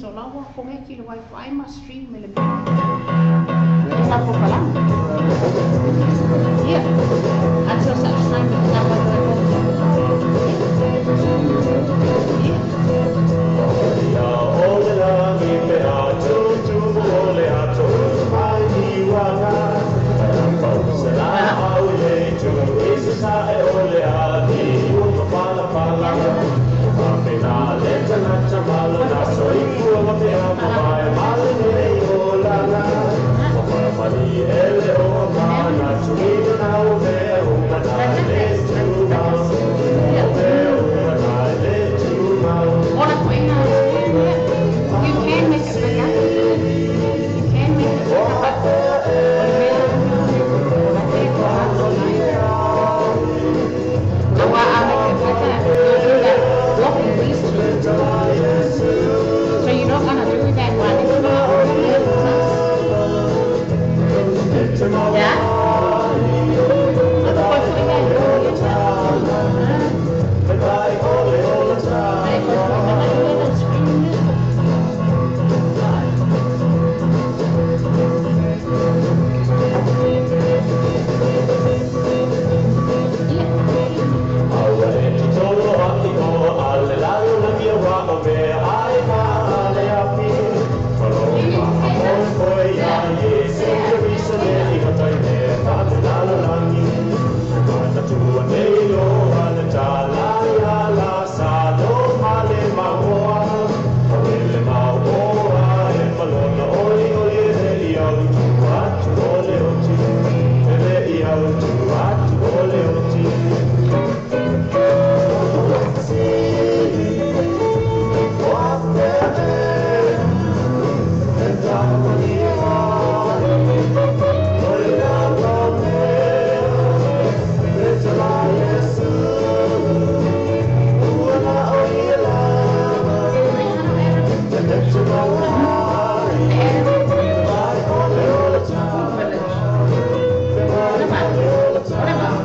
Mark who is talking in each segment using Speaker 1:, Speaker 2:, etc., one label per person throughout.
Speaker 1: O la ua connect i le wifi ma stream i le mea. E sa polokalame. Ia, until such time that someone Ia. Ona koʻiga stream, ia. You can make it bigger. You can make it bigger, but o le mea o la te ai. Auā a make it bigger, you'll end up blocking these two. So you're not gonna do that one. It's not. Yeah? O koʻiga ia. E koʻiga ia na screen ia. Ia. Food village. Whatever. Whatever. Whatever.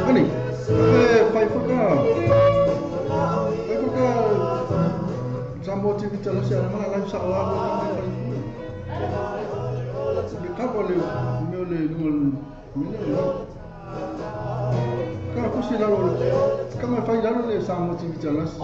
Speaker 2: Ani, e fai whaka Samoa TV talasi ana mana live sa oa ka mai fai fua. Le kapa le mea le lunga mele le. Ka kusi lalo le ka mai fai lalo le Samoa TV talasi.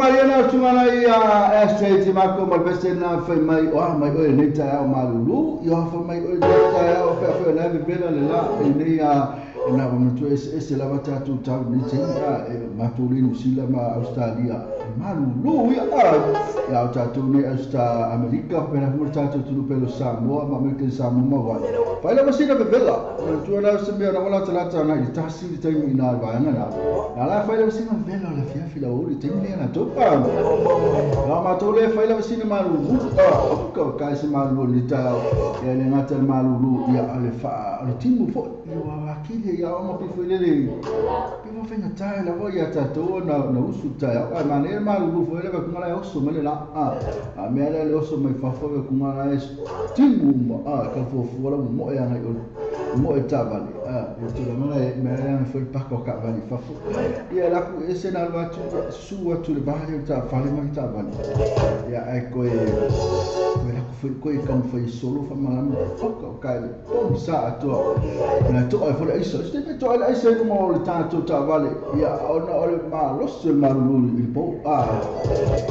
Speaker 2: Maria na tungana ia SJ te mako ma bese na fai mai o mai o nei ta o malulu ia fai mai o nei ta o fe fe na bela le la e nei a na wa mtu es la va ta tu ta ni te a e matuli New Zealand ma Australia malulu ia ia ta tu nei Australia Amerika pena mo ta tu tu pelo Samoa ma Amerika Samoa ma wa fai la masina bela tu na se me na wala ta na i tasi te mi na va na na la fai la masina bela la fia fila o te mi na to pa la ma to le fai la masina malulu a ka ka se malulu ni ta ia le ngata malulu ia ale fa le timu fo ia wa kili ia o ma pi foi le pi mo fenga ta la vo ia ta to na na usu ta ia ma ne malulu foi le va kuma la oso me la a me le oso mai fa fo kuma la es timu ma a ka fo fo la mo ia na mo e ta vale a o te la me la foi pa ko ka vale fa fo ia la ku ese na va tu su wa tu le ba le ta vale ma ta vale ia ai ko e la ku foi ko e kam foi solo fa ma la ko ka le pom sa to na to ai foi isa ste me to ai se mo le ta to ta vale ia ona o le ma lo se ma lu il po a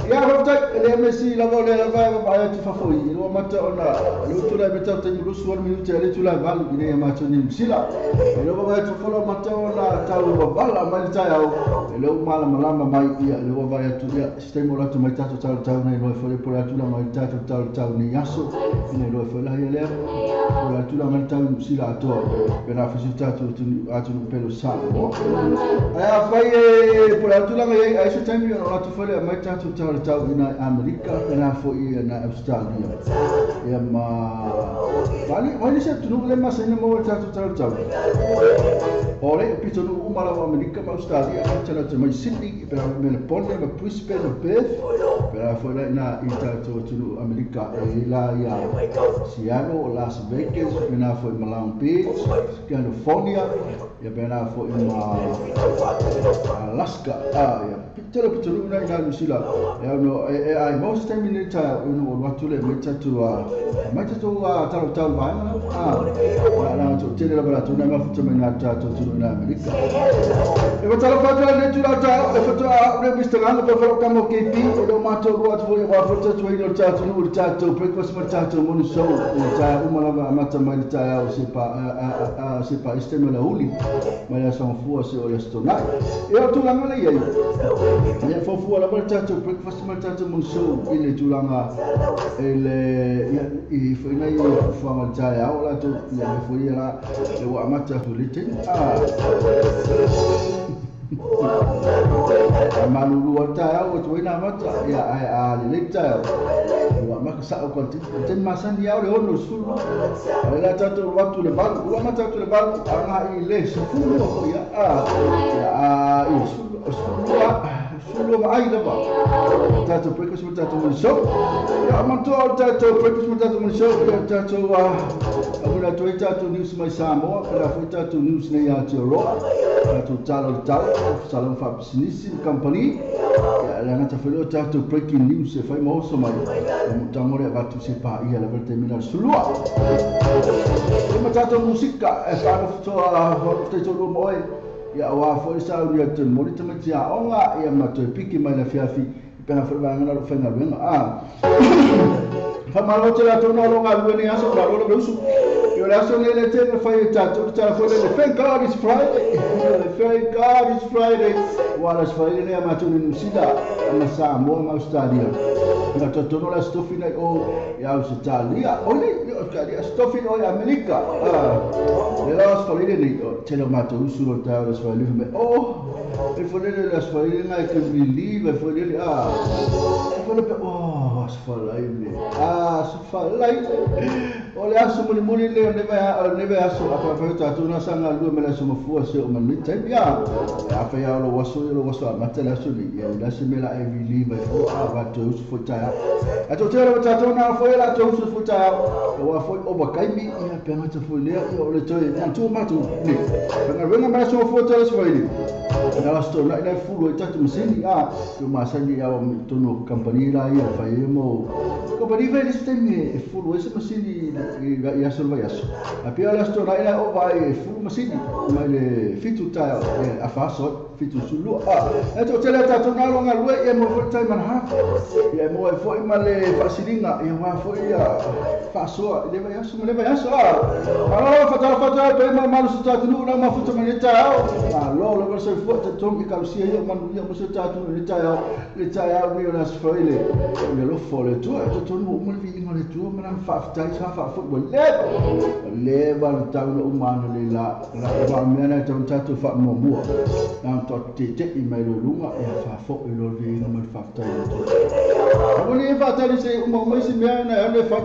Speaker 2: ia ro ta le messi la vole la va va tu fa foi lo mata ona lo tu la meta te lu su minuto le tu la valu ni ma to ni sila e lo va tu folo mata ona ta lo bala ma ta ya e lo mala malama mai ia lo va tu ia ste mo la tu mai ta to ta ta nei lo foi por la tu la mai ta to ta ta ni aso ni lo foi la ia le la tu la mai ta sila to per la tu tu pelo sa ai fai por la tu la mai ai se taimi ona tu foi mai ta tu ta ta na Amerika na foi na Australia ia ma vale vale se tu le ma se mo ta tu ta ta ore pito no uma la Amerika ma Australia ta la mai Sydney per Melbourne ma Brisbane ma Perth per foi na ita tu tu Amerika e la ia Seattle Las Vegas per foi ma Long Beach California ia per foi ma Alaska ia pito pito na na New Zealand ia no e ai most time ni ta no wa tu le mai ta tu a mai ta tu a ta ta va a na tu te le la tu na ma fu tu na ta tu tu na Amerika e va ta la fa le tu la ta le fa tu a le Mr. Lang pa fa ka mo KP o lo ma to ro atu wa fa tu tu no ta tu no ta tu breakfast ma ta tu mo no so ta uma la ma ta mai ta o se pa a se pa este me la uli ma la son fu se o le stona e o tu la ma le ia ia fo fu la ta tu breakfast ma ta tu mo so ile tu la ma ele ia i foi na ia fu ma ta ia o la tu ia foi la le wa ma ta tu le te a malulu ta o tu ina mata ia ai a le ta wa ma sa o ko te ma san ia le ono sul la ta tu wa tu le ba wa ma ta tu le ba a i le su fu ia a ia i su su lo ai le ba ta tu breakfast ta tu so ia ma tu ta tu breakfast ta tu so ta tu a una tu ta tu news mai Samoa la fu ta tu news nei Aotearoa ta tu talo talo salon fa business company ya la ngata felo ta tu breaking news e fai mo so mai mo tangore va tu se pa ia la verte mina sulua e ma ta tu musika e fa no to a te to mo e ia wa fo sa uri te mo te ma tia onga ia ma to piki mai la fiafi pe na fo va ngana lo fenga venga a fa malo te la to no lo nga lu ni aso la lo lo usu yo la so le te me fai ta to ta fo le thank God it's Friday thank God it's Friday wala Friday ne ma to ni sida ma sa mo ma Australia na to to la stofi na o ya Australia o le Australia stofi o Amerika le la Friday ni te lo ma to usu lo ta la Friday me o e fo le la Friday na ke believe fo le a fo le oh Friday ah Friday o le aso mo le le ne va aso a fa ta tu na sanga lu me la so mo fu se o ma ni te ya a fa ya lo waso lo waso ma te la so ni ya la se me la e believe fo a va to usu fo ta a to te lo ta to na fo la to usu fo ta o wa fo o ba kai mi ya pe ma te fo le o le to e tu ma tu ni na venga ma so fo ta so ni na la sto na na fu lo ta tu masini a tu ma sa ni ya o to no company la ya fa ye mo company fa le ste mi fu lo se masini ia so vai aso a pia la sto na ila o vai fu masini ma le fitu ta a fa so 72. E to tele tātou nā longa lue ia mo foi time and a half. Ia mo e foi ma le faasiliga ia wā foi ia faasoa i le vaiaso ma le vaiaso. Malo fatala pe ma malu se tātou na mafuta ma le taeao. Malo lava soifua tatonu i kalusia ia o manuia mo se tātou i le taeao. Le taeao ni o le aso fai le alofa o le Atua. E tatonu ua uma le viiga o le Atua ma lana faafetai sa faafoi ua leva. Ua leva le tau na uma ana le la. La ua mea na e tau tātou faamuamua. Na toatetei mai lo luga ia faafoi lo le viiga ma le faafetai le Atua. Aua e faatali se uma uma isi mea na e ane fai.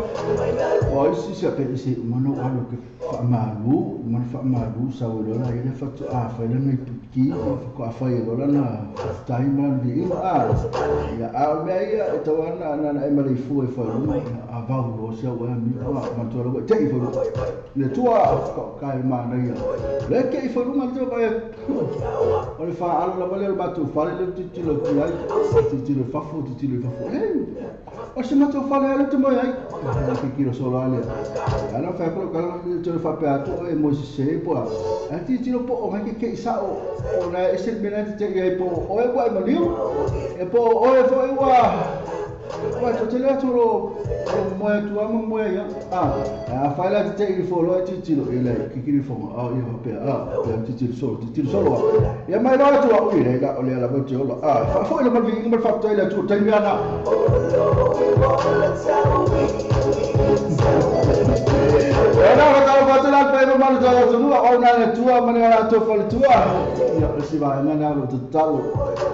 Speaker 2: O isi se pe isi uma no alo ke faamalu, uma faamalu sa o lola ile fatu a fai le ngai piki, fa ko fai lola na faafetai ma le viiga. Ia a mea ia e tau ana na e maleifu e fai luga a vau lo se ua mi a matua lo te i fai luga. Le tua ko kai mana ia. Le ke i fai luga te vai o le fa alo lava le matou fale le titilo ti ai titilo fafo titilo fafo. O se matou fale ale te mai ai. Ke kilo solo ale. Ala fa ko ka te fa pe atu e mo se po. A titilo po o ke ke isa o o na e se mena te ia po o e po e maliu. E po o e fo e ua. Ua to te le atu lo moe tua ma moe ia. A fa la te i fo lo titilo e le ke kilo fo a ia pe a pe titilo solo. Ia mai lo atu o ile la o le la mo te ola. A fa fo le mal vi mal fa te le tu te mi ana. E na ka fa te la pe no mal te tu o na le tua ma le la to fa le tua. Ia o si va na na lo te talo.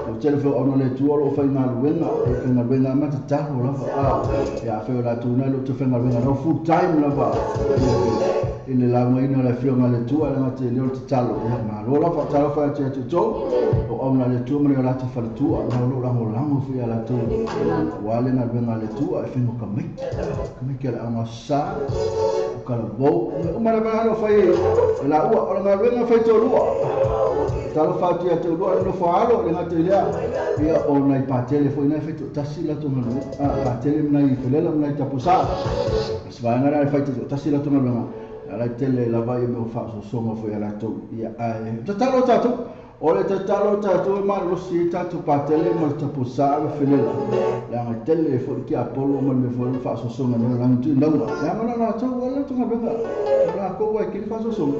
Speaker 2: O te le fo o no le tua lo fa ina luenga e fa ina luenga ma te talo la fa. Ia fa la tu na lo te fa ina luenga no full time la fa. I le lauga ina le afioga le Atua le gata i lea o le tatalo. Ia malo lava talofa ia te atu tou o auna le Atua ma le o latou faletua na o loo lagolago foi ia latou ua le galuega a le Atua e faingo kamaiki. Kamaiki a le auga sa o kalavou ia uma lava ale o fai e laua o le galuega fai tolua. Talofa atu ia te ulua le nofo alo le gata i lea ia o nai patele foi nai fai toatasi latou galuega. Patele ma nai felela ma nai tapusa. Se vaega la e fai toatasi latou galuega. Ala tele lava ia mea faasosoga foi ia latou ia ae tatalo tatou o le tatalo tatou e malolosi tatou patele ma le tapusa ma felela leaga tele foi ke Apolo ma le mea foi faasosoga nei o lagi tuinauga leaga na latou ua latou galuega o lakou ai kili faasosoga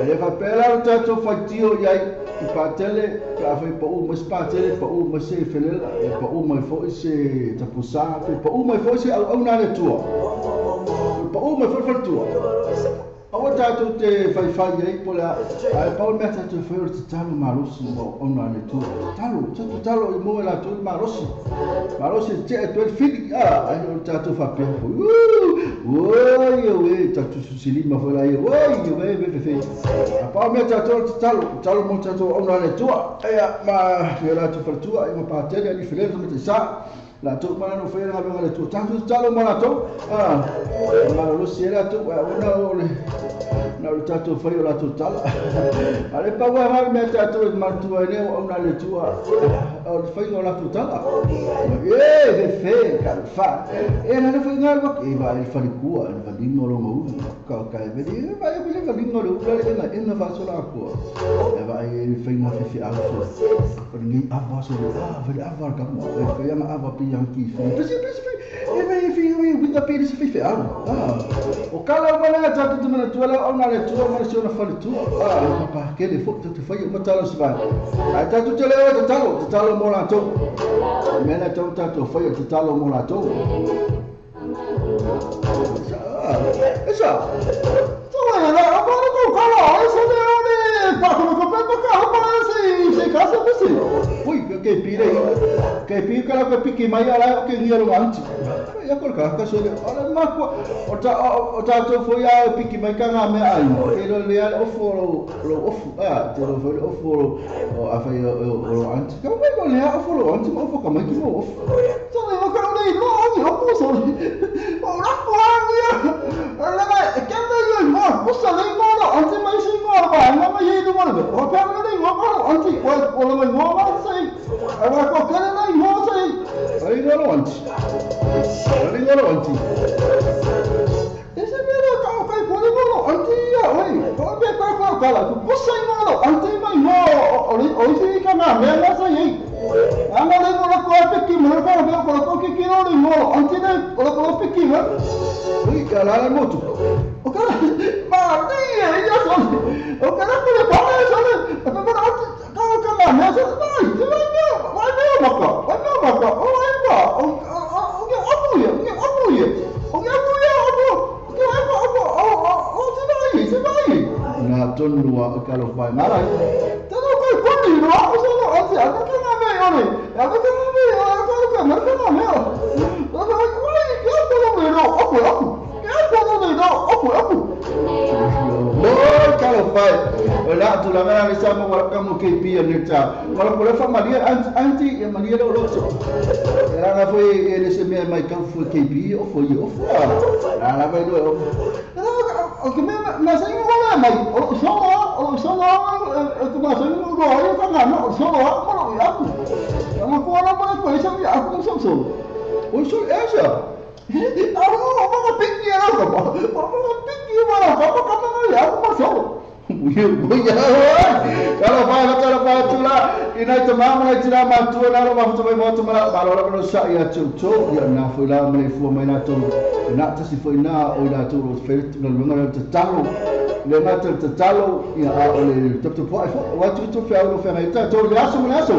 Speaker 2: e le faapea la le tatou faitio iai i patele pe afai paʻu mai se patele paʻu mai se felela e paʻu mai foi se tapusa pe paʻu mai foi se auauna a le Atua paʻu mai foi faletua. Aua tātou te whaiwhai ai po le a e pau mea tātou whai o le tatalo malosi mo ona le Atua. Tatalo, tātou tatalo i mo e latou i malosi. Malosi te e toe fili a ai o le tātou whapea foi. Oi e tātou susilima foi la ia. Oi e me fe. A pau mea tātou le tatalo, tatalo mo tātou ona le Atua. Ea ma me latou faletua e ma pātele ali felele me te sa. Latou mana no fai galuega le Atua. Tātou tatalo mo latou. Malolosi e latou ona o le na o le tātou fai o latou tala. A le pau a mea tātou e matua e leo au na le Atua o le faiga o latou tala. E fe fe ka le fa. E na le fai ngā e va e falikua e valinga o longa ulu. Ka ka e veli e va e veli valinga o le ula le enga enga faasola akua. E va e fai ngā fe fe au so. O le ngi ava so le a veli ava le kama. E fai anga ava pi yang ki fi. Pesi pesi fi. E vai fi e winga pe se fi fe au. O kala o mana tātou te mana tua au na le Atua ma le siona faletua. Papa ke le fo te fai o matalo se vai. Ai tātou te leo te tatalo mo latou. Mea na tau tātou fai o tatalo mo latou. Esa. Tu e la o ko kala o se le o le pa ko ko pa ka o pa se se ka se se. Ui ke pi le ke pi ka la ke piki mai ala ke ngia lo anti. Ia ko ka ka so le ala ma ko o ta o tātou foi a piki mai ka ngā mea ai. Ke lo le ala ofo lo ofu a te lo foi ofo o a fai o lo anti. Ka mai lo le ofo lo anti mo ofo ka mai ki mo ofo. So le o ka le no o o so. O la ko ia. Ala mai ke mai yo mo ko sa le mo lo anti mai si mo ba na mai ye do mo le. O ka le mo ko anti o o lo mai mo ma sei. A wa ko ka le mo sei. Ai lo anti. Ai lo anti. Ese mera ka o kai ko le mo anti ia oi. Ko be ka ko ka la ko sa mo lo anti mai mo o le o si ka ma. Ui ka la motu. O ka ma ni ia so. O ka la ko le pa so le. Pa pa ka ka ma me so mai. Se mai me. Mai me ma ka. Mai me ma ka. O ai ba. O o ke apu ia. Ke apu ia. O ke apu ia apu. Ke apu apu. O o o se mai se mai. Na tonu a ka lo pai mara. Te no ko ko ni no o so no o se a ka na me o le. A ka na me o ka ka ma ka na me. O ka mai ke ko no me no apu apu. Ke ko no me no apu apu. Oh, kalofai. Ola tu la mera sa mo wala ka mo ke pi neta. Wala ko le fa malia anti e malia lo lo so. Era na foi ele se me mai ka fu ke pi o foi o fu. La la vai lo. O que me ma sa ni wala mai o so o so o que ma sa ni lo ai ka na no so o mo ya ku. Ma ko la ma ko sa ya ku so so. O so esa. Ah, o mo pingi era ko. O mo pingi wala ka ka ka ya ku so. Kalau pai tula ina te mama na tira matua na ro mafuta mai motu mala malo la no sa ia tu ia na foi la mai fu mai na tu na te si foi na o la tu ro fe na lunga na te talo le na te talo ia a o le tap tu po wa tu tu fe o fe na ta tu le aso na aso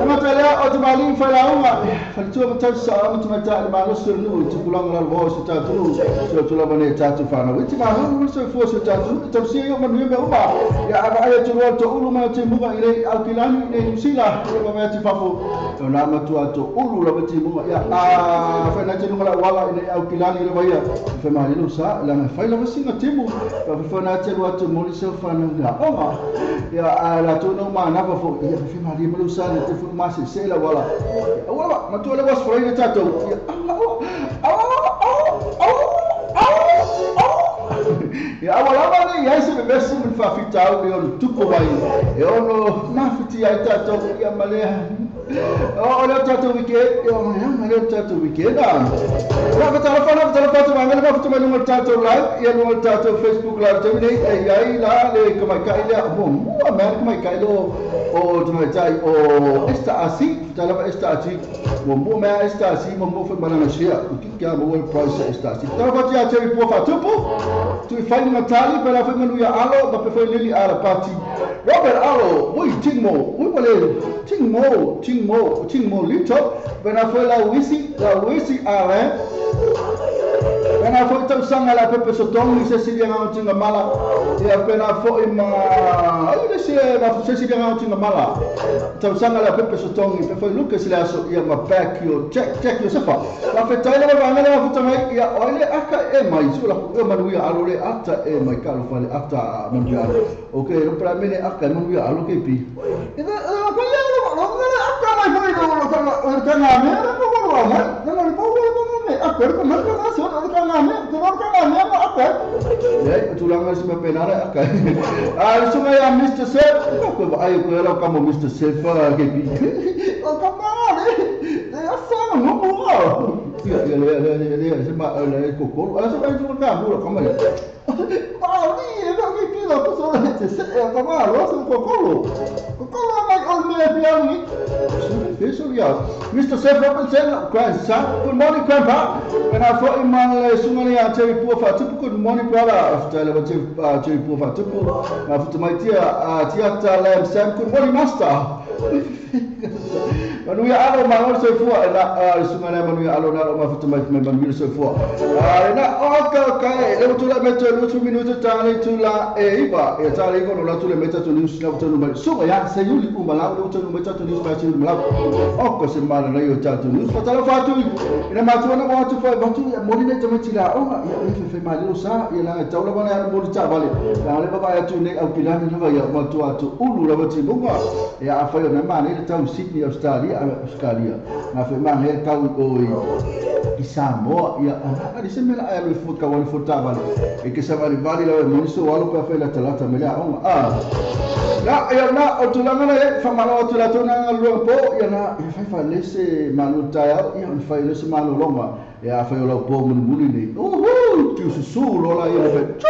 Speaker 2: ma te le o te mali fa la uma fa tu ma ta sa ma tu ma ta ma lo su nu tu kulanga la vo su ta tu su tu la ma ne ta tu fa na wi ma hu su fu su ta tu tafsir yo man me uma ya aba ya tu ro to ulu ma te muga ile alkilani ne nusila ya ma ti fafo na ma tu to ulu la ti muga ya a fa na te lunga la wala ile alkilani le vaya fa ma le sa la ma fa la singa timu fa fa na te lo to mo le fa na la oma ya a la tu no ma na fa fo ya fa ma le mo sa le te fu ma se se la wala wala ma tu le was fo ile ta to ya ya awala wale ya se besi mun fa fitao le on tuko vai e ono na fiti ai ta to ya male o le ta to wike o ya male ta to wike da la ta la fa la ta to ma la fa to ma ta to live ya no ta to Facebook live te nei ai ai la le ko mai kai le mo mo ma ko mai kai lo o to mai tai o esta asi ta la esta asi mo mo ma esta asi mo mo fa ma na shia o ki ka mo price esta asi ta fa ti a te po fa tupo tu fai Natali per la fai manuia alo ma per fai lili ala party Robert alo oi tingmo oi wale tingmo tingmo tingmo lito per la fai la wisi ale per la fai tau sanga la pepe sotong ni Cecilia ngau tinga mala ya per la fai ma ai le se ma Cecilia ngau tinga mala tau sanga la pepe sotong ni per fai Lucas le aso ya ma back yo check check Yosefa la fai tai la va ngala futa mai ya oile aka e mai su la e manuia alo le ata e mai ka lo fale ata manuia alo okay lo pra mene aka manuia alo ke pi e da ka le lo lo aka mai foi lo lo ka na me ko ko lo mai na lo ko ko me aka ko ma ka so ka na me ko ka na me aka le tu la ngas me penara aka a su mai a Mr. Sef ko ai ko la ka mo Mr. Sef ke pi o ka ma le le asa no mo ya ya ya ya se ma le ko ala so ai tu ka mo ka ma ma ni e ka ki la ko so le se e ka ma lo so ko ko ko ma o me piani so ya Mr. Sef Robinson grandson good morning grandpa when I thought in my sungani a Terry Pofa tupu good morning brother after le Terry Pofa tupu ma futu mai tia tia lam Sam good morning master Manuia alo ma so fua na sungana manuia alo na ma futu mai manuia so fua na o ka ka le tu la meto le tu minuto ta le tu la e iba e ta le ko la tu le meta tu news na tu mai so ya se yuli u mala le tu meta tu news ma tu mala o ko se mala na yo ta tu news fa ta la fa tu ina ma tu na ma tu fa ba tu mo ni te meti la o ya e fe ma le sa ya la ta la ba na mo ta ba le la le ba ya tu ne au pilani na ya ma tu atu ulu la ba ti bunga ya fa yo na ma ne ta Sydney Australia Australia na fe ma he tau o i Samoa ia a se mela ai le fu ka wal fu ta vale e ke sa vale vale la mo so walo pa fe la talata mela o a la ya na o tu la ngana e fa malo tu la tu na lo po ya na e fa fa le se malu ta ya fa le se malu longa ya fa lo po mun mun ni uhu tu su su lo la ya fe chu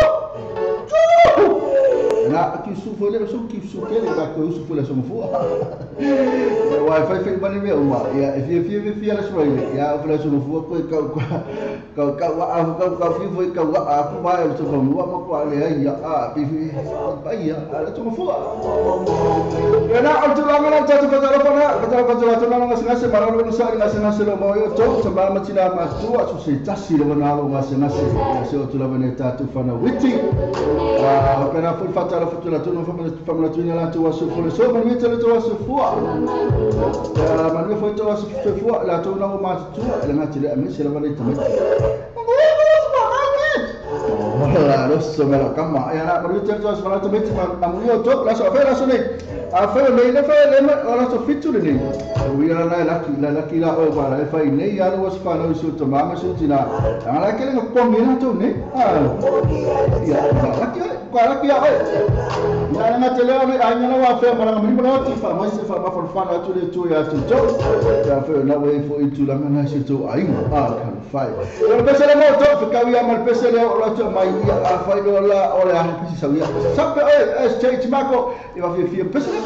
Speaker 2: chu Na ki su foi le so ki su ke le ba ko su foi le so fu. Wa fai fai mani me uma. Ia e fia fia fia le so ile. Ia foi le so fu ko ka ka ka wa a ka ka fi foi ka wa a ku ba so ko wa ma ko le ia a pi fi ba ia a so fu. Ia na o tu la ngana ta tu ka ta fa na ka ta ka ta na nga se ma ro sa nga se lo mo yo to sa ma tina ma tu a su se tasi le na lo nga se se o tu la ne ta tu fa na witi. A pena fu fa ta la fu la tu no fa fa la tu la tu wa su fu le so ma ni te le tu wa su fu. Ma ni fu tu wa su fu la tu na ma tu le ma ti le me se la va le ta. La rosso me la kama ya la ma ni te tu wa su fa la tu me ma mu yo to la so fa la so ne. A fa le le fa le ma la so fitu le ne. Ui la la la la la la o ba la fa ne ya lo fa no su to ma su ti na. La ke le ko mi na to ne. Ah. Ya la ke ko la ke o. Ya na te le a nya la wa fa ma la mi ma ti fa ma se fa ma fa fa la tu le tu ya tu to. Ya fa na we fo itu la na se to ai a kan fa. Lo pese le mo to fa ka wi ma pese le o la to ma ia a fa lo la o le a pese sa wi. Sa pe e S J Mako e va fi fi pese.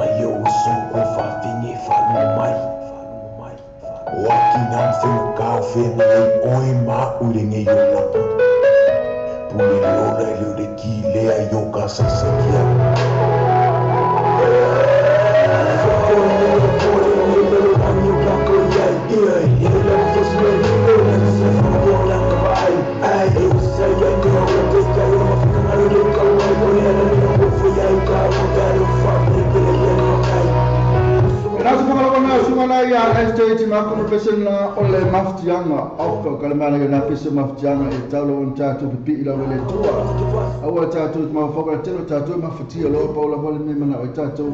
Speaker 3: Ngai o so ko whawhingi whalu mai. O aki ngā whenga kao whenga ei oe mā ure ngei o lapa. Pune le ona e leo le ki lea i o ka sasakia.
Speaker 2: SJ Timako ma pese na o le maftianga au ka le mana na pese maftianga e taulo on tatou pipi la wele tua aua tatou ma foka telo tatou mafatia lo paula wale me mana o tatou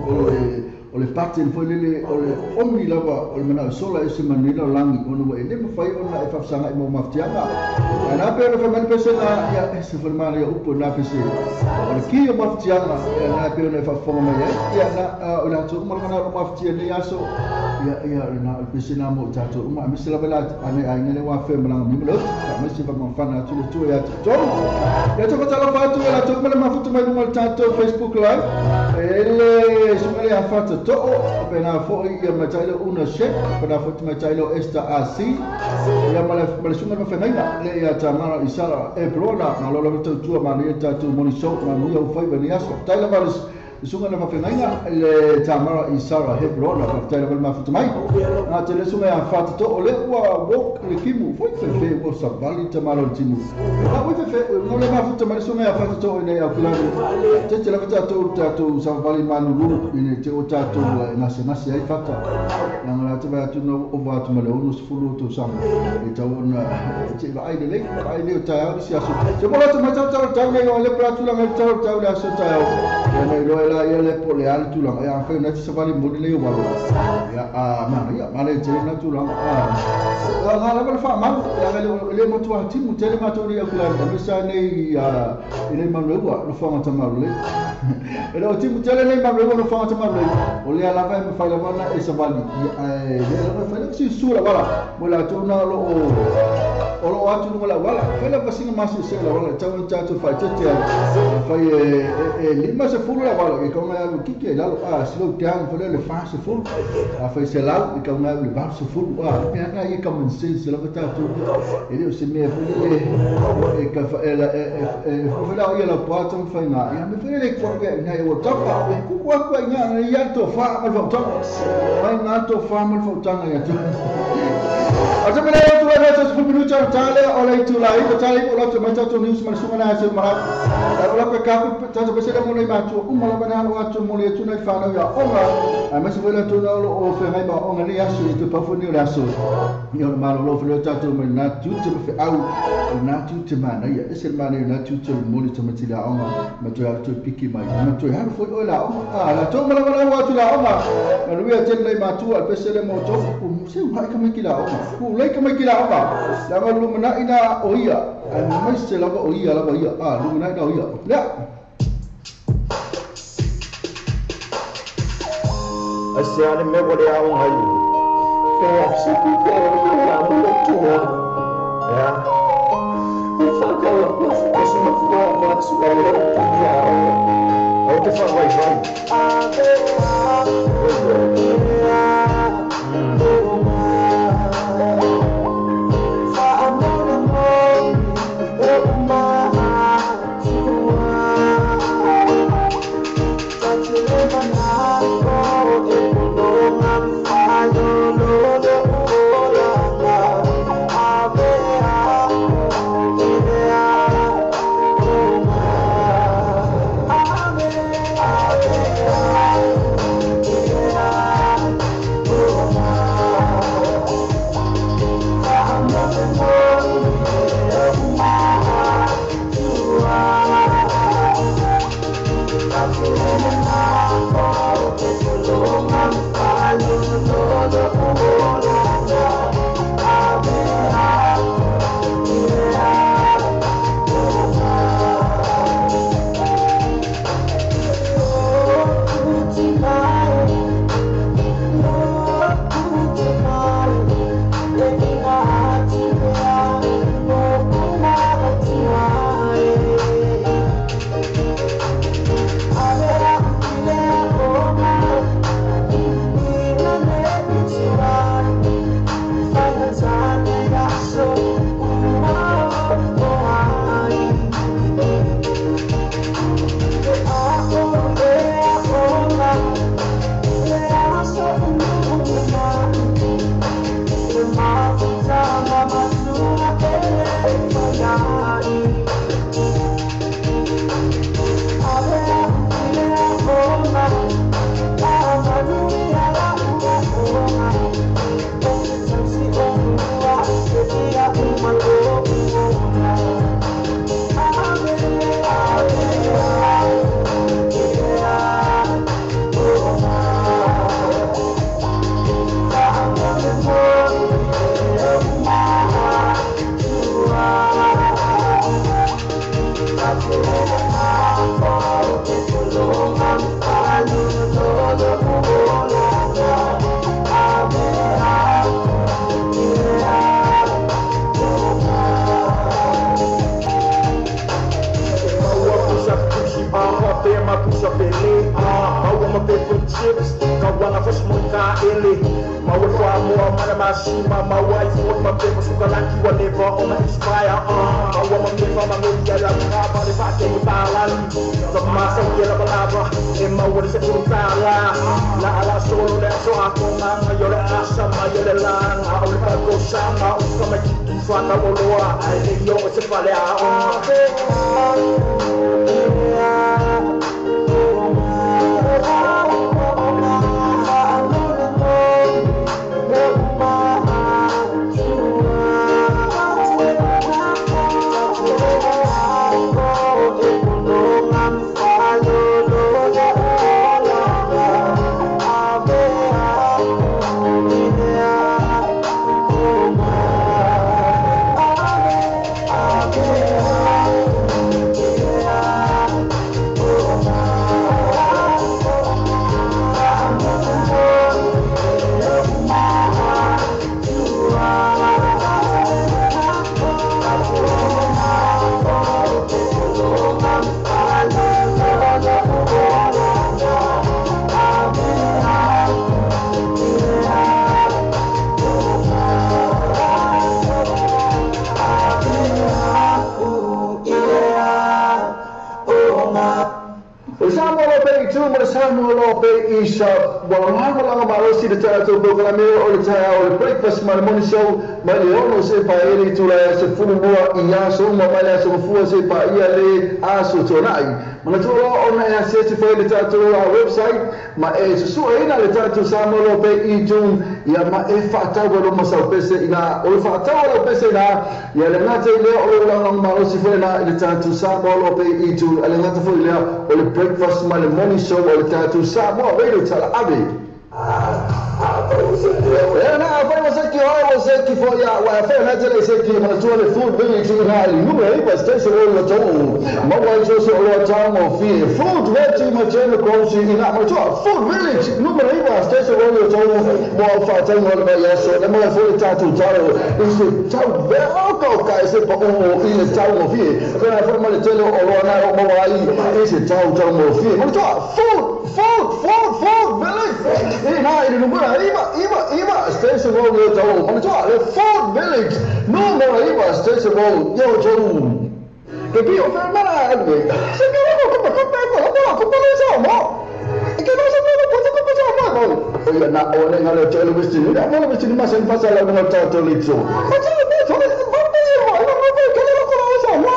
Speaker 2: o le patin foi lele o le omi lava o le mana sola e se manila langi ona e le mafai ona e fafsanga i mo maftianga na pe ona famani pese na ia e se mana ia upo na pese o le ki o maftianga na pe ona e fafonga mai ia na o la tu mana o maftia ni aso ia ia na pese na mo tatou uma me se la bela ane ai ngele wa fe malanga mi lo ka me se fa mafana tu le tu ia tu ia tu ka la fatu la tu ma mafutu mai mo tatou Facebook live ele sumale a fatu to pena foi ia matailo una shek pena foi matailo esta AC ia mala mala sumale ma le ia tamara isara e brona na lo lo tu ma ni tatou moni so ma ni o fai bani aso taila valis sunga na mafenga le tamara isara hebrona pa taila ma mafutu mai na tele sunga ya fatu to ole wa wok le kimu foi fe wo sabali tamara timu na foi fe no le mafutu mai sunga ya fatu to ne ya kulani te te la fatu to to sabali manu ne te o tatou na se na se ai fata na la te va tu no o va tu male ono sfulu to sam e tau na te va ai le ai le ta si aso se mo la te ma tau tau ne le platu la tau tau la so tau ya no lo la ia le po le al tu la ya fe na se vale mo le wa ya a ma ya ma le te na tu la a la la fa ma ya le le mo tu a ti mu te le ma to ni ya kula me sa ne ya ile ma le wa lo fa ma ta ma le e lo ti mu te le ma le lo fa ta ma le o le ala va me fa la va e sa vale e le la fa le si su la wala mo la tu na lo o lo atu no la wala fa la pasinga ma se la wala ta ta tu fa te te fa e lima se fulu la wala e ka nga lu kike la lo a slow down fa le fa se fulu a fa se la e ka nga lu ba se fulu a me na ye ka mun sense la ta tu e le se me fa le e ka fa ela e fa la ia la pa ta fa nga ya me fa le ko ga na e o ta pa e ku ku ku nga na ya to fa ma fa ta fa nga to fa ma fa ta nga ya tu a se me la tu la ta se fulu ta ta le o le tu la i ta le o la tu ma ta tu news ma su ma na se ma la ka ka ta ta se la mo le ma tu o ma la ba na o tu mo le tu na fa na ya o ma a ma se la tu na o fe mai ba o nga ya su tu pa fu ni la su ni o ma lo fe ta tu me na tu te fe au na tu te ma na ya se ma na tu te mo le tu ma ti la o ma tu ya tu piki mai ma tu ya fu o la o a la tu ma la la tu la o ma ma lu ya te le ma tu al pe se le mo to u se u hai ka mai ki la o ma u le ka mai ki la o ma la ma lu na ina o ia a mai se la o ia la o ia a lu na ina o ia la
Speaker 3: Ase ale me wale au ngai.
Speaker 4: Fe se ku pe o la mo tu.
Speaker 3: Ya.
Speaker 4: E fa ka o se se mo fo ma su ka le tu ya.
Speaker 3: Au te fa vai vai.
Speaker 4: I
Speaker 3: Pea ma pusa pele Maua ma pepper chips Kawana fosmo ka ele Maua fa moa mana masima Maua iPhone ma pepa sukalaki wa never ona expire Maua ma mefa ma ngoi ala kapa le fake ni palani Sa masa uye la balava E maua le se purutala La ala solo le aso ako nganga Yo le asa ma yo le langa O le pako sanga O kama kitu fana woloa Ai le yo se fale a
Speaker 2: Breakfast ma le morning show ma le ono se pa ele tula se fulu mua i aso uma ma le aso fua se pa ia le aso tonai mana tula ona e se se foi le tatou a website ma e susua ina le tatou Samoa Loa Pay iTunes ia ma e faatau lo masau pese ina o le faatau lo pese ina ia le ngata ile o le langa malosi foi na le tatou Samoa Loa Pay iTunes ale ngata foi le o le breakfast ma le morning show o le tatou Samoa Radio Tala Ave. Na foi você que olha você que foi a foi na tele se que mas tu le food village na numero iba station o lo tau ma wa so so lo tau mo fi food village ma tele ko si ina ma tu food village numero iba station o lo tau mo fa tau mo le ya so le mo foi ta tu tau ise tau ve o ko ka ise pa o ile tau mo fi ko na foi ma le tele o lo na o mo ai ise tau tau mo fi ma tu food food food food village ina ile numero iba iba iba station road yo tau ma tu le food village numero iba station road yo tau ke pi o fa mara alwe se ke ko ko ko ko ko ko ko ko mo ke no se no ko ko ko mo o ya na o ne ngale tele westi ni na mo westi ma sen pasa la no ta to le tso o tso le tso le ba ba mo no no ko ko ko ko mo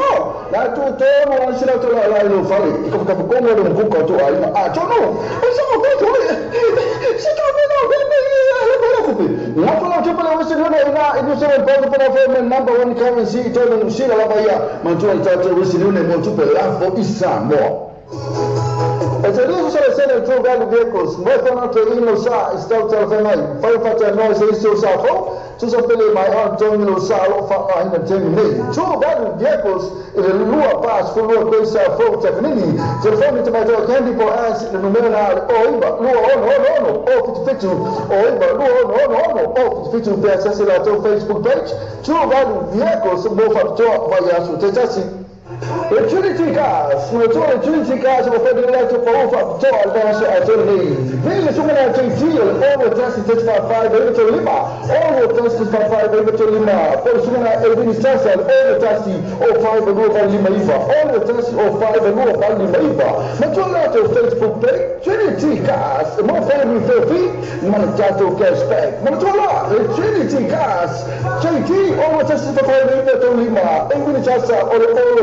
Speaker 2: la tu to no an sira to la la lo fale ko ko ko mo lo ko ko to ai a to no o se ko ko to le se to no no la ko la chupa la westi no ina inu se ko ko na fe number 1 currency to no sira la ba ya ma tu al ta to westi no mo chupa la fo isa mo. E se sele tu galu vehicles, mo kono te ino sa istau telefona fai fata no se iso sa fo, tu sa pele mai Antonio sa lo fa ina temi nei. Tu galu vehicles ile lua pass fu lua koisa fo teknini, telefoni te mai to candy po as le numero na o iba lua ono ono ono o fitu o iba lua ono ono ono o fitu pe sa se la to Facebook page, tu galu vehicles mo fa to vai asu te tasi. Trinity Cars, no Trinity Cars, o foi direto para o fator da attorney. Vem su na JT, o teste 355 8 lima, o teste 355 8 lima, por su na Elvin Sasa, o teste o 5 no lima iva, o teste o 5 no lima iva. Ma tu la to Facebook page Trinity Cars, mo family fefi, ma tato cashback. Ma tu la Trinity Cars, JT o teste 355 8 lima, Elvin Sasa o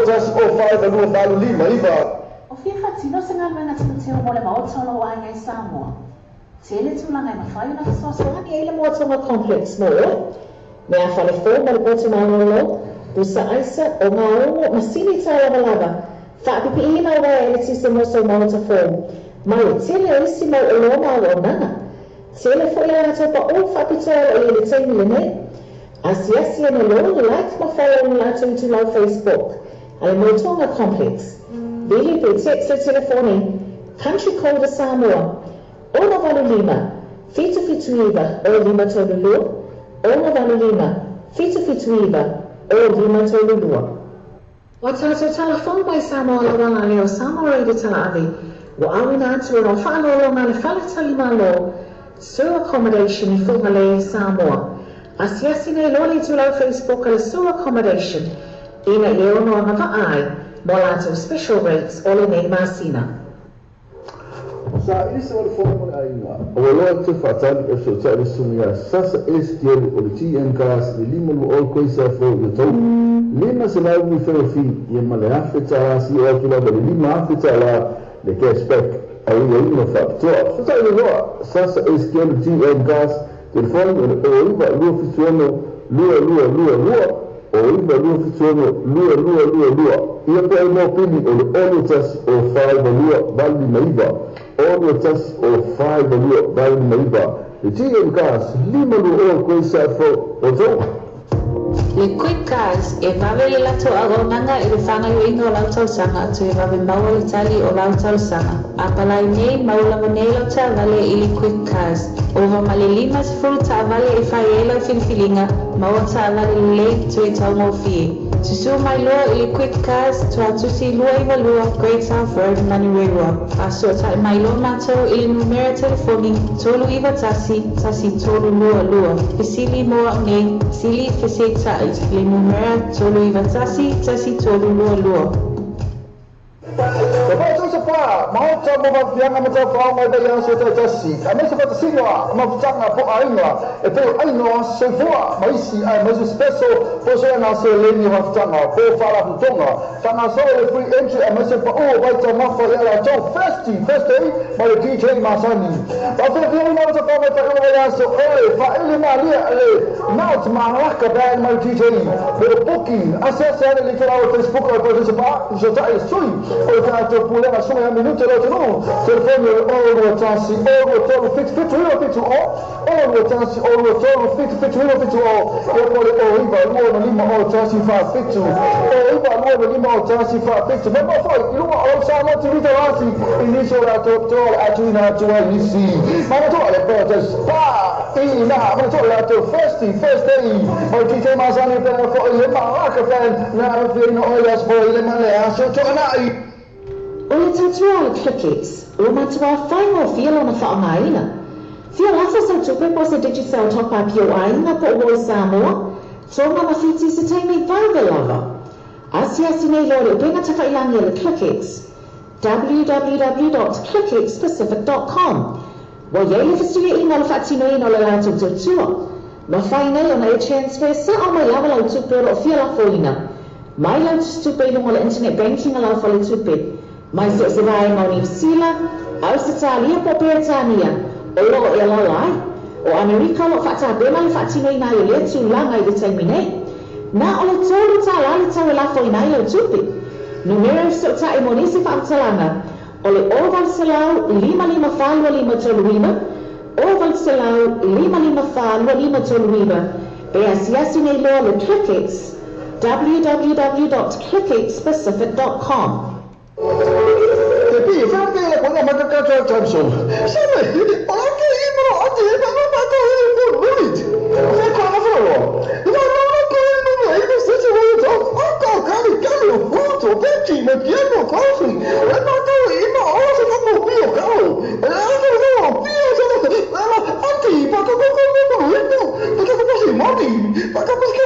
Speaker 2: teste o 5 no lima iva.
Speaker 5: O fia whatino se ngā manga tino mo le maotono o ai Samoa. Tele tūlanga e mawhai ona whasoasoani e ile moatonga complex mo. Mea whale fō ma le pōtu maungolo, busa aisa o ngā ongo masini tā lava lava. Whaapipi ina wai e le tise moso maota fō. Mai o tele o isi mau o loma o nanga. Tele fo ia rātou pa o whaapitoa o le teimi le nei. Asiasi e ne lo like ma follow ni lātou i tūlau Facebook. Ale Motonga Complex. Vili pe text le telefoni. Country code Samoa. Ono valu lima. Fitu fitu iwa o lima tolu lua. Ono valu lima. Fitu fitu iwa o lima tolu lua. O tātou talafou mai Samoa lauala le o Samoa Radio Talaave, ua auina atu e lau faalologa le faletalimalo Su Accommodation i Fugalei, Samoa. Asiasi nei loa le itulau Facebook a le Su Accommodation ina ia ono agavaa ai mo latou special rates o lenei masina.
Speaker 2: Sa isi o le fono mo le aiga, ua loa te faatali e fesootai le susuga ia Sasa Esitielu o le TN Cars i le 520 Koisa fou i Otahuhu, 500 fi ia ma le $1,000 sio atu lava i le $5,000 le cash back auiaiga faapitoa. Fesootai le loa Sasa Esitielu TN Cars, telefoni o le 09 276 2222 o 9276 2222. Ia pe ai mo pili o le 0 1 o 5 2 8 5 9 0 1 o 5 2 8 9. Le TM Cars, 5 20 Koisa fou o tou.
Speaker 6: Le Quick Cars e vave le latou auaunaga i le faagaoioiga o lau talosaga toe vave maua le tali o lau talosaga. Apalai nei mau lava nei lau taavale i le Quick Cars. Ova ma le 50 taavale e fai ai lau filifiliga, maua taavale lelei toe taugofie. Susū mai loa i le Quick Cars, Tuatusi 292 Great South Road, Manurewa. Faasootai mai loa matou i le numera telefoni 391 1322. Fesili mo au nei, sili fesita'i le numera 391 1322.
Speaker 2: Ka sa pa, maota mo mafianga ma tau mai bai aso taitasi. A me se fatasinga mafutanga po aiga e pe aino soifua ma isi ai ma se special po se na se leni mafutanga po fala futonga. Fanga so le free entry a ma se pa o vai ta mafa ia la tau festi festi ma le DJ Masani. Pa fe fi na ta mai ta mai aso ele fa ele ma lia le Mount Malaka band ma le DJ. Po poki ase se le Facebook o se pa so ta e sui o ta to pule ma suma minuto le tonu telefoni o lo tasi o lo tolu fit fit o fit o o lo tasi o lo tolu fit fit o fit o o po le o iva lo na lima o tasi fa fit o iva lo na lima o tasi fa fit me mo foi i luga o sa mo ti vita lasi inizio la to to atu ina atu ai nisi ma to le po te spa i na ma to la to first first day o DJ Masani pe fo i le ma ka fan na fi no o las fo i le ma le aso to na i.
Speaker 5: O le tautua a le ClickX, ua matua faigofie lona faaaogaina. Fia lafo sau tupe po o se Digicel top up i ou aiga po o i Samoa, Tonga ma Fiti se taimi vave lava. Asiasi nei loa le upega tafailagi a le ClickX, www.clickxpacific.com. Ua iai le fesuiaiga o le faatinoina o le latou tautua. Mafai nei ona e transfer sa'o mai lava lau tupe o loo fia lafoina. Mai lau tusitupe i luga o le internet banking a lau faletupe. Mai so o se vaega o Niu Sila, Ausetalia po o Peretania, o loo e alaala ai. O Amerika o loo faatapena le faatinoina ai o lea tulaga i le taimi nei. Na o le $3 le tau e lafoina ai lau tupe. Numera e fesootai mo nisi faamatalaga o le 0 800 554 2539 0 800 554 2539 pe asiasi nei loa le ClickX www.clickxpacific.com.
Speaker 2: Te pi, fa pe la kona maka ka tsa tsamso. Sa me, ola ke i mo ati e pa pa to e mo bulit. Fa ko na fa lo. No no no ko no no e no se se wo to. O ko ka ni ka ni fu to pe ti me pi no ko si. E pa to i mo o se ko mo pi o ka o. E no no no pi o se no. Ati pa ko ko ko ko no no. Pa ko ko si mo ti. Pa ko ko ko ko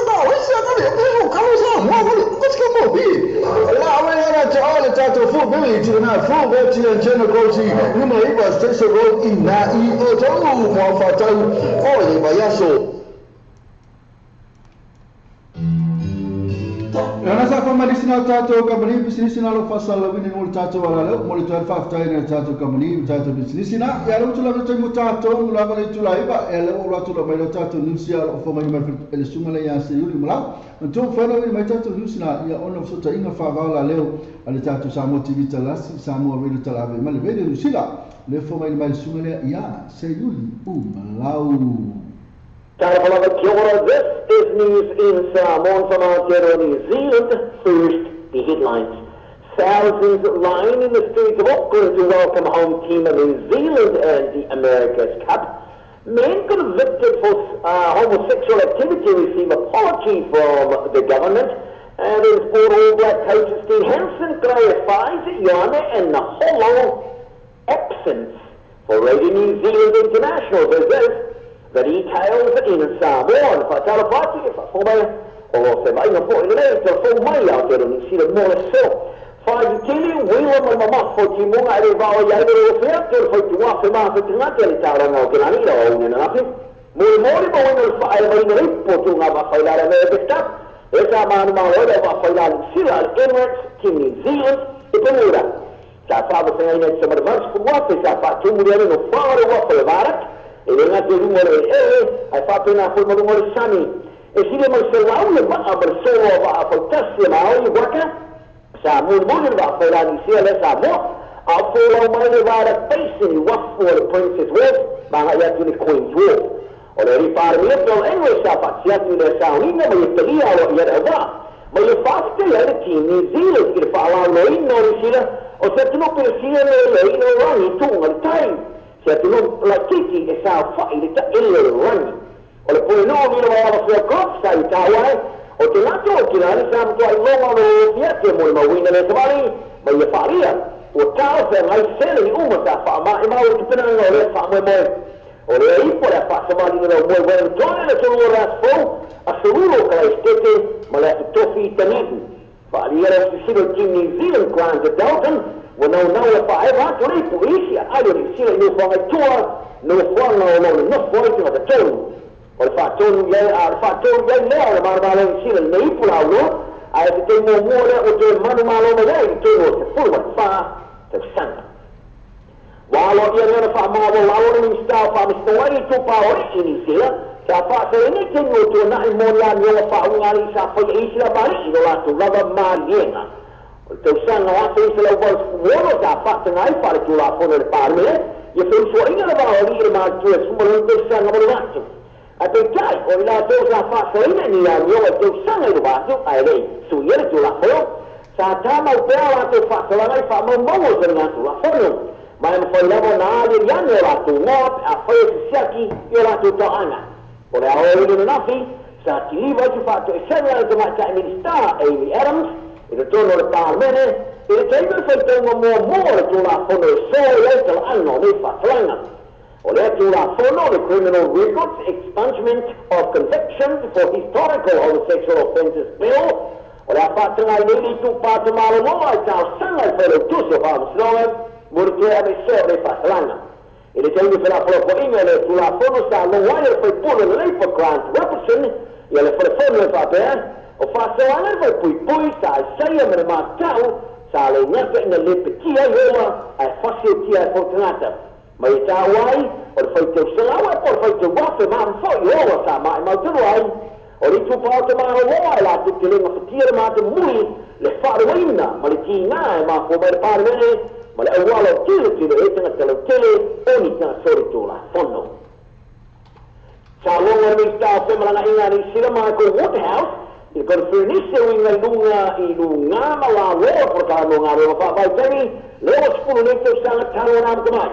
Speaker 2: na o se ka ni o ka o sa mo mo ko se mo pi. La we na ta le tatou full village na full village and general numa iwa station road i na i o tau mo fatau o le vaiaso. Ana sa fa malisi na tatou kamani bisinisi na lo faasalaulauina mo le tatou alaleu mo le toe faafetaina le tatou kamani ma tatou bisinisi na ia le utu lava taimi o tatou lava le itula iva e le oo atu la mai lo tatou niusi a loo fomai mai e le susuga le ia Seiuli Malau matou failauina mai tatou niusi na ia ona fesootaiga faavao laleo a le tatou Samoa TV Talasi Samoa Radio Talaave ma le Radio Niu Sila le fomai mai le susuga lea ia Seiuli Umalau.
Speaker 7: This is news in Samoan from Aotearoa, New Zealand. First, the headlines. Thousands line in the streets of Auckland to welcome home team New Zealand and the America's Cup. Men convicted for homosexual activity receive apology from the government. And in sport, All Black coach Steve Hansen clarifies Ioane and Naholo absence for Radio New Zealand International. This the details in Samoan. Whatalapati, whafomai, o lo se mai ngā i le, te fō mai au te roni sila mō le so. Whaitili, wila ma mamafo ti munga e vao i aire o whia, te whai te wafe maa te ngate le tauranga o te lani ira o une nanafi. Mori mori ma wina whae mai ngā ripo tū ngā whawhailara me e pekta. E tā mānu mālo ira whawhailara sila al Emirates ki New Zealand e Penura. Sa whawatanga ina te samara wafe sa whātumuri ane no whāre wafe e varak. E le ngā te runga le e, ai whāpena fo marunga le sami. E sile mai se lau le maa mar solo a waa fautasi e maoi i waka. Sa muli muli le waa failani sia le sa moa. A fōlau mai le vaara basin i wafu o le Princess Wharf, ma ngai atu le Queen's Wharf. O le riwhare mea Bill English sa whati atu le sauina mai e talia o ia le wā. Mai e whāwhite ia le Team New Zealand i le whaalau ina o le sila o se atu no pere sila le le ina o rangi tūnga le tai. Se atu no la kiki e sa whai le ta ele le rangi. O le pule nō mira mai ala whia kof sa i tāwai o te nato o ki rani sa mtoa i longa o le whia te mo le mawina le tawari mai e whaaria. O tāo whia ngai sele i uma sa wha ma e mau te pinanga o le wha moe moe. O le ipo le whaasamali nila o moe Wellington le tolu o rasfo a serulo ka lai stete ma le atu tofi i tanihu. Whaaria le sisilo Team New Zealand Grant Dalton wa nau nau e whaewa atu le ipo isi a ayo ni sila i no whangai tua no whanga o lo le nofo ai te ngata tonu. O le whaatonu iai a le whaatonu iai lea o le marmalo i sila le ipo lau loa a e te te mua lea o te manu malo mai ai i tonu o te fulu ma te wha te usanga. Walo ia mea na whaamawa lalo ni minista o whaamistawai i tō pāore i New Zealand sa whaasele nei te ngō tō nai mō la miola whaungari sa whai e isi la mari i lo lātou lava mālienga. O le tausanga o afe isi lau walu sa whaatanga ai whaare tō la fono le pāruele ia whausua inga le wao i le mātua e sumalo le tausanga mo le wātu. A te tai o i lātou sa whaaseleina ni a miola tausanga i le wātu ai lei sui ele tō la fono sa tāmau pēa lātou whaaselanga i whaamaumau o te ngātu la fono. Mai ma whai lava nā ali riane o lātou ngō a whai o sisiaki i o lātou tauanga. O le ao i le nafi, sa tiliva i te whātu e sena le tamatai minista Amy Adams, i te tono le pārmene, i le teime whai taunga mua mua le tō la fono e sō i au te laanga o nei whātalanga. O lea tō la fono le Criminal Records Expungement of Convictions for Historical Homosexual Offences Bill, o lea whātanga i nei tū pātu mālomoa i tāu sanga i whairau tusi o whāmasinoga, muri te ame sō le whātalanga. I le taimi whela whela inga le tū la fono sa longai le whai polo le leipa Grant Robertson ia le whale fono e whapea o whāsewanga le whai pui pui sa Isaiah me le mātau sa le ngata ina le petia i ola ai whasi o tia e whautangata. Mai e tāu ai o le whai tau sangawa e po le whai tau wafe maa mwhoi i ola sa maa e mauturu ai o le tūpao te māro loa e lātou te lenga whatia le māte mui le whaaruaina ma le tīngā e mākua mai le pārmene ma le auala o tele tele e tanga tele tele o ni tanga sori tō la fono. Sa longa minista o whemalanga inga ni sila Michael Woodhouse i le konfernise o inga lunga i lunga ma la loa por ka no ngā rewa whaapai tani le o spulu nei tau sanga taro nā mkamai.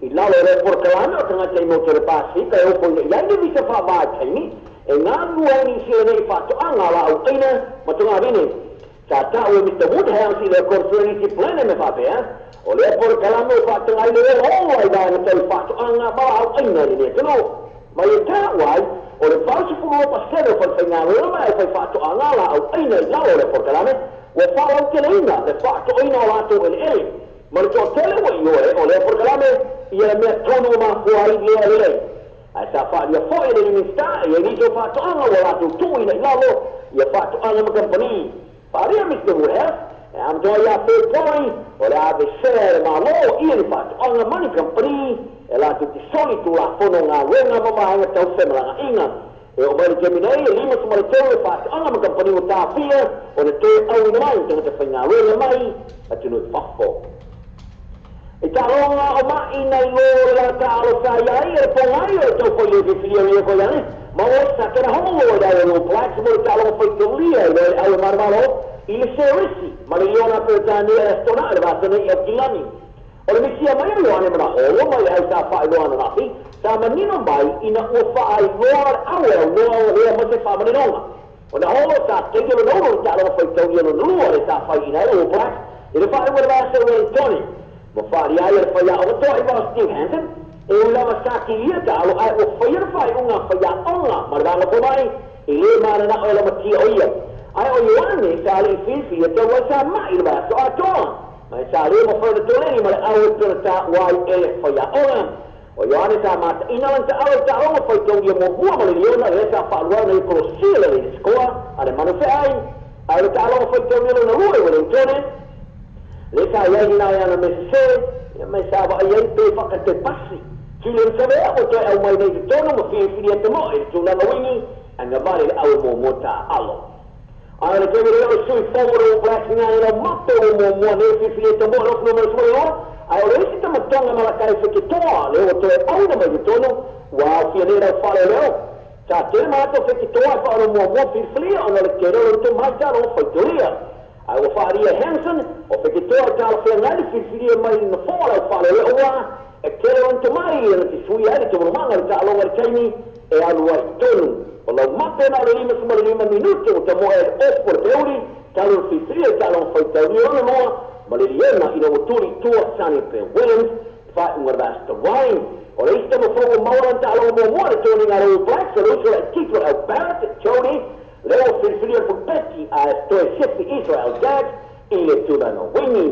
Speaker 7: I lalo le por kalame o tanga tei moto le pāsika e opo i le iai visa whaavai taimi e ngā lua ni sila nei whaatoanga la au teina ma tunga vine. Sa tāu e Mr. Woodhouse i le konfernise plene me whapea o lea por kalame o whaatanga i le o ai vāna tau whaatoanga ma la au aina ni lea tino. Mai e tāu ai o le whausifuru o pasero whai ngā rama e whai whaatoanga la au aina i lalo le por kalame ua whaalau te leina le whaatoina o lātou ele ele. Ma le tō tele wa i oe o lea por kalame ia mea tonu o mākua ai lea lelei. Ai sa whaalia foe le minista e e riso whaatoanga o lātou tūina i lalo ia whaatoanga ma kampani. Whaaria Mr. Woodhouse e amtoa ia whēpori o le ave sere malo ia le whaatoanga mani kampani e lātou te soli tū la fono ngā wenga ma mahenga tau whemalanga inga. E o mai le temi nei e lima sumare tau e whaatoanga ma kampani o tāwhia o le toe au ina mai tangata whai ngā wenga mai a tunu e whafo. E tāronga o mai nei lō le la tālo sa iai e pongai o tau whai e whiwhiria ria koe ane ma o sa kena hongo o dai o lō plaks mo le tāronga whai te lia i le au e marmaro i le serisi ma le iona pētānia e stona e le vātane i au kilani. O le misia mai o Ioane mana holo mai au sa whaeloa na rapi sa manino mai ina ua whaeloa le awe au loa o lea ma se whaamaninonga. O na holo sa tenge le nolo ta lo fai tau ia no lua le sa fai ina o Black e le fai ua vasa o Tony mo fari ai le fai o to i va Steve Hansen e o lava sa ki ia ta alo ai o fai le fai unga fai onga ma le ko mai e le mana na o la matia o ia ai o Ioane sa le fifi e te wa sa mai le so a toa mai sa le mo fai le toleni ma le au te ta wai e le fai onga o Ioane sa mata ina lan ta alo ta alo fai tau ia mo hua ma le leona le sa fa lua nei kolosila le skoa a le manu feai ai le ta alo fai tau ia lona lua e le tone le sa ia ina ia na mese ia mai sa va ia pe whaka te pasi Julian Savea o te au mai nei te tono ma whiwhiri e te mo e tūlanga wingi a ngā vare le au mō mō tā alo. Ai le te reo sui forward o Blacks ngā ina mate o mō mō nei whiwhiri e te mo e ofno mai sui loa ai o reisi te matonga malakai whikitoa le o toe auna mai te tono wa au whia nei rau whale leo. Tā te mātou whikitoa e whaaro mō mō whiwhiria ona le te reo te mai tāro whaitoria. Ai o whaaria Hansen o whikitoa e tāla whia ngai whiwhiria mai na whāla o whale leo wā e te reo te mai e te sui ai te moromanga le tālonga le taimi e alu ai tonu. O lau mate na le 55 minuto o te moe e ofu o te uri tālo whiwhiria e tālo whaitauria ona noa ma le liena ina o turi tua Sani Pe Williams whai unga vasta wine. O le ista mo maura tālo mo mua le tōni ngā rau Blacks o le uso le titlo au Barrett, Tony, leo whiwhiria Pupeti a toe sefi Israel Gag i le tūranga wingi.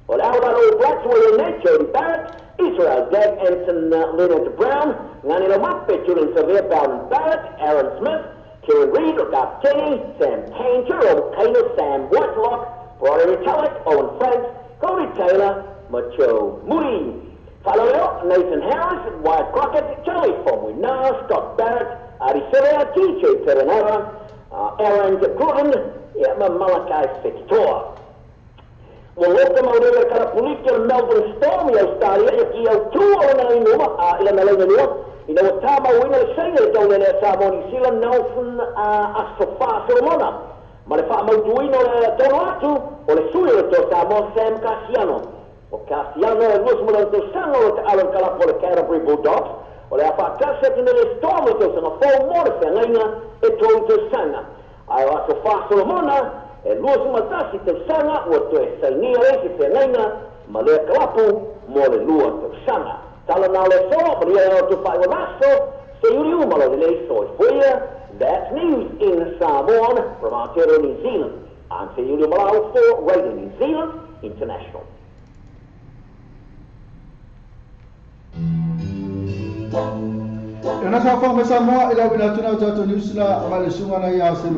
Speaker 7: O le au raro Blacks o le nei Jody Barrett, Israel Gag, Anson Leonard Brown, Ngani Lo Mape, Julian Savea, Bowden Barrett, Aaron Smith, Kieran Reid, Garth Kenny, Sam Payne, Jerome Kainer, Sam Whitelock, Broderick Tulloch, Owen Franks, Cody Taylor, Macho Moody. Follow Nathan Harris, Wyatt Crockett, Charlie Fomwina, Scott Barrett, Adi Sevea, TJ Perenara, Aaron Gruden, Malakai Fekitoa. Ua loka maurele karapuliki o Melbourne Storm i Australia ia ki au tua o na inuma a ila na laina lua ina ua tāmauina le saina le taulele a Samoa New Zealand Nelson Asofa Solomona ma le whaamautuina o le tono atu o le sui o le tō Samoa Sam Cassiano. O Cassiano e 20 tausaga o te alo kalapo o le Canterbury Bulldogs o le awhaatasi atu le Storm o tausaga fou mo le whangainga e tōu tausaga. Ai o Asofa Solomona e 21 tausaga ua toe sainia le se whangainga ma lea kalapu mo le 2 tausaga. Tala nā le soa, maria e o te whai wanaso, se uri umalo le lei soi fuia. That's news in Samoan from Aotearoa, New Zealand. I'm Te Uri Malau for Radio New Zealand International.
Speaker 2: E na sa whangai Samoa e lau ina tuna o tātou news na ma le sunga na ia se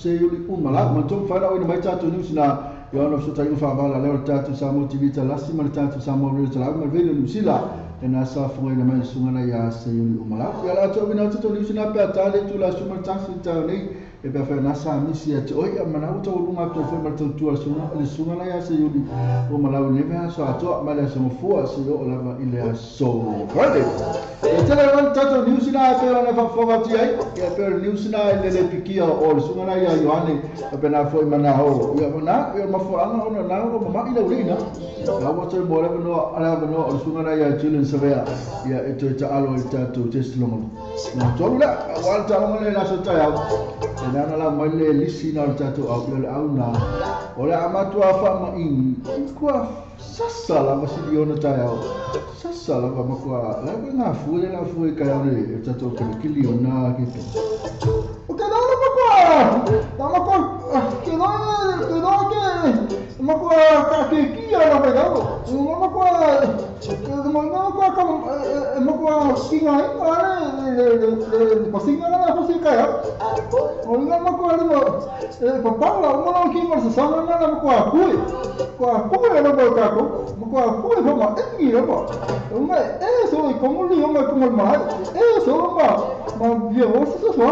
Speaker 2: uri umala. Mantou whaina o ina mai tātou news na ia ona fsotai uwha wala leo le tātou Samoa TV talasi ma le tātou Samoa Radio Talawi ma le vele New Zealand. E na sa whangai ina mai le sunga na ia se uri umala. Ia la atu ina tātou news na pea tāle tu la suma le tātou tāu nei e pea whai na sa misi a te oi a mana uta ulunga atu whai ma le tautua le sunga na ia se uri umala u neve aso atoa ma le aso mafua se o lava i le aso Friday. E tele wan tātou news na e pera na whafonga atu ai ia pera news na e lele pikia o le sunga na ia Ioane a pena foi mana ho ia mana ia mafuanga ona na o mama i leina la wa te mo le no ala no o le sunga na ia Julian Savea ia e toe ta alo i tātou test longo na tolu la wa ta longo le la so tai au e nana la mai le lisi na o tātou au le au na o le amatua fa ma i kua sasa la masili ona tai au sasa la ma kua la ngā fue la fue kai au le tātou kele kili ona ki te o te nana ma kua na ma kua ke no ke ma kua ka ke ki ana me gau ma kua ma kua ka ma kua kinga ai le le le pasinga na pasinga kai au o nga ma kua le papa la ma la ki ma sa sa na ma kua kui na ma ka ko ma kua kui ma e ni ma ma e so i como li ma como ma e so ma ma via o so so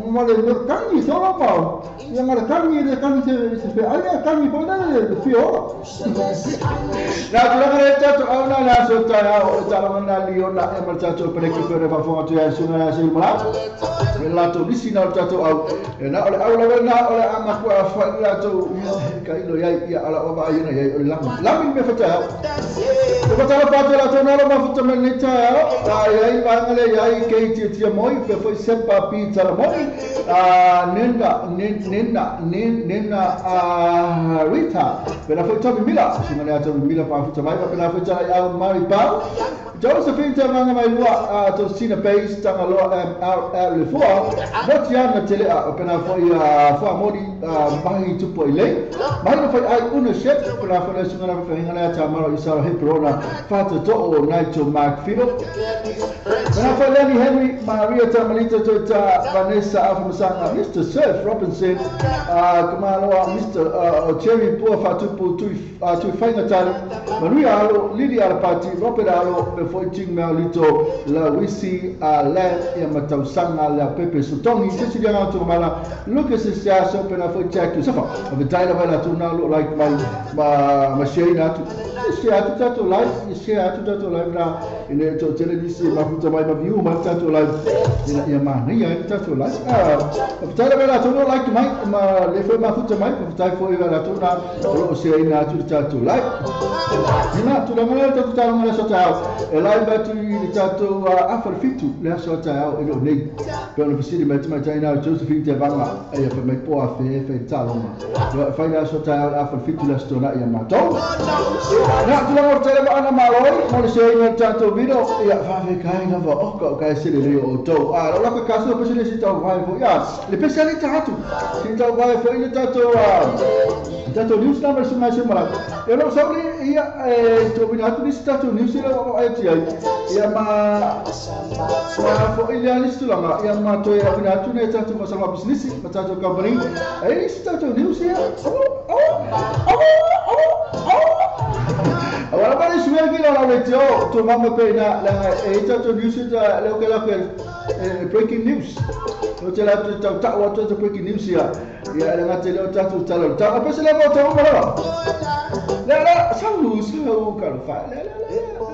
Speaker 2: ma le kangi so ma ya ma kangi le kangi se se ai kangi po na le fio na tulaga le tātou au na tala la so ta o tala na liona e ma tatou peleki pe fa fo tu ya sunga na se mala me la to nisi na tatou au e na ole au la na ole ama ku a fa la to ka ilo ya ia ala o ba ina ya o la la mi me fa ta o fa ta fa la to na ma fa ta me ta ai ai va ngale ya ke ti ti moi pe foi sepa pi ta la moi a nenda nenda nenda a Rita pe la foi Toby Mila sunga na Toby Mila pa fa ta mai pe la foi ta ya Mari Pau Josephine Tavanga mai lua to Sina Base Tangaloa M R le foa Motiana tele a pena foi a fa mori mahi tupo ile mahi no foi ai una chef pena foi sunga na foi ngana ta maro isaro heprona fata to o Nigel Mark Fido pena foi Lenny Henry Maria Tamalita to ta Vanessa Afamasanga Mr Surf Robinson Kamaloa Mr Jerry Pua Fatupu tui fainga tale Maria Alo Lily Alapati Robert Alo me foi ting mea lito la wisi a le ia matausanga la Pepe Sotongi Cecilia Ngautu Mala Lucas Siaso pena foi Jack Yusufa o the taila vai la tuna lo like my ma share na tu share atu tatou live share atu tatou live na ine to tele nisi ma futa mai ma view ma tatou live ina ia ma nei ia tatou live o taila vai la tuna like mai ma le foi ma futa mai futa foi la tuna o share ina atu tatou live ina tu la ngala tatou tala so tau e live atu i tatou afa fitu le so tau e lo nei pe ona fasili mai te mai taina Josephine te vanga e fa mai po a fe fe talonga fa ina so tau afa fitu le so na ia matou na tu la tele ma ana maloi mo le se ina tatou video ia fa fe kai na va o ka kai se le o tou a lo ka kaso pe se se tau vai fo ia le pesa le tatu se tau vai fo ile tatou tatou news na mais mais mala eu não sou ia to vina tu ni tatou news ile o ai ti ai ia ma fo ile ali tulanga ia ma to ia vina tu ne tatou ma sa business ma tatou company ai tatou news ia oh oh oh oh agora para isso mesmo que lá le tio to mama pe na la e tatou news ta le o que la breaking news o te la ta ta o to breaking news ia ia la ngate le tatou tala ta pe se le mo to mo la la la sau sau ka lo fa la la la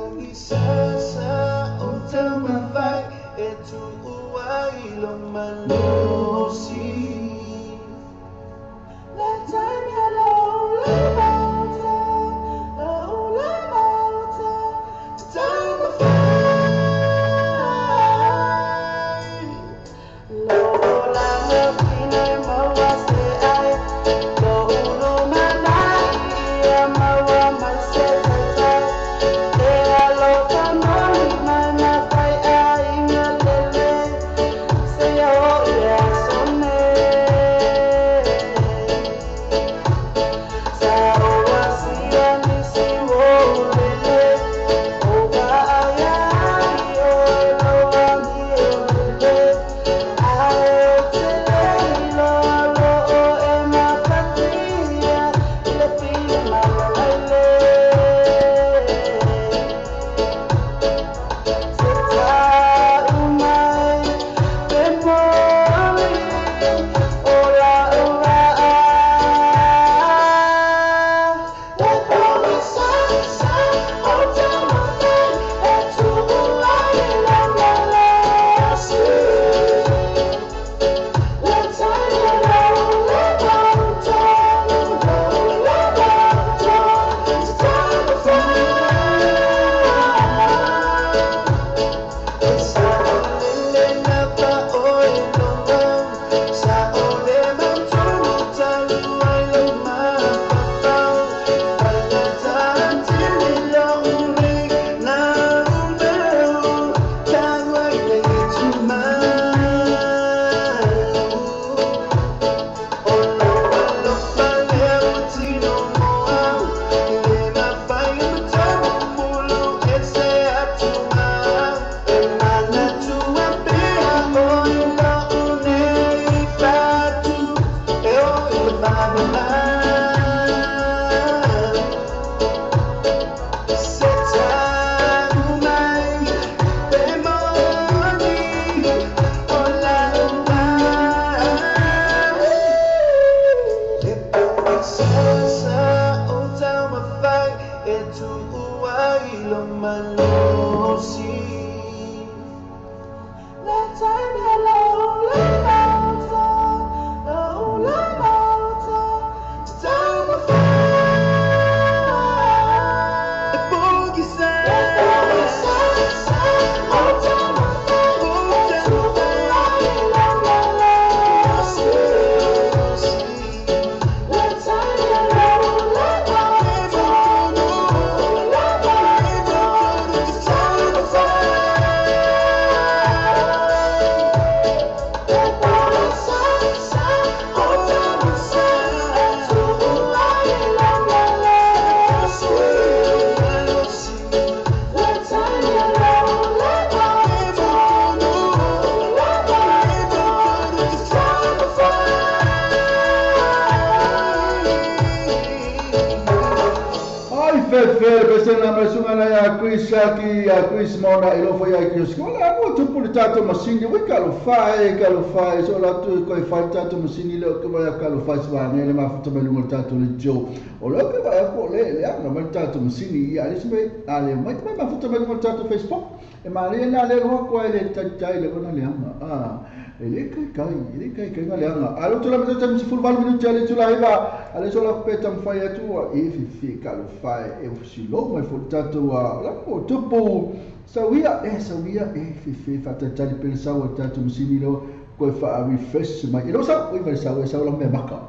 Speaker 2: Chris Mona e lofo ia ki skola mo tupu le tatou masini we ka lo fai so la tu ko fai tatou masini le ko ya ka lo fai swa ne le mafuta mai lunga tatou le jo o lo ke va ko le le anga mai tatou masini ia le sme ale mai mai mafuta mai lunga tatou Facebook e mari na le ho ko le tai le kona le anga a ele kai ele kai kai le anga alo tu la me tatou full val minuto le tu la iba ale so la peta mfai atu e fi fi ka lo fai e si lo mai fu tatou la ko tupu sawia e fi fi fa tali pel sawa tatou masini lo ko fa refresh mai lo sa o mai sawa sawa la me maka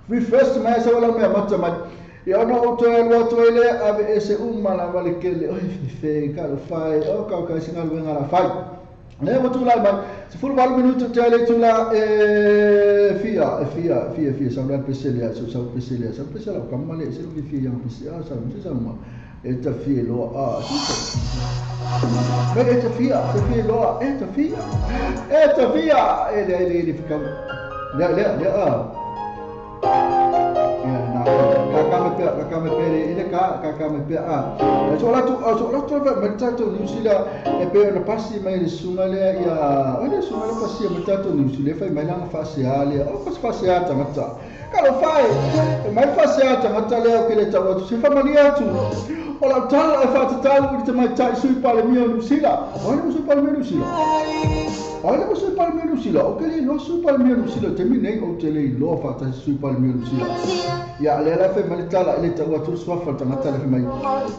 Speaker 2: refresh mai sawa la me mata mai ia ona o toe lua toe le ave ese uma la vale kele oi fi fi ka lo fai o ka ka singa lo ngala fai le mo tu la mai se full val minuto te le tu la e fia fia fia sa la pc le sa pc le sa pc la ka male se lo fia ya pc a sa se sa ma e ta fia lo a e ta fia se fia lo e ta fia e le le le fika le le le a ya na ka me pe le ka me pe a so la tu va me tato New Zealand e pe na pasi mai le sunga le ia o le sunga le pasi me tato New Zealand fai mai la fase a le o ko fase a tangata ka lo fai mai fase a tangata le o ke le tau se fa malia tu o la tala e fa talu i te mai tai sui pa le mio New Zealand o le sui pa le mio New Zealand o le sui pa le mio New Zealand o ke le no sui pa le mio New Zealand te mi nei o te le lo fa ta sui pa le mio New Zealand ia le la fe mai tala le tau atu sua fa tangata le mai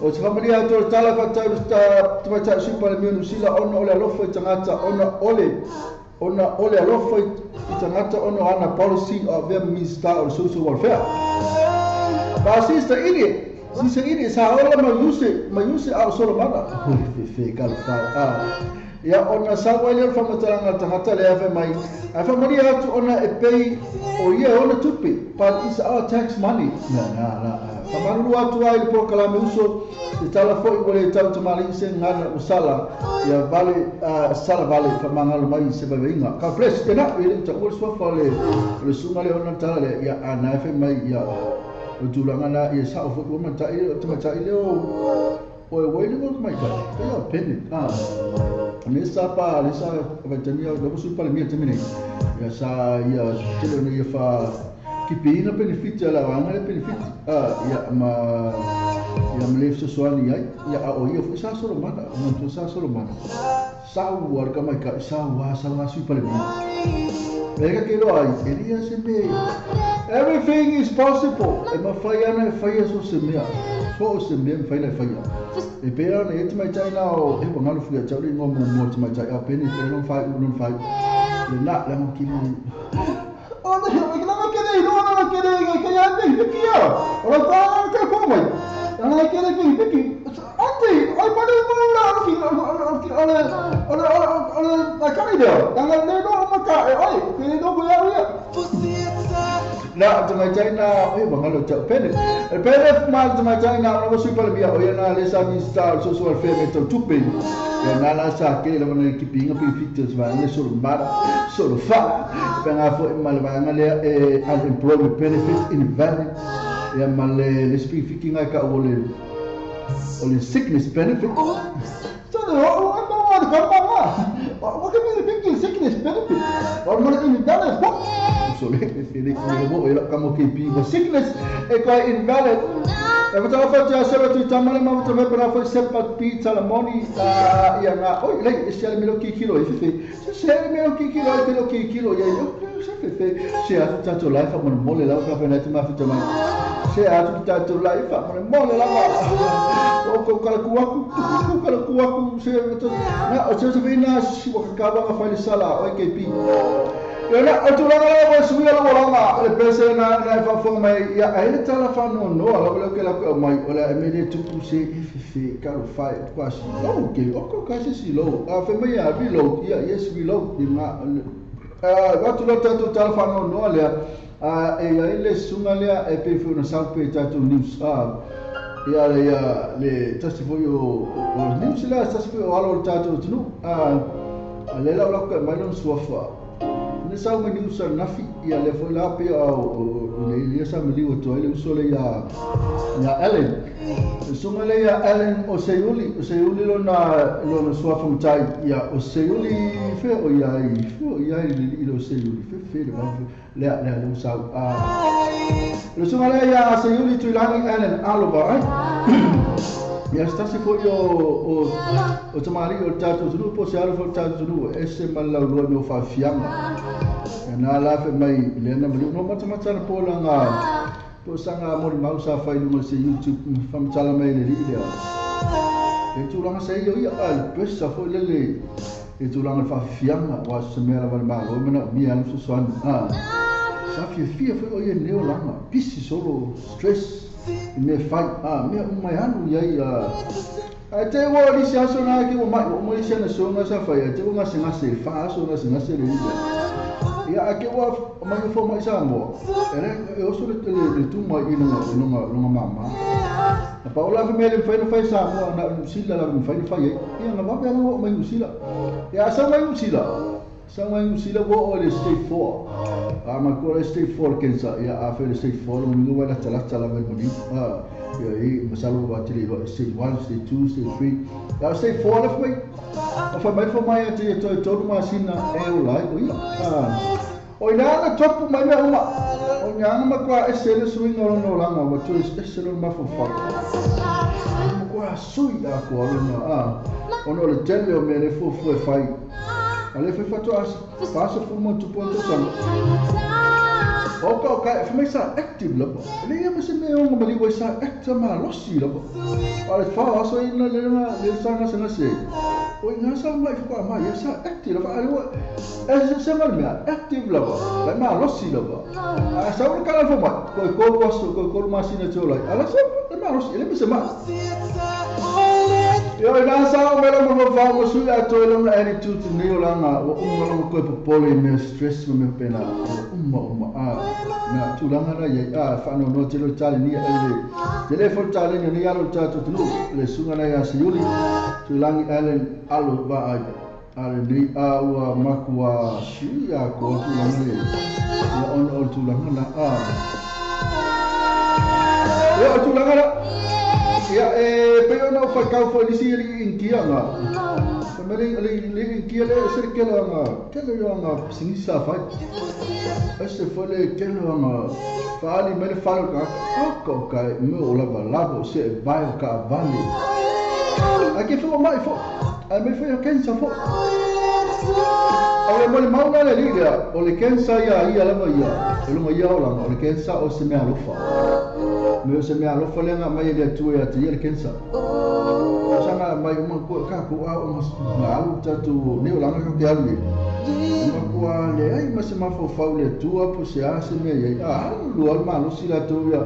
Speaker 2: o se fa malia tu tala fa tau ta ta sui pa le mio New Zealand ona o le alofa i tangata ona o le alofa i tangata ona ana policy of their minister of social welfare ba sister ili sisa ili sa ola ma yuse a solo mana fe ka fa a ia ona sa wale fa matalanga tangata le fa mai a fa malia atu ona e pay o ia ona tupe but it's our tax money na na na fa malu atu ai le prokalame uso te tala foi wale tau tamali se ngana usala ia vale sala vale fa mangalo mai se bainga ka bless te na ele ta ul so fa le le sunga le ona tala le ia ana fa mai ia o tulaga na ia sa o foi o matai o te matai le o o e wai le mai ka ia pene a ne sa pa le sa va tenia o su pa le mia temine ia sa ia tele no ia fa ki pina benefit la wanga le benefit a ia ma ia mle so so ani ai ia o ia foi sa solo mana mo to sa solo mana sa o ar ka mai ka sa wa su pa le mia Mega ke lo ai elia se me everything is possible e ma fai ana e fai so se mea so se mea fai le fai e pe ana e te mai tai na o e ngalo fu ya tau le ngo mo te mai tai a pene e non fai non fai le na la mo ki mo o na ke na ke ne no na ke ne ke ya ne ke ya o la ta ke ko mai na ke ne ke ke ate ai pa le mo la ki ole ole ole na ka ni de na ne no ma ka e ai ke no ko ya ya na te mai tai na e ngalo tau pene e pene ma te mai tai na no su pa le bia o ya na le sa mi sta so so al fe me tau tupe ya na la sa ke le mo ki pinga pi fites va ne solo mara solo fa pe nga fo ma le va le e unemployment benefit invalid ya ma le le speaking ka o le sickness benefit so no no no ka pa ma what can be the sickness benefit or mo invalid so le le le mo e ka mo ki pi sickness e ka invalid E whakawhati a sewa tui tamale ma wata mepera fo sepa pi talamoni ia ngā oi lei e se ale melo kikilo e fefe se ale melo kikilo e melo kikilo ia ia se fefe se atu tātou lai fa mone mole lau ka whenai te mawhita mai se atu tātou lai fa mone mole lau o kou kala kuaku se na o te whina si wakakawa nga whaile sala o AKP. Ia na o tulaga lava o suia lava lava le pese na na faafofoga mai ia ai le tala faanoanoa lava lea o ke lakou mai o le a e le tupu se e fefe kalofai kuasi lou ke o ko kasi si lou a fe mai ia reload ia yes reload i ma atu lo tatou tala faanoanoa lea e ai le suga lea e pei foi ona sau pe tatou news ia le tasi foi o news lea tasi foi o alo o le tatou atunuu a le lau lau mai lona suafa ne sau mai niusa nafi ia le foi la pe o le ia sa maliu atu ai le uso le ia Ellen sunga le ia Ellen o Seiuli lona suafa matai ia o Seiuli fe o ia i le o Seiuli fe fe le lea le sau le sunga le ia Seiuli Tuilagi Ellen Alova ai ia stasi foi o tamari o tatou tunu po se alo foi tatou tunu e se malau lua no faafiaga na la fe mai le na mali no matamata na polanga po sanga mo mau sa fai luga se YouTube famatala mai le lea e tulaga se ia ia a le pesa foi lele e tulaga faafiaga wa se mea lava le malo mana mia le fesoasoani sa fiafia foi o ia neo laga pisi solo stress me fai mea uma e alu iai ai te ua lisi aso na ki ua mai ua mai se na songa sa fai ai te ua gasegase fa aso gasegase le ia ia a ke ua mai fo mai sa mo e oso le tu mai i longa mama na paola fe mele fai no fai sa mo na usila la fai no fai ia na va pe na mai usila ia sa mai usila sa mai usila ua o le stage 4 a ma ko le stage 4 kensa ia a fe le stage 4 lo mingu wala tala tala mai moni ia i masalo wa tele stage 1 stage 2 stage 3 ia stage 4 la foi a fa mai fo mai ati to to ma sina e o lai o ia o ina na topu mai mea uma o ina ma kwa ese le suinga o no langa wa to ese lo ma fo fa kwa sui a ko lona a ono le tele o me le fo fo e fai ale foi fato as passa por uma tu ponto sang o ka ka foi sa active lava le ia mas me o mali wa sa active ma losi lava ale fa so ina le na le sanga sanga se o ina sa mai fa ma ia sa active lava ale wa e se ma me active lava le ma losi lava a sa o kala fo ma ko ko waso ko ko ma sina tolai ala sa le ma losi le me se ma Ia ina sa o mela mo fa mo sui a toi lona attitude nei o langa o uma longa koe popole me stress me pena uma a na tulaga la ia a faanoanoa tele o tale ni ele tele fo tale ni alo tatou tunu le suga la ia Seiuli Tuilagi Ellen alo va ale nei a ua makua sui a ko tulaga le ia ona o tulaga na a ia o tulaga la ia e pe ona o whakau fo lisi ili inkia ngā. Mele le inkia le se kela ngā. Kela yo ngā singisa fai. Ese fo le kela ngā. Fali mele falo ka ka ka me o lava lavo se vai o ka vale. A ke fo mai fo. A me fo yo kensa fo. O le mole mauna le lea o le kensa ia ia lava ia. O le ia o langa o le kensa o se mea alofa. Me o se mea alofa lea mai le atua ia te ia le kensa. O sanga mai uma ko ka ko a o ma alu tatu ne o langa ka ke alu. Uma ko a le ai ma se mafofau le atua po se a se mea ia. A alu al malo si la tu ia.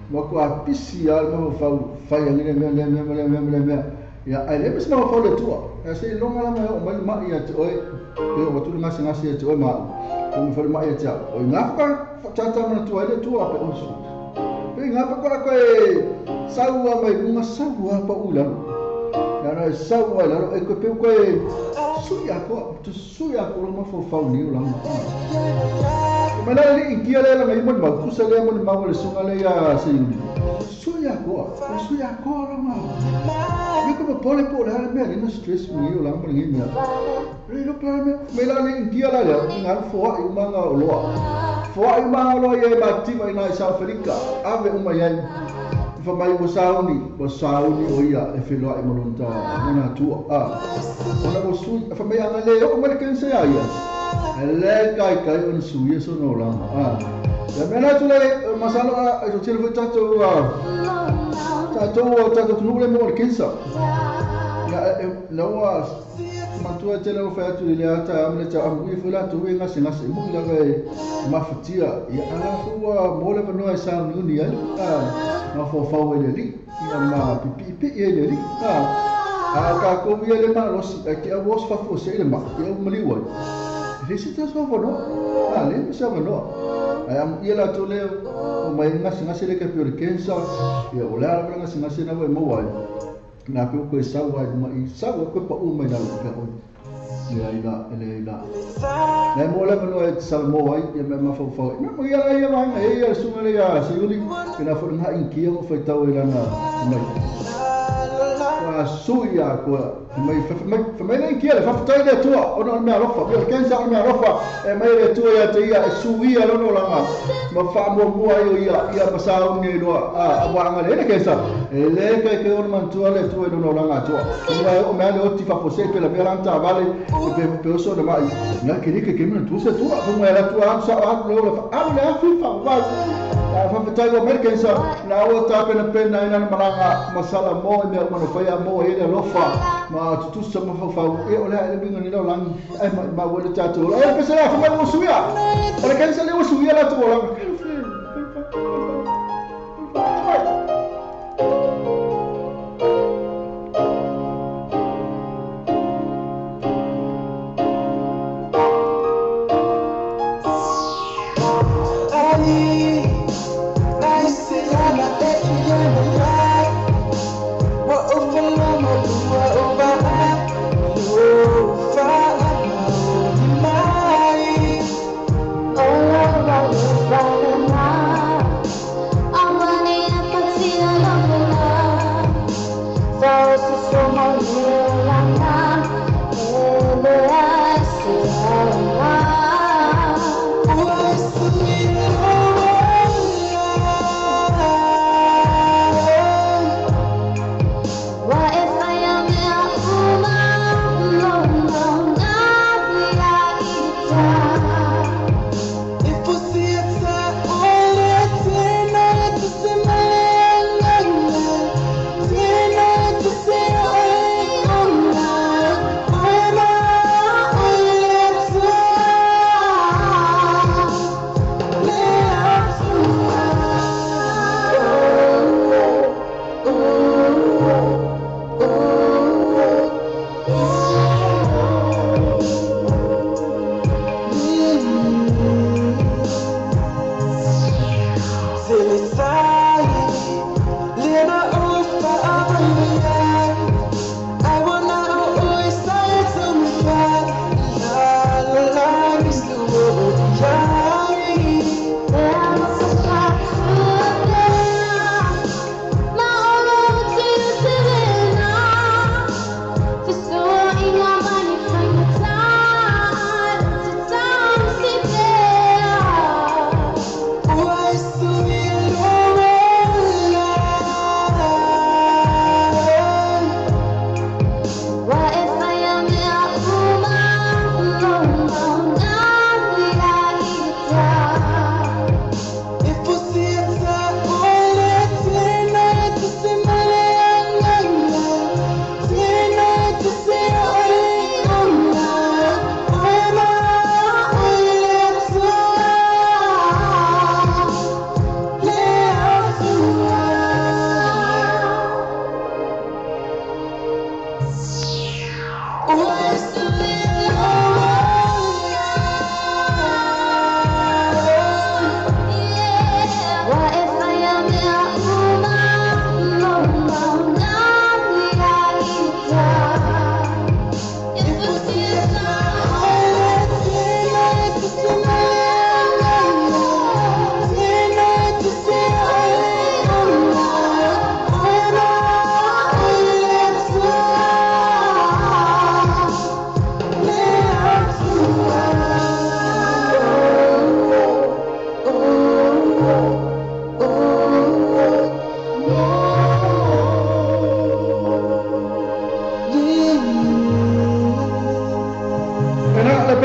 Speaker 2: Ma ko a pisi al mafofau fai a le mea le mea le mea le mea. Ia ai le ma se mafofau le atua. Ia se longa la mai o mai ma ia te oe. E o tu ngasi ngasi ia te oe ma. O me fai ma ia te o ngā whaka tata mana tua le atua pe o su. Pe ngā whakora koe saua mai lunga saua pa ulalo. Ia na saua lalo e koe peu koe sui a koa, tu sui a koa ma fofau ni o langa. Mai la le inkia le langa i moni mau, kusa le moni mau le sunga le ia Seiuli. Sui a koa, sui a koa langa. Me koe pole po le mea lina stress mi o langa mo le mea. Le lo pla mea, mai la le inkia la lea, ngā foa i umanga o loa. Foa i umanga o loa ia e mativa ina i South Africa, ave uma iai. Fa mai ua sauni o ia e feloai ma lona lona atua ona ua sui fa mai aga le oo mai le kensa ia ia e lē kaikai ona suia sona olaga ia mea la atu le masalo a so tele foi tatou tatou atunuu le mo le kensa ia la ua matua tele o fai atu i le ata ma le tau amu foi latou e gasegase mui lava e mafatia ia ala foi ua mo le avanoa e sauniuni ai mafaufau ai le alii ia ma pipiipii ai le alii a tatou ia le malosi ae te au oso faafuasei le maa ia ua maliu ai e le se taso avanoa le ma se avanoa ae amuia latou lea o mai gasegase le kapi o le kensa ia o le a lava le gasegase na ua e maua ai na pe koe sau ai ma i sau koe pa'u mai lalo pea oe le la le la le mo le no e salmo ai ia me mafaufau ai mo ia la ia vaega e ia suga le ia Seiuli pena foi nga inkia o faitau i lana mai ua sui ia koa mai mai le inkia le faafetai le Atua ona o le mea alofa ia le kensa o le mea alofa e mai le Atua ia te ia e suia lona olaga ma faamuamua ai o ia ia ma sauni ai loa ua agalē le kensa e lē kaikai ona manatua le Atua i lona olaga atoa ua e oo mea le oti faafuasei pe la mea lana taavale e pe oso ona ma'i na kele ke manatua se Atua foga e alu atu sa'o atu le ola alu le afi faavavai faafetai ua mai le kensa na ua tapenapena ai lana malaga ma Salamo i mea uma na faia mo ai le alofa ma tutusa mafaufau e o le a e le uiga nei lalolagi ae maʻimau ai le tatou ola e pese lea fai mai ua suia o le kensa lea ua suia latou olaga.
Speaker 6: Oh,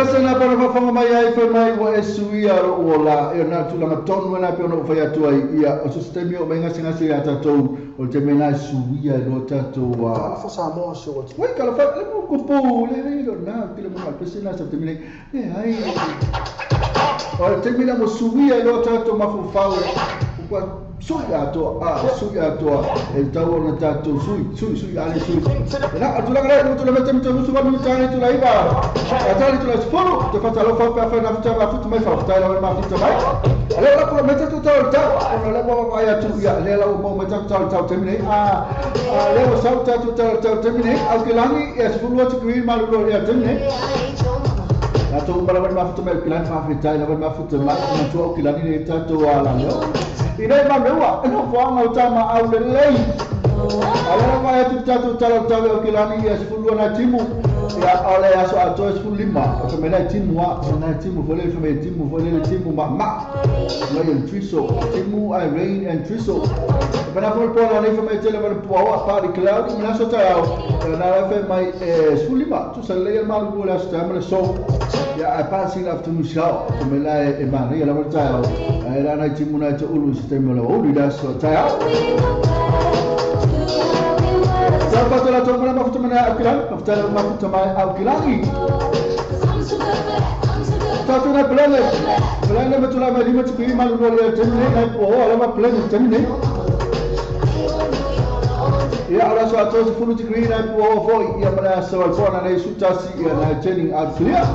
Speaker 2: pese na para whawhanga mai ai whai mai wa e suia ro o la e na tūlanga tonu na pe ono whai atu ai ia o so se o mai ngasi ngasi ia tātou o te mena suia no tātou a
Speaker 4: Kalafa Samoa se o
Speaker 2: Wai kalafa le mo kupu le le na kile mo pese na sa te mena le ai o te mena mo suia no tātou mafufau kwa sui atoa a sui atoa e tau ona tātou sui sui sui ale sui na atulaga le tula mete mete musu wa mi tani tula iba atali tula sfulu te fatalo fa pa fa na futa ma futa mai fa futa la ma futa mai ale la kula mete tu tau tau ona le wa ya tu ya le la mo mete tu tau tau te mine a le o sau tau tau tau te mine au ke langi e sfulu atu kui malu lo ya te mine Tatou mala ma futa mai kilani fa futa la ma futa mai na tu au kilani le tatou ala leo Ina ma meua no foanga o tama au le lei Ala ma e tu tatou tala tau au kilani ia sefulu na timu ia ole aso ato sefulu lima o mena timu a na timu fole fo me timu fole le timu ma ma la el triso timu I rain and triso para fo po na ni fo me tele pa po a pa di cloud na so ta na fe mai sefulu lima tu sa le ma lu la sta ma so ia a passing afternoon shower to me la e ma ni la volta era na timu na te ulu sistema la ulu la so ta Sabato la toma ma futa mana akilani futa ma futa ma akilani Tatu na plane plane metula ma lima tiki ma lu le temne na po ala ma plane temne Ia ala so ato fulu tiki na po fo ia mana so al fona na sutasi ia na training out clear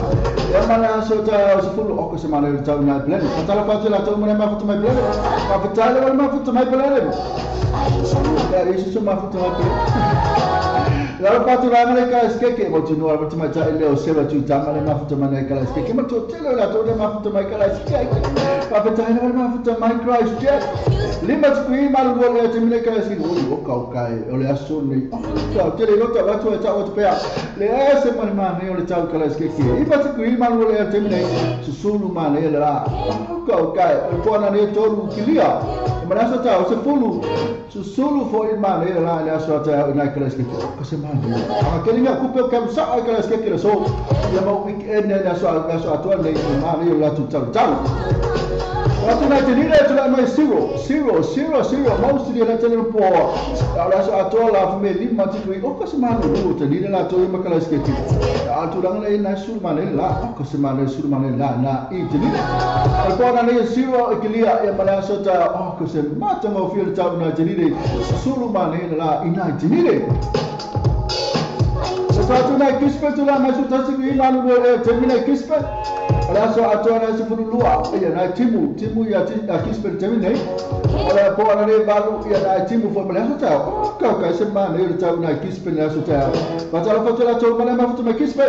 Speaker 2: ia mana so ta fulu o ko se mana ta na plane fatala fatala to mana ma futa ma plane fatala ma futa ma plane Ya isso ma futa ma plane La patura ma ka skeke mo tu no ma ta ile o seba tu ta ma ma futa ma ka skeke ma to tele la to ma futa ma ka skeke pa futa ma futa ma Christ Jack lima tui ma lu le te mine ka skeke o ka o kai o le aso ni ta tele lo ta tu ta o te le ese ma ma ne o le ta ka skeke i pa tui ma lu le te mine susulu ma ne la ka o kai o po na ne toru kilia ma na so ta o se fulu susulu fo i ma ne la le aso ta na ka skeke ko se ma Aquele minha culpa eu quero só aquelas que aquele sou e a mão é na sua tua lei ma lei lá tu tal tal Atu na te nira tu la mai 0 0 0 0 mau si la tele po ala so atoa la me lima ti kui o ko se ma no te nira la to ma kala ske ti atu la na na sur ma ne la ko se ma ne sur ma ne la na i te nira al po na ne 0 ekilia e ma la so ta o ko se ma ta mo fi ta na te nira sulu ma ne la ina te nira Satu na kispe tu la mai su tasi kui malu te mina kispe ala so atoa na se fulu lua ia na timu timu ia kispe te mina ala po ala ne balu ia na timu fo mala so ta o ka ka se ma ne ta na kispe na so ta patala patala to ma ma futu ma kispe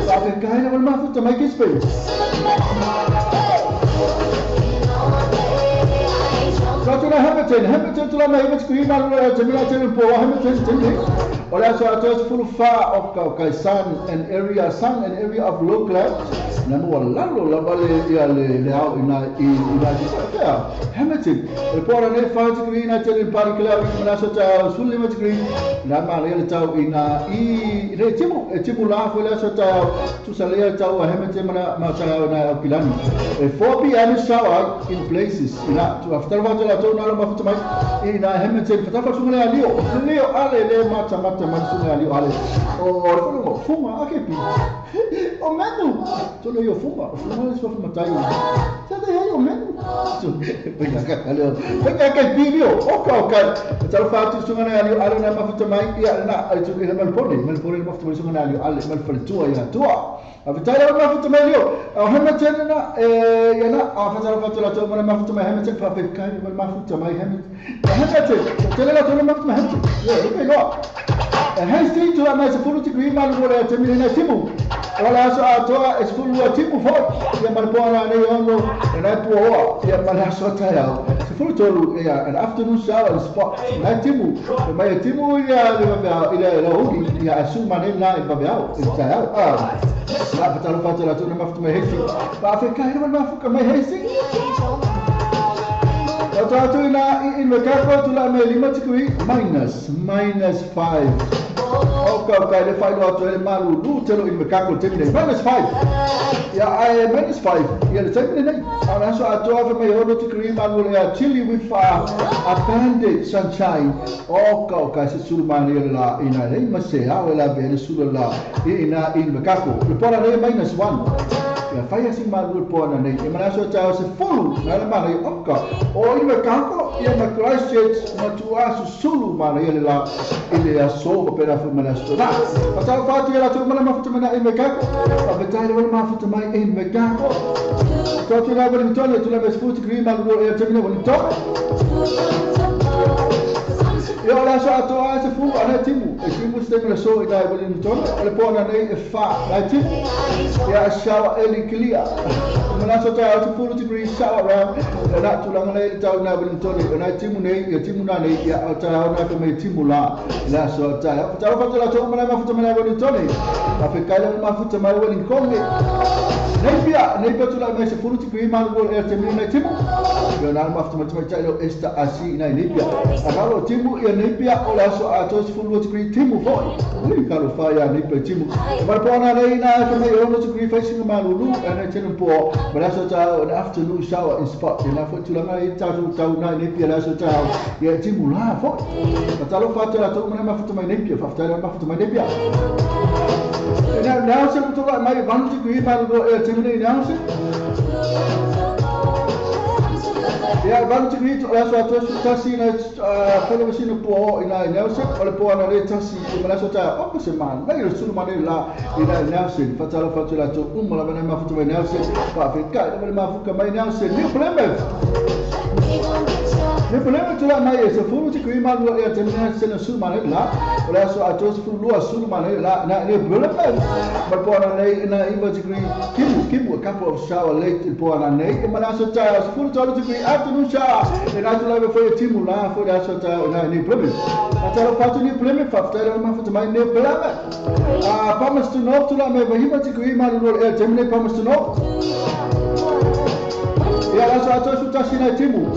Speaker 2: pa ka na ma futu ma kispe Satu na Hamilton Hamilton tu la mai met kui malu te mina te po Hamilton te mina Olha só, a todos full fa o kai sun and area of low clouds. Na mo lalo la vale ia le le au ina ina ja Hamilton. E pora ne 5 degree na tele party cloud na so ta sul 5 degree na ma le tau ina i re timu la fo la so ta tu sa le tau Hamilton ma ma sa na pilani. E 4 p.m. shower in places ina tu after wa la to na la ma futu mai ina Hamilton fata fa sunga lio lio ale le ma ta ma sunga lio ale o fuma ake pi o menu tu lo yo fuma fuma so fuma tai sa de yo menu venga ka lio venga ka pi lio o ka o ka ta fa tu sunga lio ale na ma futu mai ia na ai tu le mal pone ma futu sunga lio ale mal fa tu ia tu a vitala ma futu mai lio o Hamilton na e ia na a fa ta la to ma futu mai Hamilton fa pe kai ma futu mai Hamilton te la to ma futu mai Hamilton ye lo Hastings tu la mai se fulu degree ma lu le te mine timu wala so atoa e fulu timu fo ia ma po na ne ono na po o ia ma la so ta ya se fulu tolu ia an afternoon shower spot na timu ma ia timu ia le ba ila la hogi ia asu ma ne na ba ba ta ya ah la fatalo fatalo tu na ma futu mai Hastings ba fe kai ma futu mai Hastings Tatu ina in Mekako tu la me lima tikui minus 5. O ka kai le fai lo atu le malu lu telo i mekako temine -5 ia ai -5 ia le temine nei ala so atoa fa mai ono degree malu le chilly with a banded sunshine o ka kai se sulu mani la ina le ma se ha la be sulu la ina i mekako le pola nei -1 ia fai asi malu pola nei e mana so tau se fulu na le mani oka o i mekako ia ma Christchurch ma tua sulu mani le la ile aso pera fa mana so na pa fatu ia tu mana mafuta mana i mekako pa vetai le mafuta mai i mekako to tu la Wellington tu la 40 degree malu e termina Wellington ia la so atoa se fu ana timu e timu ste so ina Wellington le pona nei e fa la timu ia shower early clear mana so ta atu 40 degree shower round na tu la nei tau na Wellington na timu nei ia timu na nei ia ta na ko me timu la la so ta ta fa la to mana mafuta mana Wellington ta fe kai la mafuta mai Wellington nei pia tu la me se 40 degree malu e termina nei timu ia na mafuta mai tai lo esta asi na nei pia agalo timu ia nei pia o la so ato 40 degree timu foi ui kalo fa ia nei pia timu ma pona nei na ko me ono degree facing malu lu na tenu po ma so ta an afternoon shower in spot ina fo tu la mai ta tu tau na nei pia la so ta ia timu la fo ta lo fa ta to ma mafuta mai nei pia fa ta mafuta mai nei pia now se tu la mai 1 degree malu e termina now se ia 1 degree la so ato tasi na fele sino po ina Nelson o le po na le tasi e la so ta o se man mai le sulu mane la ina Nelson fa ta la fa la to la mana mafuta mai Nelson fa fe ka le mafuta mai Nelson ni problema ne problema tu la mai se fulu ti kui malu e termina se sulu mane la o la so ato fulu lua sulu mane la na ne problema ma po na nei na 5 degree kimu a couple of shower late po na nei e mana so ta fulu 12 degree afternoon shower e na tu la foi timu la foi la so ta na ne problema ata lo fatu ni problema fa ta la mafuta mai ne problema a Palmerston North tu la mai 5 degree malu e termina Palmerston North ia la so ato su tasi na timu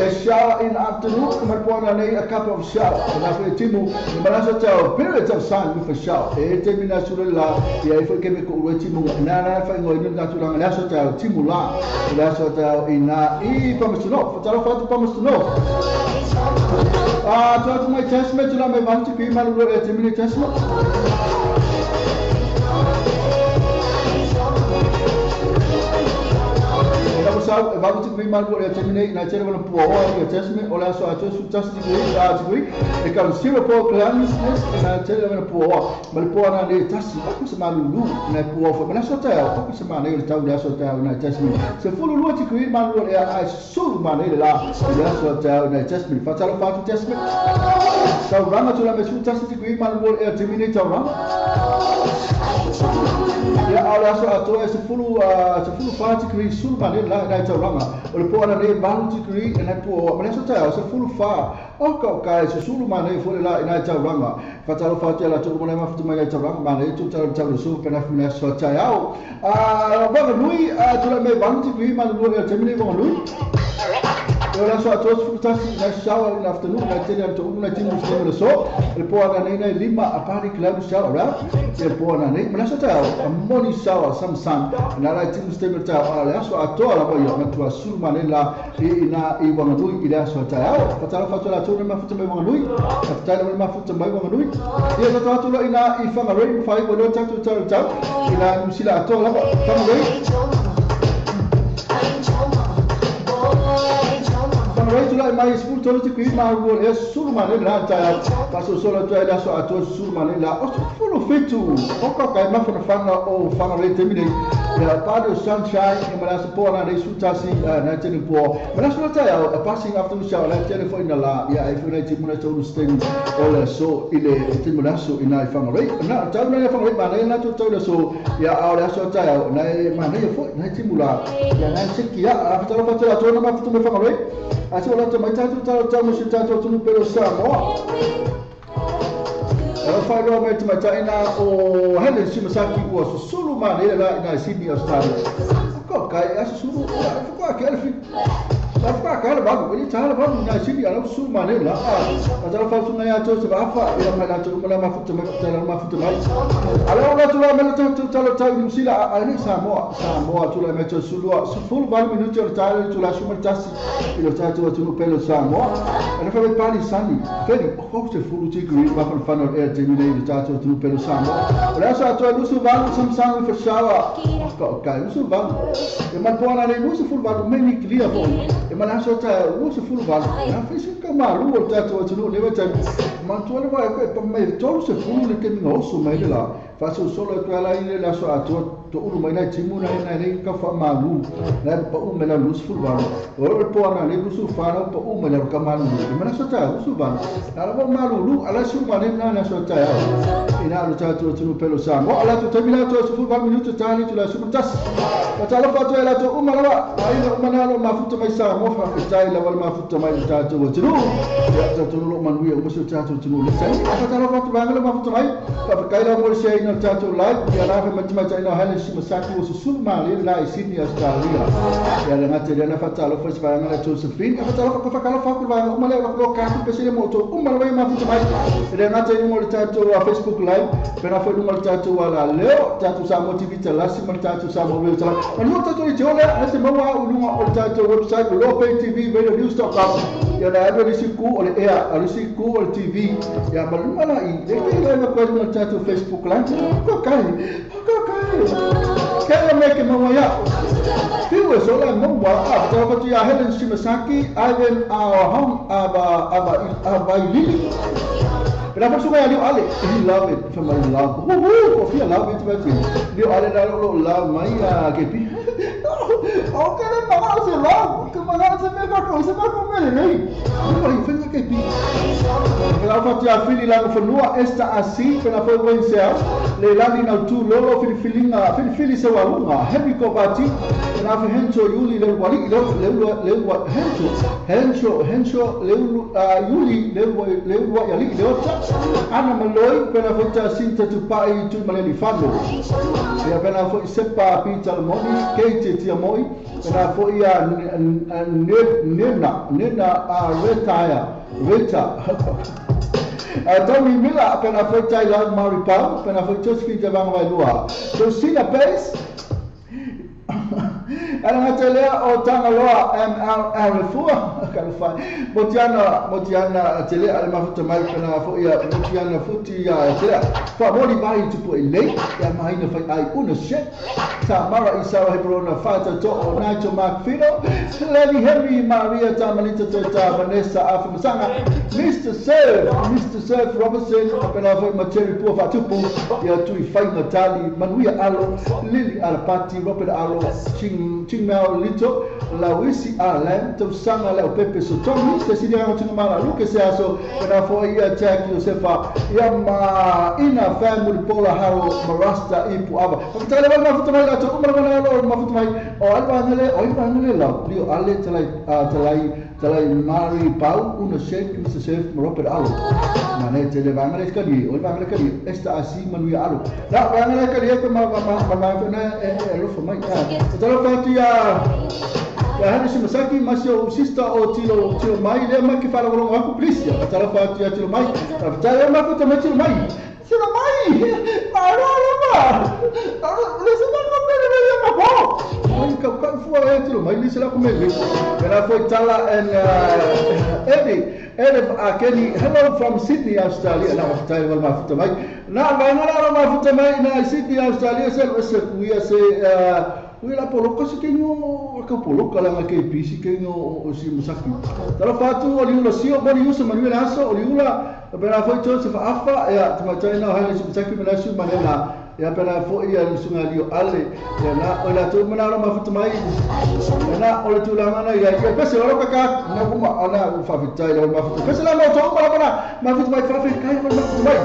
Speaker 2: a shower in afternoon ma pona nei a couple of shower na foi timu ma so ta periods of sun with a shower e termina sulu la ia foi ke me ko ro timu na na fa ngoi na tu la so ta timu la la so ta ina i Palmerston North ta lo fatu Palmerston North a tu mai testament la mai 1 degree malu e termina testament sau 8 degree malu e termina na tele po o e testament o la so ato su tasi degree e ka zero po cloudiness na tele po o ma po na le tasi ko se malu lu na po o ma so ta o ko se ma le tau la so ta na testament se fulu lu degree malu e a sulu ma le la la so ta na testament fa ta lo fa testament sau ranga tu la me su tasi degree malu e termina tau ranga ia ala so ato e se fulu 5 degree sulu ma le la na tauranga o le po ana nei 8 degree e na po ma so ta o se fulu fa o ka ka se sulu ma nei fo la ina tauranga fa ta lo fa te la to mo ma futu mai tauranga ma nei tu ta ta so pe na fu na so ta au a ba nui a tu la me 8 degree ma lu e termine mo nui Ora so ato fu tasi na shower in afternoon na tele to na timu se so le po ana nei na lima a party club shower ra le po ana nei ma so ta a morning shower some sun na la timu se ta ala so ato ala mo yo na tua sul ma le la ina i Wanganui i la so ta au fa ta fa la to ma futu mai Wanganui fa ta la ma futu mai Wanganui ia so ta tu ina i Whangarei fa i lo ta tu ta ta ina musila ato ala Whangarei Right mai sful tolo ti qui ma go e sul ma la ta passo solo tu la so ato sul ma la o fulo fitu o ka kai ma fa fa o fa le temine la pa do sunshine e ma la so na le su tasi na tele po ma la so ta ya passing after shower la tele fo ina la ya e fu na ti muna to sting o la so ile ti muna so ina fa ma re na ta na fa ma le na to to so ya a la so ta ya na ma ne fo na ti mula ya na se ki ya a fa ta la to na ma fu me fa ma re Asi o la mai tatu tau tau mo tatu tu pero Samoa. Ela fai lo mai mai ina o Helen Shimasaki o susulu ma le la ina Sydney Australia. Ko kai asu sulu ko ke elfi. Fa ka le ba ni ta le ba na sini ala su ma le la a ta fa su na ya to se ba fa ya ma la to ma la ma fu ma ta la ma fu ma ala la tu la ma ta ta ta ta ni sila a ni Samoa Samoa tu la me to su lo su fu ba mi tu ta tu la su ma ta si ilo ta tu tu pelo Samoa ana fa pa ni sani feli o ko se fu ti green ba fa fa no e te ni le ta tu tu pelo Samoa la sa tu lu su ba sam sam fa shawa ko ka lu su ba e ma po na le lu su fu ba me ni clear po e ma la so ta lu su fu ba na fa si ka ma lu ta tu tu le va ta ma tu le va e me to se fu le ke no su me la fa su solo tu ala ile la so a tu to ulu mai na timu na na le ka fa ma lu na pa u me la lu su fu ba o po na le lu su fa na pa u me la ka ma lu e ma la so ta lu su ba ala ba ma lu lu ala su ma le na na so ta ya ina lu ta tu tu pelo sa mo ala tu te mi la to su fu ba minuto ta ni tu la su tas ta la fa tu ala tu uma la ai uma na lo ma fu tu mai sa mo fa ta ila wal ma fu tu mai ta tu tu ya ta tu lo man wi o so ta tu tu lu sa ta la fa tu ba ma fu tu mai fa kai la mo se ina ta tu la ya la fa ma tu ma ta ina hele si masaki o su ma le la i Sydney Australia ya la ngate le na fa ta lo fa sa na Josephine fa ta lo fa ka lo fa ku ba uma le lo ka ku pese le mo to uma le ma fu tu mai le ngate ni mo le ta tu Facebook live pena fa lu mo ta tu ala leo ta tu sa mo TV ta la si mo ta tu sa mo we ta ma no ta tu i jole na se mo wa u lunga o ta tu website lope tv radio news.com ya la abe si ku o le ea a si ku o TV ya ma lu la i le ke la ko mo ta tu Facebook live ko kai ko kai kai me ke mo ya Fiu e sola mo wa a ta fa tu ya Helen Shimasaki Ivan a hong aba aba aba lili Pero fa suga lio ale he love it for my love hu hu ko fia love it but lio ale la lo love mai a ke pi o ke le ma se love ke ma se me fa ko se ma ko me le ko i fa ke pi la fa tia fili la fa nua esta asi pela fa wen se le la ni na tu lolo fili filinga fili fili se wa lunga heavy ko bati la fa hencho yuli le wali le le hencho hencho hencho le yuli le le wa ya li le Ana Maloi, pena foi ta sinta tu pai tu maleli fano. Ia pena foi sepa Peter Moni, Kate Tia Moi, pena foi a Nena, Nena a Retire, Reta. Tommy Miller, pena foi Thailand Mary Pau, pena foi Josephine Javang Wailua. Josina Pace, Ana ngatelea o Tangaloa ML Refua kalufai Motiana Motiana tele ale mafuta mai kana fo ia Motiana futi ia tele fa moli mai tupu ile ia mai na fai ai una shit Tamara Isawa Hebrona Fata to o Nigel Mark Fino Lady Henry Maria Tamalita Tota Vanessa Afamasanga Mr. Surf Robertson pena foi Materi Pua Fatupu ia tui Fainga Tali Manuia Alo Lily Alapati Robert Alo Ching Chingmao Lito Lawisi Alan Tausanga Leo Pepe Sotomi Cecilia Tingamala Luke Seaso pena foi ia Jack Josefa ia ma Ina Family Paula Haro Marasta Ipu Ava Fakatale wal mafuta mai la to umar mana lo mafuta mai o alba ngale o iba ngale la lio ale talai talai talai Mari Pau una shake Mr. Chef Robert Alo mane tele bangale kali o bangale kali esta asi manuia alo la bangale kali e ma ma ma ma na e lo fo mai talo fatia ya hana Shimasaki masio sister o tilo tilo mai le ma ki fala lo aku please ya talo fatia tilo mai talo ma ko te tilo mai tilo mai aro ma aro le se ma ko le ma ko ai ka ka fu a tilo mai le se la ko me le era foi tala and Eddie Eddie Kenny hello from Sydney Australia na fatai wal ma futa mai na ba na la ma futa mai na Sydney Australia se se kuia se Ui la poloka se kenyo ka poloka la ke pisi kenyo o si musaki. Talo fatu o liula sio mori usa manuel aso o liula pera foi Joseph Afa ya tamatai na hele si musaki melasu manela ya pera foi ya sunga lio ale ya na o la tu mana ma futa mai na o le tulanga na ya ya pese ro ka ka na kuma ana u fa fitai la ma futa pese la ma to ma ma futa mai fa kai ma futa mai.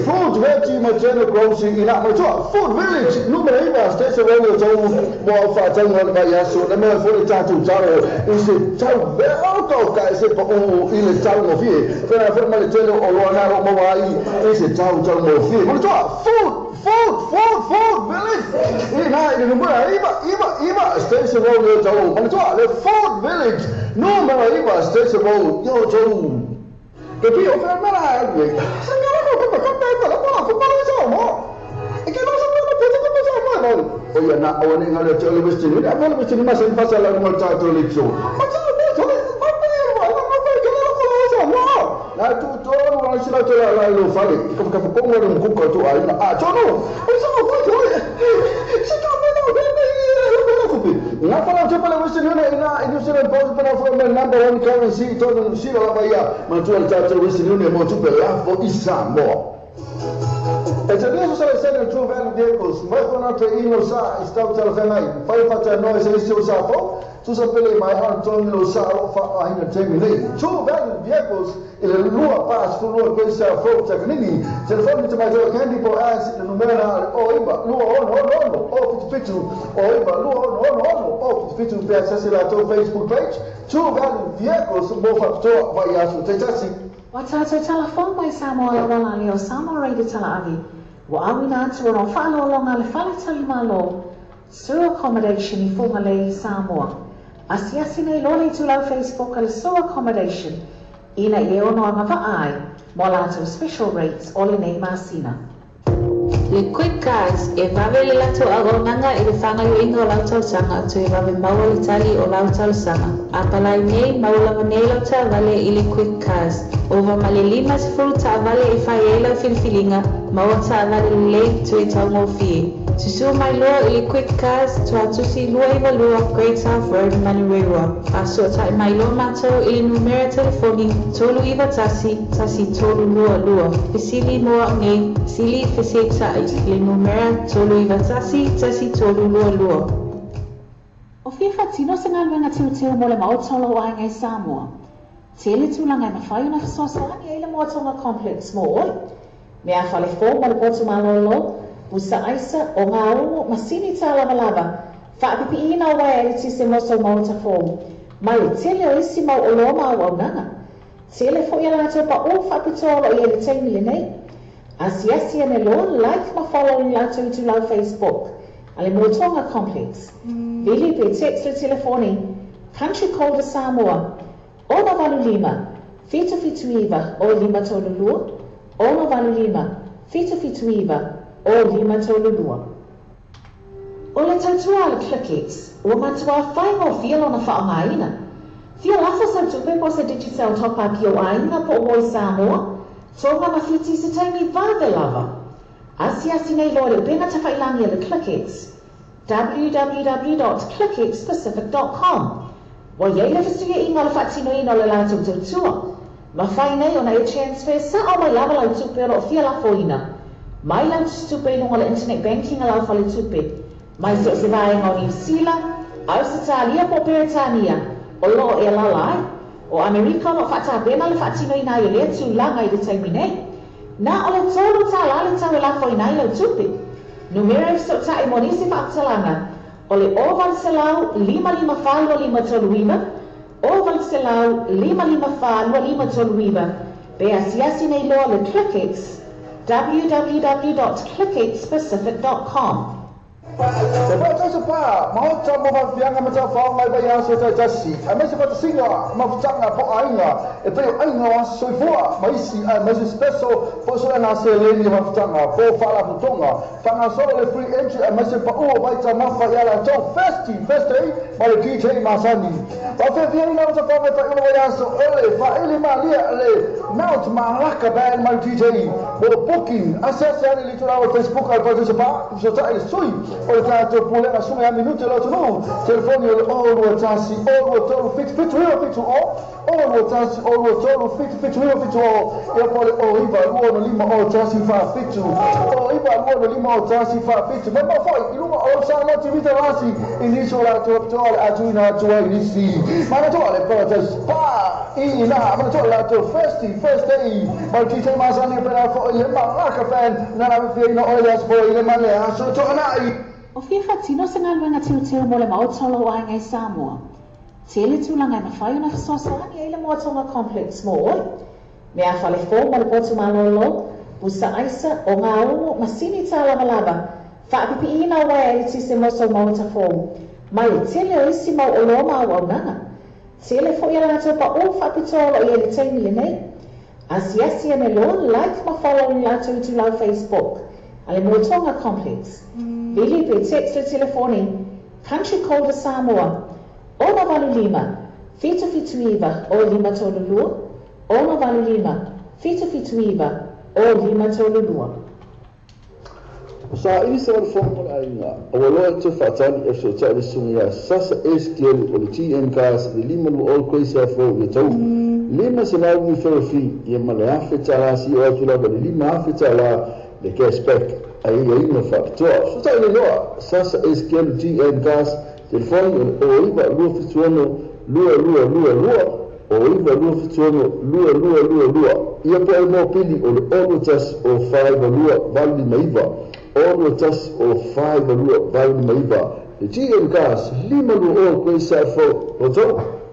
Speaker 2: Food veggie maternal grocery ina matua Food Village numero iwa station radio tau mo fa tau mo ba ya so na mo fo ta tu tau ise tau velo ka ise pa o ile tau mo fie fa fa ma le tele o lo na ro mo ai ise tau tau mo fie matua Food Food Food Food Village ina ile numero iwa iwa iwa station radio tau matua le Food Village numero iwa station road yo tau ke pi o fa mala Oya na awan nga le tele westini na wala westini mas en pasala mo ta to le tso na tu to no sila to la lo fale ka ka ko mo ko ko to ai na a to no o sa ko to se ka mo no na fala to pala westini na ina inu sila pause para for number one currency to no sila la baya ma to ta to westini mo to pela fo isa mo. E te adesso sarà sempre il tuo bello Value Vehicles, mai kona te ino sa i stau talawhengai, whai whatea noe se isi o sa fau, tusa pele mai on tongi lo sa o wha ahina temi nei. True Value Vehicles, i le lua pas fulua koe sa fau takanini, telefoni te mai toa candy po as i le numera ale o iba, lua ono ono ono, o fitu fitu, o iba, lua ono ono ono, o fitu fitu, pea sasi la tau Facebook page, True Value Vehicles, mo whapitoa vai asu te tasi.
Speaker 5: Wa tātou telefon mai Samoa la wala leo Samoa Radio Tala Avi. Wa awina atu o whaalolonga le whaletali malo, Su Accommodation i Fugalei, Samoa. Asiasi nei lole tulau Facebook ale Su Accommodation, ina i e ono anga vaai, mo lātou special rates o le nei masina.
Speaker 6: Le Quick Cars e vave le lato auaunaga i le fagaioiga o lau tausaga toe vave maua le tali o lau talosaga. Apalai nei mau lava nei lau taavale i le Quick Cars. Ova ma le 50 taavale e fai ai lau filifiliga, maua taavale lelei toe taugofie. Susua mai loa i le Quick Cars Tuatusi 292 Great South Road, Manurewa. Faasoatai mai loa matou i le numera telefoni 391 1322. Fesili mo au nei, sili fesetai le numera 391 1322.
Speaker 5: O fia whatino se galuega teuteu mo le maota o lou aiga i Samoa. Tele tulaga e mafai ona fesoasoani ai le Moatonga Complex mo oe. Mea fale fou mo le potu malolo, pusa aisa o ngā umu masini tā lavalava, whaapipiina o waea e tise moso maota fou. Mai le tele o isi mau o loa ma auaunaga. Tele fo ia lātou pa o whaapitoa lo i ele taimi le nei. Asiasi ane loa, like ma follow i lātou i tulau Facebook. Ale Moatonga Complex. Vili pe text le telefoni. Country Code Samoa. Ono valu lima, fitu fitu iva o lima tolu lua. Ono valu lima, fitu fitu iva o lima tolu lua. O le tautua ale ClickX, ua matua whainga o fia lona whaongaina. Fia lafo sa tupe po se Digicel top up i o aiga po o i Samoa, tonga ma fiti se taimi vave lava. Asiasi nei loa le upenga tawhailangi ale ClickX, www.clickxpacific.com. Wa iei le fasuia inga le whaatino ina o le lātou tautua. Ma whai nei ona e transfer sa o mai lava lau tupe o loo fia lafo ina. Mai lau tupe i lunga le internet banking a lau fale tupe. Mai se o se vaenga o New Zealand, Ausitalia po Peretania, o loo e lala ai. O Amerika o loo whaatāpena le whaatino ina i lea tūlanga i le taimi nei. Nā o le tolu tā la le tau e lafo ina i lau tupe. Numera e so ta i monisi whaatalanga. O le o valselau lima lima wha lua lima tolu iwa, o valselau lima lima wha lua lima tolu iwa, pe asiasi nei loa le ClickX, www.clickxpacific.com.
Speaker 2: Se pa tau se pa, mahota mo whafianga ma tau whao ngai vai aso tai tasi. A me se pata singa, mafutanga po ainga, e peo ainga o aso soifua, ma isi, a me se special, po so na se leni mafutanga, po whala putonga, whanga solo le free entry, a me se pa ua vai ta mafa i ala tau festi, festi, ma le DJ Masani. Wa whia ina o ta whao ngai whai ula vai aso, ele, whaele malia, le Mount Malaka Band ma le DJ, mo booking, ase ase ane li tulawa Facebook al pa se pa, so ta ele sui, o le tātou pulega sunga ia minute lo tunu, telefoni o le o lua tasi, o lua tolu, fitu fitu iwa fitu o, o lua tasi, o lua tolu, fitu fitu iwa fitu o, ia po le o iwa, lua no lima o tasi wha fitu, o iwa, lua no lima o tasi wha fitu, me ma foi, i lunga o sa lo ti vita lasi, i niso la tua ptoa le atu ina atua i nisi, mana toa le Paradise Pa, i na, mana toa la tua first day, ma le DJ Masani pera fo i le Malaka Band, nana me fia ina o le aso i le male aso toa nai.
Speaker 5: O fia whatino se galuega teuteu mo le maota o lou aiga i Samoa. Tele tulaga e mafai ona fesoasoani ai le Moatonga Complex mo oe. Mea fale fou mo le potu malolo, pusa aisa o ngā umu masini tā lavalava, whaapipiina o waea e tise moso maota fou. Mai le tele o isi mau o loa ma auaunaga. Tele fo ia lātou pa o whaapitoa lo i ele taimi le nei. Asiasi ane loa, like ma follow i lātou i tulau Facebook. Ale Moatonga Complex. Vili pe text le telefoni, Country Code Samoa, ono valu lima, fitu fitu iwa o lima tolu lua, ono valu lima, fitu fitu iwa o lima tolu lua.
Speaker 2: Sa ili se wale fōngo le ainga, o waloa te whaatani e so ta le sunga ia sasa SQL o le TM Cars le lima lu all crazy afo ia tau. Lima se lau mi whero fi ia ma le afe tā la si o atu lava le lima afe tā la le cashback. Aiaiga faapitoa. Sutai le loa Sasa Ezekiel GN Gas, telefoni o le 09 276 2222 o 9 276 2222. Ia po o mo pili o le 6 o 5 2 8 5 9 6 o 5 2 8 5. Le GN Gas 5 2 o koe sa fo o.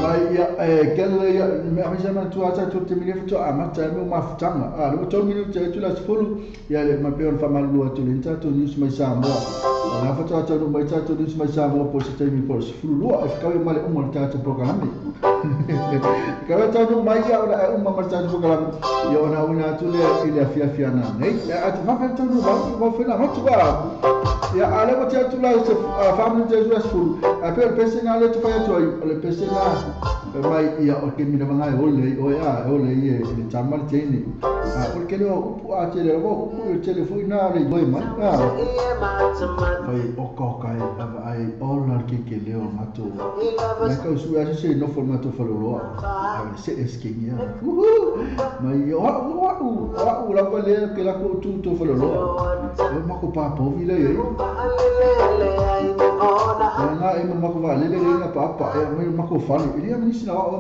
Speaker 2: Mai ia e kele ia me amisa na tu ata tu te mini foto amata me mafutanga a le to mini te tu la sfulu ia le ma pe on famalu atu le tato news mai Samoa la foto ata no mai tato news mai Samoa po se te mi po sfulu lo e kawe male umo tato programe kawe tato mai ia ora uma ma tato programe ia ona una tu le ile afia afia na nei atu ma fa tato va fa na matu ba ia ale mo te tu la se family te tu la sfulu a pe pese na le tu fa tu le pese na mai ia o ke mina vanga ole o ia ole ie le tamal teni a porque le upu a tele o upu telefone na le doi mai a fai o ko kai ai ola ke ke leo mato na ka su a se no formato falolo a se esquinha mai o o la le ke la ko tu to falolo o ma ko pa po vi le e na e ma ko va le le na pa pa e ma ko fa le ia ni sina o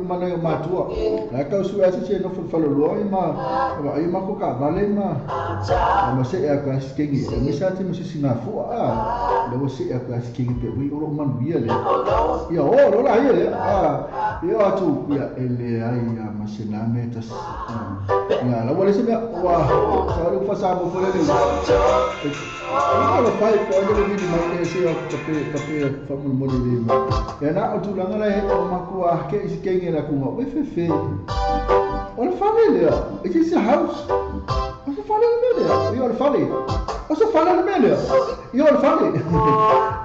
Speaker 2: ma le ma tua la ka su a se no falolo e ma e ma ko ka vale ma ma se e ka skingi e me sa te mo se sina fu a le se e ka skingi pe wi o man via le ia o lo la ia a ia tu ia ele ai a ma se na me tas ia la wale se me wa sa ru fa sa mo fo le o lo fai po le ni ma e se o ka pe fa mo mo le ia na o tu la ngala e o makua ke iskengi la kunga o fe fe o le fale le it is a house o se fale le mele o le fale o se fale le mele o le fale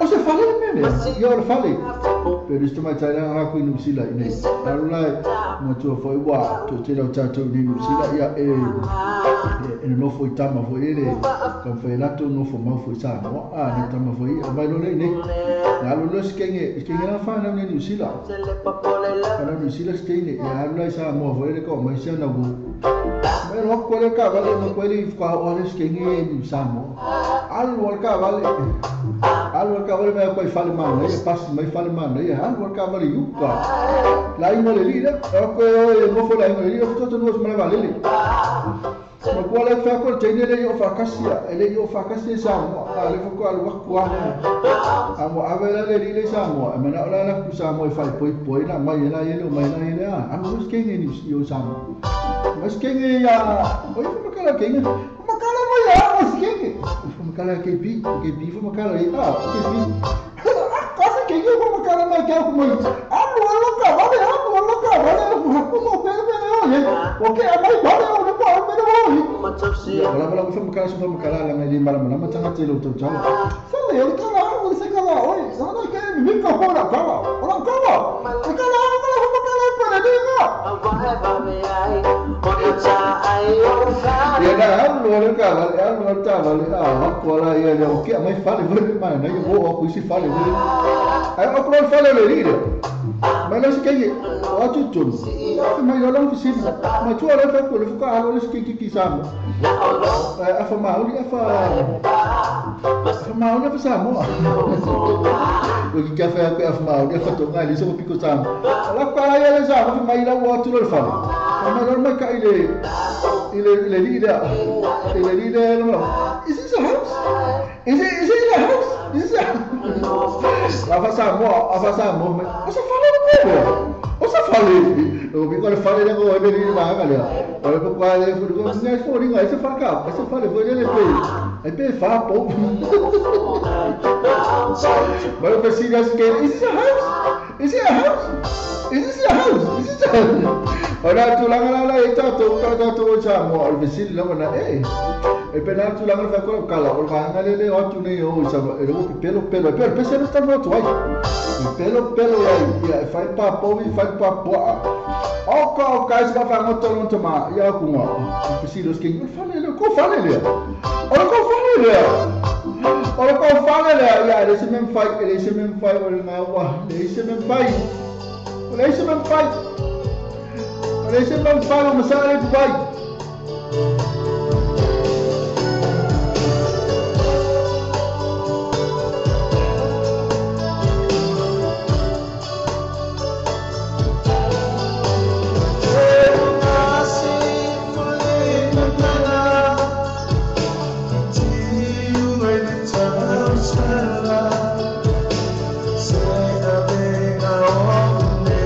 Speaker 2: o se fale le mele o le fale pero isto mai tai la ku inu sila ine alula mo tu foi wa tu te la tatu ni nu sila ia e e no foi tama foi ele ka foi la tu no foi mau foi sa mo a ni tama foi o mai lo le ne na lo lo skenge skenge la fa na ni sila na ni sila skenge ia alula sa mo foi ele ko mai sa na bu mai lo ko le ka vale mo ko ele ka o le skenge ni sa mo alu al ka vale alu al ka vale mai ko fale ma ne pas mai fale ma ne alu al ka vale yuka la ingo le lira o ko e mo fo la ingo le lira to no ma vale le ma ko le fa ko te ne o fa kasia ele o fa kasia sa mo a le fo ko alu ko a mo a vela le lira sa mo ma na la ku sa mo fa poi poi na mai la ele mai la ele a mo skenge ni yo sa mo ma skenge ya oi ma kala kenge ma kala mo ya mo skenge ma kala ke bi fo ma kala a ke bi a ka kenge mo ma kala ma ka mo a mo lo ka vale a mo lo ka vale mo mo pe pe o o ke a mai vale o ko a me lo o la la fo ma kala so ma kala la ngai mala mala ma tanga te lo to tau sa le o kala o se kala oi sa na ke mi ka ko la kala o la kala o kala o kala o kala pe le ni ia na alu le ka vale alu ta vale a ko la ia le o ke mai fale vale mai na yo o ku si fale vale ai o ko fale le ri mai lo skenge o tu tu mai lo lo fi ma tu ala fa ko le fa ka lo skenge ki sa mo a fa ma uli a fa ma uli fa sa mo o ki ka fa fa ma uli fa to ngai le so piko sa mo la ka ia le sa mo mai la o tu lo fale ma lo mai ka ile ile ile ile ile no is this a house is it a house is it a la fa sa mo a fa sa mo o sa fale le mele o sa fale o bi ko le fale le ko le ni ma ka le o le ko ka le fu ko ngai fo ri ngai se fa ka se fale fo le le pe ai pe fa po ma lo si das ke is this a house is it a house is this a house is this a house ora tu la la e ta to ka ta to cha mo al vesil la na e e penal tu la fa ko kala o ka ngale le o tu ne o sa e lo pelo pelo pelo pese no sta no tu ai pelo pelo ai ia fai pa po vi fai pa po o ka o ka sa fa mo to no to ma ia ku mo pesi los ke fale le ko fale le o ko fale le o ko fale le ia le se mem fai le se mem fai o na wa le se mem fai le se mem fai le se mem fai o masale Dubai.
Speaker 3: Say the thing I want.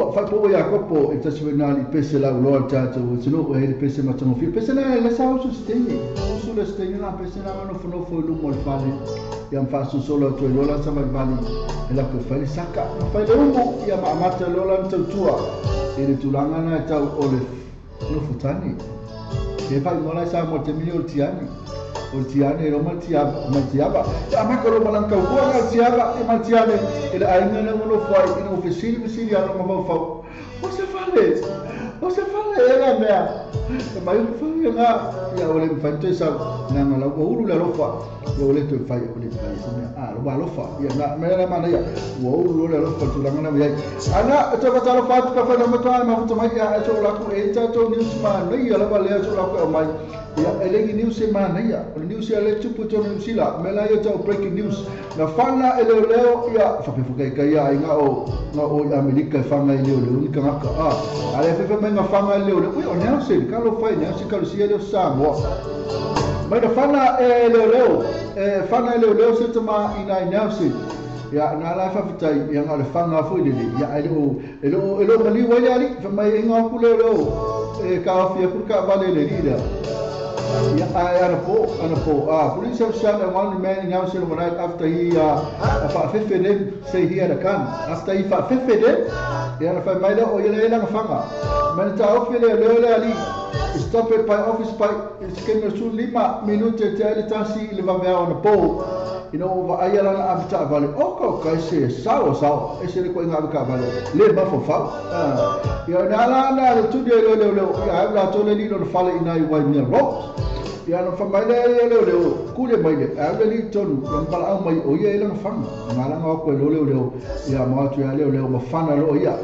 Speaker 2: Whaipaua ia kopo e tasi wena li pese lau loa tātou tino o hele pese matangofia. Pese na le sa usu stenge. Usu le stenge na pese na mano fonofo i lumo le fale. Ia mwhaso solo atu e lola sa vali e la ko whaile saka. Whaile umu ia maamata lola ntautua. E le tūlanga na e tau o le nofutani. E whai mola sa mo te mini o tiani. O tiane e roma tiaba. A maka roma lang kau kua ngā tiaba e ma tiane. E le ainga na ngono whai ina o fesili fesili ano ma mau whau. O se fale e la mea. E mai o whai ngā. Ia o le mwhanto sa nā ngā lau ulu le alofa. Ia o le toe whai o le whai se mea. A lo alofa. Ia nā mea na mana ia. Ua ulu le alofa tūlanga na mea. Ana e tō katalo whātu ka whai na matua e mafuta mai ia e tō laku e tātou news ma nei a lava lea tō laku e o mai. Ia e news e manaia, o le news e le tupu tō New Zealand, me la ia tau breaking news. Na whana e leo leo, ia whapewhakai kai ia i ngā o i Amerika e whanga i leo leo, ni kangaka. A le whewha mai ngā whanga i leo leo, ui o Nelson, ka lo whai Nelson, ka lo sia leo Samoa. Mai na whana e leo leo, e whana e leo leo se tama i nai Nelson. Ia nā la whawhitai, ia ngā le whanga fo i lele, ia e lo maliu ai le ali, wha mai e ngā ku leo leo, e ka awhia kuru ka wale le lira. Yeah, anapo. Police have shot a one man in Nelson overnight after he fa'afefe them, say he had a gun. After he fa'afefe them, he had a fa'amaila o ia le whanga. Manita ofi le leo le ali. Stop it by office by skema su lima minute te ale tasi le vavea on the pole. You know, va ai ala avita vale. O ko kai se sao sao. E se le ko inga ka vale. Le ma fo fa. Ia na la na le tu de le le le. Ia la to le li lo fale ina i wai mea rock. Ia no fa mai le le le ku le mai le. A le li tonu le pala au mai o ia ile fanga. Ngala nga ko le le le. Ia ma tu ia le le ma fana lo ia.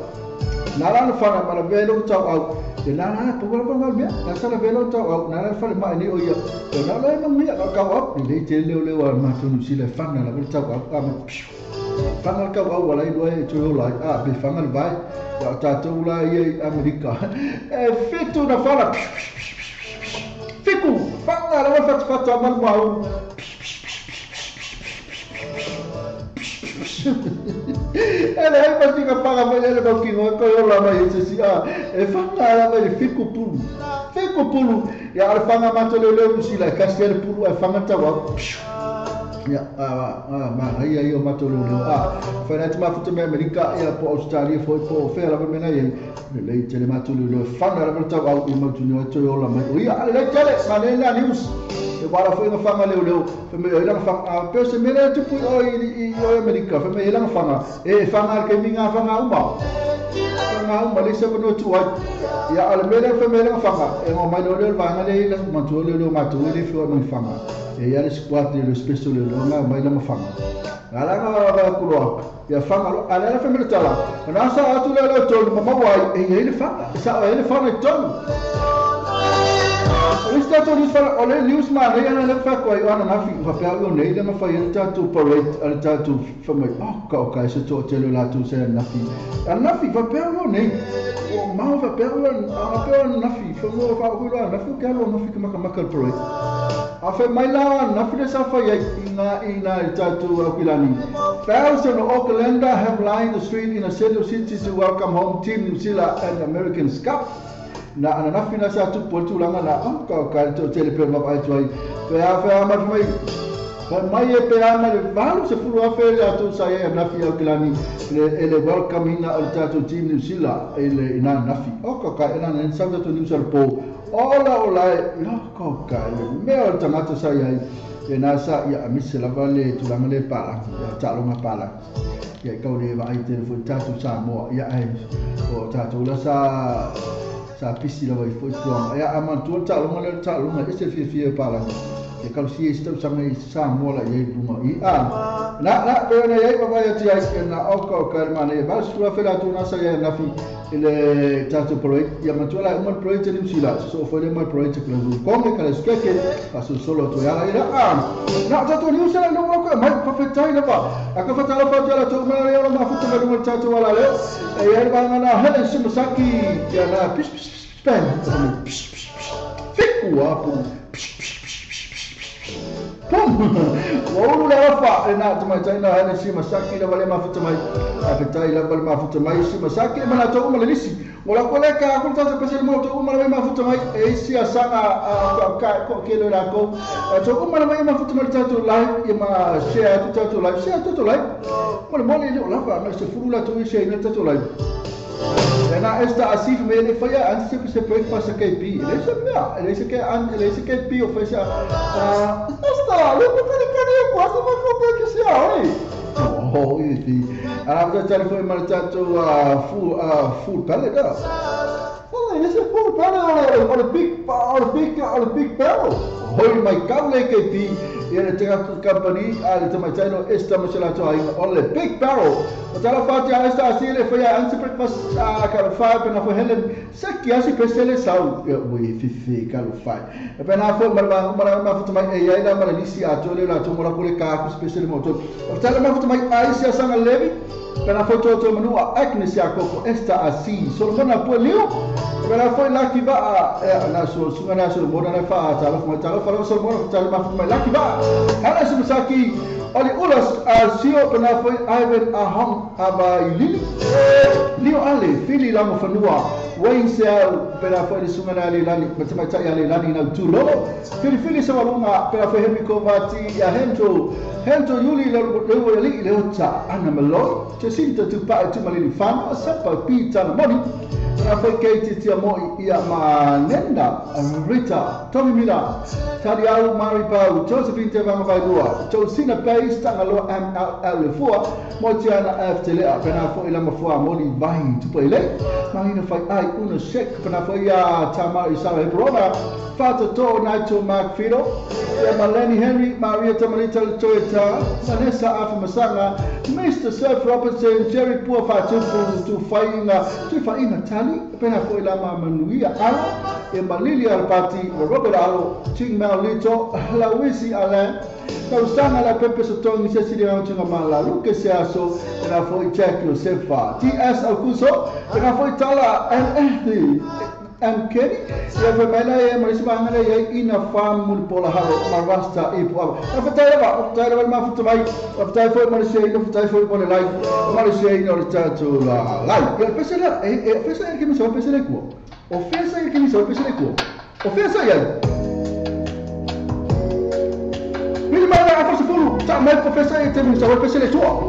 Speaker 2: Na la fana ma la velo tau au. E na la po pa pa mea. Na sa la velo tau au. Na la fale mai ni o ia. Na la ma mea ka kau au. Le te le le wa ma tonu si le fana la velo tau au. A ma fana kau au wala i lua e tui ola. A be fanga le vai. Ia tātou la ia i Amerika. E fitu na fana. Fiku. Fanga la wa fatu fatu a manu au. E le hai patinga whanga mai le mau kingo e koe ola mai e tesi a e whanga ala mai le fiku pulu. Fiku pulu. Ia ale whanga mato leo leo musila e kasi ale pulu e whanga tau au. Ia, ma ia ia o mato leo leo. A, whaina te mafuta me Amerika ia po Australia foi po whea lava mena ia. Le lei tele mato leo leo whanga lava tau au i mautuni o toi ola mai. O ia, ale lei tele, ma nei nā news. E wala foi nga whanga leo leo, wha me oi langa whanga, peo se mele tupu i oi Amerika, wha me i langa whanga, e whanga al ke mi ngā whanga uma. Whanga uma, le se wanoa tu ai. Ia ale mele wha me langa whanga, e ngā mai leo leo whanga le ila, matua leo leo matua le whio mai whanga. E ia le squad le special leo leo ngā mai langa whanga. Alanga va kuloa ia fanga ala la family tala na sa atu le le tolu mama wai e ia le fanga sa e le fanga tolu o le tatou news fala o le news ma le ana le fa ko ai ana na fi fa pe o nei le ma fa ia tatou parade ale tatou fa mai o ka o ka se to tele la tu se na fi ana fi fa pe o nei o ma fa pe o ana pe o na fi fa mo fa o lo na fi ka lo na fi ka maka parade a fe mai la na fi sa fa ia ina tatou Aukilani. Thousands of Aucklander have lined the street in a city to welcome home Team New Zealand and American Cup. Na ananafi na sa tu potu langa na ka ka to tele pe ma ai tuai pe a fe a ma mai fa mai e pe a ma le valu se fulu a fe a tu sa e nafi Aukilani le ele welcome ina o tatou Team New Zealand ele ina nafi o ka ka ina na sa to New Zealand po ola ola yo ka ka le me o tamato sa ia e na sa ia amise lava le tulaga le pala ia taaloga pala ia i kau le vaai tele foi tatou Samoa ia ai o tatou la sa sa pisi lava i foi tuaga ia a manatua le taaloga lea le taaloga e ese fiafia pala e kalosia i se tausaga i Samoa la iai luga i a na na pe ona iai vavai atu ai e na oka o ka le manaia 80,000 latou na sa ia nafi i le tatou parade ia matua la uma le parade New Zealand so foi le mai parade kala konge kala skeke pasolosolo atu ai ala ila a na tatou New Zealand no ko mai fafetai lava a ka fatala fatala to mai le mafuta mai luga tatou ala le e ia vanga na Helen Simasaki ia na pis pis pis pen pis pis pis fiku apu pis pis pum ua ulu le afa e na tamaitai na Helen Simasaki lava le mafuta mai afetai lava le mafuta mai Simasaki e mana tou ma le lisi o la kole ka ku tasa pese mo tou ma le mafuta mai e isi asaga ka ko ke le la ko tou ma le mafuta mai tatou live e ma share atu tatou live share tatou live mo le mo le o lava na se fulu la tou share na tatou live e na esta asif me le faia antes se se breakfast KP le se mea le se ke an le se KP o faia esta le ko ka ka ko asa ma ko ke se ai oh i ti a ta telefone ma tatou full pallet da oh le se full pallet o le big o le big o le big barrel hoi mai kau le KP ia le tega company a le tamaitai no esta masela to ai o le big barrel o tala fatia esta asi le faia anse breakfast a ka fa pe na fo Helen se ki asi pesele sau we fifi ka lo fa pe na fo ma ma ma futu mai e ia la ma lisi a to le la to mo la kole ka ku special mo to o tala ma futu mai ai sia sanga levi pe na fo to to manua Agnes ia koko esta asi Solomona po liu pe na fo la ki va a na so sunga na Solomona na fa tala fo tala fa Solomona tala ma futu mai la ki va Hana Simasaki oli ulas a sio pe na fo Ivan Ahong aba ilili Leo Ale Fili Lamo Fanua Wayne Seau pe na fo le sunga na le lani matamaitai ale lani na tulolo Fili Fili Sawalunga pe na fo Henry Kovati ia Hento Hento Yuli le le le ota Ana Maloi Jacinta Tupae Tumalili Fano Sapa Pita Moni na fo Katie Tiamoi ia Manenda Rita Tommy Miller Tadiau Maripau Josephine Tevanga Vailua Josina Pace Tangaloa MLL Lefua Motiana F Telea pena fo ila mafua moli vai tupaile Mahina fai ai una shek pena fo ia Tamara Isara Hebrona Fata To Naito Mark Fido ia Maleni Henry Maria Tamalita Toyota Vanessa Afamasanga Mr. Seth Robertson Jerry Pua Fatupu Tufainga Tufainga Tali pena fo ila Manuia Alo e Malili Alpati Robert Alo Ching Mao Lito Lawisi Alain Tausanga la Pepe Sotongi Cecilia Tunga Mala Luke Seaso pena fo Jack Josefa TS Aukuso pena fo Tala NND M Kenny ia fai mai la ia marisi vaega lea iai ina famulipola halo ma rasta i puava faafetai lava faafetai lava le mafuta mai faafetai foi ma le seaina faafetai foi mo le like ma le seaina o le tatou la like ia le pese lea e o fesa ia le kemisa o pese le kua o fesa ia le kemisa o pese le kua o fesa ia Pili mai la afa sefulu ta mai ko fesa ia te misa o pese le tua.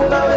Speaker 3: Love,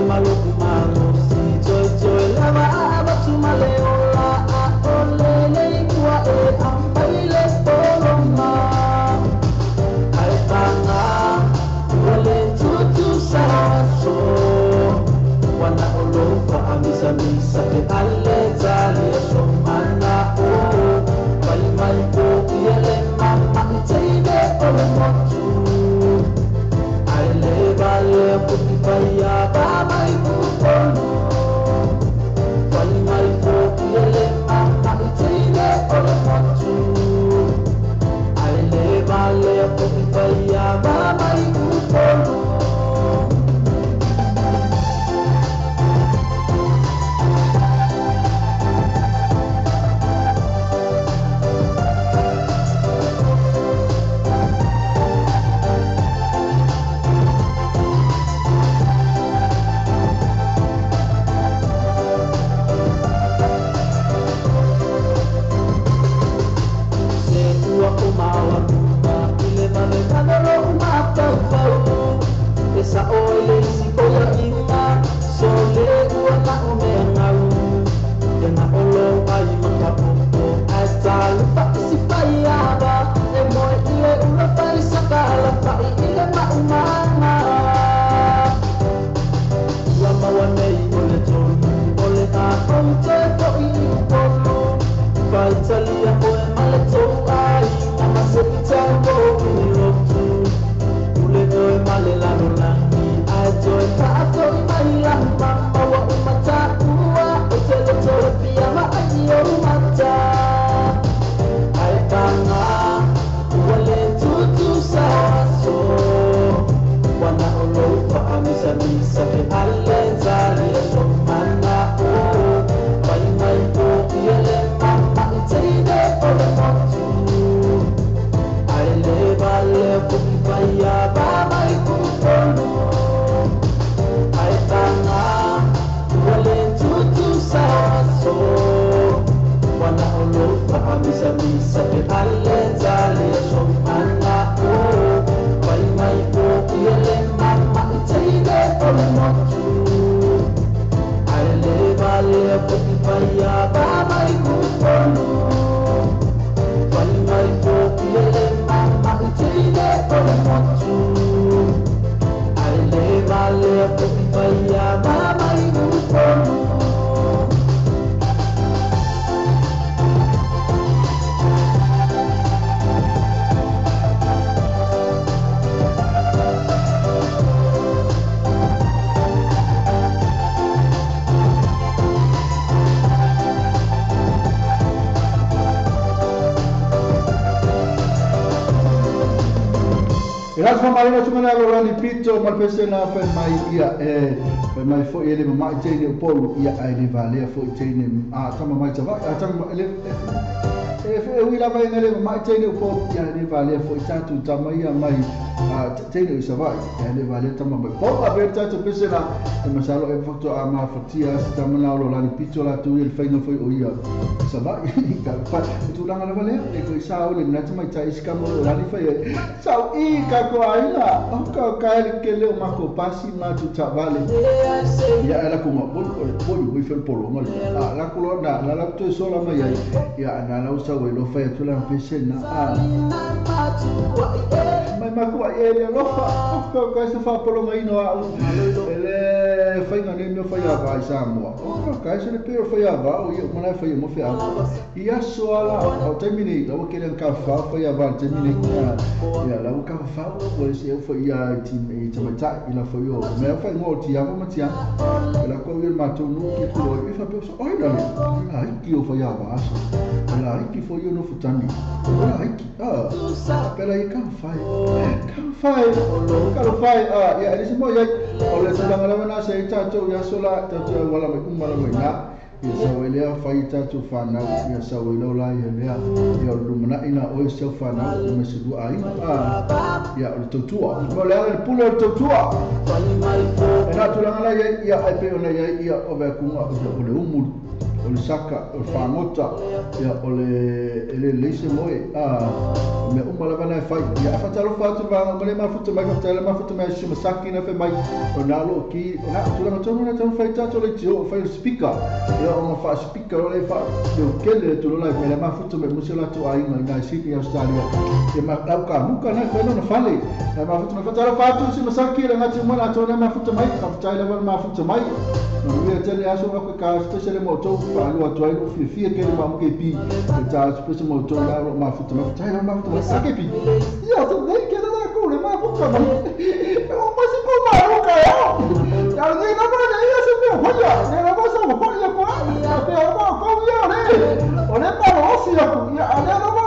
Speaker 4: Maluku malu si joy joy lava.
Speaker 2: Marina tumana lo rani pito malpese na fe mai ia e fe mai fo ele mai tene o polu ia ai le vale fo tene a tama mai tava a tama ele e fe ui la mai ele mai tene o polu ia le vale fo tatu tama ia mai a tene o savai ia le vale tama mai polu a ver tatu pese na e masalo e foto a ma fotia tama na lo rani pito la tu ele fe no foi o ia savai ka pa tu langa la vale e ko sa o le na tama tai skamo rani fe sa i ka ko aina o ka ele ke le o mako pasi ma tu tavale ia ela ko ma bol bol bol fel polo mal a la ko na la la to sola mai ia na la usa we lo fa tu la pese na a mai ma ko ele lo fa ko ka se fa polo mai no a ele fa ngane no fa ya va sa mo o ka se le pe fa ya va o ia mo na fa mo fa ia sola o termine la o que ele ka fa fa ya va termine ia la o ka fa o se eu foi ia ti e tamata ila foi o me fa ngo ti ya ma ti ya la ko il ma tu no ki ko i fa pe so oi la la ki o fa ya va so la ki fo yo no futani la ki ah pera i ka fa ka fa ah ya ele se mo ya o le se la na se ta to ya sola ta to wala me kuma la me na ia sa wele fa ita tu whanau ia sa wele la ia lea ia lumana ina o se whanau me se du ai a ia o tautua mo le ale pule o tautua e na tulanga la ia ia ai pe ona ia ia o ve kunga o le umulu o le saka o le whangota ia o le ele leise moe a me uma lava na fai ia fatalo fatu va mo le mafuta mai fatalo mafuta mai shimasaki na fe mai o na lo ki o na tulanga tonu na tonu fai tato le tio fai speaker ia o ma fa speaker o le fa o kele tu lo lai me mafuta mai musela tu ai ngai Sydney Australia e ma lau ka muka na fai no fale na mafuta mai fatalo fatu shimasaki la ngati mo na tonu mafuta mai fatalo lava mafuta mai no ia tele aso ka ka special mo to fa lo atu ai o fia ke le mamu ke pi e ta special mo to la mafuta mai fatalo mafuta mai sa ke pi ia to nei ke na ko le mafuta mai o ma se ko ma o ka ya ya nei na ma ia se pe ho ya nei na ma sa ho ya ko ya pe o ma ko ya ne o le pa o si ya ya ale na ma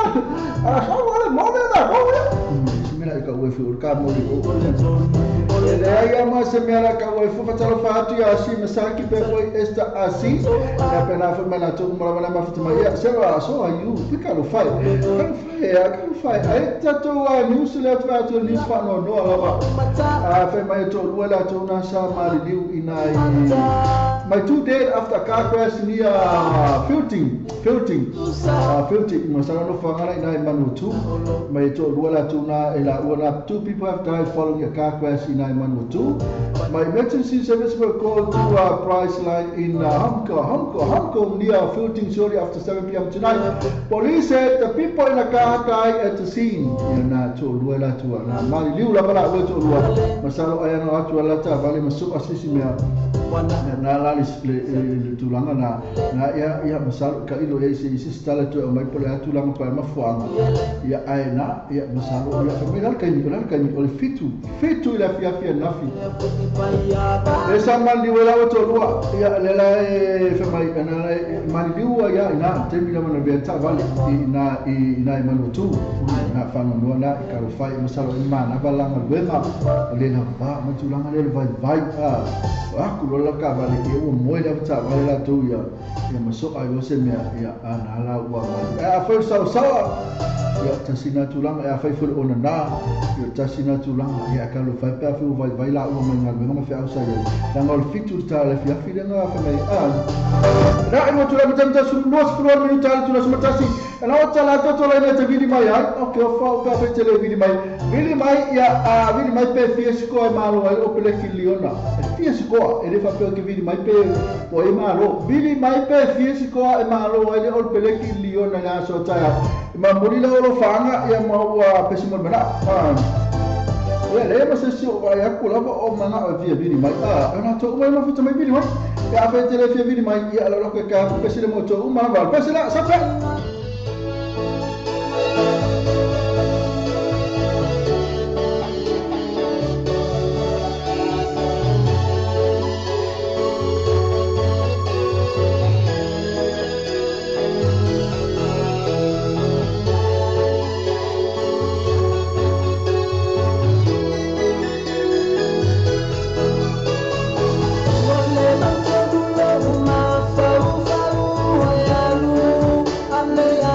Speaker 2: a sa o le mo ne na ko ya me la ka o fi o ka mo le o le ia ma se me la ka o fi fatalo fatu ya si masaki pe foi esta assim ya pena foi ma na to mo la ma futa ma ya se wa so ayu pika lo fai ka fai ai tato a news le atu news fa no no lava a fai mai to lua la to na sa ma liu ina my 2 days after car crash near Filting Filting ma sa no fa ngala ina Manutu mai to lua la to na ela ua na 2 people have died following a car crash in Manawatu. My emergency service were called to a price line in Hong Kong near Fielding shortly after 7 p.m. tonight. Police said the people in the car died at the scene. Ia na to'alua i latou na maliliu lava la'ua e to'alua masalo ai ana atu ala ta'avale ma so'a sisi mea na la le tulaga na na ia ia masalo ka'ilo ia i se tala toe aumai po le a tulaga pa e mafuaga ia ae na ia masalo ia famai la le kaimi o la le kaimi o le 7 i le afiafi anafi e sa maliliu e la'ua to'alua ia le la e famai ana la e maliliu ia ina taimi lava na vea ta'avale ina ina e Manuatu na fanonoa na i kalofai masalo e manava laga luega le lavā ma tulaga le vaivai a aku lola kavale e ua moe le ta'avale latou ia ia maso'a ai o se mea ia ana la ua malu e afai saosaoa ia tasina tulaga e afai foi le onanā ia tasina tulaga ia kalofai pe afai ua vaivai la'ua mai galuega ma fe'au sa iai laga o le 7 le ta le afiafi lega famai a na i motu la matamata 22 minuta le tula sumatasi ana o tala toto la ina te vili mai ai o ke ofa o pe afai te le vili mai ia a vili mai pe fia sikoa e malo ai o pele kiliona e fia sikoa e le faapea ke vili mai pe o e malo vili mai pe fia sikoa e malo ai le o pele kiliona le aso taia e mamoli la o lo faga ia ma ua pesi mo le mana'o ia le ma se si o vai aku lava o mana'o e fia vili mai a ona to uma ma futa mai vili mai ia afai te le fia vili mai ia ala loko e ka pesi le mo to uma lava pesi la sa pe.
Speaker 4: Ua le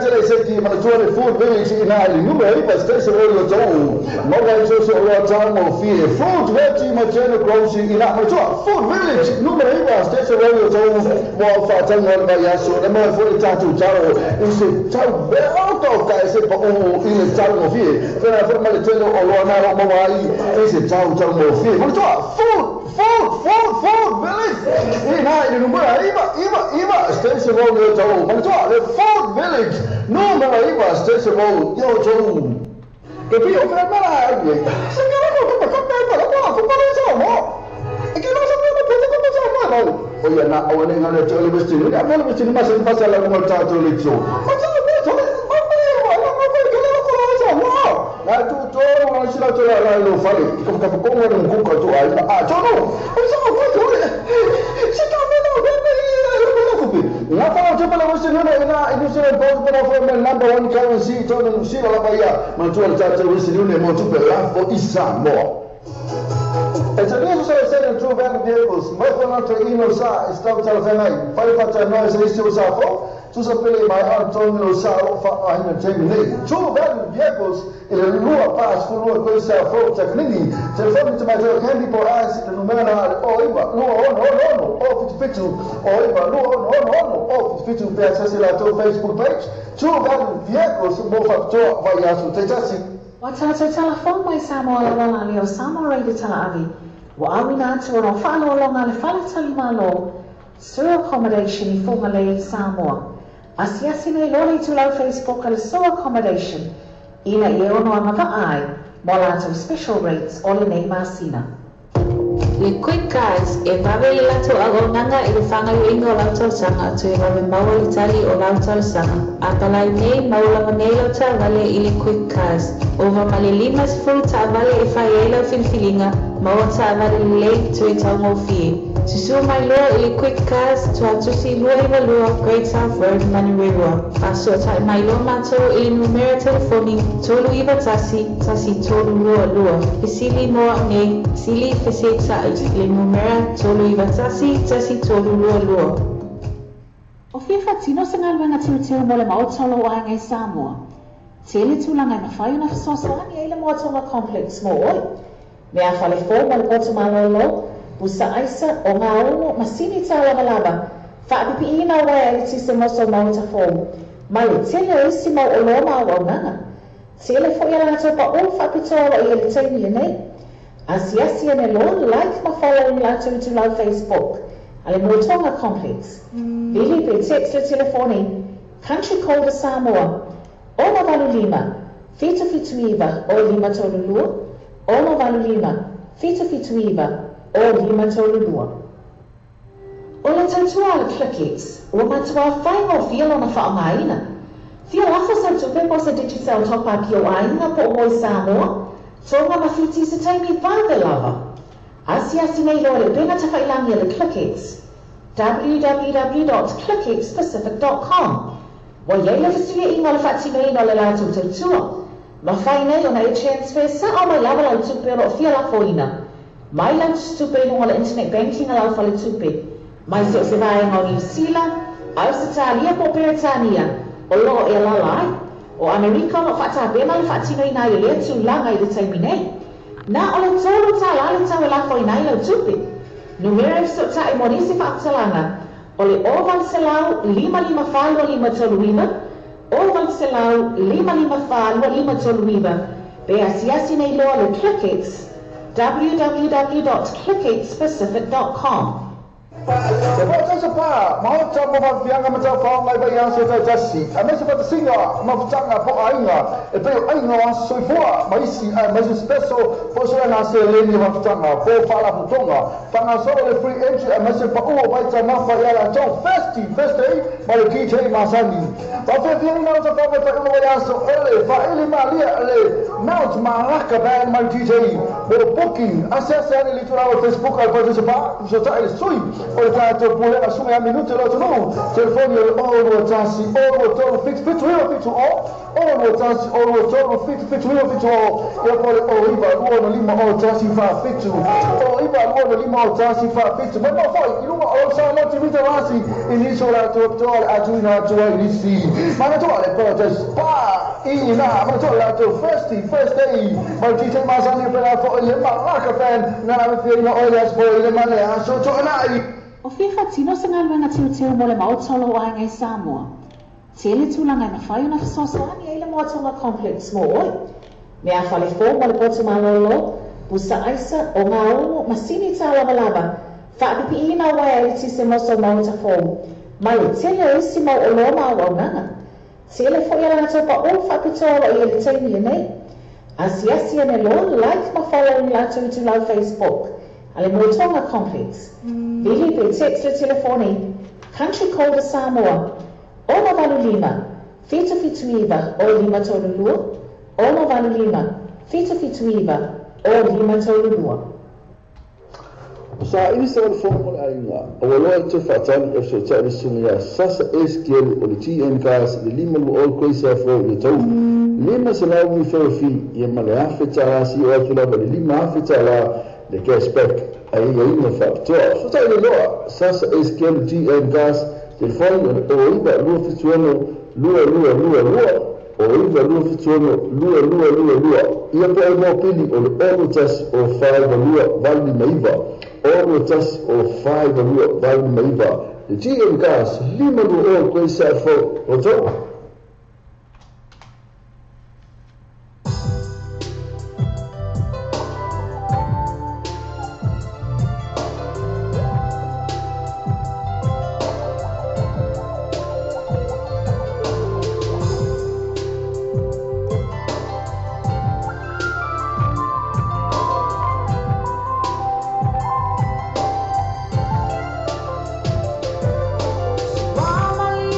Speaker 2: Tele se ki manatua le Food Village ina i numero ipa station o le tau. Maua i so o tau mo fie. Food Veggie ma Jenna Grocery ina manatua Food Village numero ipa station o le tau mo fa tau mo le vai aso. Le mo fo i tatu tau. I se tau be auto ka se pa o i le tau mo fie. Fena fo ma le tele o loa na ro mo ai. I se tau tau mo fie. Manatua Food Village. Ina i numero ipa station o le tau. Manatua le Food Village numero ipa station o yo tau. Ke pi o fena mala ai. Se ka ko ko ko ko ko ko ko ko mo. E ke no sa ko ko ko ko ko mo. O ia na o ne ngale tole besti. Ni a mo besti ma se pasa la mo ta tole tso. O tso mo tso mo mo mo mo ko ko ko ko mo. Na tu to mo si la tole la lo fale. Ko ko ko mo ko ko to ai. A tso no. O sa ko ko se ka mo no ko na fa o pala mo sino na ina inu sino bo pala fo me number one currency to no sino la baia ma tu al tata o sino ne mo tu pela fo isa mo. E te niso se se tu van vehicles mo fo na te ino sa sta o telefone fai fa ta no se se sa fo tu sa pele mai Antonio sa o fa a ina te nei tu van vehicles e le lua pas fu lua ko sa fo ta knini telefone te mai te candy po as le numero na o iba lua ono ono ono o fitu o iba lua ono ono ono o fitu pe access la to Facebook page tu van vehicles mo fa to vai asu te tasi.
Speaker 5: Wa tātou telefone mai Samoa la lani o Samoa Radio Tala Avi. Wa awina atu o whaalolonga le whaletali malo Sur Accommodation i Whangalei Samoa. Asiasi nei lole tu lau Facebook ale Sur Accommodation ina i e ono anga vaai mo lātou special rates o le nei masina.
Speaker 6: Le Quick Cars e vave le lato auaunaga i le fagaioiga o lau tausaga toe vave maua le tali o lau talosaga. A palai nei maua lava nei lau taavale i le Quick Cars. Ova ma le 50 taavale e fai ai lau filifiliga, maua taavale lelei toe taugofie. Susua mai loa i le Quick Cars tuatusi 22 Great South Road, Manurewa. Faasoatai mai loa matou i le numera telefoni 391 1322. Fesili mo au nei, sili fesetai le numera 391 1322.
Speaker 5: O fia whatino se ngaluenga teuteu mo le maotolo o aingai Samoa. Tele tūlanga e mawhai ona whasoasoani e le Moatonga Complex mo oi. Mea whale fō mo le poto malolo, busa aisa o ngā ono masini tā lava lava. Whaapipi ina waia e tise moso mauta fō. Mai o tele o isi mau o loma au au nganga. Tele fo ia lātou pa o whapitoa wa i ele teimi le nei. Asiasi ane loa like ma follow i lātou i lau Facebook. Ale Moatonga Complex. Vili pe text le telefoni. Country Code Samoa. Ono valu lima, fitu fitu iva o lima tolu lua. Ono valu lima, fitu fitu iva o lima tolu lua. O le tautua le ClickX, ua matua whaingo fia lona whaangaina. Fia lafo sa tupe po sa Digicel top up i o ainga po o moi Samoa, tonga mawhiti se taimi vave lava. Asiasi nei loa le benga tawhailangi a le ClickX. www.clickxpacific.com. Wa iei le fesilia inga le whaatino ina le lātou tautua. Mawhai nei ona e transfer sa au mai lava lau tupe o loo fia lafo ina. Mai lau tupe i lunga le internet banking a lau whale tupe. Mai se o se vaenga o New Zealand, Ausitalia po Peretania, o loo e lala ai. O Amerika o loo whaatāpena le whaatino ina i lea tūlanga i le taimi nei. Nā o le tōlu tā lale tau e lafo ina i lau tupe. Numera e so ta e monisi whaatalanga. O le o valselau lima lima whalua lima tolu iwa, o valselau lima lima whalua lima tolu iwa, pe asiasi nei loa le ClickX, www.clickxpacific.com.
Speaker 2: Se pa se pa, maota mo fa fianga ma ta fa ngai vai aso ta tasi. A me se pa singa, ma futanga po ainga, e pe ainga wa soifua, ma isi a ma se speso po se na se le ni ma futanga, po fa la futonga. Fanga so le free entry a me se pa o vai ta ma fa ya la to festi, festi, ma le DJ Masani. Pa fe fianga na ta fa fa o vai aso ele fa ele ma lia le Mount Malaka band ma DJ. Mo booking, ase ase le tura Facebook al pa se pa, so ta ele sui. O le tatou pulega suga ia minute o le atunuu. Telefoni o le 021 023 77 9 70 021 023 77 9 70. Ia po le 09 25 01 47 09 25 01 47. Mai mafai i luga o Samoa TV Tavasi i nisi o latou apitoa le atuina atu ai nisi. Manatua le Paradise Spa i ina, manatua le latou First Day. Ma le DJ Masani pela foi le Malaka Fan na la fiaina o le aso i le male aso toanai.
Speaker 5: O fia whatino se ngaluenga teuteu mo le maota o lou aiga i Samoa. Tele tulaga e mafai ona fesoasoani ai le Moatonga Complex mo oe. Mea fale fou mo le potu malolo, pusa aisa, o ngā masini tā lavalava, whaapipiina waia i tise moso maota fou. Ma le tele o isi mau o loa ma au aunaga. Tele foi ala ngā taupa o whaapitoa o i ele teimi lenei. Asiasi ane loa, like ma follow ni latou i lau Facebook. Ale Moatonga Complex. Vili pe text le telefoni. Country Code Samoa. 685 779 o 532 685 779 o 532.
Speaker 2: Sa ili sa le fono le aiga, ua loa i te whaatani e so le sunga ia sasa SQL o le TN Gas le lima lua o koisa fo i le tau. Lima se lau mi fi ia ma le afe tālasi o atu lava le lima afe tāla le cashback ai ia ina whaapitoa. So ta ile loa sasa SQL TN Gas telefoni o le 09 276 2222 o 9 276 2222. Ia po e mō pili o le 01 o 52 89 01 o 52 89. Le TN Gas lima lua o koisa fo o tau.
Speaker 6: Malia.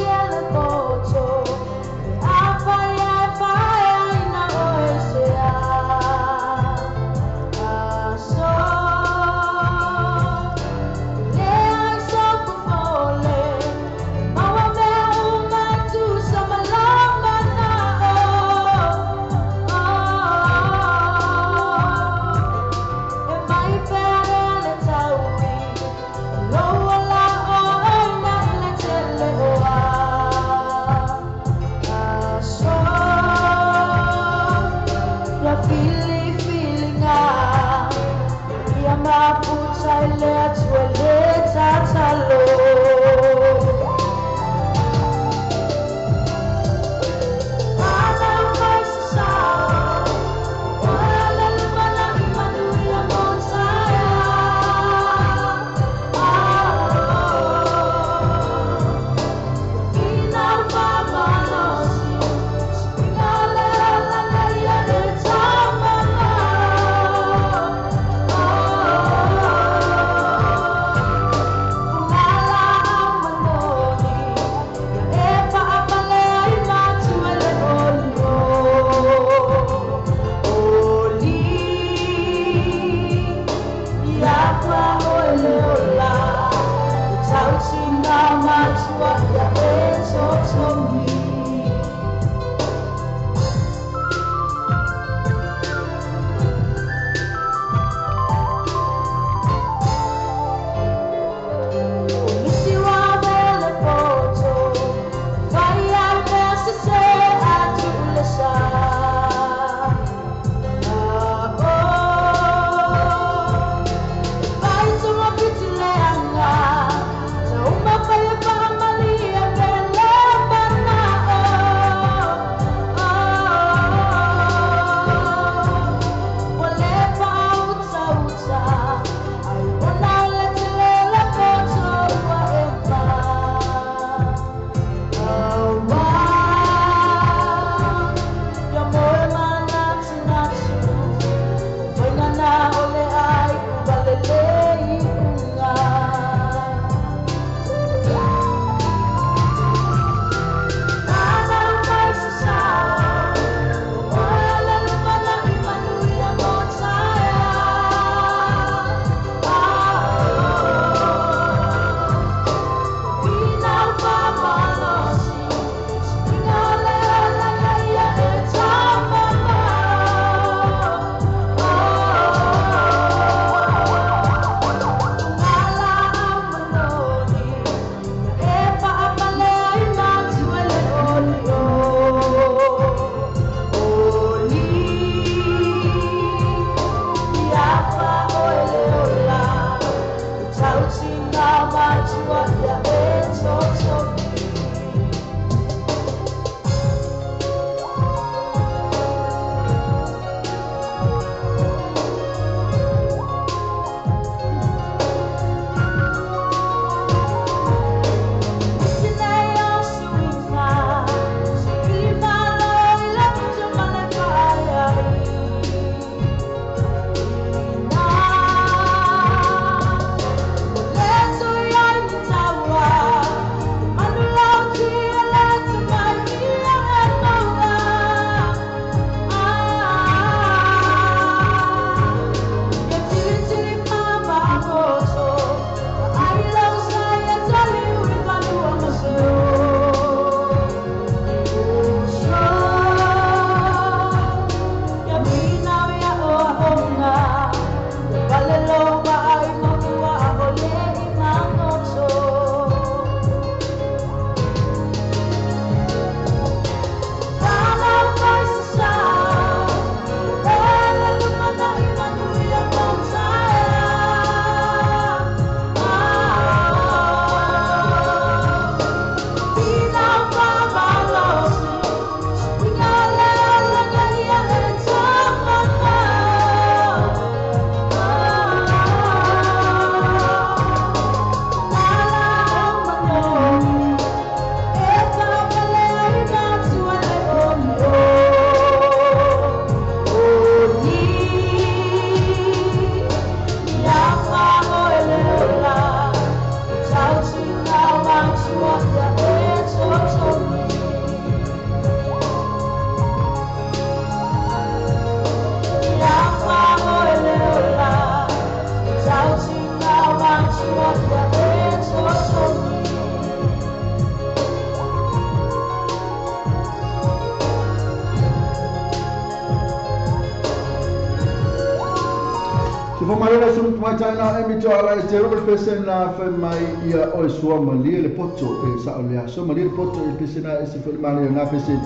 Speaker 2: Te rope pese na fai mai ia oe sua malie le poto e sa o lea sua malie le poto e pese na e se fai malie na pese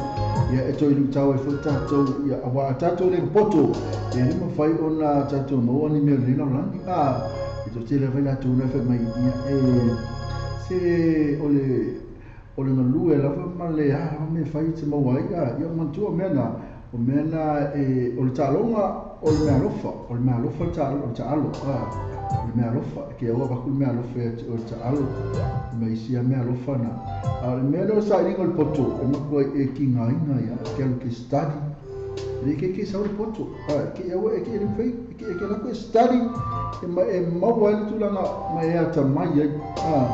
Speaker 2: ia e toi lutau e fai tātou ia awa tātou le poto ia le mawhai o na tātou maua ni mea lena langi a e tō tele fai lātou na fai mai ia e se o le ngalue lava ma le a me fai te maua ai a ia mantua mea na o mea na e o le tālonga o le mea alofa o le mea alofa o le tālo a le mea alofa ke aua baku le mea alofa o le taalo ma isi a mea alofa na a le mea leo sa iringa o le poto e makua e ki ngā inga ia ke alu ke study le ke ke sau le poto a ke aua e ke e fai ke ke lako e study e ma e maua le tulaga ma e ata mai ai a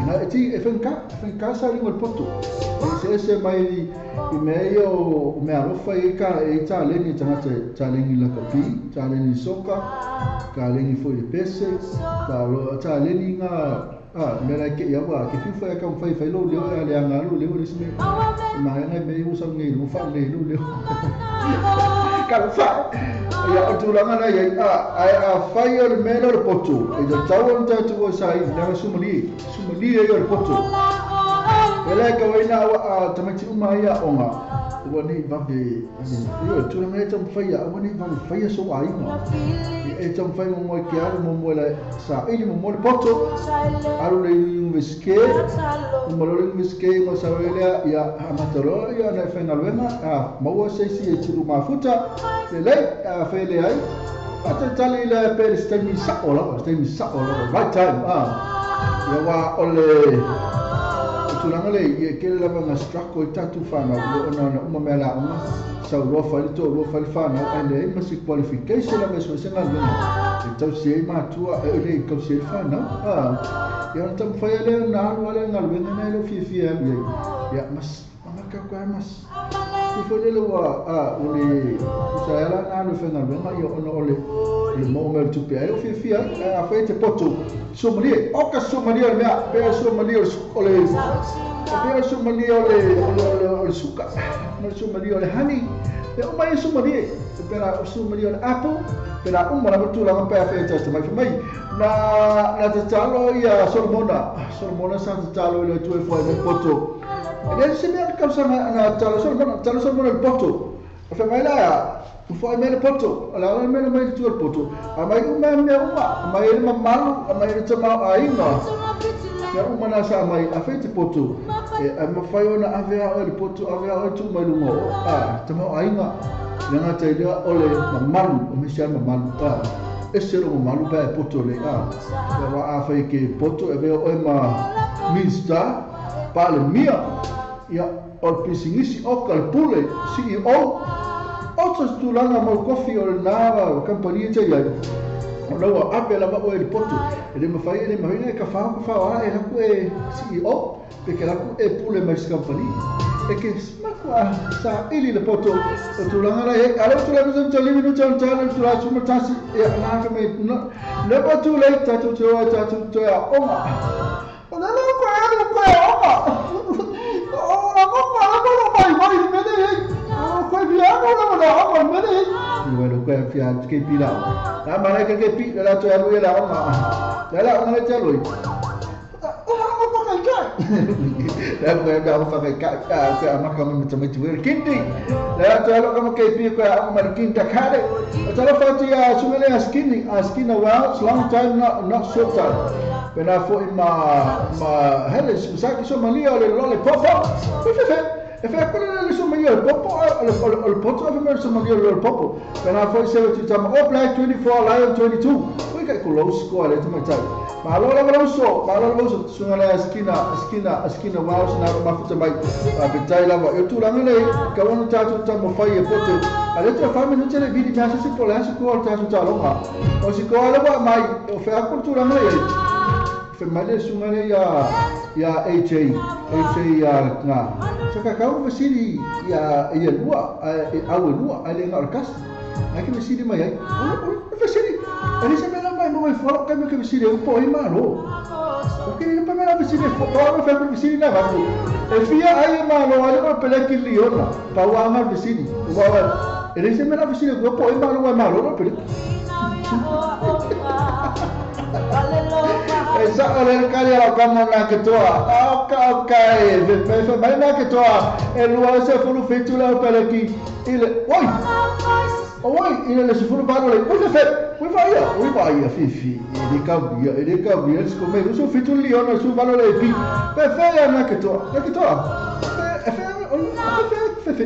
Speaker 2: ina e ti e whenka sa iringa o le poto e se se mai i mea ia o mea alofa e ka e tāleni tangata tāleni lakapi tāleni soka tāleni foi le pese tāleni ngā mea lai ke iawa ke fifa e kau whai whai lo leo e ale anga lo leo le sime ma anga me usa ngai lo fa le lo leo ka fa ia o tulaga na ia a whai o le mea o le poto e te tau o tātou o sa i nanga sumali sumali e o le poto e lai ka waina a tamaiti uma ia onga ua nei vave ia tulaga e tamawhai a ua nei vave whaia so ainga e tamawhai mo ke alu mo mo la sa ili mo mo le poto alu le universite mo le universite mo sa wele ia amatoro ia na whainga luenga a maua seisi e tulu mafuta le lei a whaile ai a te tali le pe le stemi sa ola stemi sa ola right time a ia wa o le tulaga le ia kele lava nga struggle i tatu whanau le ona na uma mea la unga sau roa whai tō roa whai whanau ai le ma si qualification la meso se ngā lunga e tau si ei mātua e le kau si ei whanau ia ona tamu whai ale na alu ale ngā luenga nei lo fia fia alu ia ia mas maka koe mas i whai le ua o le sa ala na alu whai ngā luenga ia ona o le mo mea tupe ai o fia fia a whai te poto Somalia, oka Somalia o le mea, pea Somalia o le pea Somalia o le suka, o le Somalia o le honey, pea uma ia Somalia, pea Somalia o le apple, pea uma lava tulaga pea whai tasta mai mai. Na te talo ia Solomona, Solomona sa te talo i le tue whai me poto. E le se mea kausa na talo Solomona, talo Solomona le poto. A whai mai la, whai mea le poto, a la mea mai le tua le poto. A mai uma mea uma, a mai le mamalu, a mai le tamau ainga. Mea uma na sa mai a fai te poto e a mawhai ona ave a oe le poto ave a oe tu mai lunga o a tamau ainga le ngata i lea ole mamalu o misi a mamalu a ese lo mamalu pa e poto le a ia wa a fai ke poto e veo oe ma minista pale mia ia o le pisingisi o ka le pule CEO o se tulaga mau kofi o le nā kampani e te iai o lau ape lava oe le poto e le mawhai e le mawhai e ka whao a e laku e CEO pe ke laku e pule mai se kampani e ke smaku a sa ili le poto o tulaga la e ala tulaga se tali minuta o tala tulaga suma tasi e ana ka me never too late tatu te oa tatu te oa onga o le lau ko e ko e onga o la mo pa la mo mai mai me le o ko via mo la mo la onga me le ni wa ko e fia ke pi la la ma ke ke pi la to ya la onga la onga le te loi la ko e ga fa ka ka a ma ka mo te me kindi la to lo ka ke pi ko a ma kinda kare o tala fa ti a sumele a skinny a skinny well long time not short time pena fo i ma heles sa ki Somalia le lo le popo fe e fe ko le Somalia le popo le poto fe me Somalia le popo pena fo i se tu tama All Black 24 Lion 22 ko ka ko low score le tama tai ma lo la lo so ma lo lo so sunga le skina wow na ma futa mai a betai la e tu la le ka wona ta tu tama fai e poto a le tu fa me tele vidi me se po la se ko ta tu ta lo ha o si ko la ba mai o fe a cultura mai fe mai sunga le ya AJ ya nga so ka ka o siri ya ya lua a lua a le nga orcas a que me siri mai ai o siri ele se me la mai mo fora que me que siri o po e malo o que ele pa me la siri fo pa me fe siri na va e fia ai malo ai o pele ki liona pa wa nga siri wa ele se me la siri o po e malo wa malo no pele Esa ole kali ala kama na ketoa oka e fe mai na ketoa e lua se fulu fitu la pele ki ile oi oi ile le se fulu balo le oi fe oi vai fifi ele cabia se come o fitu liona su balo le pi fe fe na ketoa e fe fe fe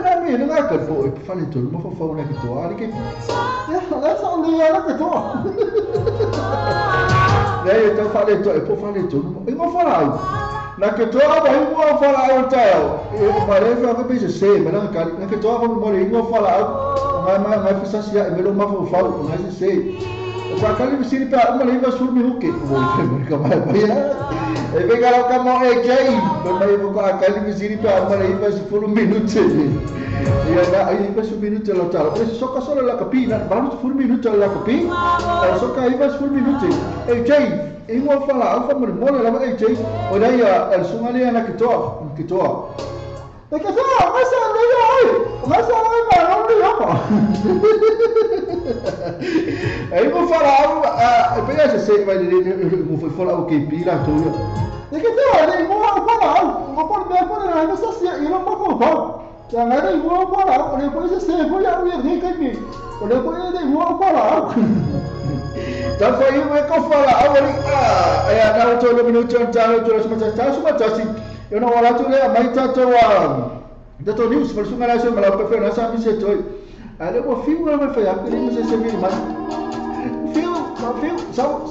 Speaker 2: na me na ka po e fale to mo fo na ketoa ale ke ya la sa le na ketoa Daí eu falei, eu falei tudo, eu vou falar. Na que tu vai vou falar o tal. Eu falei para que pensei, mas não cara, na que tu vai morrer, eu vou falar. Mas mas assim, é melhor mas vou falar, mas sei. O aquele me sirve para uma língua sul me o que? Vou ver vai vai. E vem cara como é que mas eu vou aquele me sirve para uma língua se for um minuto. E aí vai um minuto lá tal. Esse só só lá capina, vamos por um minuto lá capina. Só que aí vai por um minuto. Ei, Jay, eu vou falar, eu vou morrer lá, ei, Jay. Olha aí, a Somalia na que tô, que tô. É que só, mas aí, mas aí, mas não me ama. Aí vou falar, eu penso assim, vai eu vou falar o que pila tudo. É que só, eu vou falar, vou pôr bem, pôr na nossa assim, eu não vou falar. Já não eu vou falar, depois você vou já o que me. Depois eu vou falar. Então foi o que eu falar, ah, é na outra minuto, tá, assim. Eu não vou lá tu le, mas tá to da news, mas uma lá mas lá para nossa missa toi. Aí eu vou fio, vai fazer, ele não sei se me mas fio, só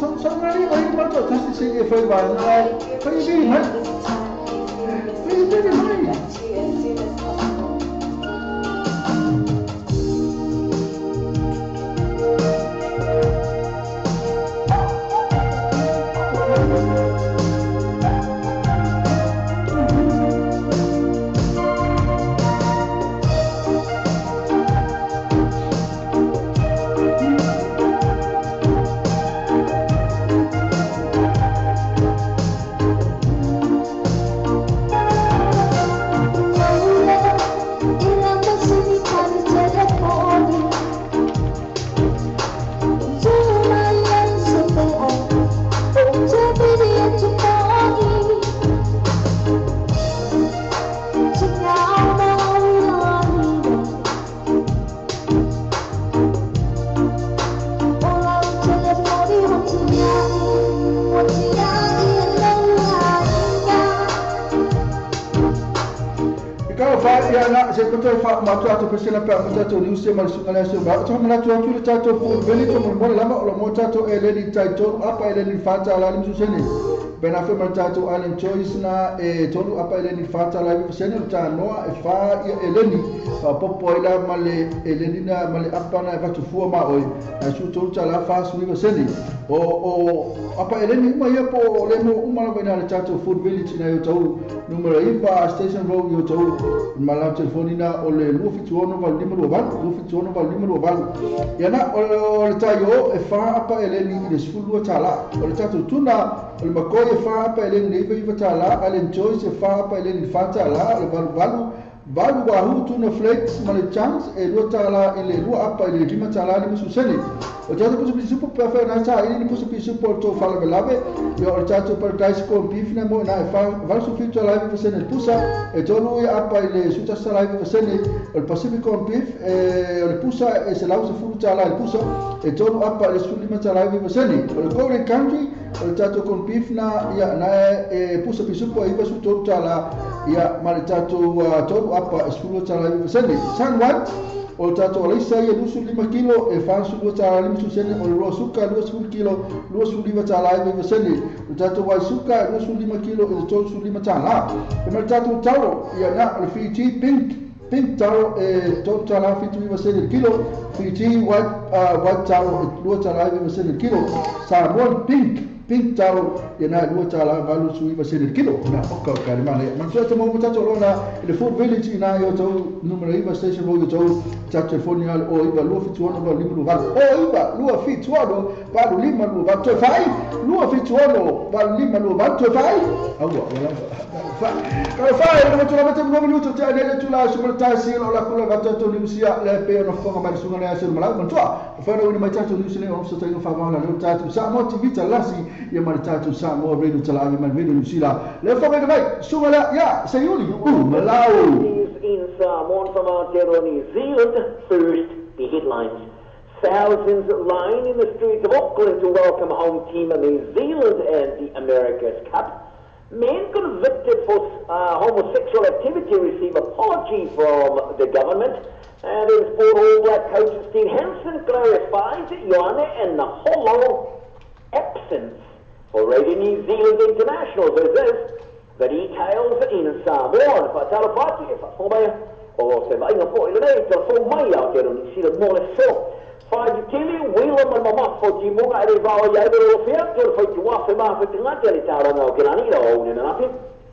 Speaker 2: ali, aí mas tá se foi vai, foi bem, mas foi bem, mas Ia na se ko toi fa ma tu pesela pe ma tu ni se ma su ngala se ba to ma tu tu le tato fu veli to mo lava o mo tato e le ni taito apa e le ni fata la ni su sene bena fe ma tato Island Choice na e tolu apa e le ni fata la ni sene ta noa e fa ia eleni fa popo ila ma le eleni na ma le apa na e fatu fua ma oi na su tolu ta la fa su ni sene o apa eleni uma ia po le mo uma la na le tato Food Village na yo tau numero 9 Station Road yo tau mala telefoni na o le 271 val 5 val 271 val 5 val ia na o le taio e fa apa eleni i le 12 tala o le tato tuna o le makoi e fa apa eleni le 9 tala Island Choice e fa apa eleni fa tala o le valu valu valu wahu tuna flakes ma le chunks e 2 tala i le 2 apa i le 5 tala le mususeni o tato pusa pisupo pe fa na sa i ni pusa pisupo to fala velave ia o tato Paradise corn beef na mo na e fa val su fi tala i sene pusa e tolu i apa i le suta sala i sene o le Pacific corn beef e o le pusa e se lau se fulu tala i pusa e tolu apa i le su lima tala i sene o le Golden Country o le tato corn beef na ia na e pusa pisupo i su tolu tala ia ma le tato tolu apa e su tala i sene Sun White o le tato alaisa ia 25 kilo e 42 tala lima sene o le roa suka 20 kilo 25 tala i sene o le tato wai suka 25 kilo e 35 tala e ma le tato taro ia na o le Fiji pink taro e 3 tala 79 sene kilo Fiji white taro e 2 tala i sene kilo Samoan pink taro ia na 2 tala 89 sene kilo na oka ka le mane man tu mo tato lona le Food Village ina yo tau numero 9 Station Road yo tau ta telefoni al o iva 271 val 5 val o iva 271 val 5 val 2 5 271 val 5 val 2 5 awa wala fa ka fa le mo tu la mete no minuto te ale tu la su ta si la kula va tato ni usia le pe no fonga ma su ngala se mala man tu fa no ni ma tato ni usile o so ta fa va la le tato sa mo ti vita lasi ia ma tato sa mo radio tala ma radio usila le fonga mai su ngala ya se yuli u malau.
Speaker 7: In Samoan from Aotearoa, New Zealand, first, the headlines. Thousands line in the streets of Auckland to welcome home team New Zealand and the America's Cup. Men convicted for homosexual activity receive apology from the government. And in sport, All Black coach Steve Hansen clarifies Ioane and Naholo absence for Radio New Zealand International. So this, the details in Samoan. Fatalafati, Fomaya, o se vainga po i lei, te fo mai au te roni sila mo le so. Whaitili, wila ma mamafo ti munga e le vao ia e le fia, te le whaiti wafe maa whati ngati ale tāronga o ke lani ira o une nanafi.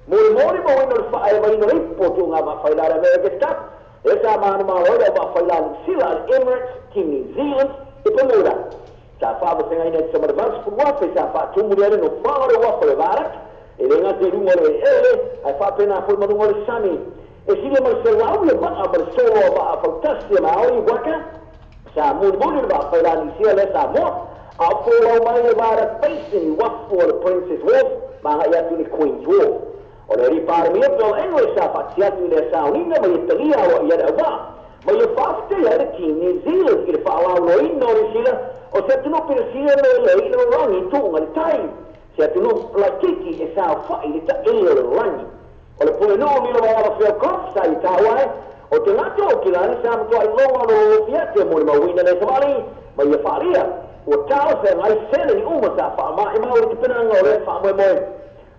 Speaker 7: Mori mori mo ino le whae wa ino ipo tu ngā whailara America's Cup. E sa maanu mālo ia wa whailani sila al Emirates, Team New Zealand, e pamura. Sa whawasenga ina te samara vasu wafe, sa whaatumuri are no whangare wafe le varak. E le ngā te runga le ele, ai whapena fo marunga le sami. E sile mai se lau le maa ma le solo a maa fautasi ma au i waka. Sa muli muli le maa whailani sia le sa moa. A fōlau mai le vaara facing i wafu o le Princess Wharf, ma ngai atu le Queen's Wharf. O le riparamia Bill English sa whati atu le saunina mai e talia o ia le awā. Mai e whawhite ia le Team New Zealand i le whaalaulo ina o le sila o se atunu pira sila me le ina o rangi tōnga le tai. Se atunu la kiki e sa whai le ta ele o le rangi. O le pule nuu milo mai awa whio kof sa i tāwai o te ngato o ki lani sa matoa i longa o lo fia te mori mawina le sawali mai e whaaria. O tau se ngai sene ni uma sa wha ma e mauri te penanga o le wha moe moe.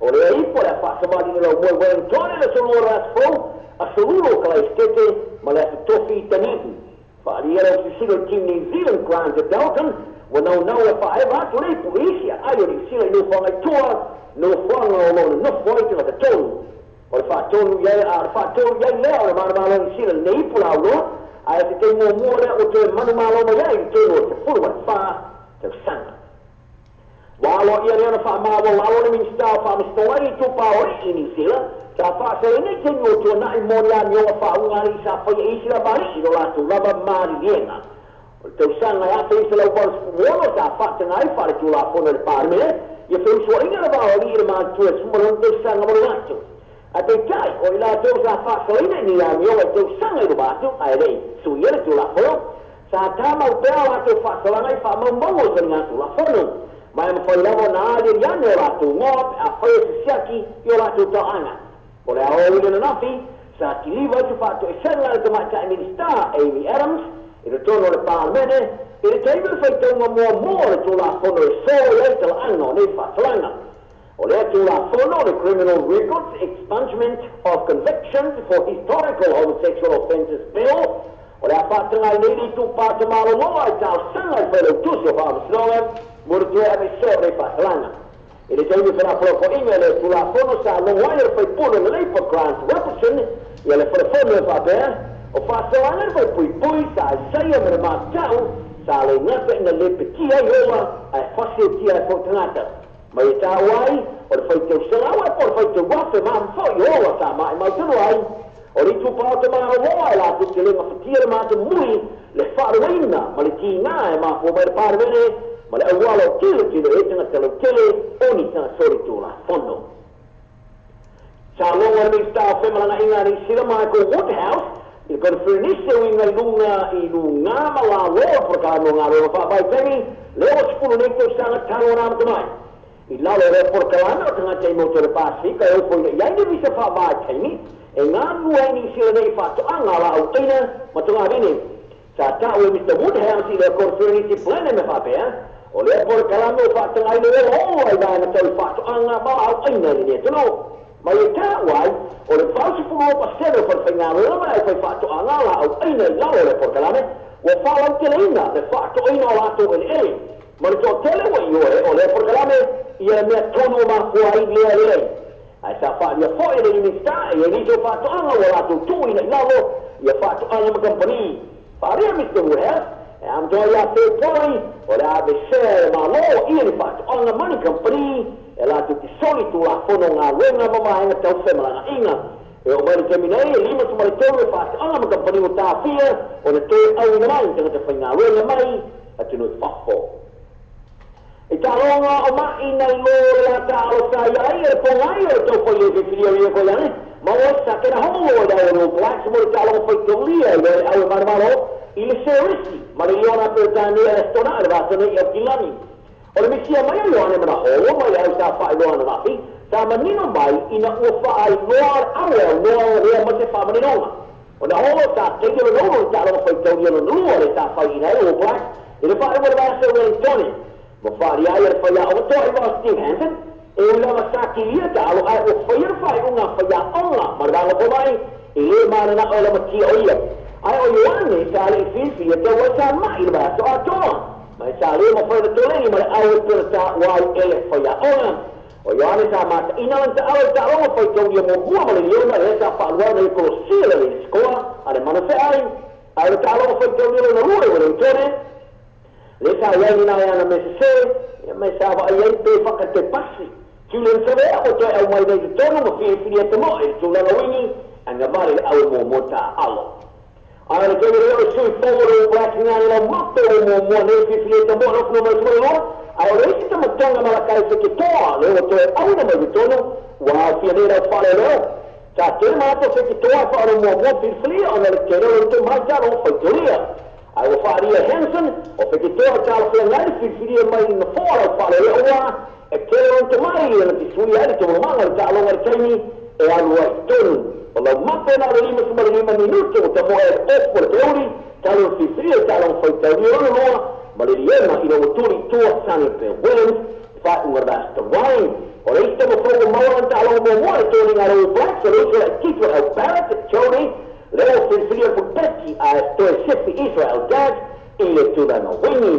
Speaker 7: O le ipo le wha sawali ni lau moe Wellington le solo rasfo a solulo ka lai stete ma le tofi i tanihi. Whaaria le sisilo Team New Zealand Grant Dalton wa nau nau e wha ewa atu le ipo isi a ayo ni sila i no whangai toa no whanga o lo le nofo ai te ngata tonu. O le whaatonu iai a le whaatonu iai lea o le mana malo ni sila le ipo lau loa a e te te mua mua lea o te manu malo mai ai i tonu o te fulu ma le wha tau sanga. Walo ia lea na wha mawa lalo le minista o wha mistoa i tō pāore i New Zealand sa wha se ene te o tua nai mō le amioga wha ungari sa whaia isi la mari i lo lātou lava maari lienga. O le tau sanga e ate isa lau walu fumono sa wha tenga ai wha le tū la fono le pārmene ia whiusua inga le wao i le mātua e sumaro tau sanga mo le lātou. A te tai o i lātou sa wha salaina ni amioga tau sanga i lo mātou ai rei sui ele tū la fono sa tāmau pēa lātou wha salanga i wha mau mau o sa ngā tū la fono. Mai ma whai lava nā ali riane o lātou ngō a whai se siaki i o lātou tauanga. O le ao ule na nafi, Sa kiliva te whāto e senga le tamaitai Minista Amy Adams i le tono le Parlemene i le taimi le whaitaunga mua mua le tūlafono e sō i ai talaaga o nei whaatalaga. O lea tūlafono le Criminal Records Expungement of Convictions for Historical Homosexual Offences Bill o lea whaatanga i nei li tūpāta maloloa i talosaga i whailautusi o faamasinoga mo le toe ave sō nei whaatalaga. I le taimi felafolofo le tūlafono sa logo ai le faipule le Labour Grant Robertson ia le wharefono e whapea o whaasoanga le whaipuipui sa Isaiah me le mātau sa le ngata ina le petia i ola ae fasi o tia e fōtangata. Mai e tāu ai o le whaitau selau e po le whaitau wafe maamfo i ola sa mai mautunu ai o le tupao te maaloa e lātou te lenga whitia le mātou mui le whaaruaina ma le tīngā e māfua mai le Paremene ma le auala o tele tele e tanga tele tele o ni tanga sori tūlafono. Sa longa le Minista o Whemalanga Inga ni Sila Michael Woodhouse i le konferenise o inga lunga i lunga ma la loa porokala mo ngā roa whaapai taimi leo o sipulu nei tau sanga talo nā matamai. I lalo lea porokalame o tangata i moto le Pasifika e ofo ina iai le visa whaavai taimi e ngā nua i ni sila nei whaatoanga la au teina ma tonga vine. Sa tau e Mr. Woodhouse i lea konferenise plene me whaapea o lea porokalame o whaatanga i le oa i vaena tau i whaatoanga ma la au teina i le tono. Mai e tāu ai, o le 45% o whawhainga mai e whai la au aina i lalo le porokalame, ua whaalau te leina le whaatoina o lātou ele ele. Ma le toa tele ua i oe o le porokalame ia mea tonu o mafua ai lea lea. Ai sa whaalia foe le Minista e nisi o whaatoanga ua lātou tuuina i lalo ia whaatoanga ma kampani. Whaaria Mr. Woodhouse, e amtoa ia Februari o le avesea e malo ia le whaatoanga mani kampani e lātou te soli tūlafono ngā wenga ma mahenga tau whemalanga inga. E o mai le taimi nei, e 53 e whaatoanga ma kampani o tāwhia o le toe auina mai, tangata whai ngā wenga mai, a tino i whafo. E tāronga o mai nei lō le la tālo sa ia ai, e pongai o tau whai e whiwhiria ia koe ane, ma o sa kena homo o dau o Blacks mo le tālonga whai taulia i le au e marmaro i le serisi, ma le iona Peretania e stona a le vātane i au kilani. O le misia mai o Ioane mana holo mai au sa whaeloa na wahi, sa manino mai ina ua whaeloa awe au noa o rea ma te whaamaninonga. O na holo sa teio le nono i tālonga whai taulia no nua le sa whai ina e o Black, i le whaewa le vāsa Wellingtoni. Ma whaari ai le whaia o toa i vā Steve Hansen, e ulawa sa ki ia tālo ai o whaia whai o ngā whaia onga, ma le vānga pomai, i le mana na o la matia o ia. Ai o Ioane sa le i whiwhi e te wai sa mai le vāsa o atoa. Mai sa le ma whaia toleni ma le au e pera tā wai e le whaia onga. O Ioane sa mata ina lan ta au ta ronga whai tau ia mō ma le leona le sa whaalua na i kolosia le le skoa a le mana wheai. Ai le tā ronga whai tau ia lona rua e wale tone. Le sa iai ni nai ana me se ia mai sa wa ai pe whaka te pasi. Julian Savea o toe au mai nei te tono ma whiwhiri e te moe e tūlanga wingi a ngā mare le au e mō mō tā alo. Ai le tewe reo sui forward o Black ngā nila mape o mō mō nei whiwhiri e te moe no mai sumare loa. Ai o reisi te matonga malakai se ke toa le o toe au na mai te tono ua au fia nei rau whare leo. Sa te mātou se ke toa whaaro mō mō whiwhiri o na le te reo te mai tāro whaitoria. Ai o whaaria Hansen, o whekitoa tāla whia ngai whiwhiri e mai na whara o whare leo wā, e te reo te mai e na te sui ai te manga le tālonga le taimi e alu ai tonu. O lau mape nā le 55 minuto o te moe e ofu le teori, tālo whiwhiri e tālonga whaitauri o loa, ma le riema i le turi tua Sunny Bill Williams, whai unga rasta wine. O le ista mo whoko maua an tālonga mō mua e tōni ngā rau Blacks, o le usa e titwa au Barrett, Tony, leo whiwhiria pupeti a toe sifi Israel Dad i le tūranga wingi.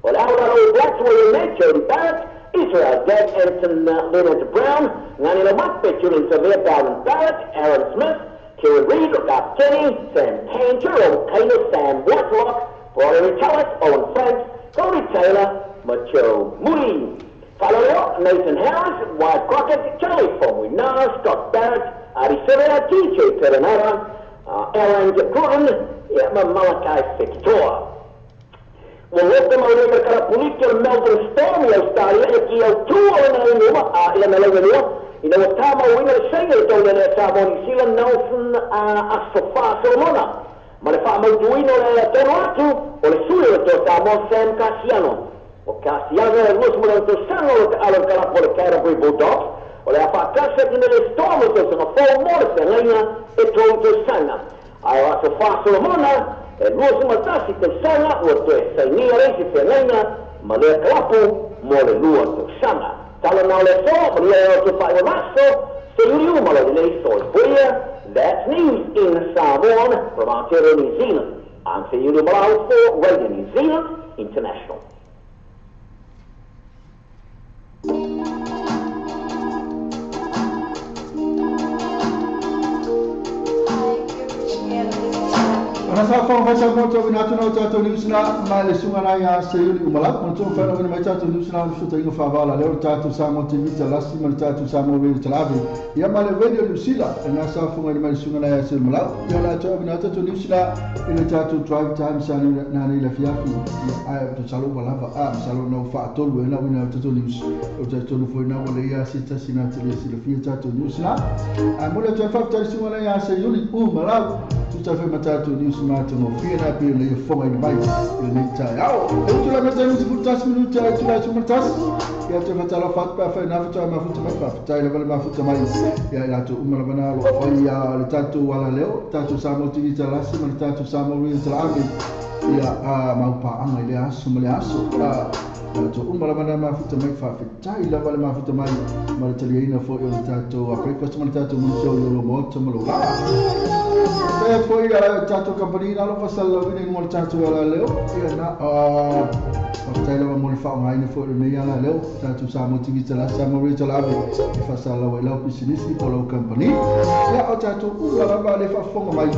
Speaker 7: O le aura rau Blacks wa i nei, Jody Barrett, Israel Dad, Anton Leonard Brown, Ngani Lo Mape, Julian Savea, Bowden Barrett, Aaron Smith, Kieran Reid, Garth Kenny, Sam Tancher, Owen Taylor, Sam Whitelock, Broderick Tulloch, Owen Franks, Cody Taylor, Macho Moody. Whaloleo, Nathan Harris, Wyatt Crockett, Charlie Fomuina, Scott Barrett, Adi Severa, TJ Perenara, Aaron Jacurun, ia ma Malakai Fekitoa. Ua loka mauri ma karapuliki o Melbourne Storm i Australia e ki au tua o na inuma a ila na lauga lua ina ua tāmauina le saia le tau lea Samoa New Zealand Nelson Asofa Solomona. Ma le whaamautuina o le tono atu o le sui o le toa Samoa Sam Cassiano. O Cassiano e luas mo le tausaga o le alo kalapo le Canterbury Bulldogs. O le a faatasi atu nei le storm o tausaga fou mo le feagaiga e 3 tausaga. Ae o aso Faasolomona e 21 tausaga ua toe sainia le isi feagaiga ma lea kalapu mo le 2 tausaga. Tala na o le aso, manuia e o te whaiwa maso, se iuri uma lo lelei soifuia. That's news in Samoan from Aotearoa New Zealand. I'm Seiuli Umalau for Radio New Zealand International.
Speaker 2: Ana sa fo fa sa mo to na tuna tatou news na ma le sunga na ia Seiuli Umalau mo to fa na mai tatou news na so tainga fa vala le tatou sa mo TV talasi ma tatou sa mo radio talavi ia ma le radio New Zealand na sa fo mai le sunga na ia Seiuli Umalau ia la to na tatou news na ile tatou drive time sa na ni la fiafi ia ai to salo wala a salo no fa tolu na wina tatou news o tatou fo na wala ia sita sina tele sila fia tatou news na a mo le to fa tatou sunga na ia Seiuli Umalau tu ta fa ma tatou news ma te mo fia na pia le fonga i mai i le tai ao e tu la meta news fu tas minuta e tu la tu matas ia te fatala fat pa fa na fa ma fu ma fa tai le ma fu mai ia la tu uma la lo fa ia le tatou ala leo tatou sa mo ti talasi ma tatou sa mo ri talavi ia a mau pa anga ile aso ma le aso a to uma la ma fu mai fa tai la ma fu mai ma le taliina fo i tatou a breakfast ma tatou mo so lo mo to mo la e foi a tatou company na lo fasala wini mo tatou ala leo ia na a tai lava mo le faaaogaina foi lenei ala leo tatou sa mo TV talasi sa mo radio talavi e fasala ai lau pisinisi po lau company ia o tatou uma lava le faafofoga mai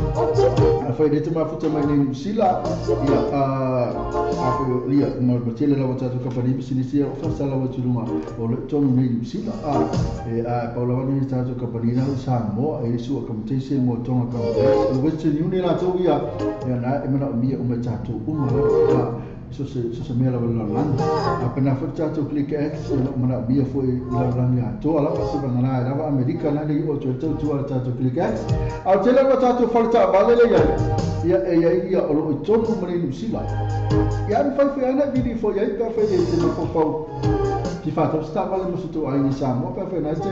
Speaker 2: afai le te mafuta mai nei New Zealand ia afai ia mo le tele lava tatou company pisinisi o fasala ai tuluga o le tonu nei New Zealand e a pau lava nei tatou company na Samoa e sua accommodation mo tonga company Western Union la tou ia na e mana o mia o mai tatou uma lava so se mea lava lalolagi a pena foi tatou click ads e loo manaomia foi lalolagi atoa lava se vagana e lava Amerika na le o toe tautua le tatou click ads a o tele lava tatou faletaavale le iai ia e iai ia o loo i tonu ma le Niu Sila ia mafai foi ana vili foi ai pe afai e te mafaufau ki whātau se tāwale mo soto ai ni Samoa pe afai nai te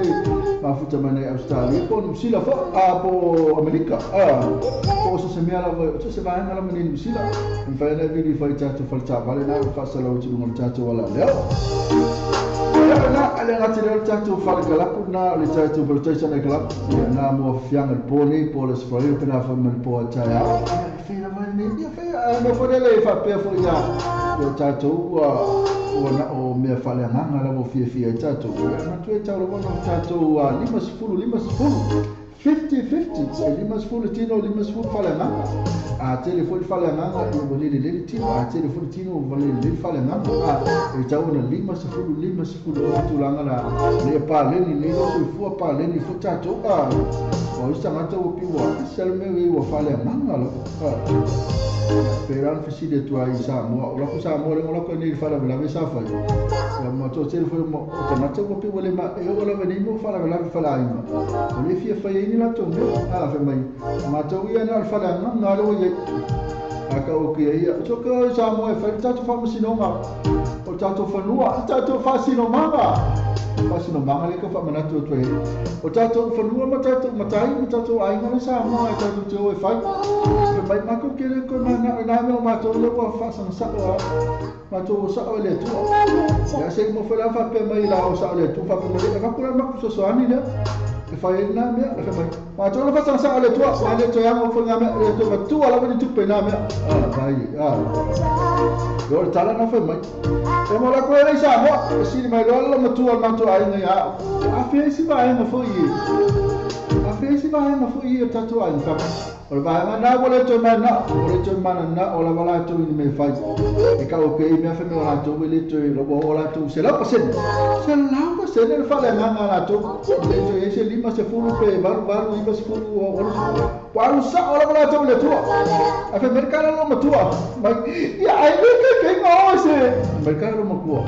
Speaker 2: mafuta mai nei Australia po New Zealand fo a po Amerika a po so se mea lava so se vaega lava nei New Zealand mafai ana vili foi tatou faletaavale na faasalau i tuluga o le tatou ala leo ia na ale gati leo le tatou falekalapu na le tatou valutaisana i kalapu ia na mo afiaga le po nei po le sfraio pe na fai ma le po a taeao ia fai lava nei ia fai a no foi le faapea foi ia ia tatou ua na o mea faaleagaga lava o fiafia ai tatou ia manatua e tau lava ona tatou 50 50 50-50 e 50 tino 50 faaleagaga a tele foi le faaleagaga ia ua lelelele tino a tele foi le tino ua lelelele faaleagaga a e tau ona 50 50 o tulaga la le paleni nei lo soifua paleni foi tatou a o isi tagata ua piua isi ale mea ua faaleagaga lava pera na fesili atu ai i Samoa o lako Samoa le lako nei le faalavelave sa fai ia ma to tele foi o tagata ua piua le ma e oo lava nei mo faalavelave faleaiga o le fia fai ai ni latou mea a fai mai matou ia na o le faleagaga le ua iai a ka o kia ia so ka o Samoa e fai le tatou faamasinoga o le tatou fanua le tatou faasinomaga faasinomaga le ka faamanatu atu ai o tatou fanua ma tatou matai ma tatou aiga le Samoa e tatou te o e fai fai mai matou ke le koe manao i nai mea o matou le ua faasagasao a matou o sao e le Atua ia se mo foi la faapea mai la o sao le Atua faapea mai avaku la matou fesoasoani lea e fai ai lena mea e fai mai matou le faasagasao le Atua ma le toe ago foi ngā mea le toe matua lava ni tupe i nā mea vai o le tala na fai mai e mo la koe lei Samoa e sili mai loa la matua le matou aiga ia au a fea isi vaega foi e a fea isi vaega foi e o tatou aiga fa o le vaega na ua le toe mana o le toe mana na o lava latou i ni mea fai e kau pe i mea fai mea o latou e le toe ua o latou 100% 100% le faaleagaga a latou le toe ai se 50 pe 8 8 90 60 ua alu sao lava latou i le Atua a fai mai le kala lo matua mai ia ai le ke ke ngo se mai kala lo matua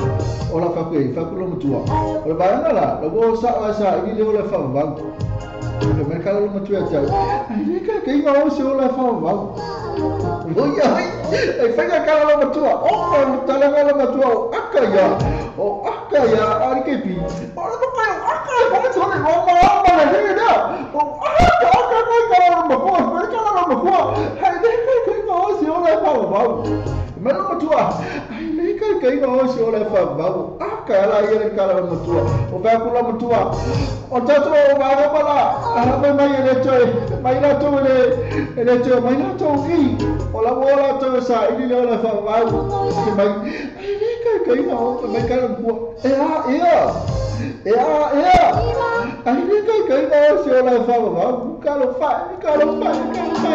Speaker 2: o la fa ke fa lo matua o le vaega la ua sao ai sa i le o le faavavau fai mai le kala lo matua tau ai le ke ke ngo se o la faavavau o ia ai e fai ka kala lo matua o talaga lo matua o aka ia o aka ia ari ke pi o lo kai o aka e fa o ma ma le ni da o a ka ka ka ka la ma ko ka ka la ma ko ai le kai kai no si o le fa ba ma lo matua ai le kai kai no si o le fa ba a ka la ia le ka la matua o fa ku la matua o tato o ba ba la a mai mai le toe mai la to le le toe mai la to i o la o la to sa i le o le fa ba mai ai le kai kai no mai ka la matua e a e a e a e a ai le kai kai no si o le fa ba ka lo fa ka lo fa ka lo fa.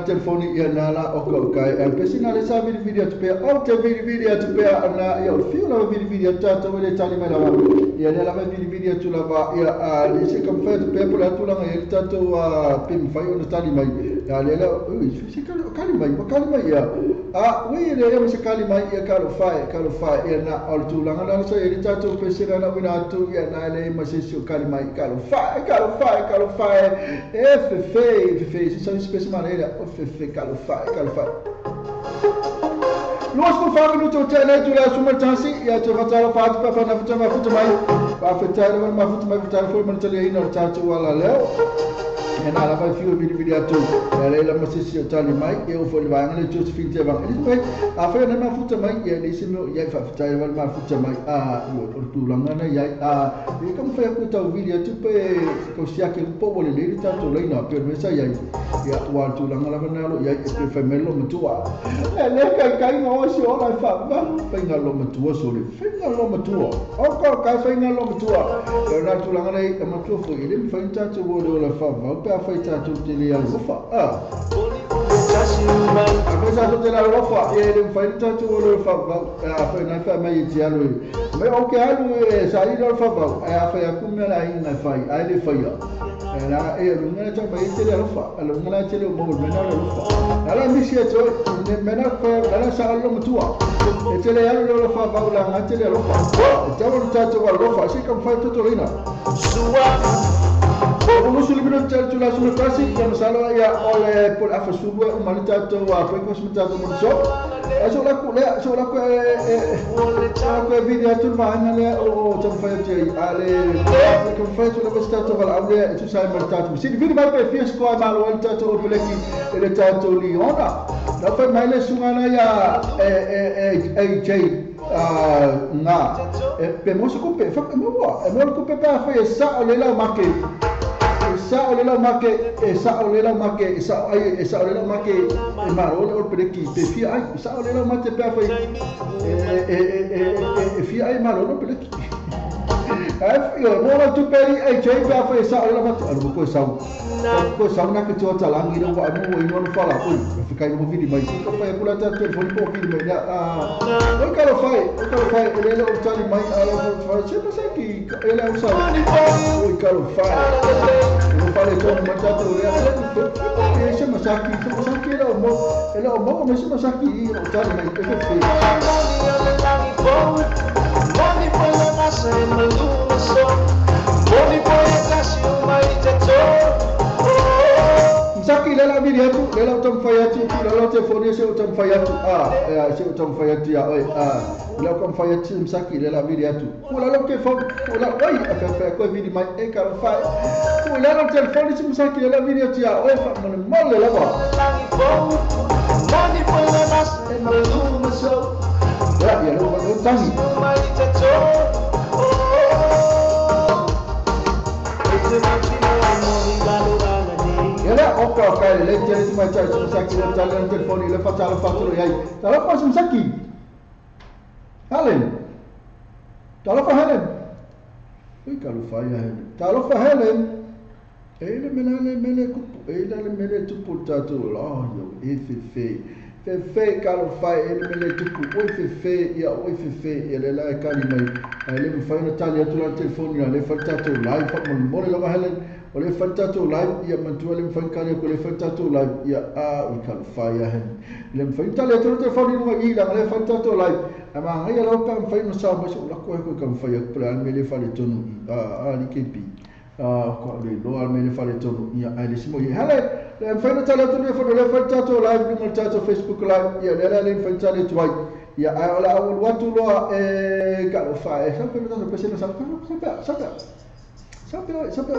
Speaker 2: Telefoni ia nala o ka kai al pesina le sa video tu pe o te video tu pe ana ia o fiu la video ta to le tali mai la ia le la video tu la va ia a le se kam fa pe po la tu la ia ta to a pe mi fai o tali mai ia le la se ka kali mai wa kali mai ia a we le ia se kali mai ia ka lo fai ia na o tu la na so ia ta to pesina na wina tu ia na le ma se se kali mai ka lo fai e fe fe se sa espécie maneira o Calufai. Nós com fome no teu telé, tu lá suma tansi, e a tua fatala fat para fazer futa ma futa mai, para fetar ma futa mai futa foi ma tele aí no tato wala leo. E na lá vai fio vidi atu. Ela ela mas se tali mai, eu vou levar ele Josephine te van. Ele vai a foi na ma futa mai, e ele se meu e fa futa ma futa mai a o tu langana e a e como foi a puta o vídeo tu pe ko sia que o povo le le tato le na per me sai aí. E a tua tu langana na lo e pe femelo matua. Ele kai kai no se ola fa va fenga lo matua sole. Fenga lo matua. O ko kai fenga lo matua. E na tu langana e matua foi ele me foi tato o la fa va pe a feita tu te le alofa. A feita tu te le alofa e le feita tu le fa va a fe na fa mai ti alo. Me o ke alu e sa i lo fa va a fe a ku me la ina fai a le fa ya. La e lo ngana ta mai te le alofa, lo ngana te le mo me na le alofa. La mi si to me na fa la sa lo mutua. E te le alo lo fa va la ngana te le alofa. E te lo ta to alofa, si kam fa to to ina. O musulmano te la suma tasi ya masala ya ole por afasuba o malita to a foi com os tato mo so. E so la ku le so la ku e video tu va na le o te fa te ale com fa tu le sta to val ale tu sai malta tu. Si video vai pe fies ko malo al tato o peleki ele tato liona. La fa mai le sungana ya e e J nga pe mo so ku pe fa mo mo ku pe pa fa sa ole la make sa ole la make sa ole la make sa ai sa ole la make e maro o pereki pe fi ai sa ole la make pe fa e fi ai maro o pereki ai yo mo tu peri ai jai pe fa sa ole la make alu ko sa na ke to talangi no wa mo i no fala oi fica no vídeo mas ko fa kula ta telefone po vídeo mas a oi caro fai ele o tali mai ala fa se passa que ele é o sa oi caro fai eu falei com o machato ele esse masaki ele o mo mas masaki o tali mai é feio. Msaki lela vidi atu, lela utamfayatu, lela telefoni se utamfayatu, a se utamfayatu ya oi, a lela utamfayatu msaki lela vidi atu. Kula lo ke fo, kula oi, a fa ko vidi mai e ka fa. Kula lo telefoni se msaki lela vidi atu ya oi fa mon mole la ba. Ya ya lo lo tangi. Ela oka oka le tele mai tsa msaki le tele telefoni le fa tala fa tolo yai. Tala fa msaki. Helen. Tala fa Helen. Ui talofa ia Helen. Talofa Helen. E le mele le mele kupu. E le mele tupu tatou la yo e fefe. Fefe talofa e le mele tupu. Oi fefe ia oi fefe e le la e kali mai. Ai le mfai na tali atu la telefoni le fa tatou live fa mo le lava Helen. O le fa tatou live ia mantua le mfai kali ko le fa tatou live ia a ui talofa ia Helen. Le mfai tali atu la telefoni no i la le fa tatou live. Ama ngai la pa mfai no sa mo so la ko ko ka mfai ko le mele fa le tonu a li KP. Ko le lo al mele fa le tonu ia ai le simo ia hele le mfai no tali atu le fa le fa tatou live no tatou Facebook live ia le le mfai tali atu ai ia ai ola o watu lo e ka lo fa e sa pe no pe se no sa sa sa sa pe sa pe le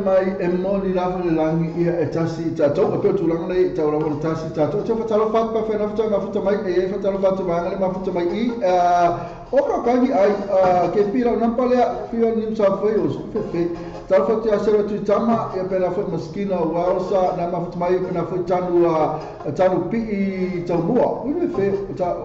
Speaker 2: Mai e moni lava le langi ia e tasi tatou e pe tulaga nei tau lava le tasi tatou te fatalo fat pa fena fata mafuta mai e fatalo fat vanga le mafuta mai i o ka kangi ai ke pira nampa le pira ni sa foi o fe talo fat ia sera tu tama e pena foi maskina o ausa na mafuta mai pena foi tanu tanu pi tau mua o fe ta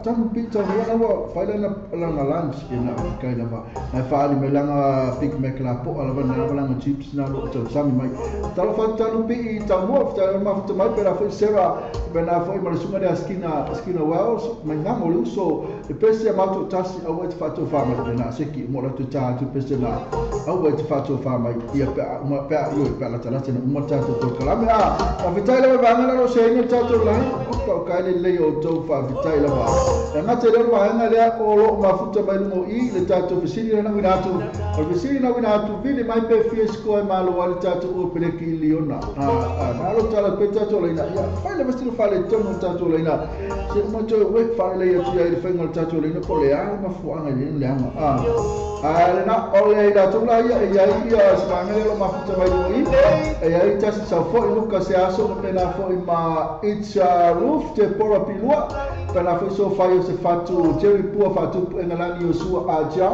Speaker 2: tanu pi tau mua na wa faila na lunch ina kai lava na faali me langa Big Mac la po ala na langa chips na lo tau sami mai talo fa tanu pi tau mua fa ma fa mai pera foi sera pena foi ma sunga de skina Wells mai ngango le uso E pese a matou tasi au e te whaatofa mai na seki mo la tu ta tu pese na au e te whaatofa mai ia pe uma pe io pe la talata na uma tatou ko kalame a faafetai lava vaega la o seina tatou lai o ka le lei o tou faafetai lava e gata le vaega lea o loo mafuta mai luga o i le tatou fesili na uina atu o le fesili na uina atu vili mai pe fia sikoa e malo ai le tatou o peleki i liona a alo tala pe tatou laina ia fai le vasilo fale tonu tatou laina se uma toe ue fale lei atu ia i le faiga o le tatou laina po le a mafuaga i le leaga a le na o le latou la ia e iai ia se vaega lea o loo mafuta mai luga i e iai tasi sau fo'i Luka se aso ma pena fo'i ma It's Roof te pora pilua pena fo'i so fai o se fatu Jerry Pua fatupu engalani o sua aja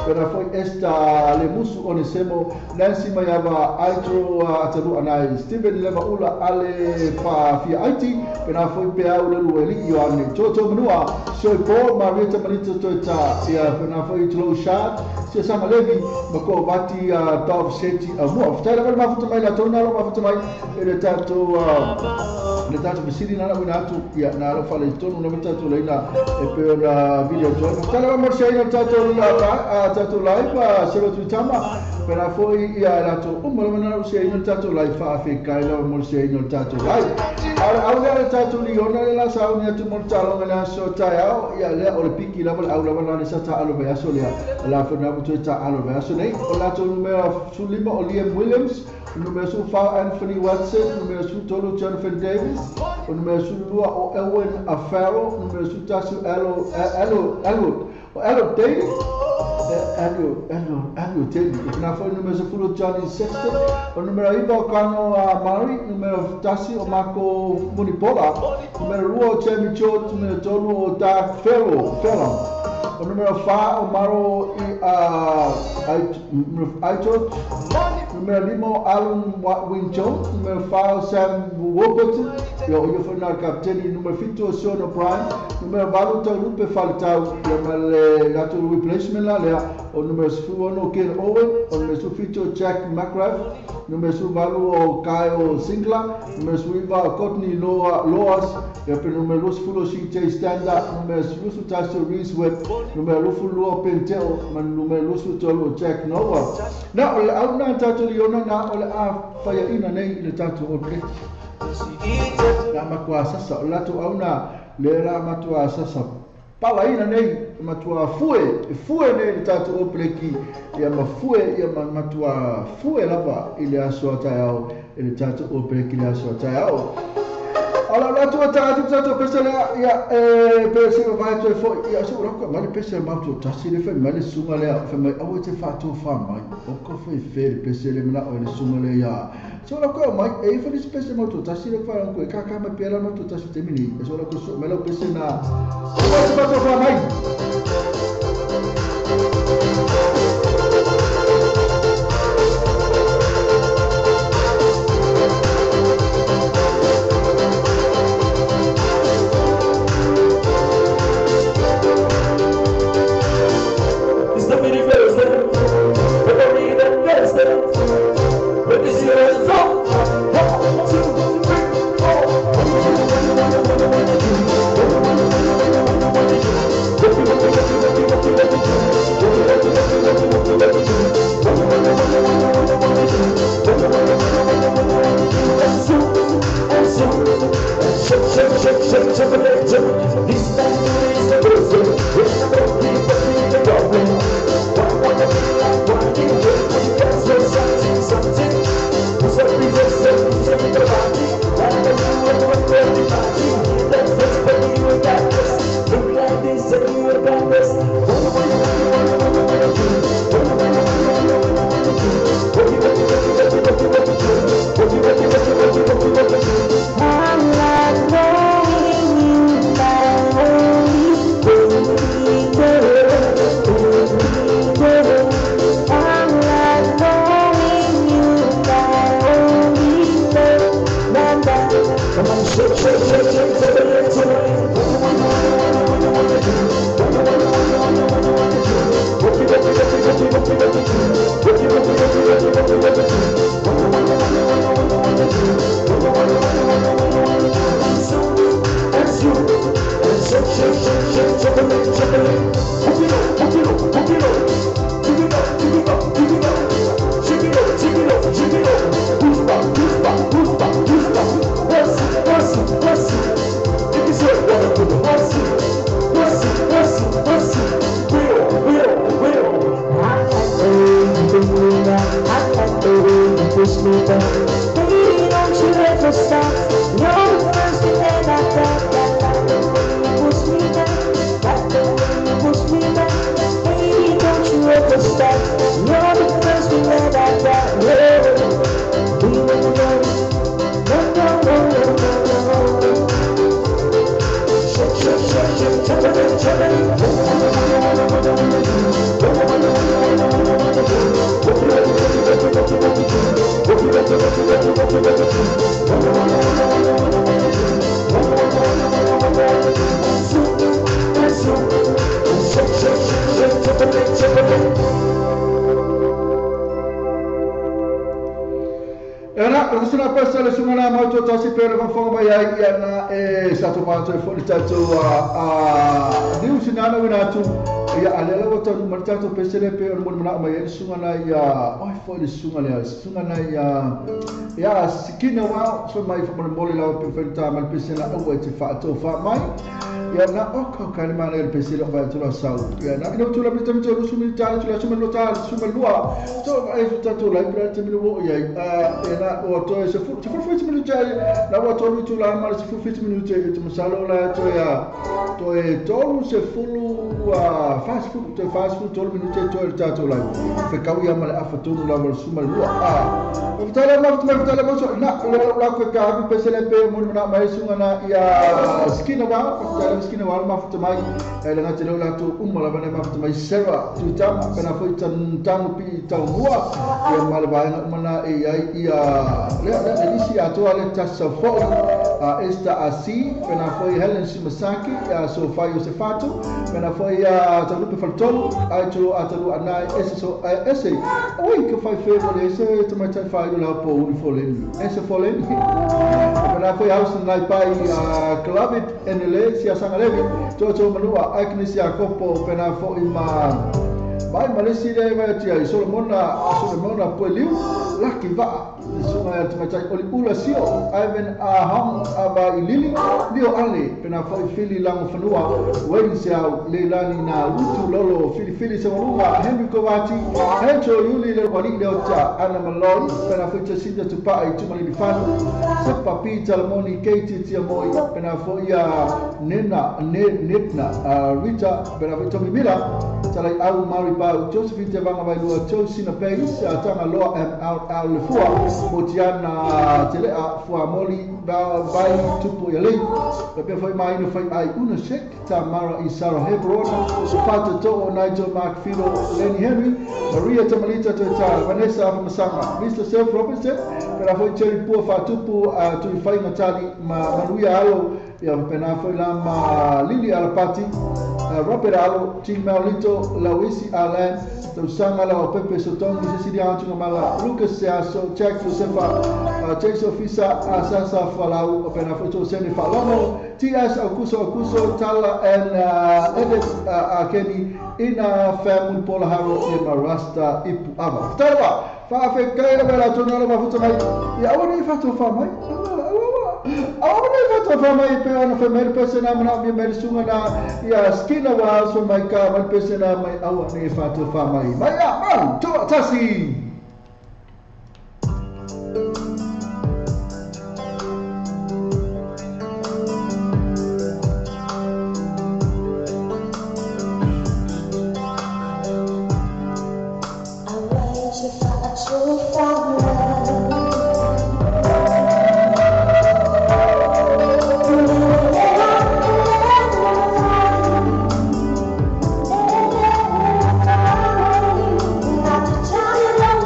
Speaker 2: pena fo'i Esther le musu o Nesemo Nancy Maiava Aitro atalu anai Steven Leva Ula ale pa fia aiti pena fo'i peau le lueli Ioane Toto Manua Soi Paul Maria Tamalita Toita ia pena fo'i Tlo Shad se Sama Levi mako vati Dov Seti mua fatai lava le mafuta mai latou na lo mafuta mai e le tatou fesili na uina atu ia na alo fale tonu na tatou laina e pe ona video toi fatai lava mo se ina tatou tatou live selo tuitama pena foi ia latou uma lava na se ina tatou live faafekai lava mo se ina tatou live au lea le tatou liona le la sauni atu mo le taloga le aso taeao ia lea o le piki lava le au lava na le sa taalo vai aso lea la fana mo toe taalo vai aso nei o latou numera 15 o Liam Williams, o numera 14 Anthony Watson, numera 13 Jonathan Davis, o numera 12 o Elwin Farrell, numera 11 Elo Daly, Elo Daly, o na foi numera 10 Johnny Sexton, o numera 9 o Kano Murray, numera 1 o Marco Munipola, numera 2 o Jamie George, numera 3 o Dark Fallon, o numero 4 o Maro Aitot, numero 5 o Alan Wing Jones, numero 4 o Sam Warburton, ia o foi na capteni, numero 7 o Sean O'Brien, numero 8 Taulupe Faletau, ia ma le latou replacement la lea, o numero 11 o Ken Owen, o numero 7 o Jack McGrath, numero 8 o Kyle Singler, numero 9 o Courtney Loas, ia pe numero 10 o CJ Stander, numero 11 o Reece Webb, numero 22 o Penteo, ma numero 23 o Jack Noah. Na o le au na tatou liona na o le a faiaina nei i le tatou All Blacks. Na matua sasa o latou au na le la matua sasa palaina nei matua fue fue nei le tatou All Blacks ia ma fue ia ma matua fue lava i le aso a taeao i le tatou All Blacks i le aso a taeao. Ala la atu ta atu tatou pese lea ia e pese vai toe foi ia so la mai le pese ma tu tasi le fai mai le sunga lea fai mai au e te faatofa mai o ko foi fe le pese le mana o le sunga le ia so la ko mai e foi le pese ma tu tasi le fa ko e ka ka mai pela ma tu tasi te mini so la ko so mai la pese na o te faatofa mai.
Speaker 3: Shake, shake, shake, shake, chocolate, chocolate.
Speaker 2: Ana, o pesa le sunga na mau tasi pere fa mai ai ia na e sa to ma to fo le tatou a niu sinana wina tu ia ale la wata ma tatou pesa le pe o mo na mai le sunga na ia oi fo le sunga le sunga na ia ia sikina wa so mai fo mo le la pe fo ta ma pesa na o e te fa to fa mai ia na o ka ka ma le pesa le va to la sau ia na ino tu la pesa to su mi ta tu la su mi ta su mi lua to e ta to la pe te mi wo ia na o to se fu se fu minuti na o to tu la ma se fu minuti te masalo la to ia to e to se fu a fast food to fast food to minuti to ta to la fe ka ia ma le afa to la ma su ma lua a o ta la ma ta la so na la ko ka pe se le pe mo na ma su na ia skina wa ta skina wa ma fu mai e la te la to uma la ma fu mai sera tu ta ma na fu tan tan pi ta mua ia ma le va na na e ia ia le le lisi a to ale ta sa fo a esta asi pena foi Helen Simasaki a Sofia Josefato pena foi a Talupe Faltolo a to atalu anai ese so ese oi que foi fe le ese to mai tai fai la po uni foleni ese foleni pena foi house nai pai a Clubit NL sia sangalevi to to manua Agnes Jacopo pena foi ma mai malesi le vai tia Solomona Solomona Poeliu laki va sunga tamatai oli ula sio Ivan Ahong aba ilili lio ale pena foi fili lango fanua weni siau leilani na utu lolo fili fili samalunga Henry Kovati Hencho Yuli le wali le ota Ana Maloi pena foi Jacinta Tupai Tumali Fanu Sepa P Talamoni Katie Tiamoi pena foi Nena Nitna Rita pena foi Tommy Mila Talai Au Mari Pau Josephine Te Vanga Vailua Josina Pace Tanga Loa M Al Lefua Motiana Telea Fuamoli Vai Tupu Ialei Pepea foi mai no fai ai una sek Tamara Isara Hebrona Pata To'o Nigel Mark Filo Lenny Henry Maria Tamalita Toeta Vanessa Afamasanga Mr. Self Robinson Pera foi Cherry Pua Fatupu Tui Fai Matali Manuia Alo ia pena foi la ma Lili Alapati Robert Alo Tim Maulito Lawisi Alan Tausanga la Pepe Sotongi Cecilia Antungamala Lucas Seaso Jack Josefa Jason Fisa Asasa Falau pena foi Josene Falomo TS Aukuso Aukuso Tala and Edith Akeni Ina Family Paula Haro e Marasta Ipu Ava Tarwa Fa kai la tona la mafuta mai ia awani fatu fa mai awani fatu fa mai pe ona fa mai pesena mana mi mai sunga na ia skina wa so mai ka mai pesena mai awani fatu fa mai mai ia mau to tasi.
Speaker 8: Not to tell you.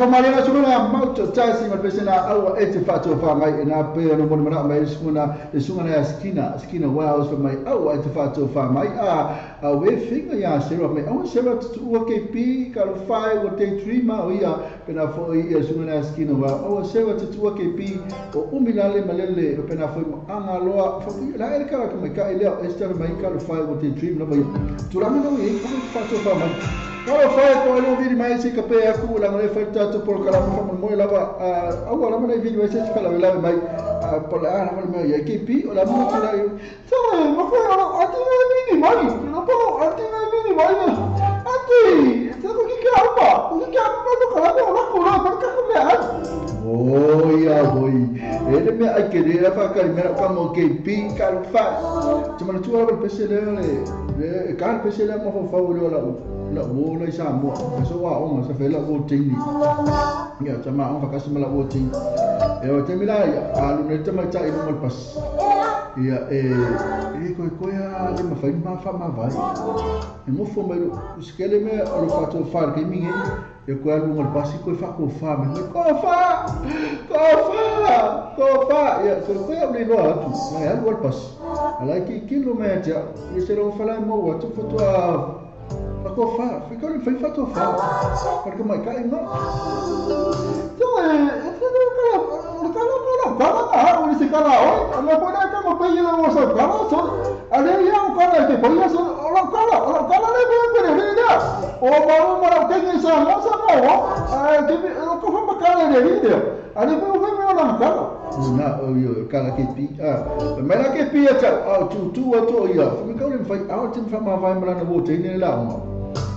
Speaker 2: fa malenga sungana mauto tasi ma pesena aua e te whaatofa mai e nā pe ano mona mana mai sungana ya skina waos fa mai aua e te whaatofa mai a we finga ya sero mai aua sero tutua KP ka lo fai o te dreamer o ia pena fo ia sungana skina wa aua sero tutua KP o umilale malele pena fo anga loa fa la e ka mai ka ile e sta mai ka lo fai o te dream no mai tulanga no e whaatofa mai. Kalo fai ko elo viri mai se ka pe aku la ngale fai tatu por kala mo mo mo lava au ala mo viri mai se kala la mai por la ala mo ya KP o la mo la so mo ko ati viri mai no po ati viri mai ati se ko ki ka pa ki ka pa no kala mo la ko la pa ka ko me a o ya hoi ele me ai ke le fa ka me ka mo KP kalo fai te mana tu ala pese le le ka pese le mo fa fa le la la wo la isa mo so wa o sa fela wo tingi ya tama on fakasi mala wo tingi e o te mila ya alu ne tama ta ino mal pas ya e ko ko ya le ma fa ma fa ma vai e mo fo mai skele me o fa to fa ke mingi e ko alu mal pas ko fa ko fa me ko fa ko fa ko fa ya ko ko ya le no atu na ya al pas ala ki kilo me ja e se lo fa la mo wa tu fa to ko fa, fica ele fez fato fa. Porque mai cai não. Então é, o cara não para o esse cara oi, não pode que não pegue não só cara só. Ali ya o cara que põe só, o cara le vem para ele lá. O maru mara que nem sa não sa não. Ah, que o que foi para cara ele ali. Ali foi o meu não cara. Na o cara que pi ah, mas que pi é ah tu tu ia. Fica ele faz ah, tem fama vai mara no bote nem lá.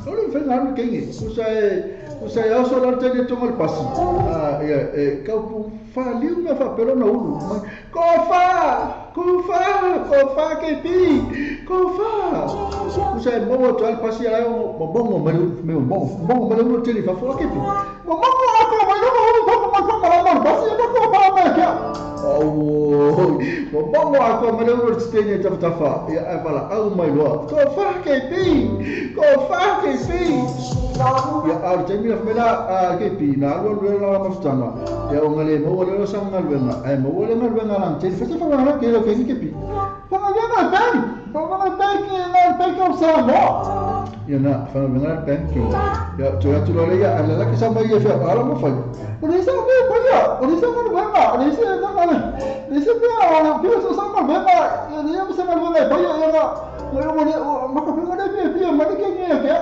Speaker 2: Olha, fez nada quem é. Você é só lá tem tomar passo. Ah, é, que faliu me fa pelo no ulu. Ko fa, ko fa, ko fa que pi. Ko fa. Você mo to al passo lá o bom meu bom, bom meu no tele fa fo que pi. Mo mo ko mo no mo mo mo mo mo passo mo ko pa me que. Oh, mo bom ko mo no tele ta ta fa. Ya fala, au mai lo. Ko fa que pi. Ko fa que pi. Ya al temi la mela que pi na lo lo la mafutanga. Ya o ngale mo lo sa ngalwenga. Ai mo le ngalwenga lang tele fa fa ngala ke lo ke ke pi. Fa ngala ben. Fa ngala ben ke na ben ko sa mo. Ya na fa ngala ben ke. Ya to ya to lo le ya ala la ke sa mai fa ala mo fa. O le sa me pa ya. O le sa ngalwenga. O le sa ngala. Le sa pe ala ke so sa ngalwenga. Ya le sa ngalwenga pa ya ya. Mo mo ma ka pe pe ma ke nge ke.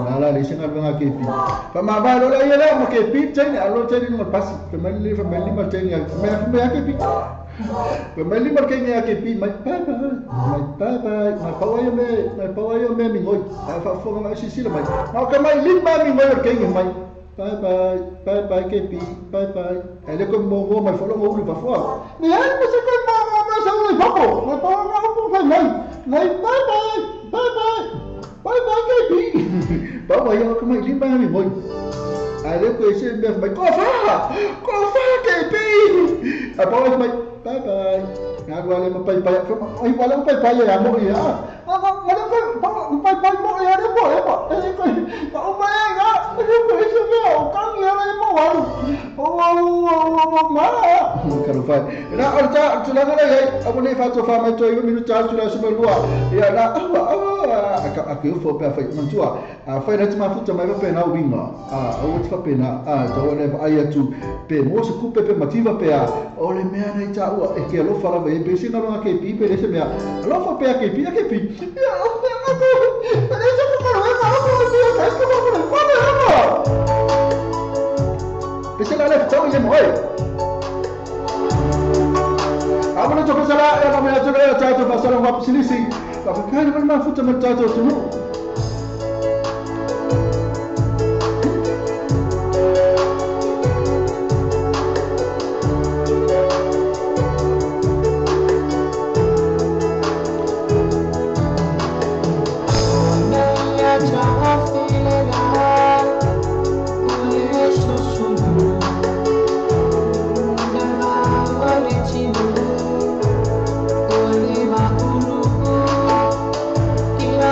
Speaker 2: Na la le sa ngalwenga ke pi. Fa ma ba lo la ya la mo ke pi tene alo tene no pasi. Fa ma le ma tene me ke pi. Fa ma le ma ke nge ke pi mai bye bye. Mai bye bye. Mai pa wa yo me mai pa wa yo me mi ngoi. Fa fo ma si si la mai. Ma ka mai lin ma mi ngoi ke nge mai. Bye bye, bye bye KP, bye bye. Elle est comme mon gros, mais faut le mot, le parfois. Mais elle, mais c'est comme ma soeur, le papa. Mais pas ma mai, mai bye bye, bye bye, bye bye KP. Bye bye, comme il est bien, mais moi. Elle est comme c'est mais quoi faire? Quoi faire KP? Après, mais bye bye. Na wala mo pay pay. Ay wala mo pay pay ya mo ya. Wala mo pay pay mo ya mo ya. Eh ko o mai ga. Ko se me o kan ya mo wa. O o ma. Kalo fai. Na alta tulaga la yai abu ne fa to fa mai to yo minuta tula se lua. Ya na awa awa aka aka fo pa fai mantua. A fai na tuma futa mai pe na winga. A o te fa pe na a to le ai atu pe mo se kupe pe mativa pe a o le mea nei ta ua e ke alofa lava e pese na longa ke pi pe se mea alofa pe a ke pi a ke pi ya o pe a ko e se ko ko e ma ko se ka ko ko ko ko pese la le tau ile mo e abona to pese la ya ma to le ta to pasala ma silisi pa ka ni ma futa ma ta to tu.
Speaker 6: Ila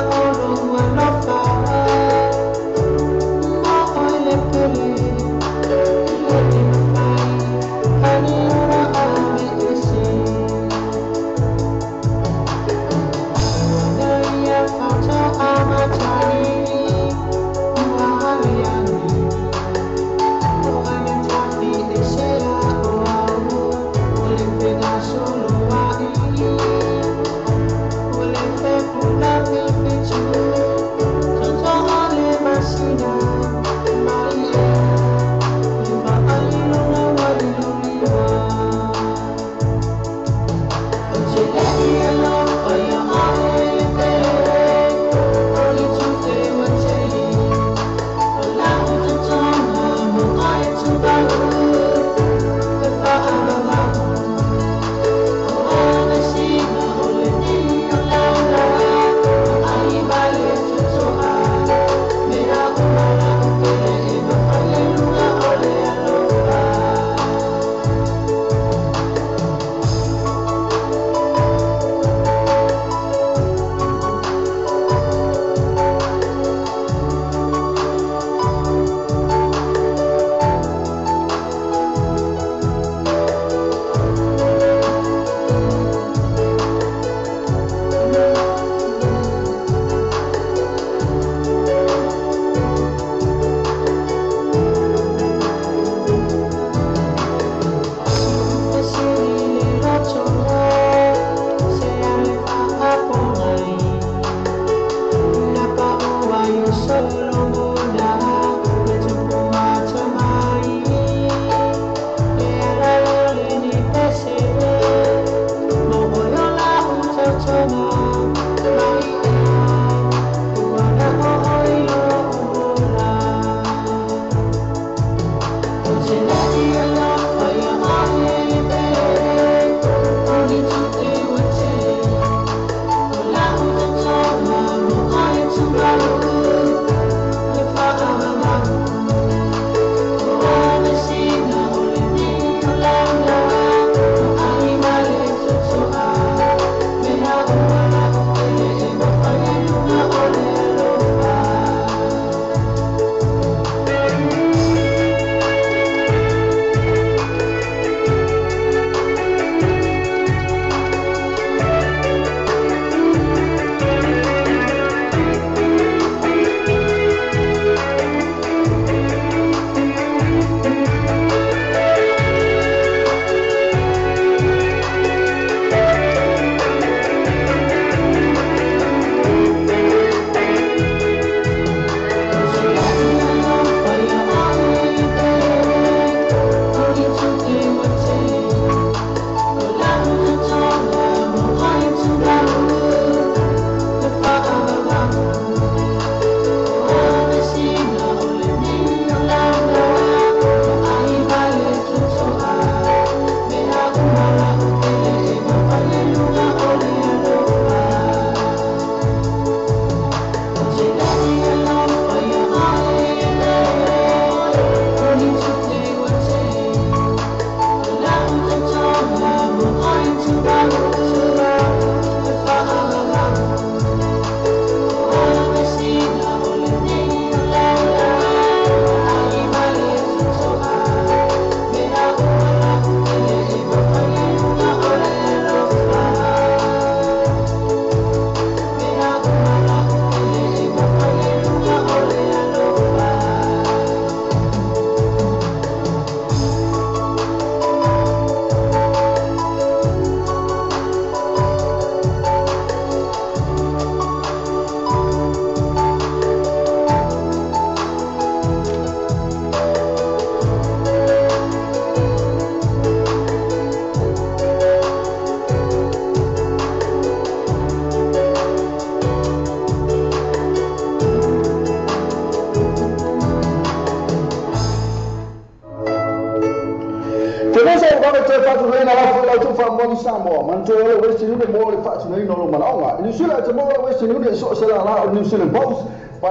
Speaker 2: New Zealand Post,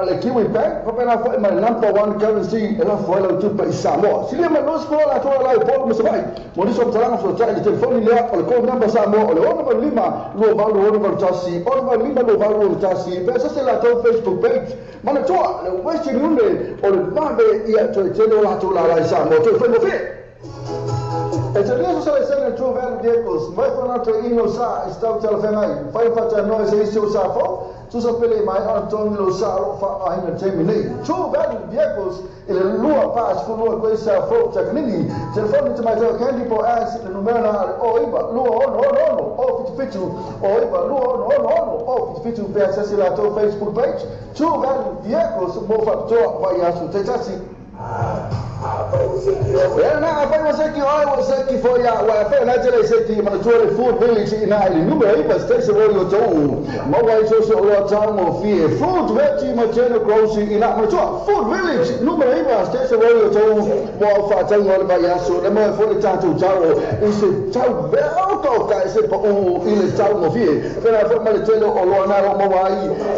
Speaker 2: le Kiwi Bank, papena foi mai number one currency e la foi la tupa i Samoa. Silia mai los foi la toa la i Port Masawai. Mo niso mtalanga fo tai le telefoni lea o le call number Samoa o le 6 5 2 8 6 6 5 2 8 6. Pesa se la tau Facebook page. Mana toa le Western Union o le vave ia toe tele o la toa la i Samoa. Toe whai mo fe. E te lia so sa le True Value Vehicles, mai whana te ino sa i stau te alawhengai, whai whata noe se isi o sa fo, tusa pele mai ana tongi lo sa ro wha ahina te nei. True Value Vehicles, i le lua paas fulua koe sa fo takanini, telefoni te mai tau candy po as le numera ale o iwa, lua ono ono ono, o fitu fitu, o iwa, lua ono ono ono, o fitu fitu, pe asasi la tau Facebook page, True Value Vehicles, mo whapitoa vai asu te tasi. Na fai waseki oi waseki fo ya wa fe na tele seki mana tuare Food Village ina ile numero ipa station road yo to ma wa so so lo tango fi Food Veggie Maternal Grocery ina mana tua Food Village numero ipa station road yo to mo fa tango le ba ya so le mo fo le tatu tau ise tau velo ka ise pa o ile tau mo fi fe na fo ma le tele o lo na ro mo wa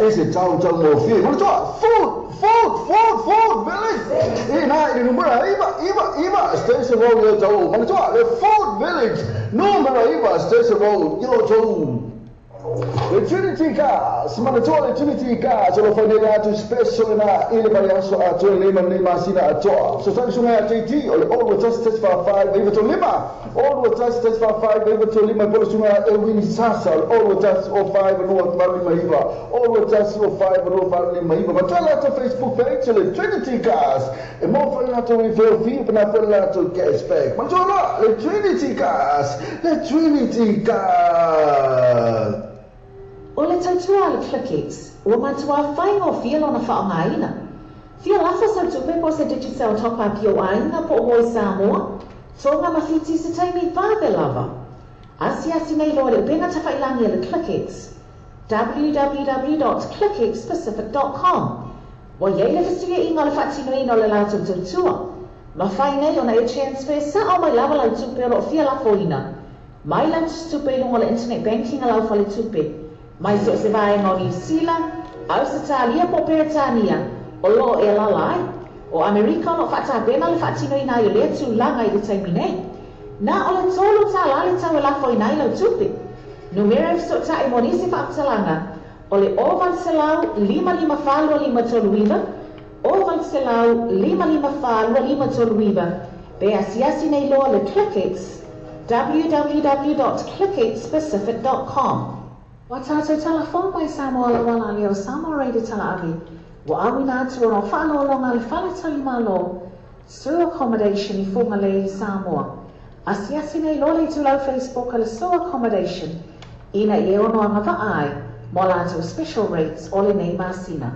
Speaker 2: ise tau tau mo fi mana tua Food Village ina ile numero iba Station Road yo tau mana tua le Food Village numero iba Station Road yo tau. Le Trinity Cars, mana tua le Trinity Cars, o lo whainele atu special na ile mariaso a tua lima lima sina a toa. So tangi sunga a JT, o le olu tasi tasi wha whai, veiva tō lima. Olu tasi tasi wha whai, veiva tō lima, polo sunga e wini sasa, o le olu tasi o whai, vanua valu lima iwa. Olu tasi o whai, vanua valu lima iwa. Ma tua lato Facebook page, o le Trinity Cars, e mō whai lato i whio whio, pana whai lato cashback. Ma tua loa, le Trinity Cars, le Trinity Cars.
Speaker 5: O le tautua le ClickX, ua matua whaingo fia lona whaongaina. Fia lafa sau tupe po se Digicel top-up i o ainga po o hoi Samoa, tōnga mawhiti se taimi whāve lava. Asiasi nei loa le upenga tawhailangi a le ClickX, www.clickxpacific.com. Wa iei le whasuia inga le whaatinoina o le lātou tautua. Mawhai nei ona e transfer sa au mai lava lau tupe o loo fia lafoina. Mai lau tupe i lunga le internet banking a lau whale tupe. Mai so se vaenga o New Zealand, Ausitalia po Peretania, o loo e lalai, o Amerika o loo whaatāpena le whaatinoina i o lea tūlanga i le taimi nei. Nā o le tōlu tā lale tau e lafo inai lau tupe. Numera e whiso e monisi whaapatalanga, o le o valselau lima lima whālua lima tolu iwa, o valselau lima lima whālua lima tolu iwa, pe asiasi nei loa le ClickX, www.clickxpacific.com. Wa tātou tala fō mai Samoa la wala leo Samoa Radio tala avi. Wa awina atu o whaalolonga le whale tali malo. Su accommodation i Whangalei i Samoa. Asiasi nei lole i tūlau Facebook a le Su accommodation. Ina i e ono anga vaai. Mo lātou special rates o le nei masina.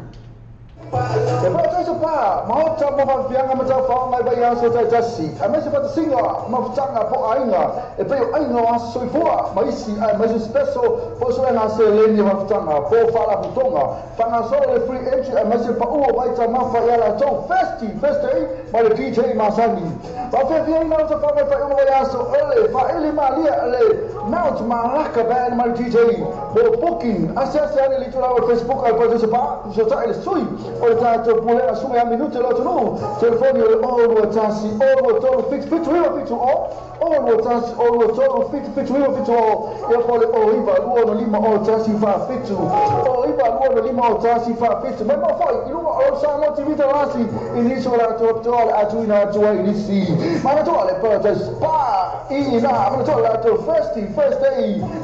Speaker 2: Te whātau pā, mahota mo whawhianga ma tau whaongai bai aso tai tasi. A mese whata singa, mawhitanga po ainga, e peo ainga o aso soifua, maisi, a maisi special, po so enga se leni whawhitanga, po whala putonga. Whanga solo le free entry, a maisi pa ua waita mawha i ala tau festi, festi, ma le DJ Masani. Whawhiawhia ina o ta whangai whai unga bai aso, ole, whaele malia, le Mount Malaka band ma le DJ. Mo booking, ase ase ane li tūlau e Facebook ai pō pa, so ta ele sui, o le tātou pulea sunga ia minute lo tunu, telefoni o le o lua tasi, o lua tolu, fitu fitu iwa fitu o, o lua tasi, o lua tolu, fitu fitu iwa fitu o, ia po le o iwa, lua no lima o tasi wha fitu, o iwa, lua no lima o tasi wha fitu, mai mawhai, i lunga o Samoa TV talasi, i nisi o lātou apitoa le atuina atua i nisi, mana toa le Paradise Spa, i nā, mana toa lātou first day,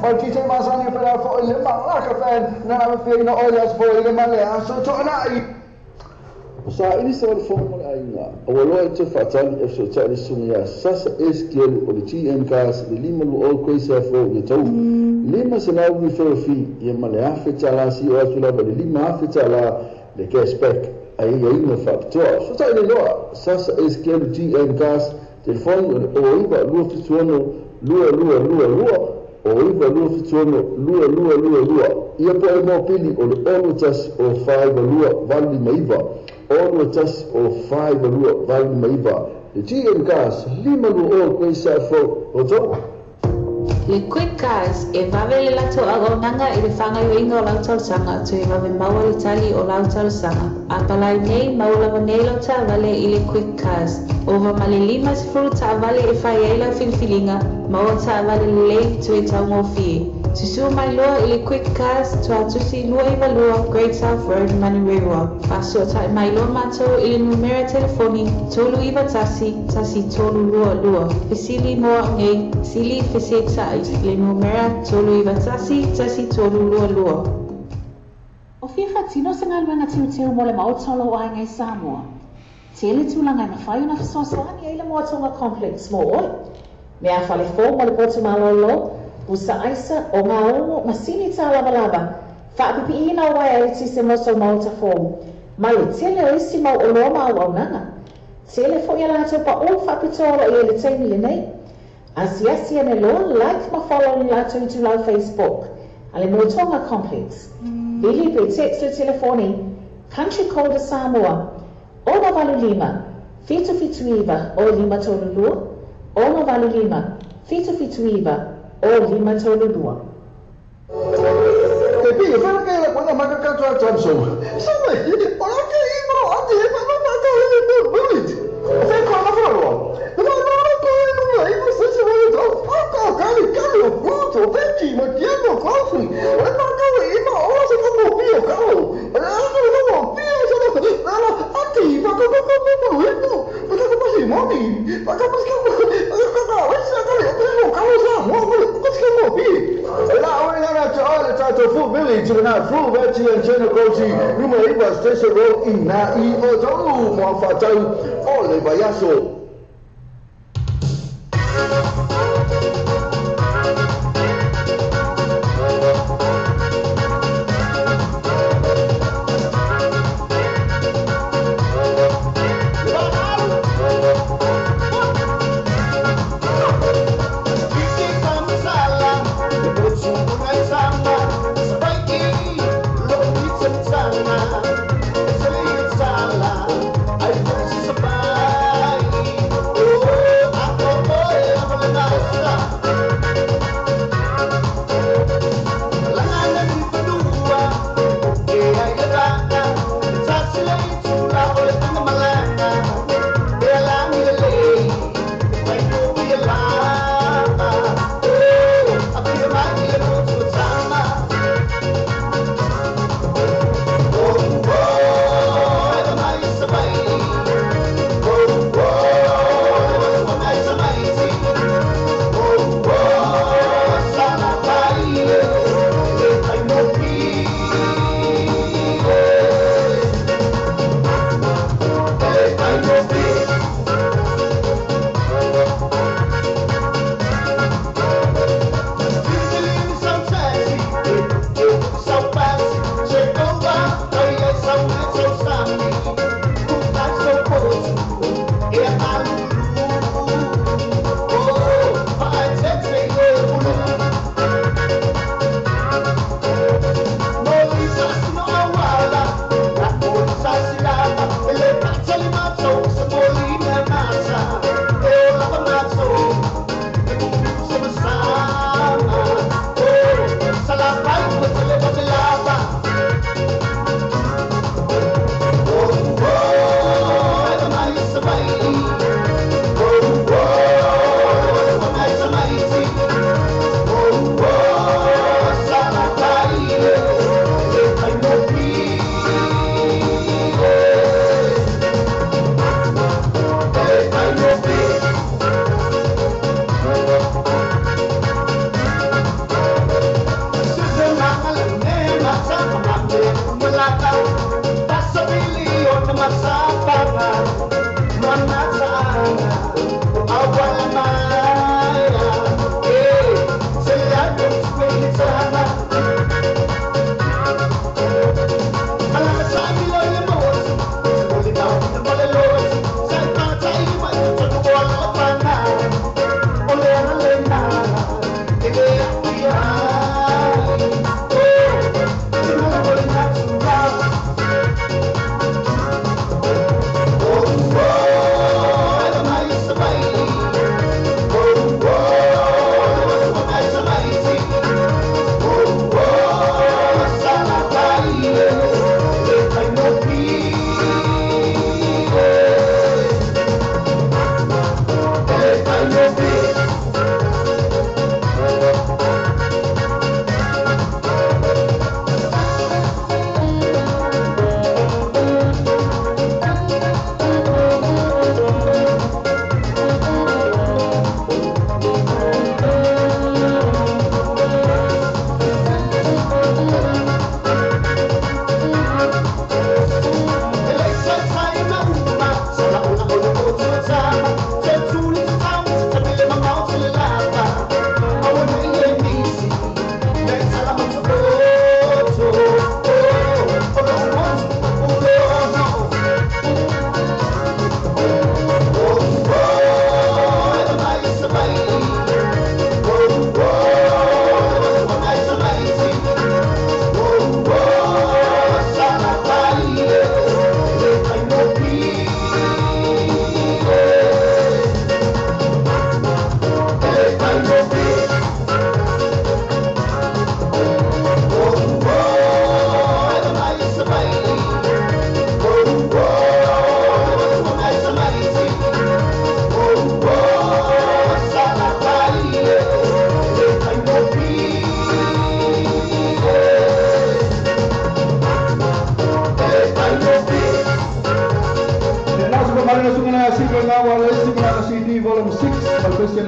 Speaker 2: mai DJ Masani o pera fo i le Malaka fan, nana me whia ina o le aso i le male aso to'anai. Sa ini sa wale fōmo le ainga, a waloa i te whaatani e so ta'i le sunga ia sasa eskielu o le GM Cars le lima lu o koe sa fō i tau. Lima se lau mi wheo fi, ia ma le afe tāla si o atu lava le lima afe tāla le cashback a ia inga whaapitoa. So ta'i le loa, sasa eskielu GM Cars, telefoni o le o iwa lua fituono lua lua lua lua, o iwa lua fituono lua lua lua lua. Ia po e mōpili o le olu tasi o whaiwa lua valu lima iwa. Olu tasi o whaiwa lua valu lima iwa. Le GM Cars, lima lua o koe sa fo o tau.
Speaker 6: Le Quick Cars e vave le lato auaunaga i le fagaioiga o lau talosaga toe vave maua le tali o lau talosaga. A palai nei mau lava nei lau taavale i le Quick Cars. Ova ma le 50 taavale e fai ai lau filifiliga, maua taavale lelei toe taugofie. Susu mai loa i le Quick Cars Tuatusi 22 Great South Road, Manurewa. Faasoatai mai loa matou i le numera telefoni 391 1322. Fesili mo au nei, sili fesetai i le numera 391 1322.
Speaker 5: O fia faatino se galuega teuteu mo le Maota o lou aiga i Samoa? Tele tulaga e mafai ona fesoasoani ai le Moa Tonga Complex mo oe. Meafale fou mo le potu malōlō, pusa aisa, ogaumu, masini tālavalava, faapipiiina o uaea eletise mo sou maota fou, ma le tele o isi mau oloa ma auaunaga. Tele foi a latou paʻū faapitoa o lo o i ai i le taimi lenei. Asiasi ane loa, like ma follow i le latou itulau Facebook a le Moa Tonga Complex. Vili pe text le telefoni Country Code a Samoa, 685 779 0532, 685 779 0532.
Speaker 2: Te pi, whana kei la kona maka katoa tamso. Sa mai, o la ke i mo ati e ma ma ta le mo bulit. Fe ko na fro. Ma ma ma ko e mo i mo se se mo to. O ko kali kali o puto vecchi ma chiamo kofi. O ma ko i mo o se ko mo pi o ko. La ko mo pi o se no. La ati ma ko ko ko mo mo mo. Ma ko ko si mo mi. Ma ko ko ko ko ko sa ko ko ko sa mo mo ko ko mo pi. La o na te ole tātou full village i na full veggie and chena kosi numa iwa station road i nā i o tau mo whatau o le vaiaso.
Speaker 8: I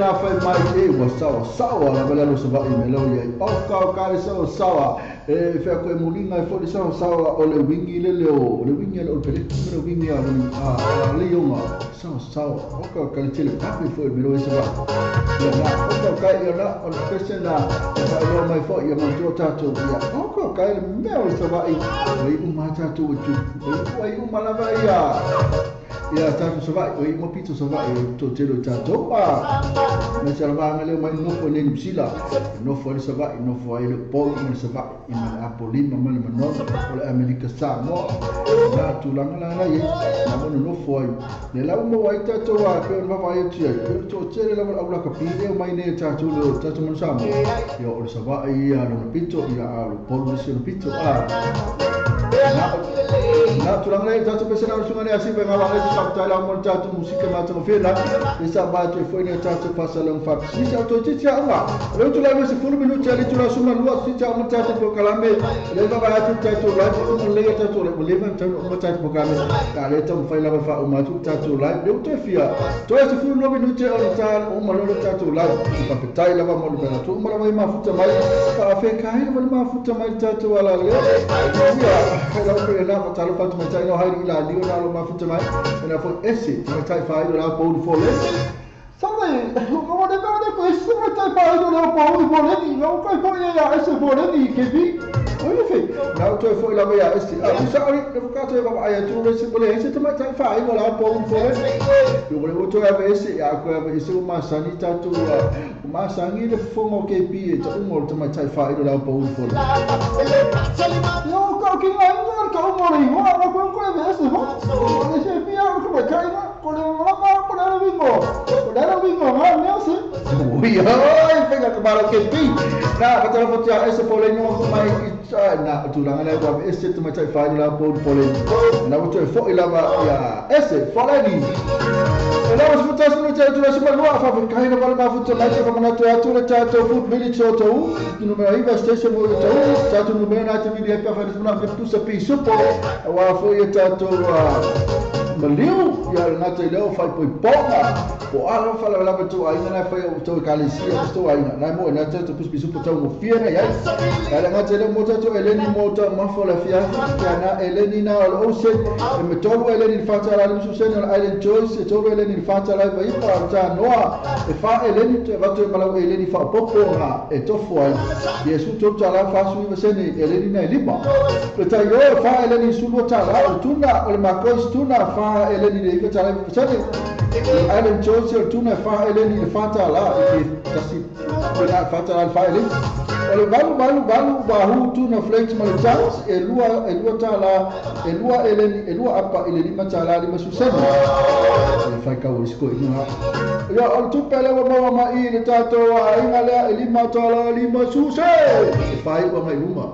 Speaker 2: na fai mai e ua sawa sawa la vela lo sava i melo ia o ka ka le sawa sawa e fea ko e mulinga e fo le sawa sawa o le wingi le leo le wingi le o pele le wingi a le yonga sawa sawa o ka ka le tele papi fo e melo e sava ia na o ka ka ia na o le pese na e fa lo mai fo ia mantua tātou ia o ka ka le mea o le sava i o i uma tātou e tu o i uma lava ia ia tātou sava'i o i uma pito sava'i o tō telo i tātou a me se alavaga leo mai nofo i nei Nupsila nofo ai le sava'i nofo ai le Upolu ma le sava'i i ma le Apolima ma le Manono o le Amerika Samoa na tulaga lana i na mono nofo ai le lau maua ai tātou a pe o le vavaai atu ai pe o le toʻatele lava le aulakapi leo mai nei e tātou le tātou manu Samoa ia o le sava'i ia lona pito ia a o le Upolu le si ona pito a na tulaga lea tātou pese na o le suga le asiva ngā wale te whakatai lau mo le tātou musika mātou mawhena le sa mātou e foi nei tātou whasalong whapsisa o toi titi aunga le utu lai mese 10 minuti ali tula suma lua titi aunga tātou pokalame le vava atu tātou lai o mo leia tātou lai mo leva tātou o tātou pokalame ka le tau whai lava wha o mātou tātou lai le utu e fia toi se 10 minuti o le tā o malolo tātou lai whapetai lava mo le mena tu umalawa i mafuta mai whaawhekahi lava le mafuta mai tātou ala le ia lau pe na whatalo whatu mai tai no haere i la lio na lo mafuta mai e na fo ese mai tai whai o la pou fo le Sabe, o ne ba ko ese mai tai whai o la pou fo le ni no kai fo ia ese fo le ni ke bi o le fe na to fo la ia ese a sa ori ne ka to va ai tu le se le ese mai tai whai o la pou fo le yo le o to ia ese ia ko ia ese o masani tatu o masangi le fongo ke bi e ta umo te mai tai whai o la pou fo le yo ka ki ngai ka o mori hoa na ko ko le ese ho o se pia ko me kai na ko le ma ko le bingo ko le bingo ha me se ui ai pega ka maro ke pi na ka tala fotia ese fo le no ko mai na tulaga le wa ese te mai tai whai la pou fo le na o te fo i lava ia ese fo le ni e la os fotas no te tula suma lua fa kai na wala mafuta mai te whamana atu le tātou food village o tau numero iwa station o tau tātou numero na te vili e pia whanismuna me pusa pi supo wa fo ia tātou maliu ia le ngata i leo whai poi ponga po ala whala lava tau ainga na whai o tau ekalesia o tau ainga nai mo e nā tātou pusa pi supo tau mo fia na iai ia le ngata i leo mo tātou eleni mo tau mafo la fia ia na eleni na o le ocean e me tolu eleni le whātala le mususeni o le Island Choice e tolu eleni le whātala i vaipa o tā noa e wha eleni te watu e malau eleni whaopopo ngā e tofu ai Iesu tolu tāla whāsu iwa sene eleni na e lima le tai o e wha eleni sulua tāla o tuna o le makois tuna wha eleni le iwa tāla iwa sene le Island Choice o tuna wha eleni le whātala i ke tasi pena whātala le wha eleni o le valu valu valu wahu tuna flakes ma le chance e lua tāla e lua eleni e lua apa i le lima tāla lima susene le whai kau o siko inga ia o le tupe lewa maua mai i le tātou a inga lea e lima tāla lima suse e whai ua mai luma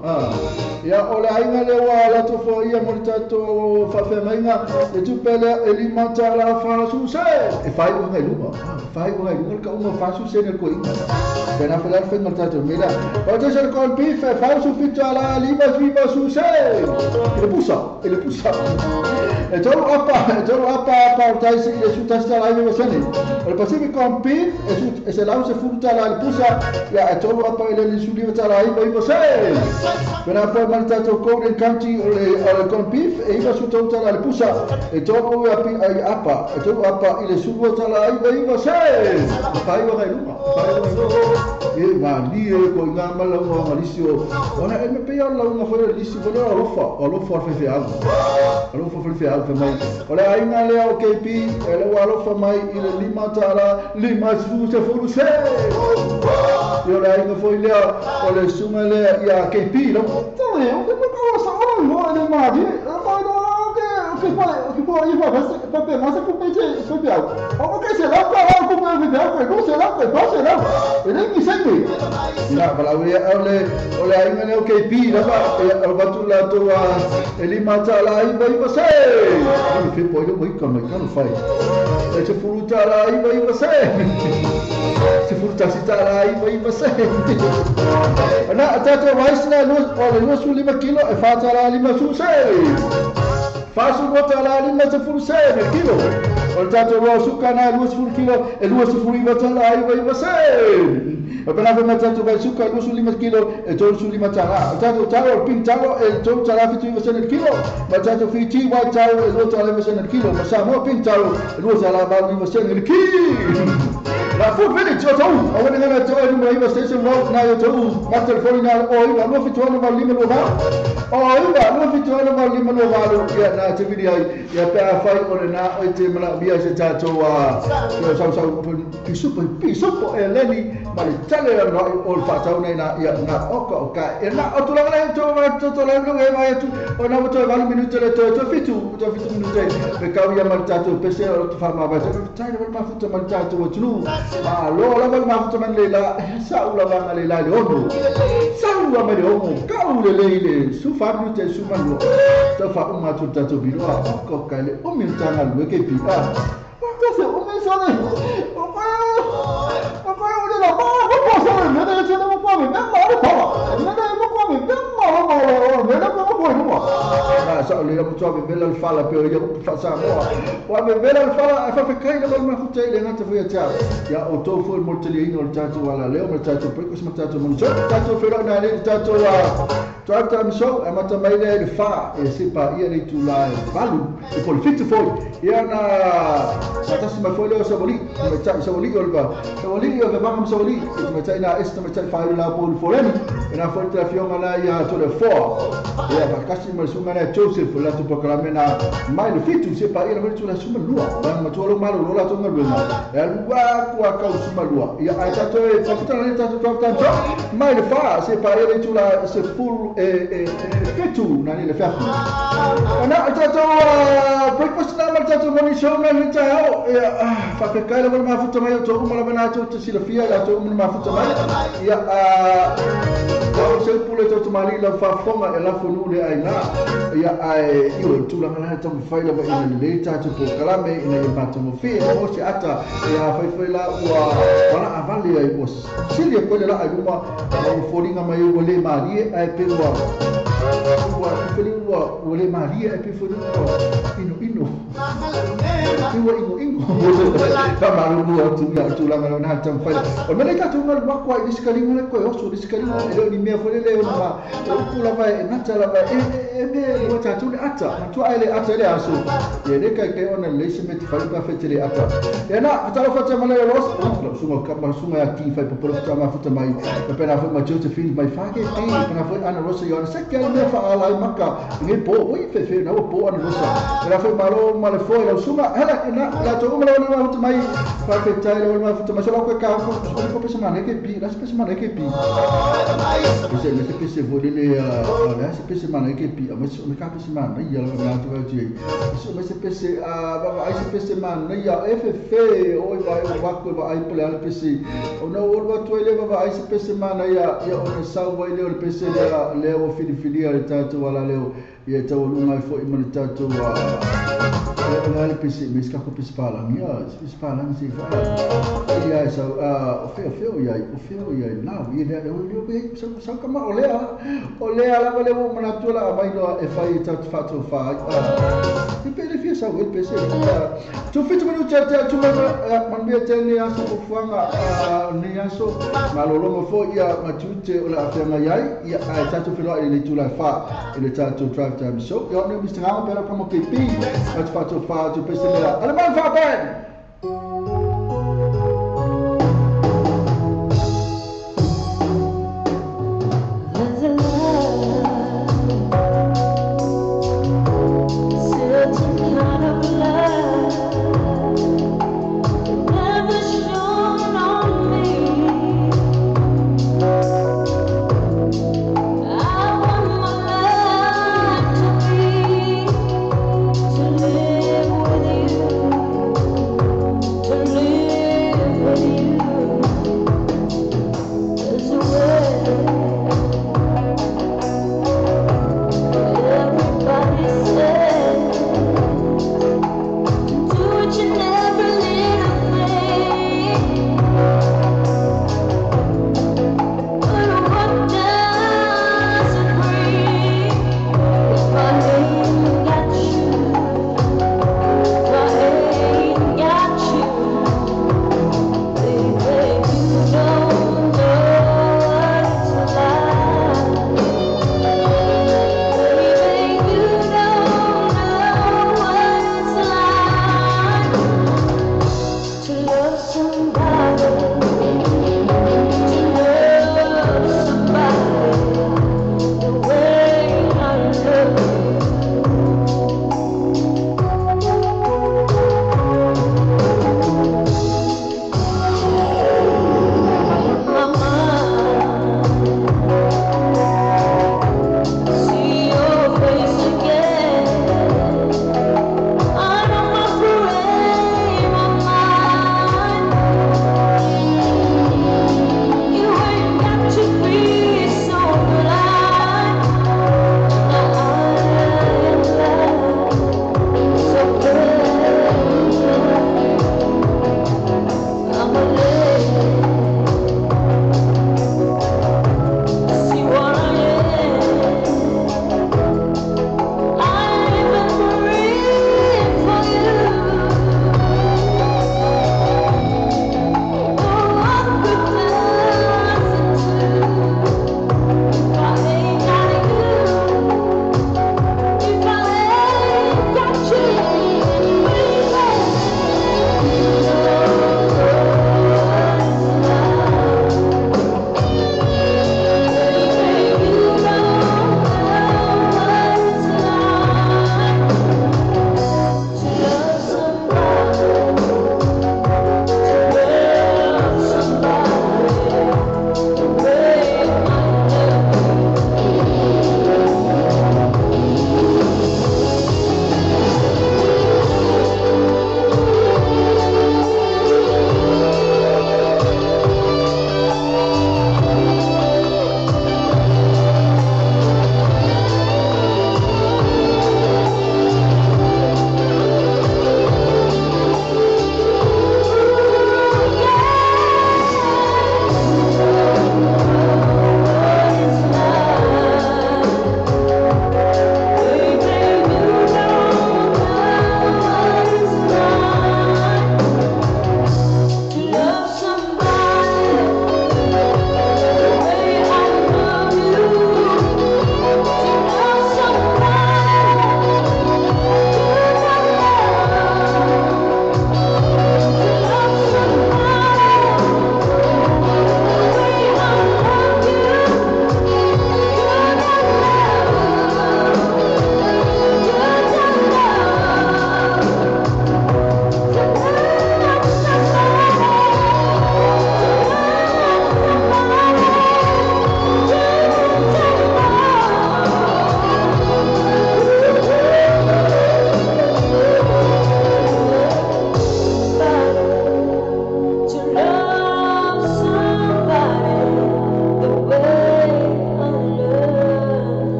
Speaker 2: ia o le ainga lewa lato fo ia mo le tātou whawhea mainga le tupe lea e lima tāla wha suse e whai ua mai luma whai ua mai luma le ka uma wha suse ne ko inga pena whalai whenga le tātou mela o te se corn beef e whausu fitu ala lima lima suse e le pusa e le pusa e tolu apa apa o taisi i le sutasi tala iwa sene o le Pacific corn beef e se lau se fulu tala le pusa ia e tolu apa i le lisuli tala iwa iwa se pena po mani tātou Golden Country o le corn beef e iwa su tolu tala le pusa e tolu apa e tolu apa i le sulua tala iwa iwa se e whai ua ngai luma e mali e ko ngā malaunga o ngalisi o ona e me pea o launga foi o lisi foi o alofa o alofa o whewheau alofa o whewheau whe mai o le ainga lea o KP e le alofa mai i le lima tāla lima se fulu se i o le ainga foi lea o le sunga lea ia KP lau tale o ke makawa sa ora i hoa le mari ke po i fa pa pe ma se ku pe che pe pe o ke se la pa ku pe pe pe no se la pe pa se la e le mi se mi la bala o le ainga le o KP la ba o batu la to e lima ta la i ba se e fe po i mo i ka mai ka no fai e se fulu ta la i ba se se fulu ta si ta la i ba se na ta to rice na no o le no su lima kilo e fa ta la lima su se Faço bota lá ali, mas eu furo sério, kilo. O le tatou loa suka na e 20 kilo e 29 tala 99 sen. O pena foi ma tatou vai suka 25 kilo e 35 tala. O tatou talo o pink talo e 3 tala 79 sen el kilo. Ma tatou Fiji white talo e 2 tala 9 sen el kilo. Ma Samoa pink talo e 2 tala 89 sen el kilo. La Food Village o tau, a wene ngana te oe numera 9 Station Road na i tau, ma telefoni na o iwa, 276 5 2 8, o iwa, 276 5 2 8, ia na te viri ai, ia pe a whai o le nā o te mana mia se tātou a, ia sau sau, pisupo e leni, ma le tale a noa o le whaatau nei na, ia nā oka o ka, e nā o tulaga nei tō ma tō tō lai e mai atu, o nā mo tō 8 minute le tō fitu minute, pe kau ia ma le tātou pese o te whamā vai, tai le mafuta ma le tātou atunu. Ma lo lava le mafuta man le la sa ula vanga le la le ono sa ula ma le ono ka ule le ile su fa minute su man lo ta fa uma tu tato biloa ko ka le o mi tanga lu ke pi a ko se o me sa le o ko o le la ba ko sa le me le se mo ko me ma lo pa me le mo ko me ma lo ma lo me le ko ko no na sa le mo to me le fala pe o fa sa mo wa me le fala fa fa kai le ma futa ile ngata fu ya ta ya o to fu mo tele ino le tato wala leo mo tato pre ko tato mo tato fe na le tato wa drive time show e mata mai le fa e se pa ia le tu la valu e pol fit fo ia na tasi ma fo le sa boli ma ta sa boli olba sa boli o va sa boli ma ta ina esta ma ta fa la pol foreni e na fo te fionga la ia to le fo ia pa kasi ma su mana Joseph la tu proclamena mai le fitu se pa ia le tu la suma lua ma tu lo malo la tu ngalua e lua kwa ka suma lua ia ai tato e fa ta le tato ta mai le fa se pa ia le tu la se full e fitu na le fa ana tato breakfast na ma tato morning show na le ta o ia fa pe kai le ma futa mai to uma la na to silafia la to uma ma futa mai ia a o se pule to mali la fa fonga e la fonu le ai na ia ai i o tulaga na ta fai la ina le tatou polokalame ina ia matagofie o se ata ia faifai la ua wala avale ai ua sili e koe le laa i luma o foliga mai ua lē malie ae pe ua ua feli ua ua lē malie ae pe foli ua inoino ua ingoingo famalulu atu ia tulaga lona le taumafai o le mea lea tatou galu aku ai i le isi kaliga le koe oso le isi kaliga e le o ni mea foi lele ona ma o upu lava e gata lava e mea ua tatou le ata matua ai le ata i le aso ia le kaikai ona lelei se mea te fai pa fete le ata ia na fatalofa atu ma le ros lau suga suga ia ki fai popolo futa mafuta mai pena foi ma Josephine mai fake ti pena foi Ana Rosa ia se ke mea faala ai maka ngai po oi fefe na po Ana Rosa pena foi malo ma le foi lau suga hele na la to uma la mafuta mai fa fe tai la mafuta mai sala ko ka ko ko pese mana ke pi la pese mana ke pi pese le pese volele la pese mana ke pi ma se ka pese mana ia la na to ti se ma se pese a ba ai se pese mana ia FF oi vai o va ko vai pole al pese o no o va to ile va ai se pese mana ia ia o sa vai le o pese le le o fili le tato wala le ia tau lunga foi ma le tato a le pese me ska ko pese pala ia pese pala se fa ia sa o feo ia o feo ia na ia le o le sa sa kama o le la le o mana tu la mai no e fai tato fa to fa e pe le fia sa o pese tu fitu manu te tu ma man te ni aso ko fuanga ni aso malolongo fo ia matute o la afenga iai ia ai tato felo i le tu la fa i le tato drive time show ia ne Mr. Ngao pera kamo KP at fa to fa to pese le ala man fa ben.
Speaker 6: To live with you.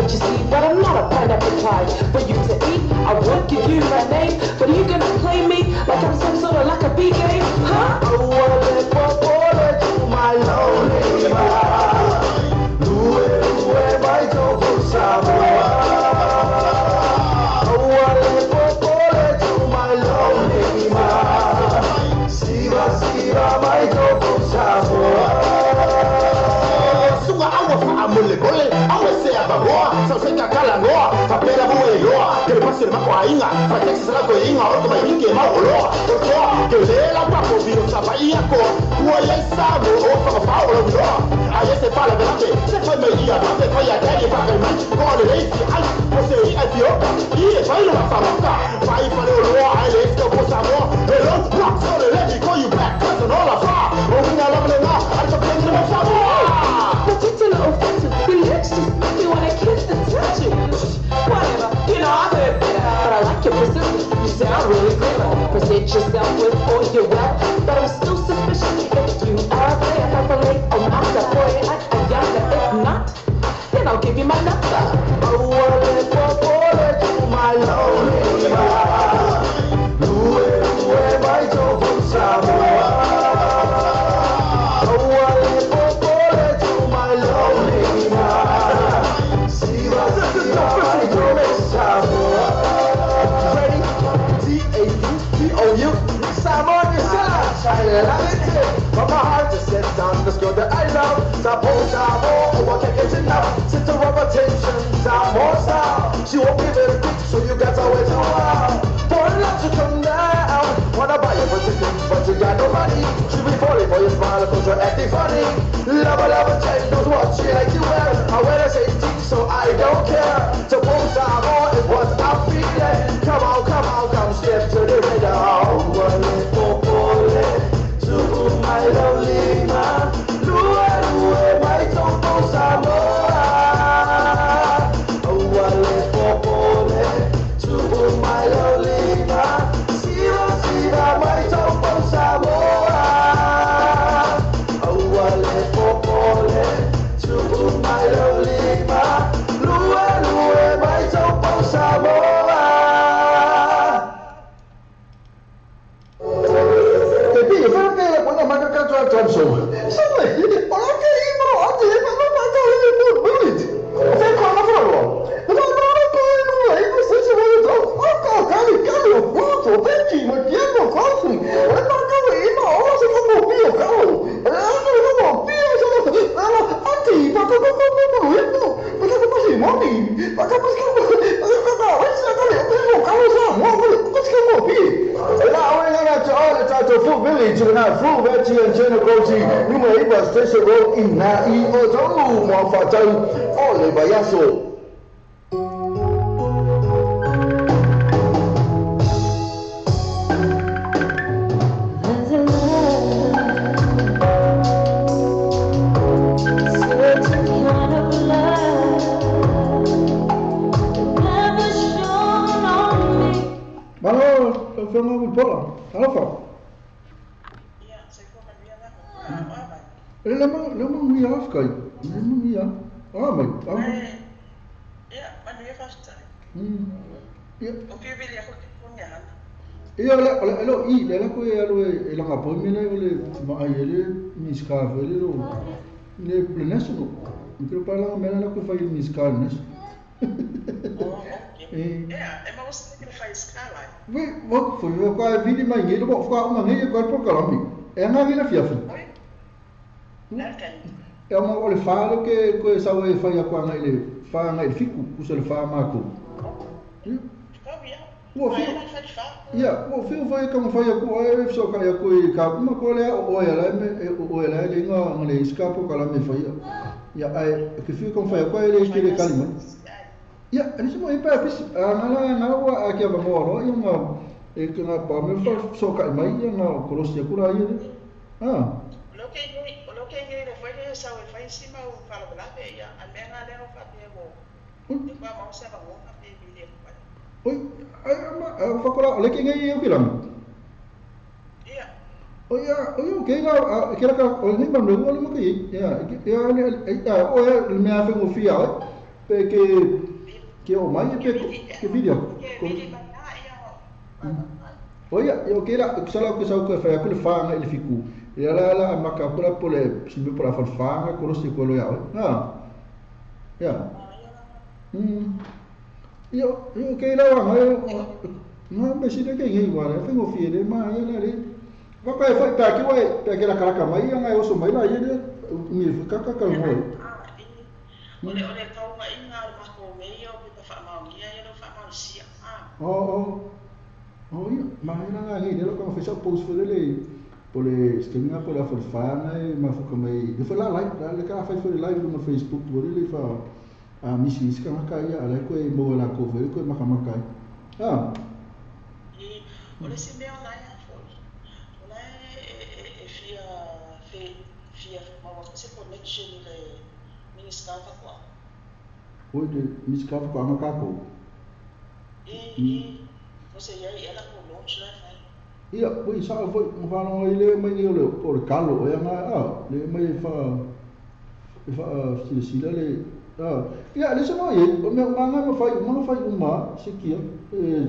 Speaker 8: what you see, but I'm not a pineapple pie for you to eat. I would give you my name, but are you gonna play me like I'm some sort of like a B game, huh? Your lips just make me wanna kiss and touch you. Whatever, you know I've heard better, but I like your persistence. You sound really clever. Present yourself with all your wealth, but I'm still suspicious if you are a player. If not, then I'll give you my number.
Speaker 9: But my heart is set on this girl that I love. Oh, I can't get enough. Center of attention, Samoa style. She won't give it a quick, so you got to wait a while for love to come down. Wanna buy you for ticket, but you got no money. She be falling for your smile, cause you're acting funny. Love, love, child knows what she like to wear. I wear the same thing, so I don't care. Samoa is what I'm feeling. Come on, come on, come step to the rhythm. My lonely man, lue lue mai topo Samoa. Awale popole to my lonely man, siva siva mai topo Samoa. Awale popole to my lonely man, lue lue mai topo Samoa.
Speaker 2: Pe ke ke o mai pe ke video. O ia, o ke la sala ko sa ko fa ko le fa ngai le fiku. Ia la la maka ko la pole simbe por fa fa ko lo se ko lo ya. Ha. Ya. Io io ke la wa ngai no me si de ke ngai wa le fengo fi le ma ia la le. Va pa fa ta ke wa ta ke la kala ka mai ngai o so mai la ia le mi ka ka ka mo.
Speaker 10: Ole ole tau mai ngā mako mei o pe fa maungia ia lo fa mausia.
Speaker 2: Oh oh. Oh ia, ma ina ngā hei, lelo ka whaisa post for le po le stinga po le afalfana e mafuka mai. Le fa la live, la le ka fai for live no Facebook po le fa a misi iska ka ia ala ko e mo la ko foi ko maka maka. Ah.
Speaker 10: I o le se mea la ia foi. O la e fia fe fia ma wa se connection le minister fa kwa.
Speaker 2: Oi de minister fa kwa ngaka ko.
Speaker 10: I o se ia ela ko launch la fa.
Speaker 2: Ia, oi sa foi mo fa no ile mai ni ole o le kalo e nga a le mai fa e fa si si la le a ia le se mo ye o me nga ma fai ma fai uma se kia e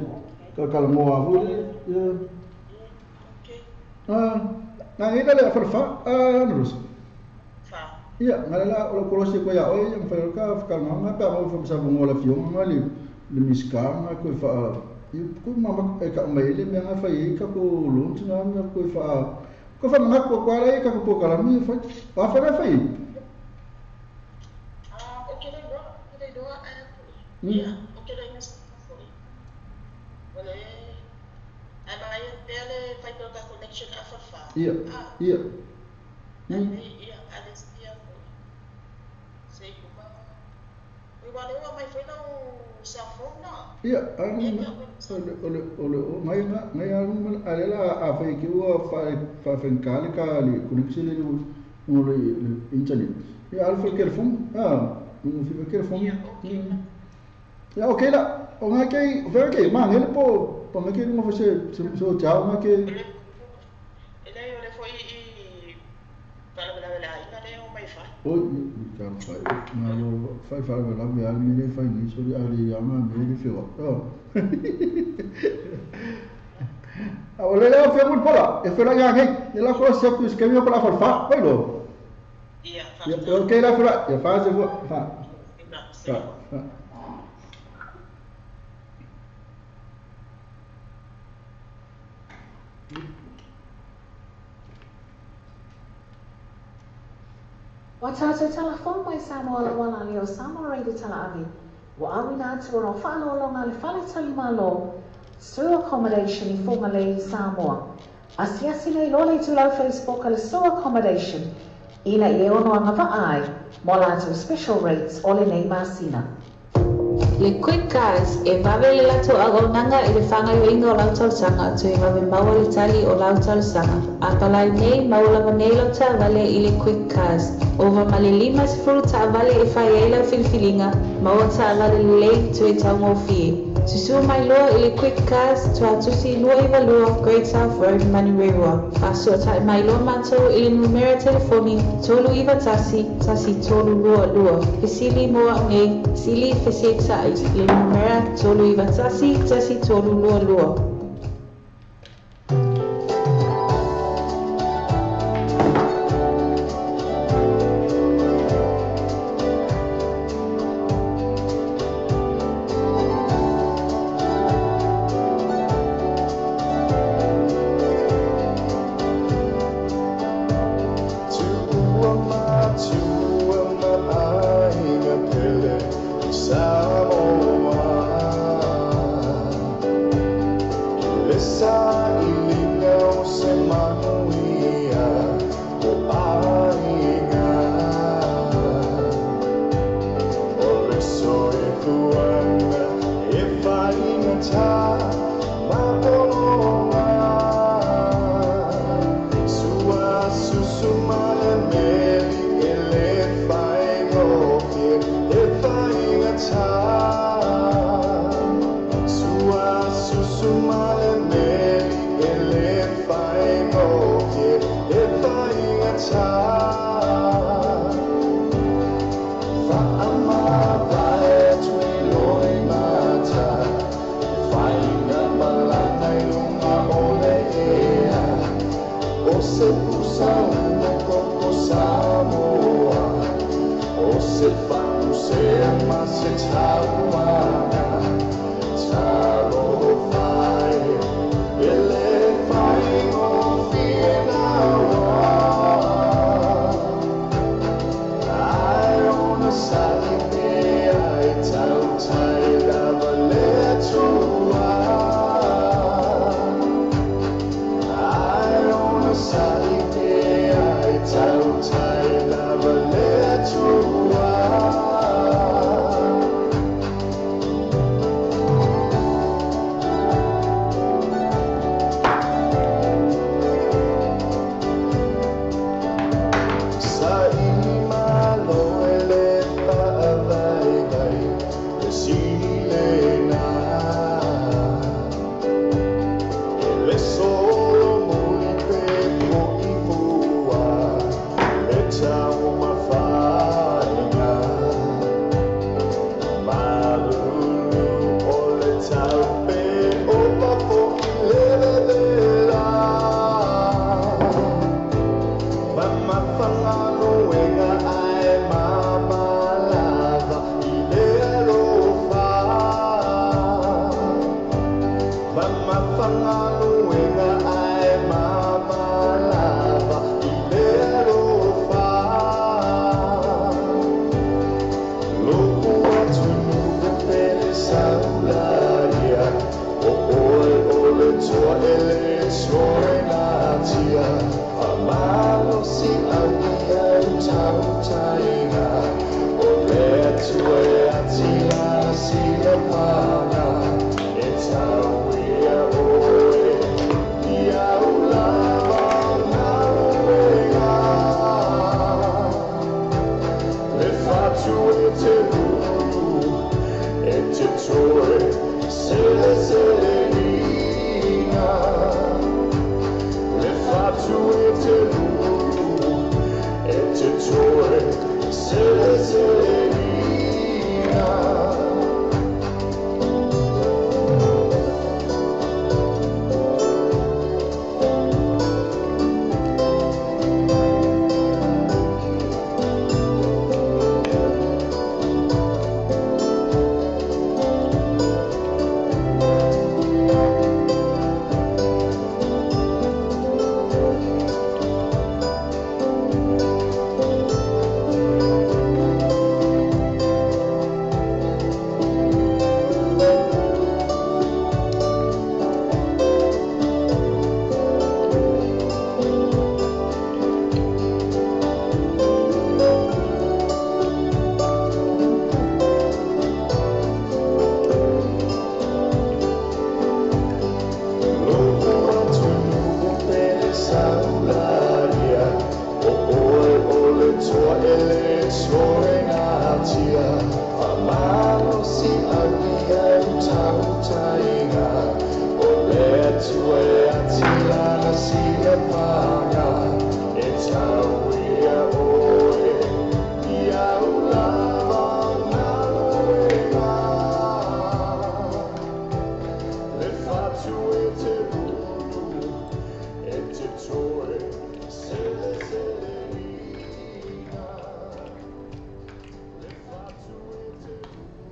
Speaker 2: ka kala mo a foi ia
Speaker 10: okay
Speaker 2: ah na ida le fa fa a no
Speaker 10: fa
Speaker 2: ia nga la o ko se ko ya o ia fa ka ka nga pa mo fa sa mo la fio nga le le miska nga ko fa i ko mama e ka mai le mea fa i ka ko lunch na na ko fa ko fa nga ko ko ala ka ko kala mi fa fa fa fa i
Speaker 10: ah o ke le do le do a ia o ke le ngas wala a mai pele fa ko ka connection a fa fa
Speaker 2: ia ia
Speaker 10: ia a les ia sei ko ma we wa le wa mai foi no cell phone na
Speaker 2: ia ole ole o mai nga ngai alu ale la a fa ke ua fa fa fenkale ka le connection le no le internet ia al fa telefon ah no fi telefon ia okay la o ngai ke fa ke ma ngel po po ngai ke no fa se so chao ngai ke
Speaker 10: ele ole foi i para la la ina le o mai fa
Speaker 2: oi ka fa na lo fa fa la me al mi le fa ni so ali ya ma me le fi wa oh a ole le fa mo pola e fa la ya he le la ko se ku se mi pola fa fa oi lo
Speaker 10: ia fa
Speaker 2: okay la fa ya fa se fa fa
Speaker 5: Wa tātou telefon mai Samoa la wala leo Samoa Radio Tala Ave. Wa awina atu o whaalolonga le whale talimalo Su Accommodation i Whangalei, Samoa. Asiasi nei lole tulau Facebook ale Su Accommodation ina i e ono anga vaai mo lātou special rates o le nei masina.
Speaker 6: Le Quick Cars e vave le lato auaunaga i le fagaioiga o lau talosaga toe vave maua le tali o lau talosaga. A palai nei maua lava nei lau taavale i le Quick Cars. Ova ma le 50 taavale e fai ai lau filifiliga, maua taavale lelei toe taugofie. Susua mai loa i le Quick Cars Tuatusi 292 Great South Road, Manurewa. Faasoatai mai loa matou i le numera telefoni 391 1322. Fesili mo au nei, sili fesetai le numera 391 1322.
Speaker 9: Fa ama vai Sauga koko Samoa O se fatu se ama se tauaga Talofa e le faigofie naua Ai ona sali pea e tautai lava le Atua Ai ona sali pea e tautai lava le Atua. Saili malo e le faavaivai le silena E le solo muli pe po'i fua le taumafaiga Malulu o le taupe o papo'i le vevela Mamafagaluega ae mamalava i le alofa Mamafagaluega ae mamalava i le alofa Lo'u atunuu e pele saulaia O oe o le toa e le toe natia Faamalosi au i au tautaiga O le Atua e ati lana silapaga E tau ia oe i au lava galuega Le fatu e te ulu e te toe seleselina Le fatu e te ulu e te toe seleselina. Lo'u atunuu pele saulaia O oe o le toa e le toe natia Faamalosi au i au tautaiga O le Atua e ati lana silapaga E tau ia oe i au lava galuega Le fatu e te ulu e te toe seleselina Le fatu e te ulu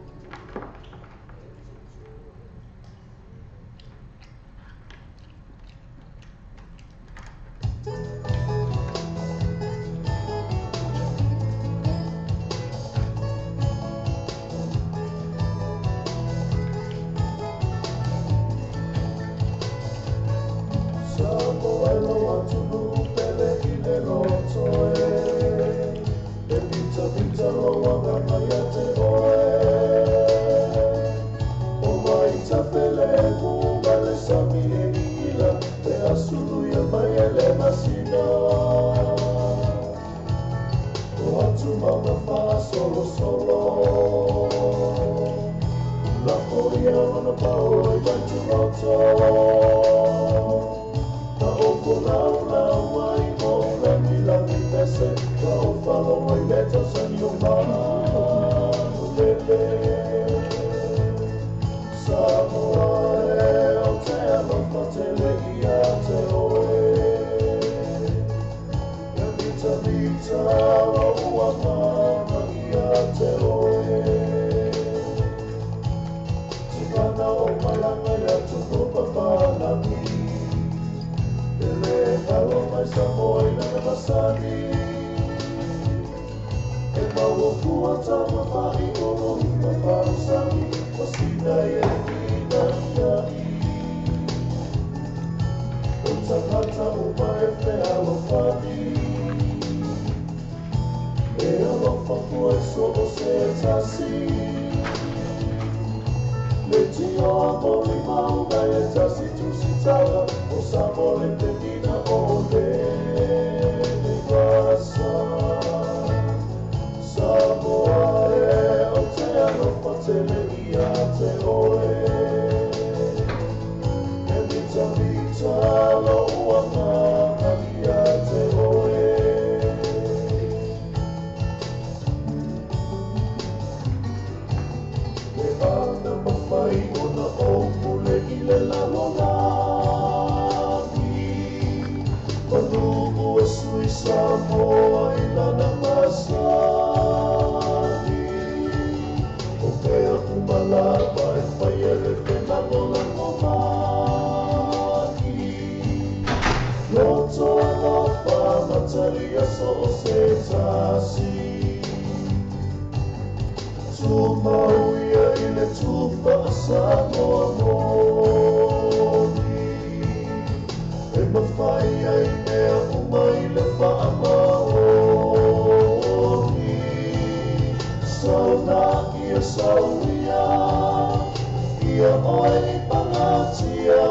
Speaker 9: e te toe. Samoa e lau atunuu pele i le loto e E pitapita lou agaga ia te oe O vaitafele'u ma le sami e gigila Pe asulu ia mai e le masina O atu mauga fa'asolosolo Lafoia lona pao ai vaituloto Ka oko laulau ai mo lagilagi pese Ka o falo ai le tausani o manulele Samoa e o te alofa tele ia te oe. masani E maua fua tamawai o i papausani O sina e ina ia i O tangata uma e fealofani E alofa fua e so o se tasi Le tio a mori maunga e tasi tusitala O sa mole penina o le vasa Samoa e o te alofa tele ia te oe E mita mita lo uanga ia te oe E ana mawhai ona o pule i le lalolagi Manu ua sui Samoa i lana masani O pea umalapa e whai ele penalolango maki Loto alofa mataria so o se tasi Tumauia i le tufa a Samoa moni E mawhai ai mea uma i le whaamaoni Sauna ia sauia ia oe i pangatia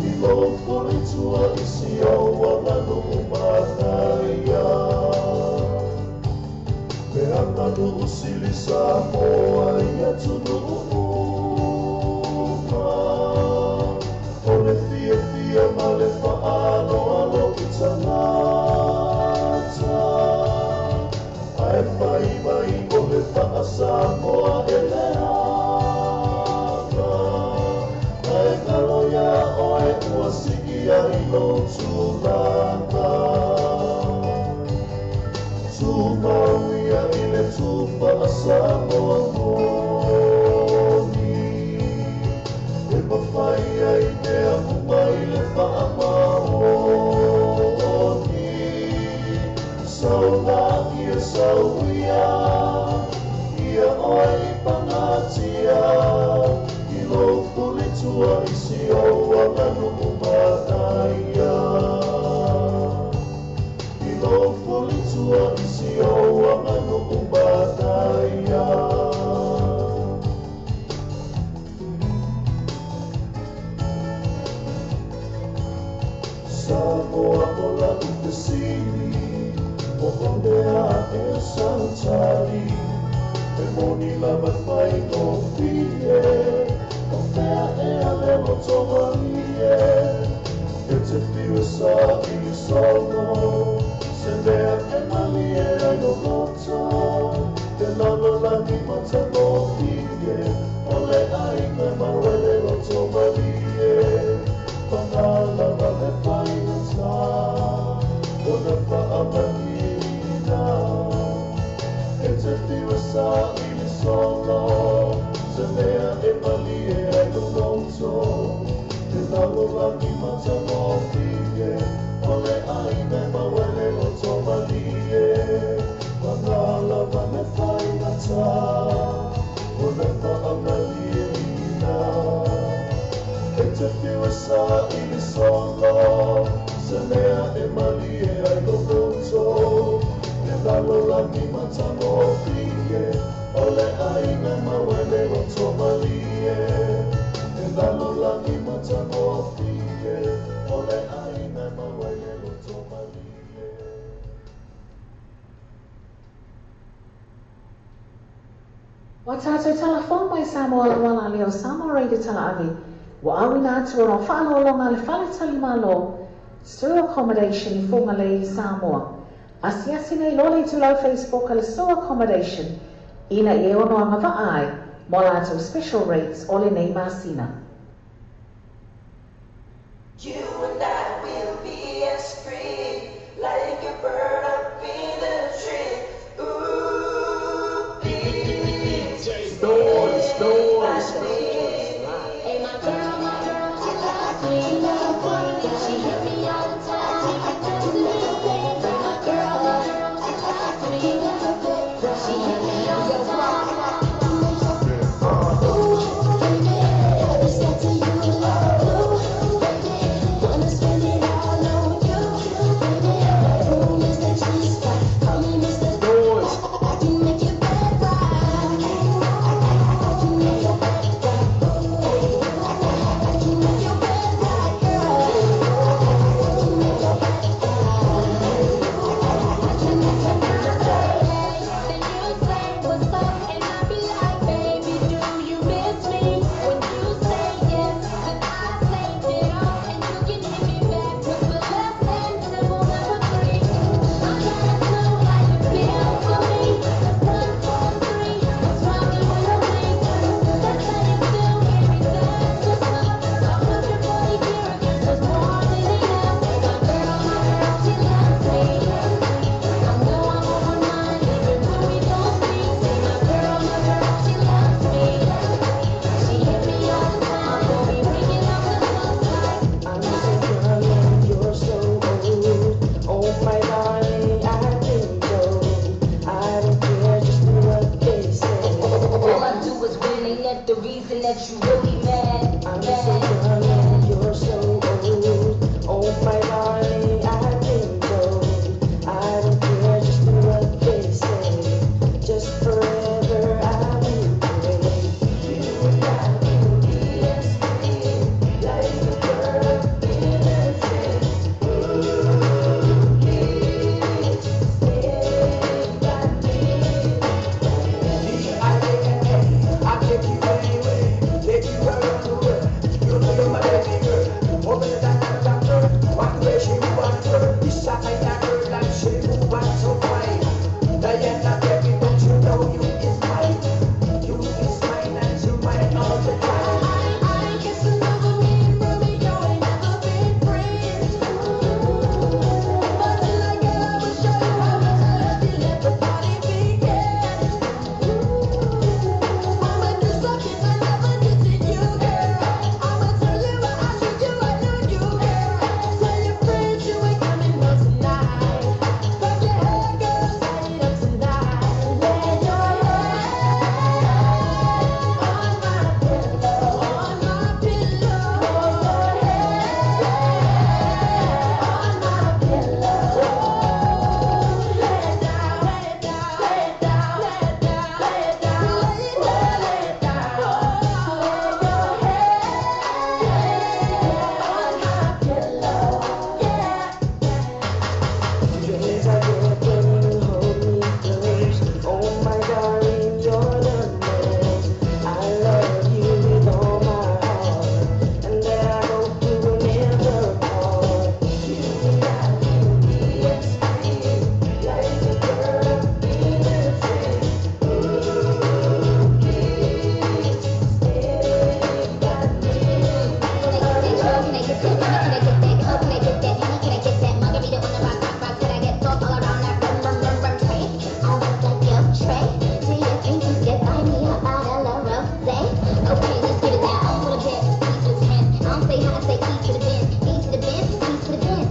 Speaker 9: I lou fulitua i si oua manu umanaia Me anganu usili Samoa ia tunu uma O le fia fia ma le whaalo alo i tangata Ae whai mai o le whaa Samoa e leaga Ae ngalo ia oe ua sigi ai lou tulaga Tumauia i le tufa a Samoa moni E mawhai ai mea uma i le whaamaoni Sauna ia sauia ia oe i pangatia I lou fulitua i si oua manu umanaia I lou fulitua i si oua manu umanaia Samoa o la ufesili O ondea e sautali E moni lava whai no fie O fea e ale loto malie E te whiu sa i solo Se mea e malie ai no loto Te lalolagi matano fie O le ainga mawele loto malie Pangalava le whainata O na whaamanina E te whiu sa i solo Se mea e malie ai no loto Te lalolagi matano fie O le aina mawele loto malie Pangalava le whainata O na whaamalina E te whiu sa i solo Se mea e malie ai no loto Te lalolagi matano fie O le aina mawele loto malie Te lalolagi matano fie O le aina mawele loto malie
Speaker 5: Wa tātou talafong mai Samoa wala leo Samoa Radio Talaavi. Wa awina atu o whaalolonga le whaletali malo Sur Accommodation i Whangalei Samoa. Asiasi nei lole tulau Facebook ale Sur Accommodation ina i e ono anga vaai mo lātou special rates o le nei masina.
Speaker 8: You and I will be as free like a bird up in a tree. Ooh, please,
Speaker 4: Story, story,
Speaker 11: Hey, my girl, she loves me. She hit me all the time. She does me.
Speaker 8: bad, I'm so young and you're so old. Oh my darling, I've been told. I don't care, just do what they say. Just forever I will pray. You and I will be as free, like a bird in a tree. Ooh, please stay by me.
Speaker 9: D-I-A-N-A, I take you anywhere, take you around the world. You know you're my baby girl. Open the doctor, walk the way she move on her. This a kind of girl and she move on so fine. Diana, baby, don't you know you is mine? You is mine and you mine all the time.
Speaker 8: I ain't kissed another man, Romeo ain't never been friends. But tonight, girl, I will show you how much I love you. Let the party begin. I'ma do something I never did to you, girl. I'ma tell you I shoot you, I know you, girl. Tell your friends you ain't coming home tonight. Fuck your hair, girl, light it up tonight. Lay your head on my pillow, on my pillow. Lay your head on my pillow. Lay it down, lay it down, lay it down, lay it down, lay it down, lay it down. Lay your head on my pillow, yeah.
Speaker 12: Your hands are there to hold me close. Oh my darling, you're the most. I love you with all my heart, and that I hope we will never part.
Speaker 8: You and I will be as free, like a bird in a tree. Ooh, please stay by me.
Speaker 11: Can I get that? Can I get that? Can I get that? Can I get that? Can I get that margarita on the rock, rock, rock? Can I get salt all around that rum, rum, rum, rum tray? I look like your tray. Do you think you could buy me a bottle of rosé? Okay, let's get it down. I'm gonna get P to the 10. I don't say how I say E to the Ben. B to the Ben, P to the Ben.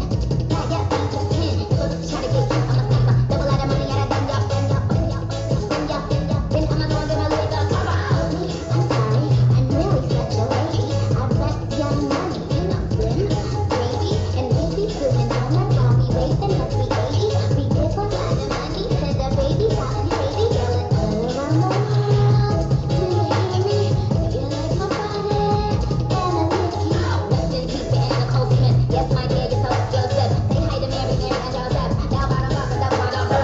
Speaker 11: Yeah, yeah, B to the 10. Look, try to get you. I'ma stack my double out of money out of them, y'all, them, y'all, them, y'all, them, y'all, them, y'all. Then I'ma go and get my leg up. Come on. Me, I'm sorry. I'm really such a lady. I rep young money, you know, Slim, Gravy, and we be doing donuts while we wait and must be 80. We give a lot of money to the babies out in Haiti. Girl, it's all around the world. Do you hear me? Do you like my body? And I lick you. Rest in peace to Anna Nicole Smith. Yes, my dear, you're so Joseph. Say hi to Mary, Mary, and Joseph. Bell bottom bop, bell bottom bop.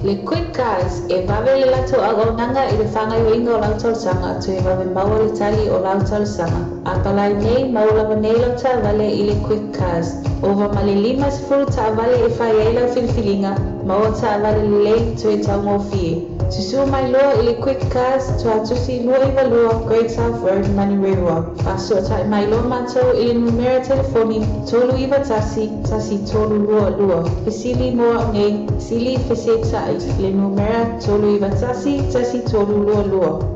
Speaker 6: Le Quick Cars e vave le latou auaunaga i le fagaioiga o lau talosaga toe vave maua le tali o lau talosaga. A palai nei maua lava nei lau taavale i le Quick Cars. Ova ma le 50 taavale e fai ai lau filifiliga, maua taavale lelei toe taugofie. Susua mai loa i le Quick Cars Tuatusi 292 Great South Road, Manurewa. Faasoatai mai loa matou i le numera telefoni 391 1322. Fesili mo au nei, sili fesetai le numera 391 1322.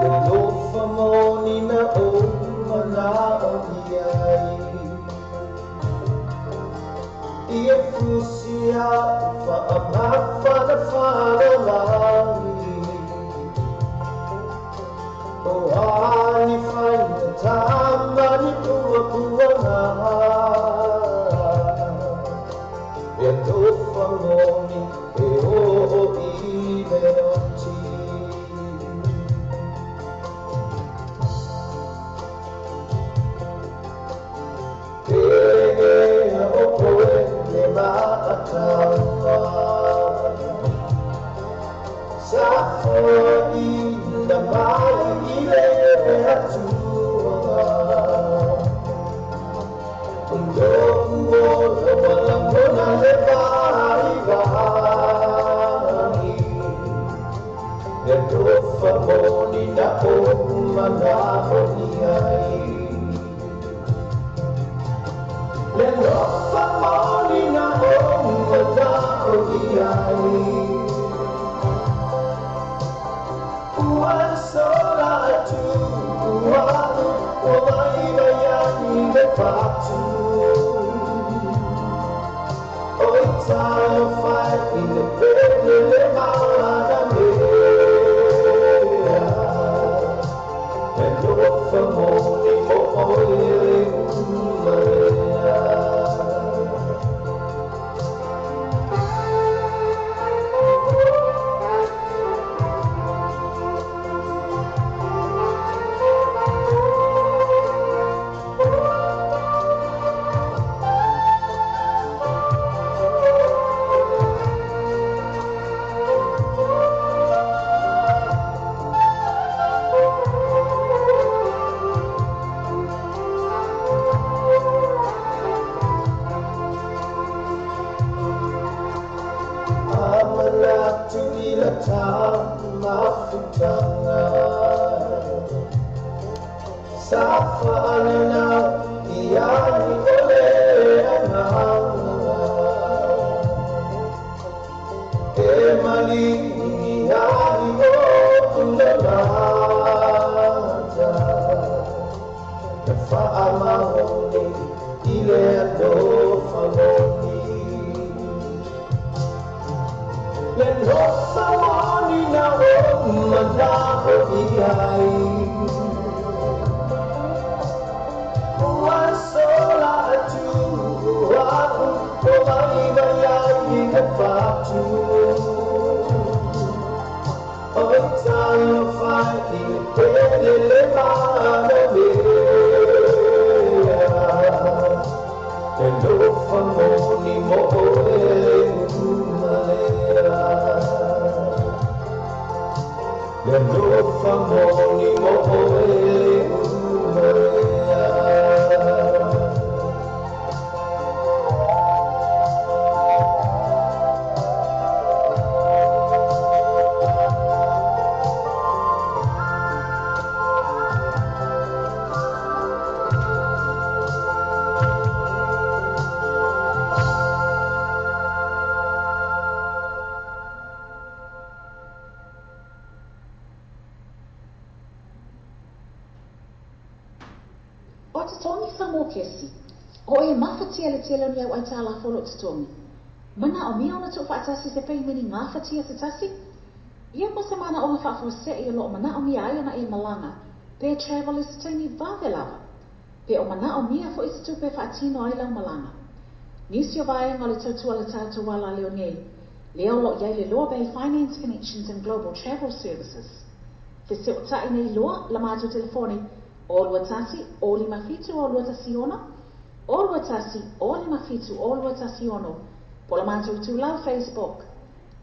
Speaker 9: Le lofa moni na o manao iai. Ia fusia fa amafa na whalalagi. O ani whaina tamani pua pua. Le alofa moni e o'o i le oti. Pehea o oe le ma'ataua, sa fo'ina mai i le Atua. O lo'u ola ua lagona le vaivai, le alofa moni na ou mana'o i ai. Le alofa moni na ou mana'o i ai. Ua sola atu a'u ua vaivai ai le fatu. Oi talofa i le pele le malanamea. Le alofa moni mo oe le uma lea. Amanatu i la tamafutaga, sa fa'alelau i ai o le agaga. E maligi ai o'u lalata, na fa'amaoni i le alofa moni. Le alofa moni na ou mana'o i ai. Ua sola atu a'u ua vaivai ai i le fatu. Oi talofa i le pele le malanamea. Le alofa moni mo oe le uma lea. Le alofa moni mo oe le uma lea.
Speaker 5: O totogi wha kesi. O e mawhatia le tele o ni au ai tā la folo totogi. Mana o mea ona tō whaatasi se peimeni ngā whatia te tasi. Ia ko se mana o ngā whaafose i o loo mana o mea ai ona e malanga. Pe travel i se taimi vave lava. Pe o mana o mea fo i se tupe whaatino ai lau malanga. Nisi o vaenga o le tautua le tātou wala leo nei. Leo lo iai le Loa Bay Finance Connections and Global Travel Services. Fe se o tai nei loa la mātou telefoni o 21 o 57 o 21 o 21 o 57 o 21 po la mātou tūlau Facebook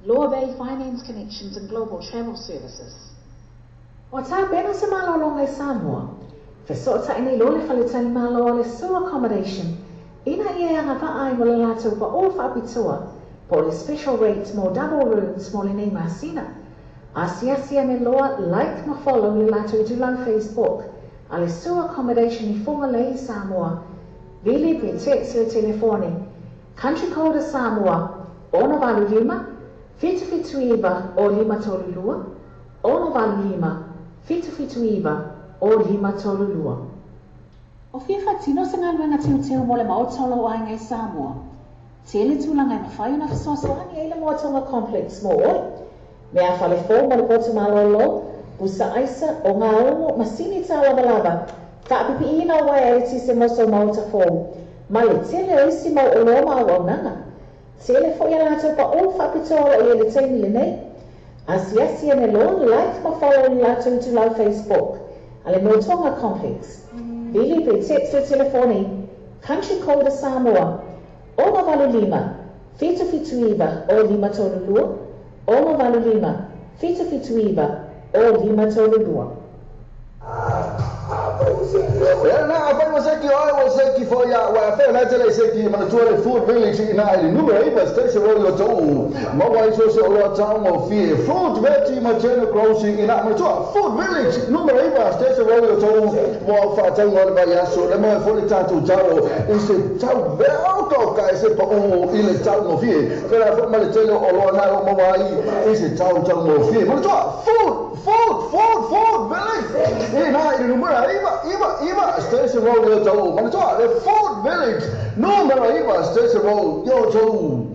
Speaker 5: Loa Bay Finance Connections and Global Travel Services. O tā pena se malolonga i Samoa. Fe so tai nei loa le faletali malo le Sua Accommodation. Ina ia anga vaai mo le lātou pa o whaapitua po le special rates mo double rooms mo le nei masina. Asiasi ane loa like ma follow le lātou tūlau Facebook a le Sua Accommodation i Whangalei Samoa. Vili pe text le telefoni. Country code Samoa 685 779 o 532 685 779 o 532. O fia whatino se ngā teo mo le maotolo o aingai Samoa. Tele tūlanga e mawhai ona whasoasoani e le moatonga complex mo oi. Mea whale fō mo le potu malolo, busa aisa o ngā omo masini tā lava lava, Faapipiiina o uaea eletise mo sou maota fou, ma le tele o isi mau oloa ma auaunaga. Tele foi a latou paʻū faapitoa o lo o i ai i le taimi lenei. Asiasi ane loa, like ma follow i le latou itulau Facebook a le Notoga Complex. Vili pe text le telefoni Country Code a Samoa, 685 779 0532, 685 779 0532.
Speaker 2: Ia na afai ua seki oe ua seki foi ia ua afea na tele seki manatua le Food Village ina i le numera 9 Station Road o Tou maua ai so se oloa taugofie Fruit Veggie ma General Grocery ina manatua Food Village numera 9 Station Road o Tou mo au faatauga o le vaiaso le moe foi le tatou tau i se tau veokaokae se pa'u i le taugofie pela foi ma le tele o oloa na o maua ai i se tau taugofie manatua Food Food Food Food Village ina i le numera 9 9 9 Station Road o Tou manatua le Food Village numera 9 Station Road o Tou.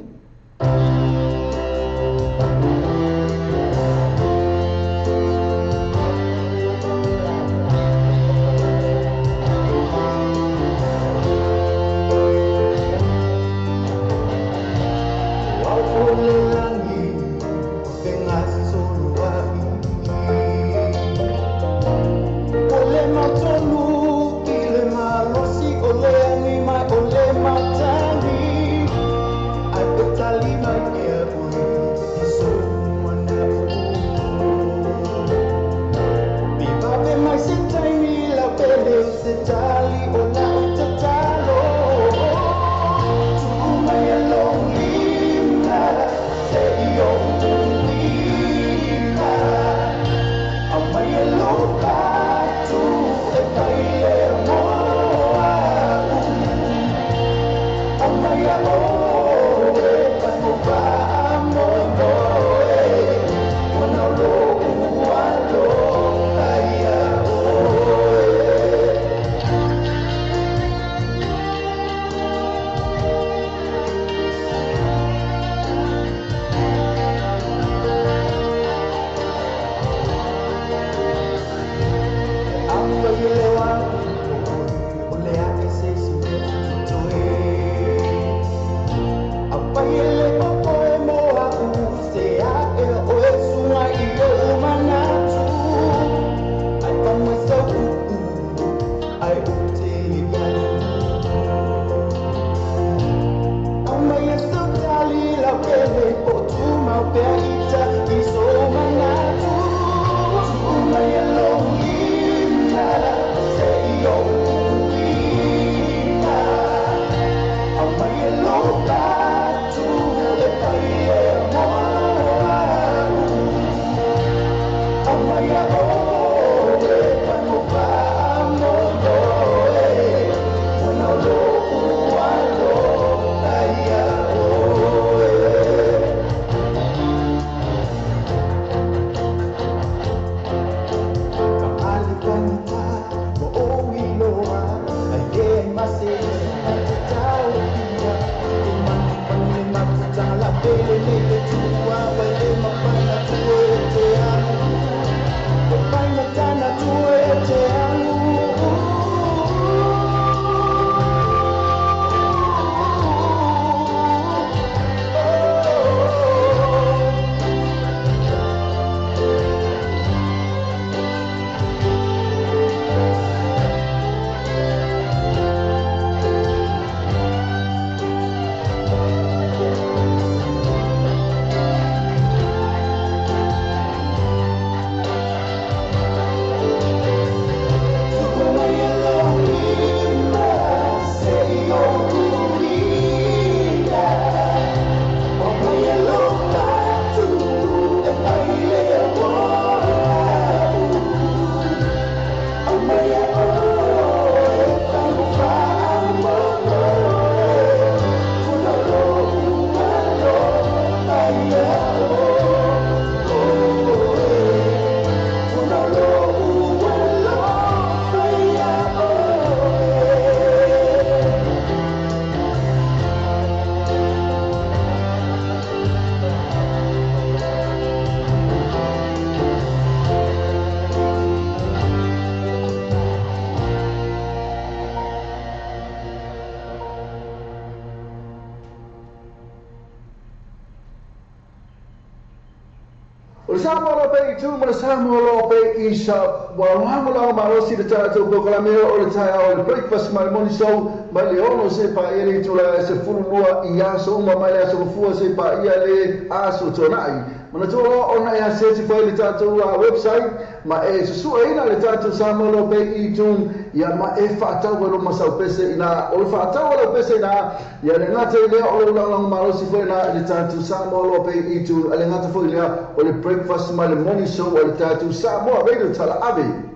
Speaker 2: O le Samoa loa pea i tu ma le Samoa loa pea i sa ua lagolago malosi le tatou polokalame o le taeao o le breakfast ma le morning show mai le 6 seia paia le itula e 12 i aso uma mai le aso Gafua seia paia le aso Tuanai. Manatua loa ona e asiasi foi i le tatou website ma e susueina le tatou Samoa Loa Pea i iTunes ia ma e faatau ai lou masau pese ina. O le faatau a lau pese ina ia le gata i lea o lou lagolago malosi foi ina i le tatou Samoa Loa Pea i iTunes a le gata foi i lea o le breakfast ma le morning show a le tatou Samoa Radio Talaave.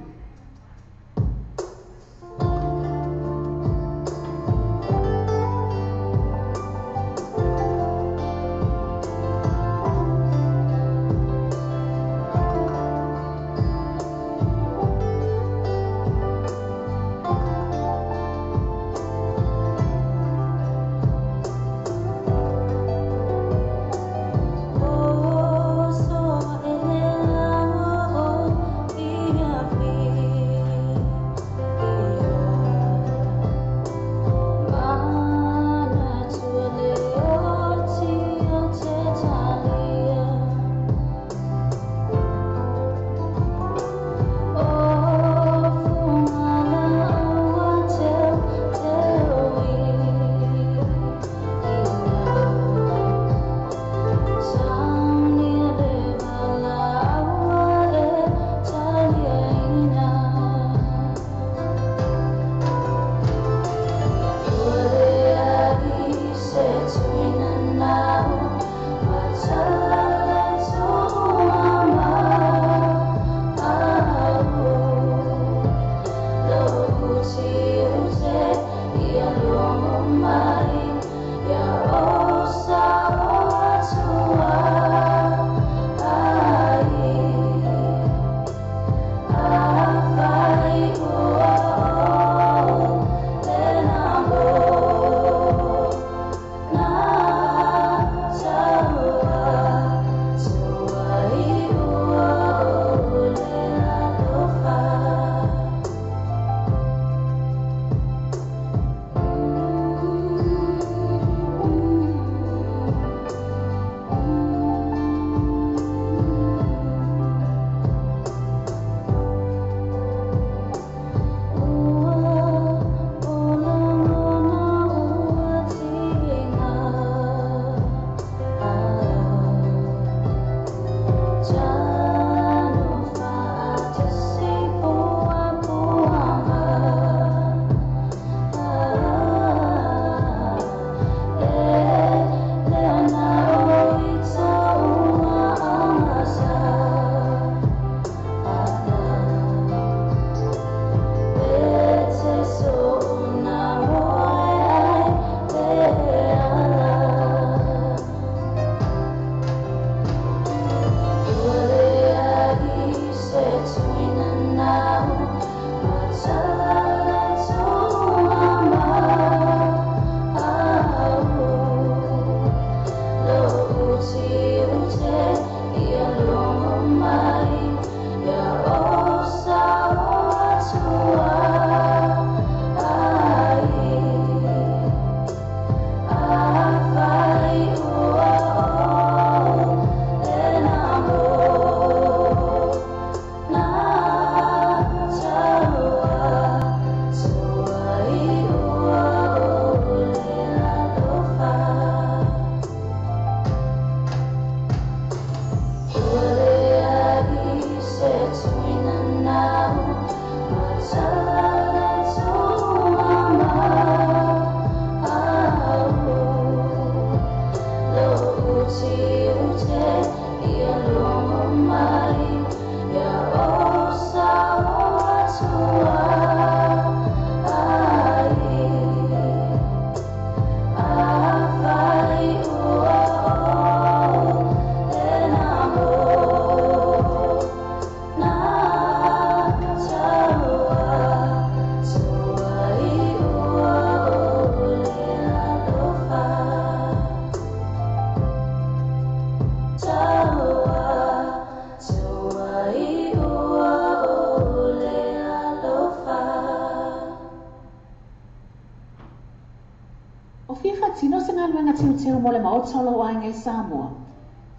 Speaker 5: O fia faatino se galuega teuteu mo le Maota o lou aiga i Samoa.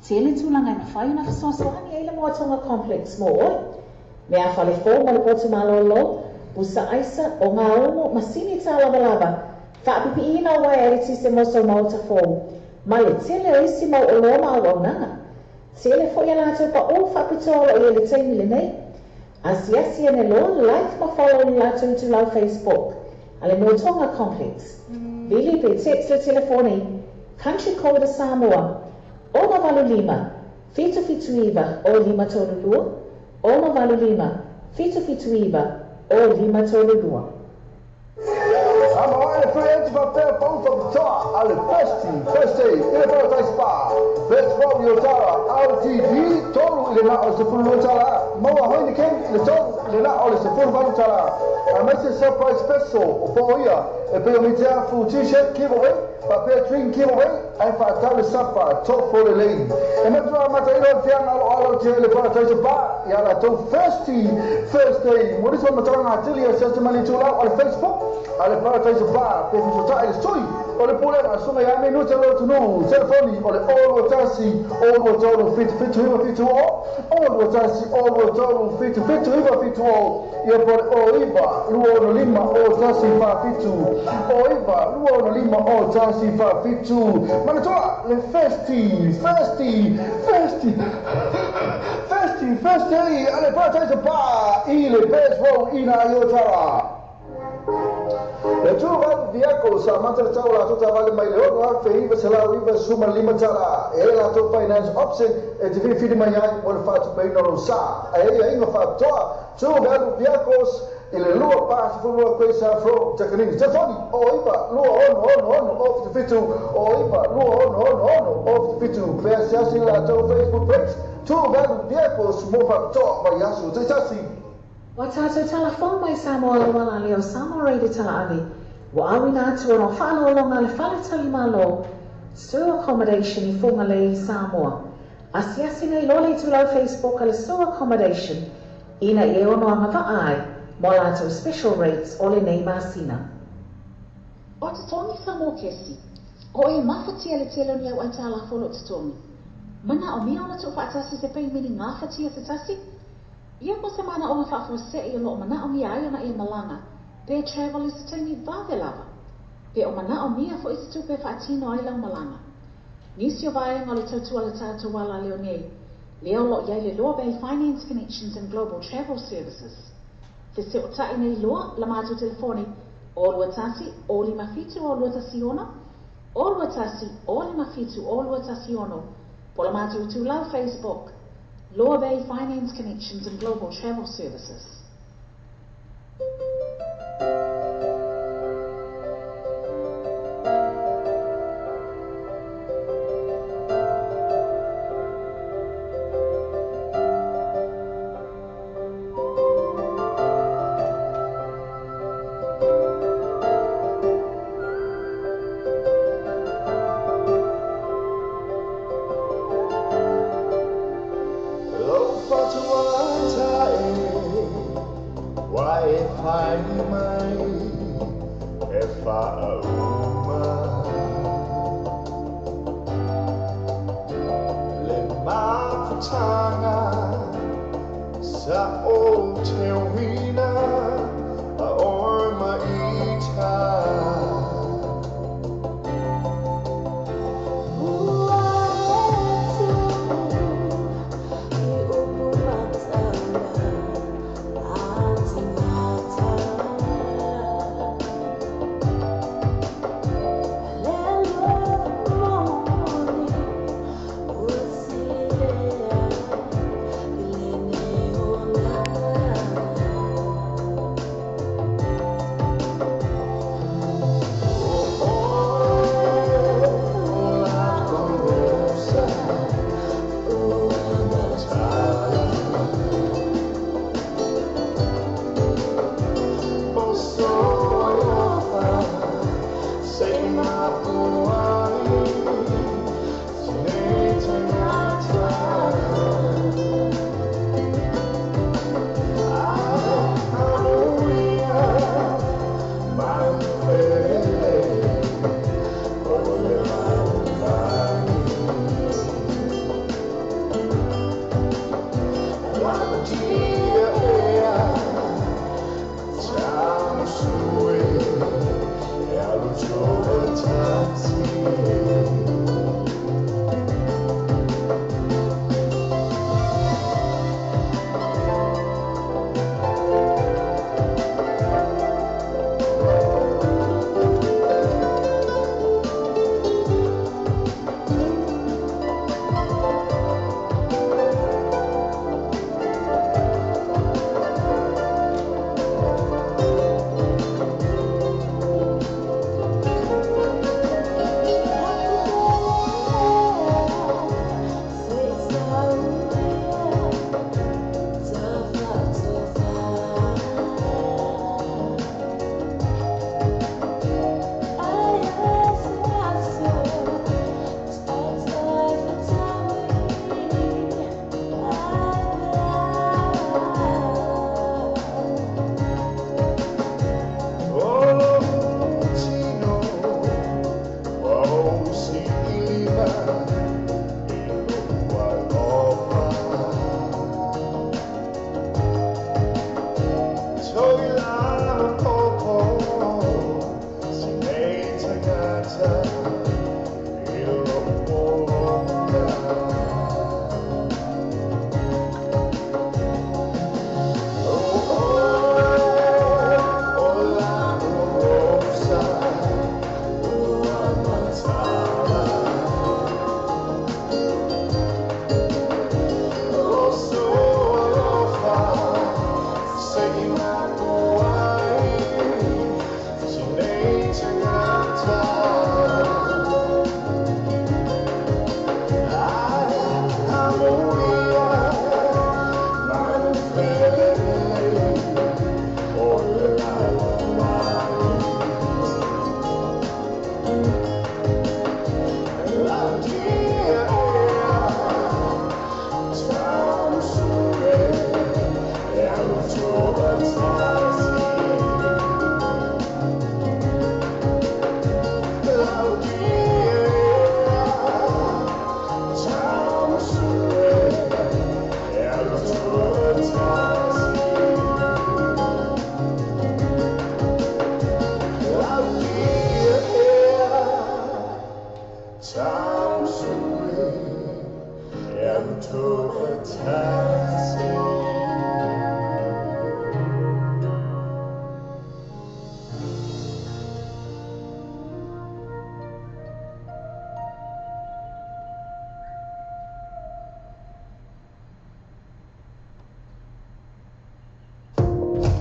Speaker 5: Tele tulaga e mafai ona fesoasoani ai le Moa Tonga Complex mo oe. Mea fale fou ma le potu malōlō, pusa aisa, o ngā umu, masini tālavalava, faapipiina o uaea eletise mo sou maota fou, ma le tele o isi mau oloa ma auaunaga. Tele foi a latou paʻū faapitoa o loo i ai le taimi lenei. Asiasi ane loa, like ma follow i le latou itulau Facebook a le Moa Tonga Complex. Vili pe text le telefoni, country code a Samoa, 685 779 0532, 685 779 0532.
Speaker 2: Samoa e fai atu faapea pau faapitoa a le Thirsty Thursday i le Paradise Bar. Best Row i Otara, RTD, 3 i le na o le $12. Maua Heineken i le 3 i le na o le $18. Aemaise surprise special o po ia e pei o miteafu t-shirt giveaway, faapea drink giveaway, ae faatau le sapa tofo lelei. E matua amataina o le fiaga o lo o alo tia i le Paradise Bar ia latou Thirsty Thursday. Mo nisi o matalaga atili a se mani itulau o le Facebook a le Paradise Bar pe fesota'i le sui o le pulega susuga ia Minuta Lotunuu. Telefoni o le 021 023 77 970 021 023 77 970 ia po le 09 265 0147 09 265 0147. Manatua le Thirsty Thirsty Thirsty Thirsty Thursday a le Paradise Bar i le Best Row ina i Otara. Le tuvalu viako sa amata le tau o latou taavale mai le $6,995. E ai latou finance option e te filifili mai ai mo le faatupeina o lou sa. Ae ai aiga faapitoa Tuvalu Viakos i le 242 Quayside Road, Takanini. Telefoni o 9 2 6 6 6 0 77 o 9 2 6 6 6 0 77. Pe asiasi i le latou Facebook page Tuvalu Viakos mo faapitoa mai aso taitasi.
Speaker 5: Ua tatou tala fou mai Samoa le auala lea o Samoa Radio Talaave, ua auina atu ona o faaaloaloga a le Fale Tali Malo, Sur Accommodation i Fugalei, Samoa. Asiasi nei loa le itulau Facebook a le Sur Accommodation ina ia e ono agavaa ai mo a latou special rates o lenei masina. O totogi Samoa kesi, o e mafatia le tele o ni au aitalafu o loo totogi. Manaomia ona tuufaatasi se peimeni gafatia se tasi? Ia mo se manaoga faafuasei o loo manaomia ai ona e malaga pe travel i se taimi vave lava. Pe o manaomia foi se tupe e faatino ai lau malaga. Nisi o vaega o le tautua a le tatou ala leo nei, lea o loo i ai le Loa Bay Finance Connections and Global Travel Services. Feseotai nei loa la matou telefoni o 21 o 57 o 216, o 21 o 57 o 216, po o le matou itulau Facebook, Loa Bay Finance Connections and Global Travel Services.
Speaker 3: Lau fatuata e ua e pai mai e faauma le mafutaga sa ou teuina a oe ma ita.
Speaker 13: Ua e tu i upu matala a tingata. Le moni ua silea i lenei olaga.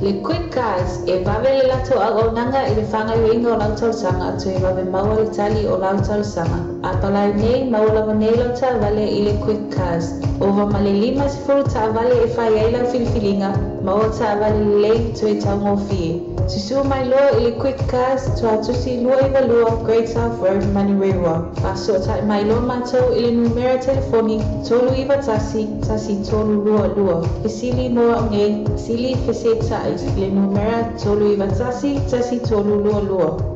Speaker 6: Le Quick Cars e vave le latou auaunaga i le fāgaioiga o lau talosaga toe vave maua le tali o lau talosaga. A palai nei maua lava nei lau taavale i le Quick Cars. Ova ma le 50 taavale e fai ai lau filifiliga, maua taavale lelei toe taugofie. Susua mai loa i le Quick Cars, Tuatusi 292 Great South Road, Manurewa. Faasoatai mai loa matou i le numera telefoni 391 1322. Fesili mo au nei, sili fesetai i le numera 391 1322.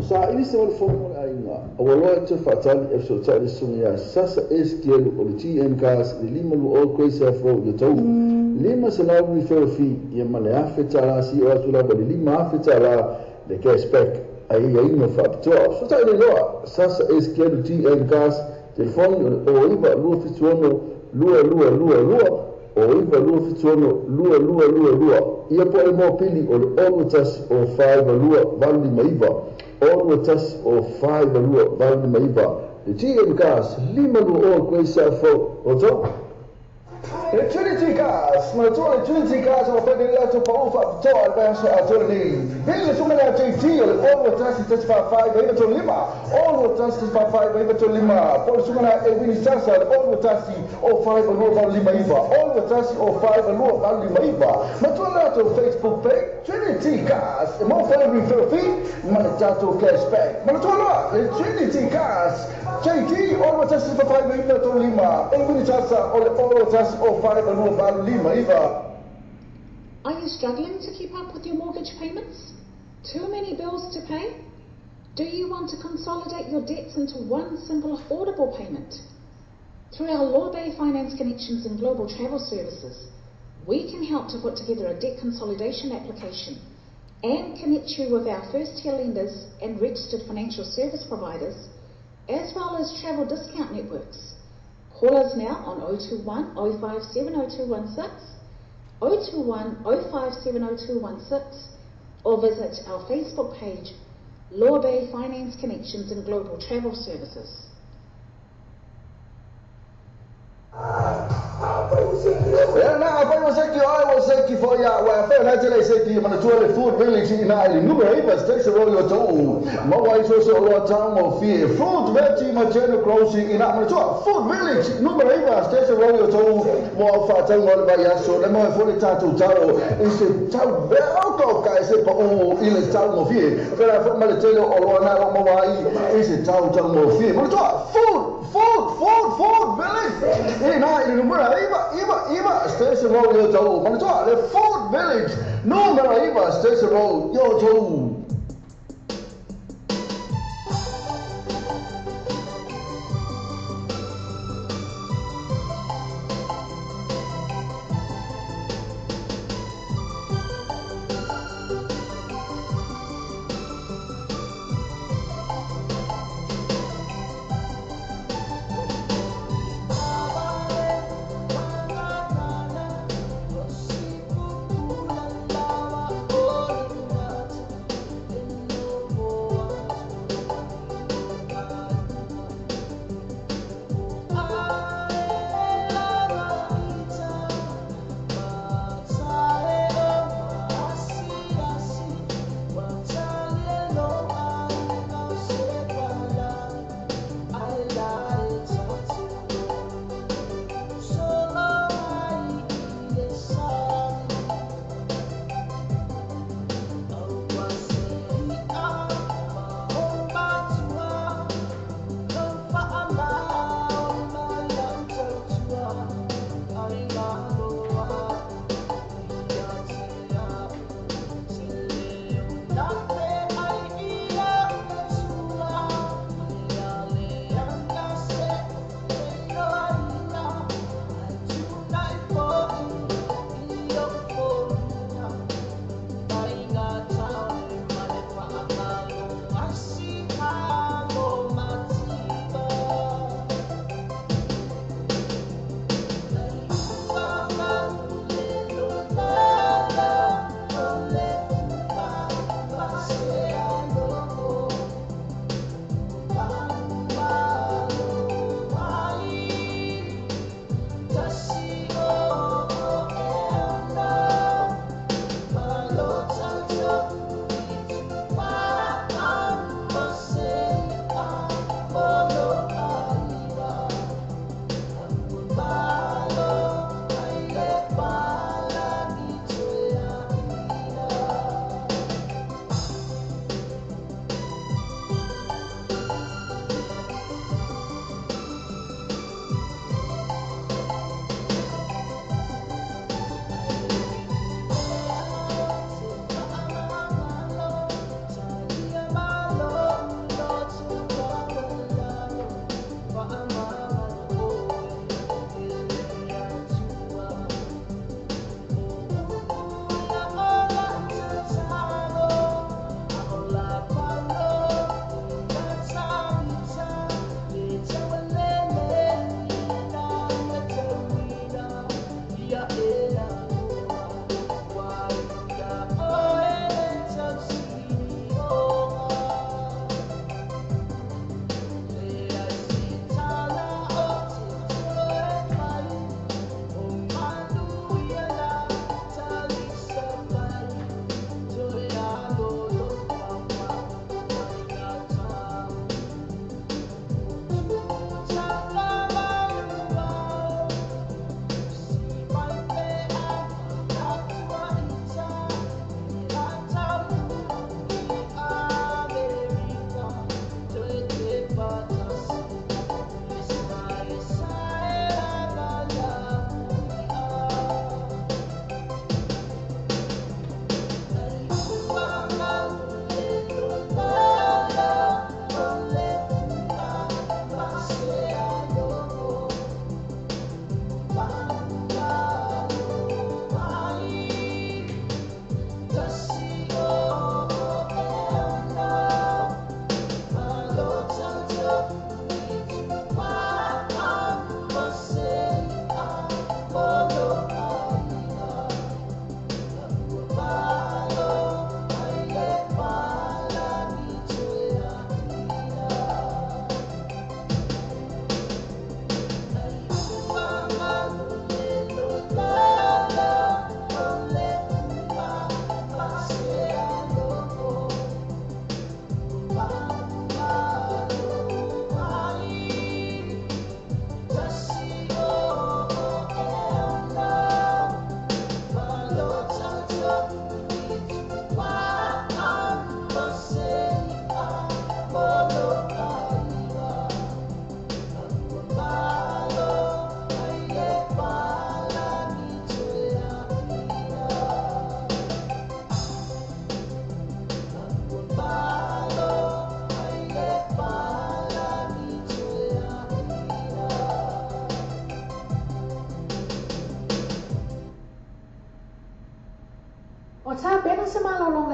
Speaker 2: Sa ili se wale fono le aiga, a ua loa e toe faatali e fesoatai le susuga ia Sasa Esekielu o le GM Cars i le 52 Great South Road i Otahuhu. 500 referral fee ia ma le $1,000 sio atu lava i le $5,000 le cashback a ia aiga faapitoa. Fesoatai le loa Sasa Esekielu GM Cars, telefoni o le 09 276 2222 o 9 276 2222 ia po le mopili o le 6 o 5 2 8 5 9 o 5 2 8 5 le GM Cars 5 2 Great South Road Otahuhu. Le Trinity Cars, ma le Trinity Cars o whae le atu pa ufa toa le vaiaso atoa lenei. Vili le suga lea JT o le 6 1 1 4 5 9 3 5 6 1 1 4 5 9 3 5 po le suga lea Ewini Sasa le 6 1 o 5 2 8 5 9 6 1 o 5 2 8 5 9. Matua le atu Facebook page Trinity Cars e mau whae referral fee ma le tatou cashback. Manatua loa le Trinity Cars JT 6 1 1 4 5 9 3 5 Ewini Sasa o le 6 1 o 5 2 8 5 9.
Speaker 5: Are you struggling to keep up with your mortgage payments? Too many bills to pay? Do you want to consolidate your debts into one simple affordable payment? Through our Lawbay Finance Connections and Global Travel Services, we can help to put together a debt consolidation application and connect you with our first-tier lenders and registered financial service providers, as well as travel discount networks. Call us now on 021 057 0216, 021 057 0216, or visit our Facebook page, Law Bay Finance Connections and Global Travel Services.
Speaker 2: E na afai o se ki ai o se ki fo ia wa afai na tele se ki mana tua le Food Village i na i numera iva Station Road o tau maua i so se oloa tau mo fie Fruit Veggie ma Channel Grocery i na mana tua Food Village numera iva Station Road o tau mo au whaatau ngā le vai aso le mo e fo le tātou tau i se tau veo kau ka e se pa o i le tau mo fie pera fo ma le tele o loa na ro maua i se tau tau mo fie mana tua Food Food Food Food Village i na i le numera iva iva iva Station Road yo tau mana tua le Food Village numera iva Station Road yo tau.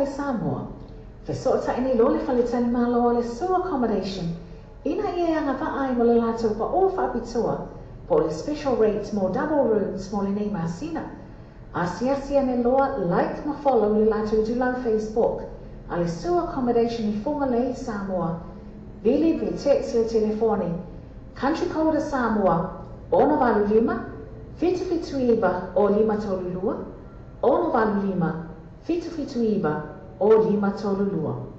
Speaker 5: Samoa. Fesootaʻi nei loa le faletalimalo a le Sue Accommodation ina ia e agavaʻa ai mo le latou paʻō faapitoa po o le special rate mo double rooms mo lenei masina. Asiasi ane loa, like ma follow le latou itulau Facebook a le Sue Accommodation i Fugalei, Samoa. Vili pe text le telefoni Country code a Samoa, 685 779 o 532, 685 779 o 532.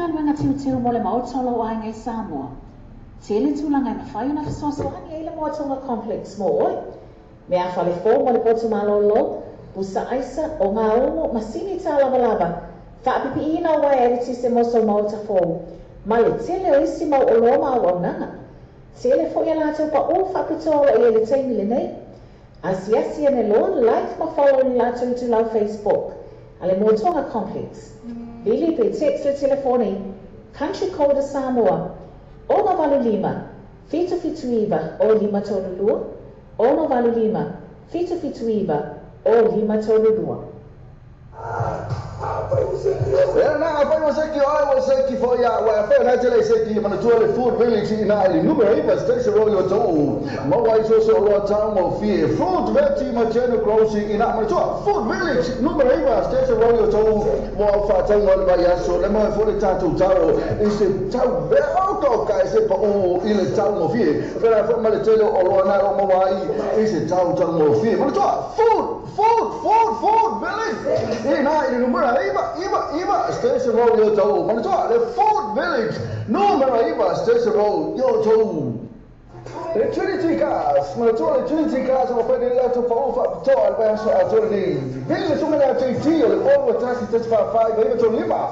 Speaker 5: galuega teuteu mo le maota o lou aiga i Samoa. Tele tulaga e mafai ona fesoasoani ai le Moatoga Complex mo oe. Meafale fou mo le potu malōlō, pusa aisa, ogaumu, masini tālavalava, faapipiiina o uaea eletise mo sou maota fou, ma le tele o isi mau oloa ma auaunaga. Tele foi a latou paū faapitoa o lo o i ai i le taimi lenei. Asiasi ane loa, like ma follow i le latou itulau Facebook a le Moatoga Complex. Vili pe text le telefoni Country Code a Samoa, 685 779 0532, 685 779 0532.
Speaker 2: Ia na afai ua seki o ai ua seki foi a ua afai na tele seki manatua le Food Village ina i le numera 9 Station Road o Tou maua ai so se oloa taugofie Fruit Veggie ma General Grocery ina manatua Food Village numera 9 Station Road o Tou mo au faatauga o le vaiaso le maua ai foi le tatou talo i se tau veokaoka e se pa'u i le taugofie fela foi ma le tele o oloa na o maua ai i se tau taugofie manatua Food Food Food Food Village ina i le numera 9 9 9 Station Road i Otahuhu. Manatua le Food Village numera 9 Station Road i Otahuhu. Le Trinity Cars, manatua le Trinity Cars o mafai nei latou pa'u faapitoa i le vaiaso atoa lenei. Vili le suka lea JT o le 6 1 4 4 9 3 5, 6 1 4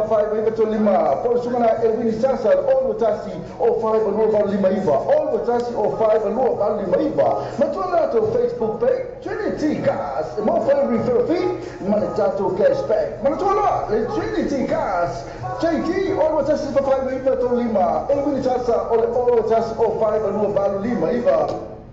Speaker 2: 4 9 3 5, po o le suka lea Elwini Sasa o le 6 1 0 5 2 8 5 9, 6 1 0 5 2 8 5 9. Manatua le latou Facebook page Trinity Cars e maua foi le referral fee ma le tatou cash back. Manatua loa le Trinity Cars JT 6 1 4 5 9 3 5, Elwini Sasa o le 6 1 0 5 2 8 5 9.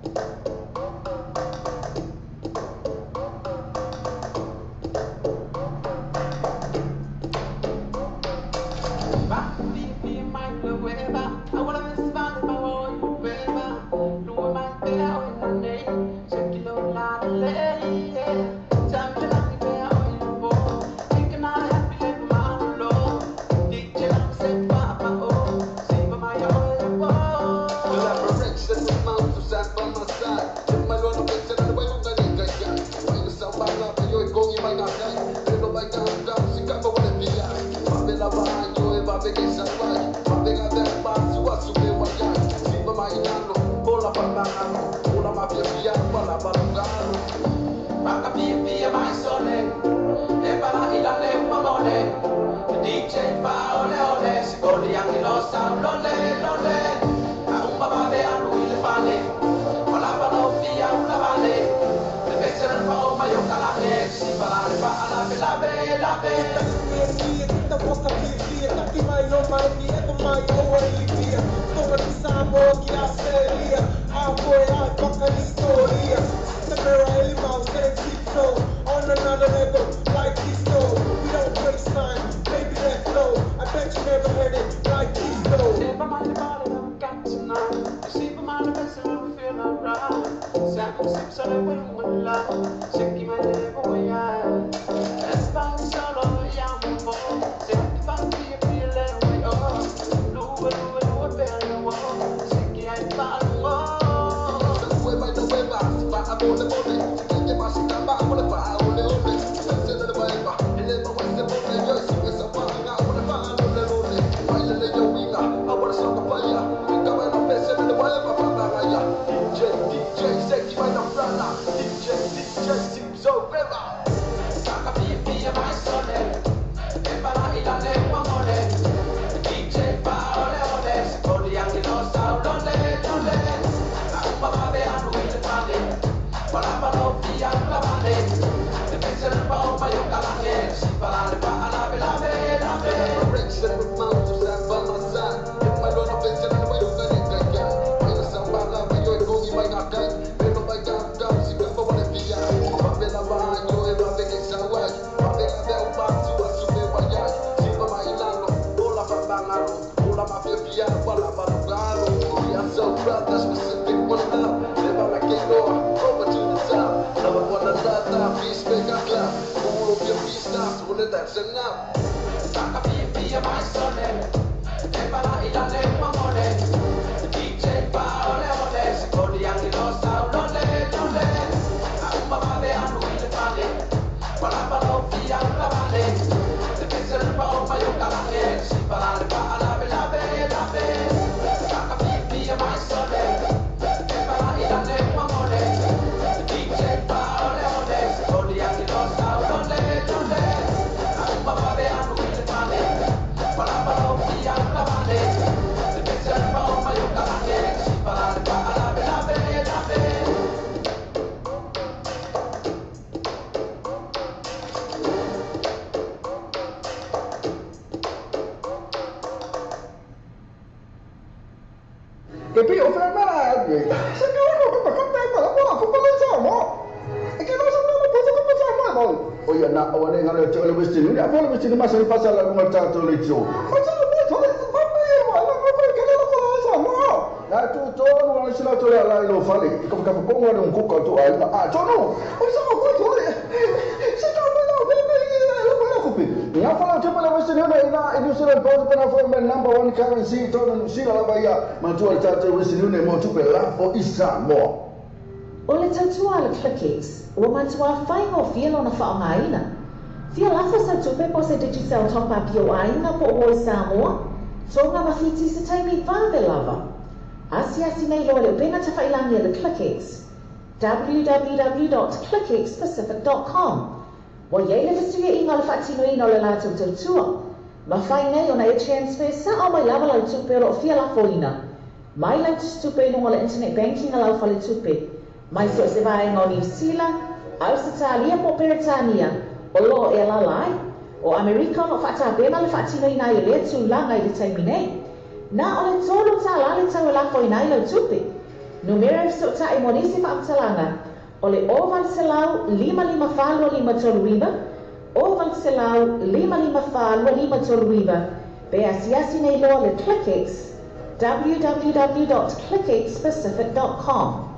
Speaker 2: Ke pi o fe mela e. Se ka ko ko ko te ko ko ko ko sa mo. E ke no sa no ko ko sa mo mo. O ia na o ne ngalo te ole Western Union. Apo le Western Union masa pasa la lunga tato le tso. O sa mo to le ko mo la ko ko ke lo ko sa mo. Na tu to no le sila to la ilo fale. Ko ka ko mo le ko ko to ai a to no. O sa ko to le. Se ka mo no be be lo ko ko pe. Ia fala te pala Western Union ina New Zealand pound pena for men number one currency to no sila la baia. Matua tato Western Union mo tu pe la o isa mo.
Speaker 5: O le tautua le ClickX, ua matua whainga o fia lona whaongaina. Fia lafo sa tupe po se Digicel top up i o aiga po o oi Samoa, tonga mawhiti se taimi vave lava. Asiasi nei loa le upenga tawhailangi a le ClickX, www.clickxpacific.com. Wa iei le whasuia inga o le whaatinoina o le lātou tautua. Mawhai nei ona e transfer sa o mai lava lau tupe o loo fia lafoina. Mai lau tupe nunga le internet banking a lau fale tupe. Mai so se vaenga o New Zealand, Australia po Peretania, o loo e lalai, o Amerika o no whaatāpena le whaatinoina i le tūlanga i le taimi nei. Nā o le tōlu tā la le tau e lafo i lau tupe. Numera e so ta e monisi whaamtalanga, o le o valselau 5 5 4 2 5 3 9, o valselau 5 5 4 2 5 3 9, pe asiasi nei loa le ClickX, www.clickxpacific.com.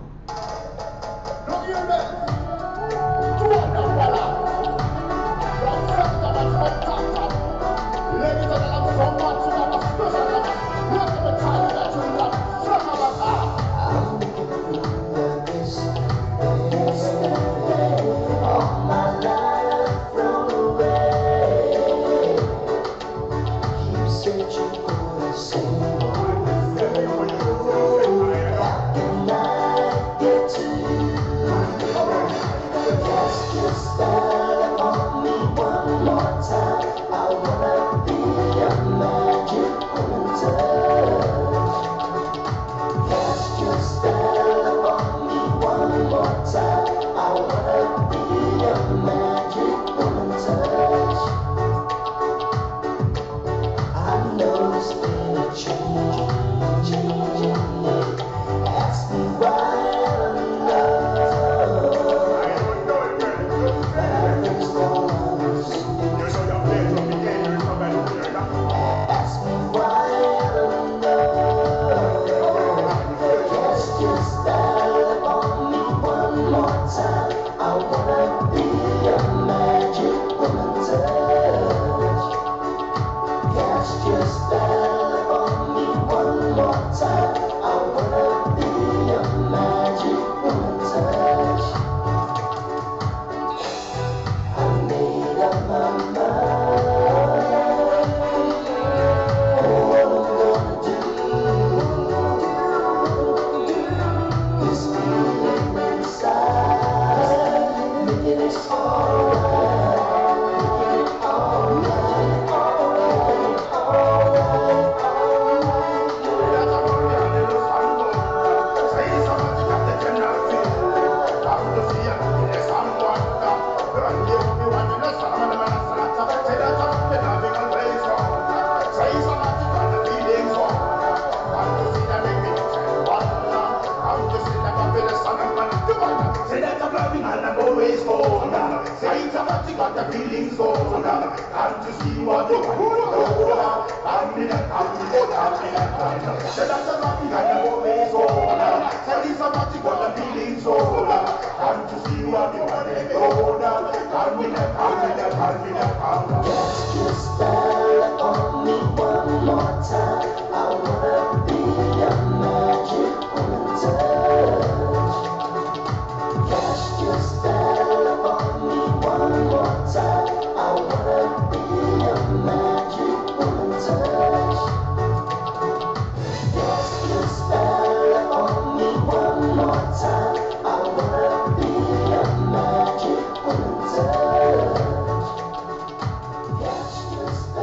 Speaker 13: Yes, yes.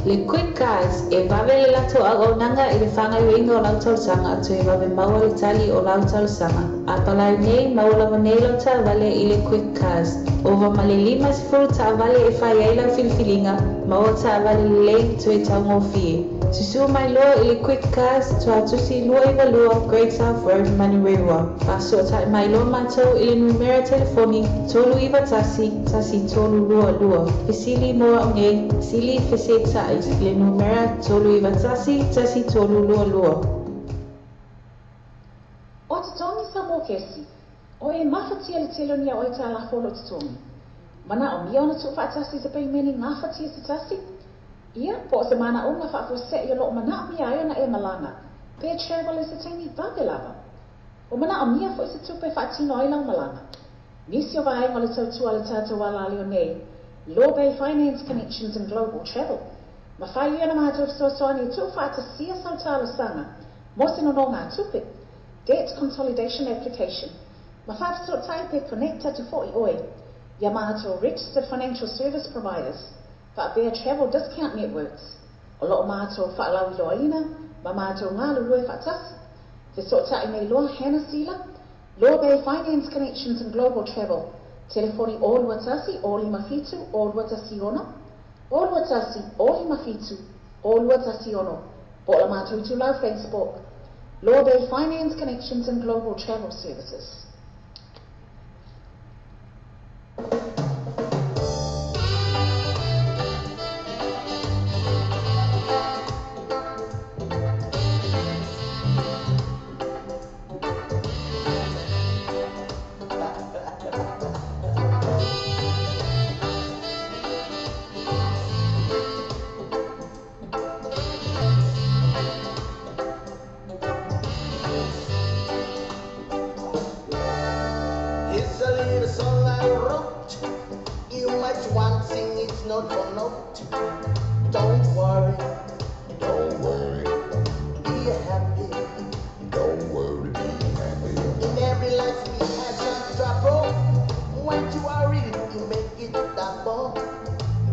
Speaker 6: Le Quick Cars e vave le latou auaunaga i le faagaoioiga o lau talosaga toe vave maua le tali o lau talosaga. A palai nei maua lava nei lau taavale i le Quick Cars. Ova ma le 50 taavale e fai ai lau filifiliga, maua taavale lelei toe taugofie. Susū mai loa i le Quick Cars, Tuatusi 292 Great South Road, Manurewa. Faasootai mai loa matou i le numera telefoni 391 1322. Fesili mo au nei, sili fesetai i le numera 391 1322.
Speaker 5: O totogi sa mo kesi. O e mafatia le tele o ni a oe tālafo o lou totogi. Manaomia ona tuufaatasi i se paimene gafatia se tasi? Ia, po o se manaoga faafuase'i o lo'o manaomia ai ona e malaga, pe travel i se taimi vave lava. Ua manaomia foi se tupe e faatino ai lau malaga. Nisi o vaega o le tautua a le tatou alaleo nei, Law Bay Finance Connections and Global Travel, mafai ia ona matou fesoasoani e tuufaatasia sau talosaga mo se nonogatupe, Debt Consolidation Application, ma faafesootai pe connect atu foi oe ia matou Registered Financial Service Providers, faapea Travel Discount Networks, o lo'o matou faalauiloaina ma matou galulue faatasi. Fesootai nei loa Hannah Sila, Law Bay Finance Connections and Global Travel, telefoni 0 21 0 57 0 216, 0 21 0 57 0 216, po o la matou itulau Facebook, Law Bay Finance Connections and Global Travel Services.
Speaker 9: It's a little song I wrote. You might want sing it note for note. Don't worry,
Speaker 3: Don't worry,
Speaker 9: be happy.
Speaker 3: don't worry, be happy.
Speaker 9: In every life we have some trouble. When you worry, you make it double.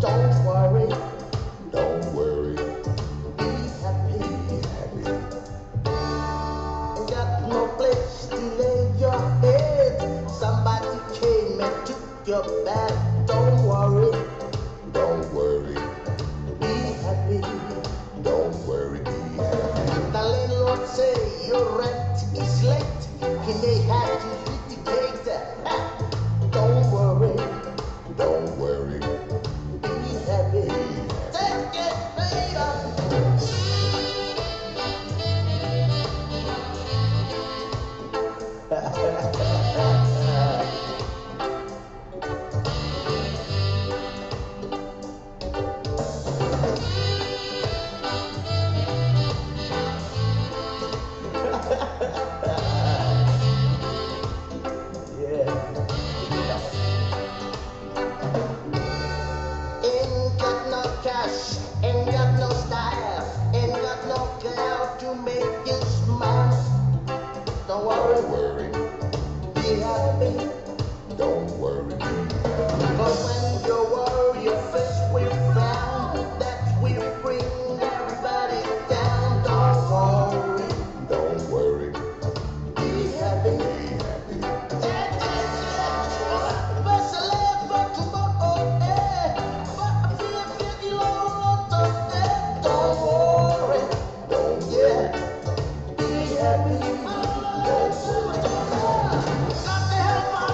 Speaker 9: Don't worry,
Speaker 3: Don't worry,
Speaker 9: be happy.
Speaker 3: be happy.
Speaker 9: Ain't got no place to lay your head. Somebody came and took your bed. Don't worry,
Speaker 3: Don't worry,
Speaker 9: be happy.
Speaker 3: don't worry, be happy.
Speaker 9: The landlord say your rent is late. He may have to litigate. Ha! Don't worry,
Speaker 3: Don't worry,
Speaker 9: be happy.
Speaker 3: be happy.
Speaker 9: Take it, baby. Yeah. Ain't got no cash, ain't got no style, ain't got no girl to make you smile. Don't
Speaker 3: Don't
Speaker 9: worry,
Speaker 3: worry,
Speaker 9: be happy.
Speaker 3: don't worry, be happy.
Speaker 9: Cause when you worry, your face will frown. That will bring everybody down. Don't worry,
Speaker 3: Don't worry,
Speaker 9: be happy.
Speaker 3: be happy.
Speaker 9: Don't worry,
Speaker 3: Don't
Speaker 9: yeah,
Speaker 3: worry,
Speaker 9: be happy.
Speaker 3: don't worry.
Speaker 9: Got the help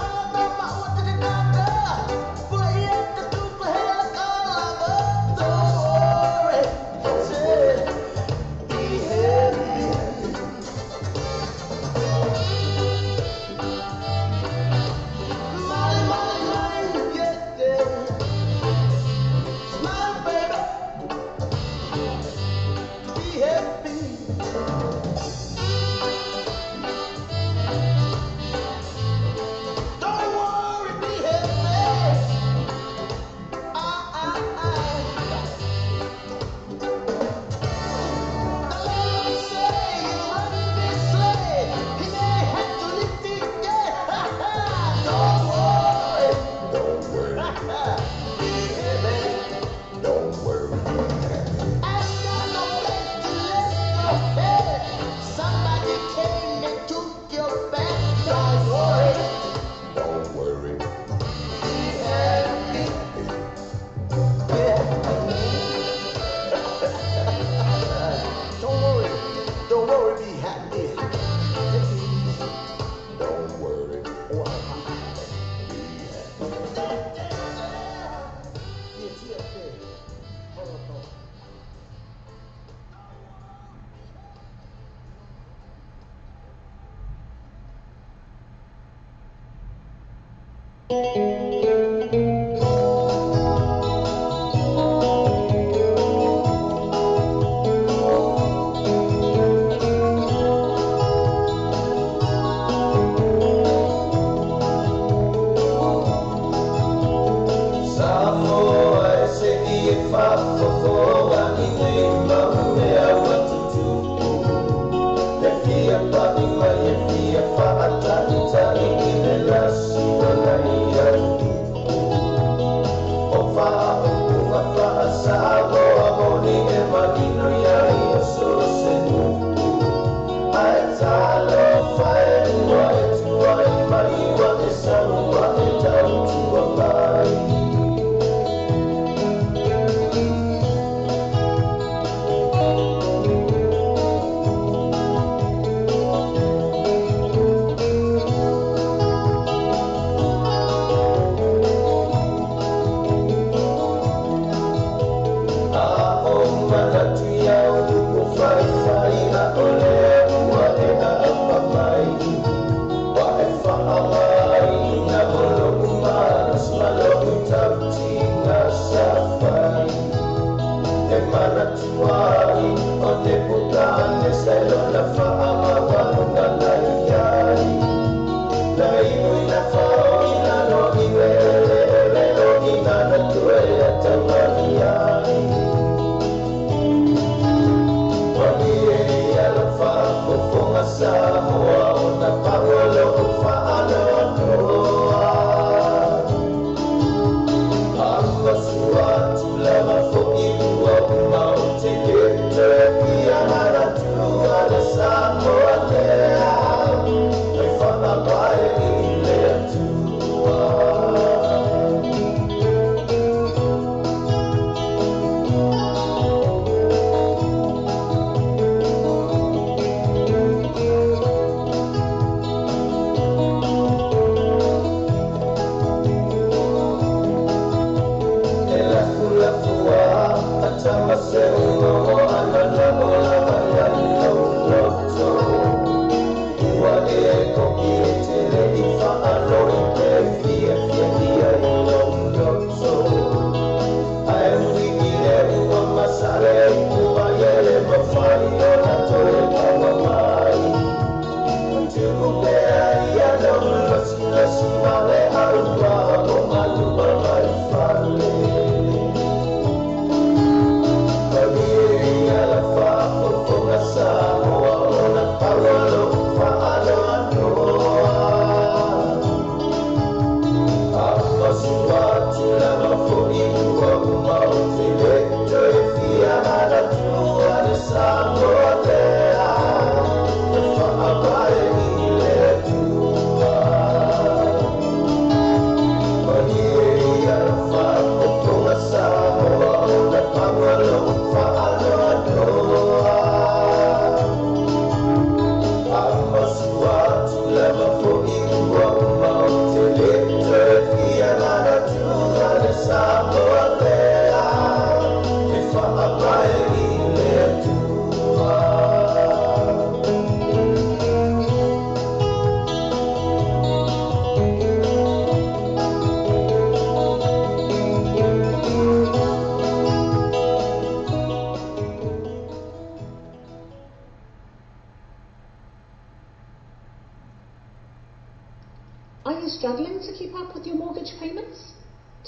Speaker 5: Are you struggling to keep up with your mortgage payments?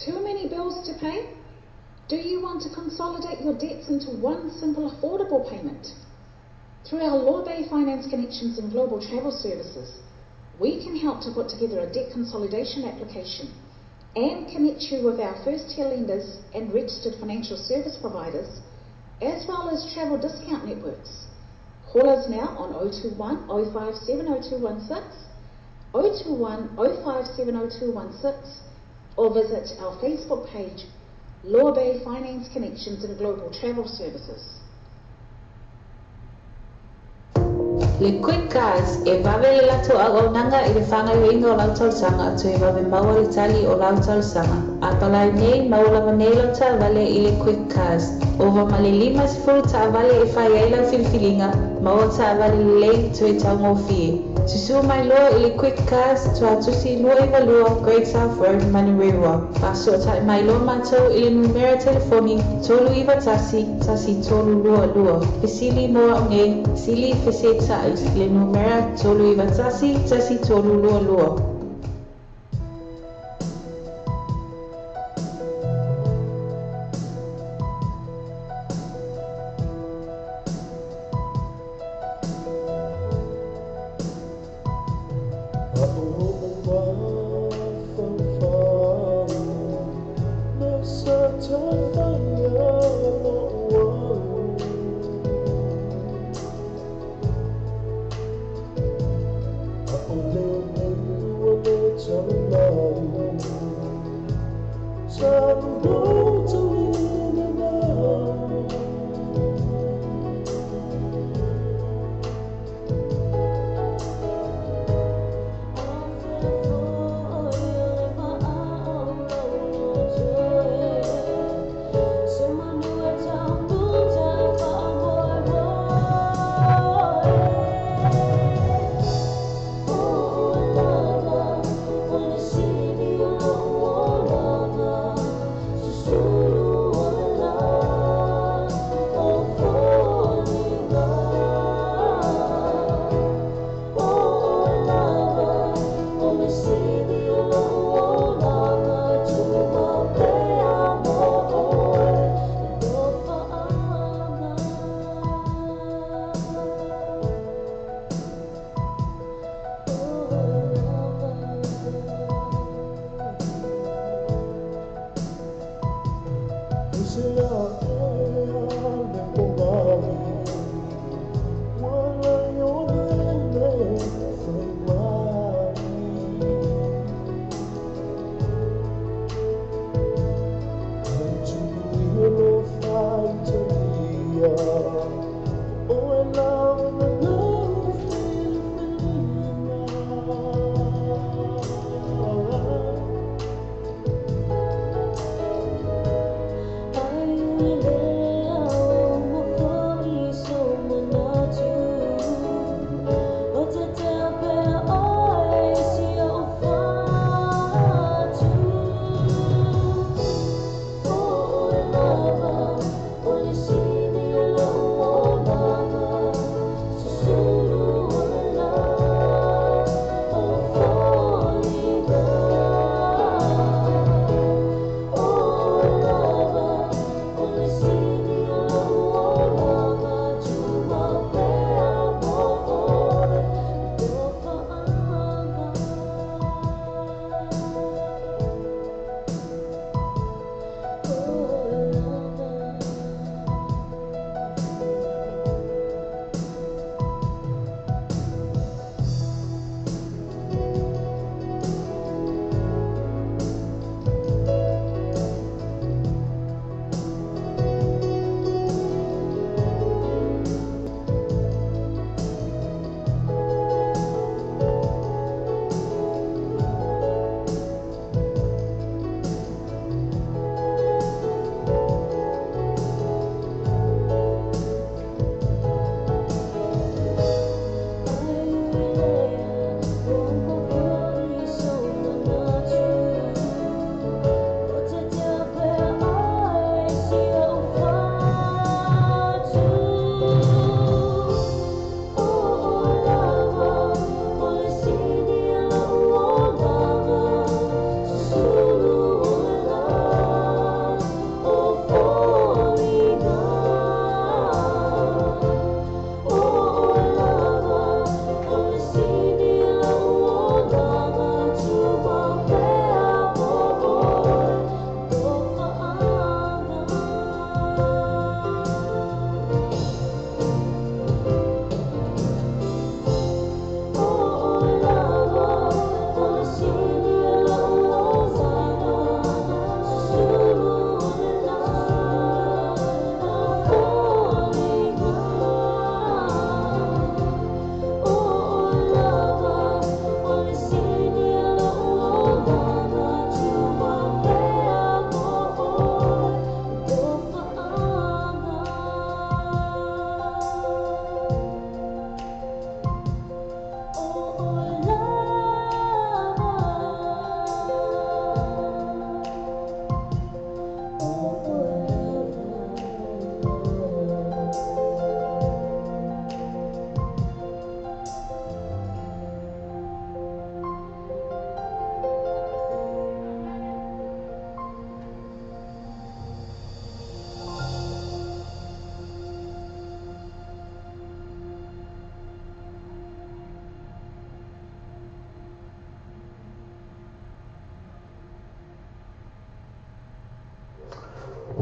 Speaker 5: Too many bills to pay? Do you want to consolidate your debts into one simple affordable payment? Through our Lawbay Finance Connections and Global Travel Services, we can help to put together a debt consolidation application and connect you with our first-tier lenders and registered financial service providers, as well as travel discount networks. Call us now on 021 057 0216, 021 057 0216, or visit our Facebook page, Lawbay Finance Connections and Global Travel Services.
Speaker 6: Le Quick Cars e vave le lato au aunaga i le whangaioinga o lau talosaga toe vave maua le tali o lau talosaga. A palai nei maua lava nei lau taavale i le Quick Cars. Ova ma le 50 taavale e fai ai lau filifiliga, maua taavale lelei toe taugofie. Susu mai loa i le Quick Cars Tuatusi 292 Great South Road, Manurewa. Faasoatai mai loa matou i le numera telefoni 391 1322. Fesili mo au nei, sili fesetai i le numera 391 1322.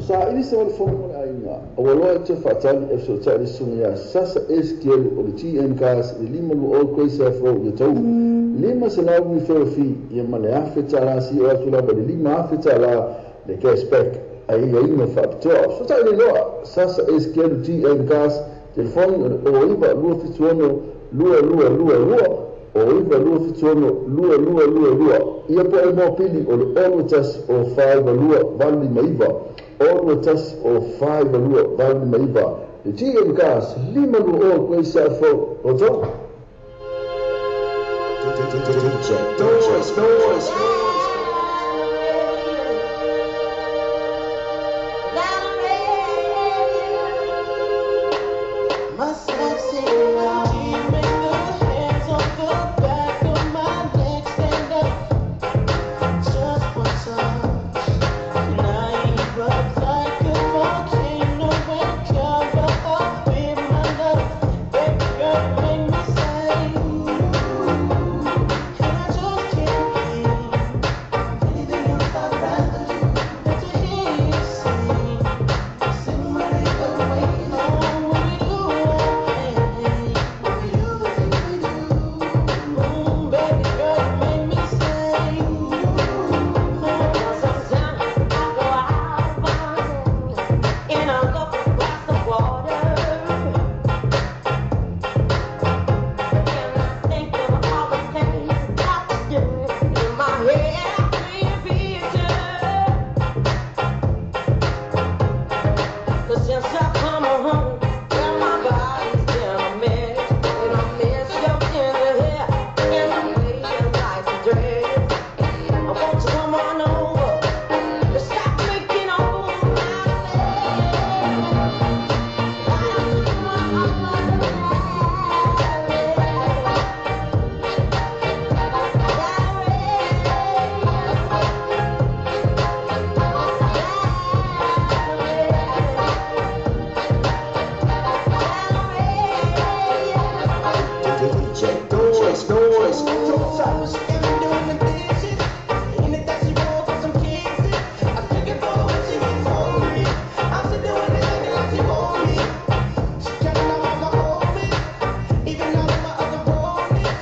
Speaker 2: Sa ili se wale fono le aiga ua loa e te faatali e fesoatai le susuga iā Sasa Esekielu o le GM Cars i le 52 Grace Ave Road i Otahuhu. $500 referral fee ia ma le $1,000 seia oo atu lava i le $5,000 le cash back aiaiga faapitoa. Fesoatai le iloa Sasa Esekielu GM Cars, telefoni o le 09 276 2222 o 9276 2222 ia po o le mopili o le 61 o 42 859 61 o 42 859 le GM Cars 520 Grace South Road Otahuhu.
Speaker 9: DJ Noise, Noise.
Speaker 12: My sexy love. You make the hairs on the back of my neck stand up. Just one touch, and I erupt like a volcano and cover up with my love. Baby girl, you make me say, ooh, and I just can't think of anything else I'd rather do than to hear you sing. Sing my name away, oh, when we do our thing, when we do the things we do. Ooh, baby girl, you make me say, ooh.
Speaker 8: Sometimes I go out and I love a glass of water. And I think of all the things that to do. In my head, I paint a picture. 'Cause since I come home, well, my body's been a mess. And I miss your tender hair and the way you like to dress. I want you to come on over. Stop making all my
Speaker 9: DJ Noise, Noise.
Speaker 12: Doing the dishes, anything she wants for some kisses. I take it for when she gets hungry. I'm still doing it acting like she want me. She counting all my homies, even all of my other homies.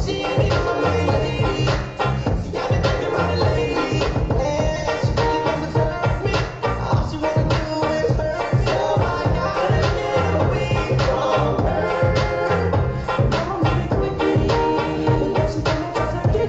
Speaker 12: She ain't even my main lady. See, I've been thinking about it lately. Man, she really don't deserve me. All she wanna do is hurt me. So I gotta get away from her. Mama made it quickly, but now she gonna try to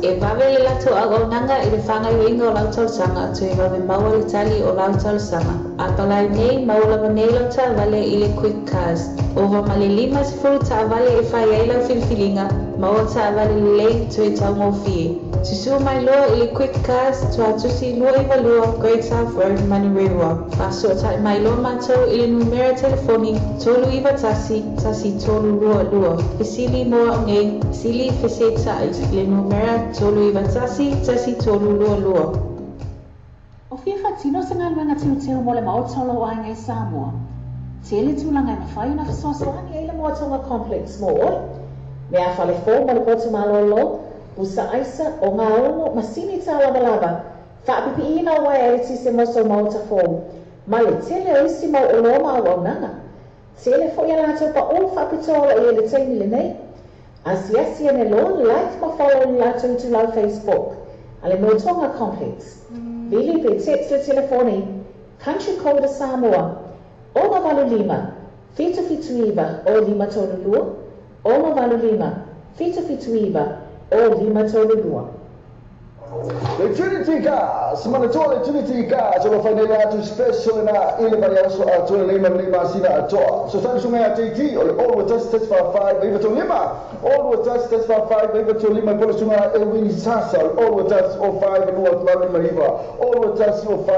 Speaker 6: E vave le latou auaunaga i le faagaoioiga o lau talosaga toe vave maua le tali o lau talosaga. Apalai nei maua lava nei lau taavale i le Quick Cars. Ova ma le 50 taavale e fai ai lau filifiliga, maua taavale lelei toe taugofie. Susū mai loa i le Quick Cars, Tuatusi 292 Great South Road, Manurewa. Faasootai mai loa matou i le numera telefoni 391 1322. Fesili mo au nei, sili fesetai i le numera 391 1322.
Speaker 5: O fia faatino se galuega teuteu mo le maota o lou aiga i Samoa? Tele tulaga e mafai ona fesoasoani ai le Moa Tonga Complex mo oe. Meafale fou mo le potu malōlō, pusa aisa, ogaumu, masini tālavalava, faapipiiina o uaea eletise mo sou maota fou, ma le tele o isi mau oloa ma auaunaga. Tele foi a latou paʻū faapitoa o lo o i ai i le taimi lenei. Asiasi ane loa, like ma follow i le latou itulau Facebook a le Moa Tonga Complex. Vili pe text le telefoni, country code a Samoa, 685 779 o 532, 685 779 o 532.
Speaker 2: Le Trinity Gas, manatua le Trinity Gas o lo fai nei le atu special lena i le vaiaso atoa lenei ma lenei masina atoa. So sani suga ia JT o le 021 145 935, 021 145 935 i po le suga Elwini Sasa o le 021 05 2859, 021 05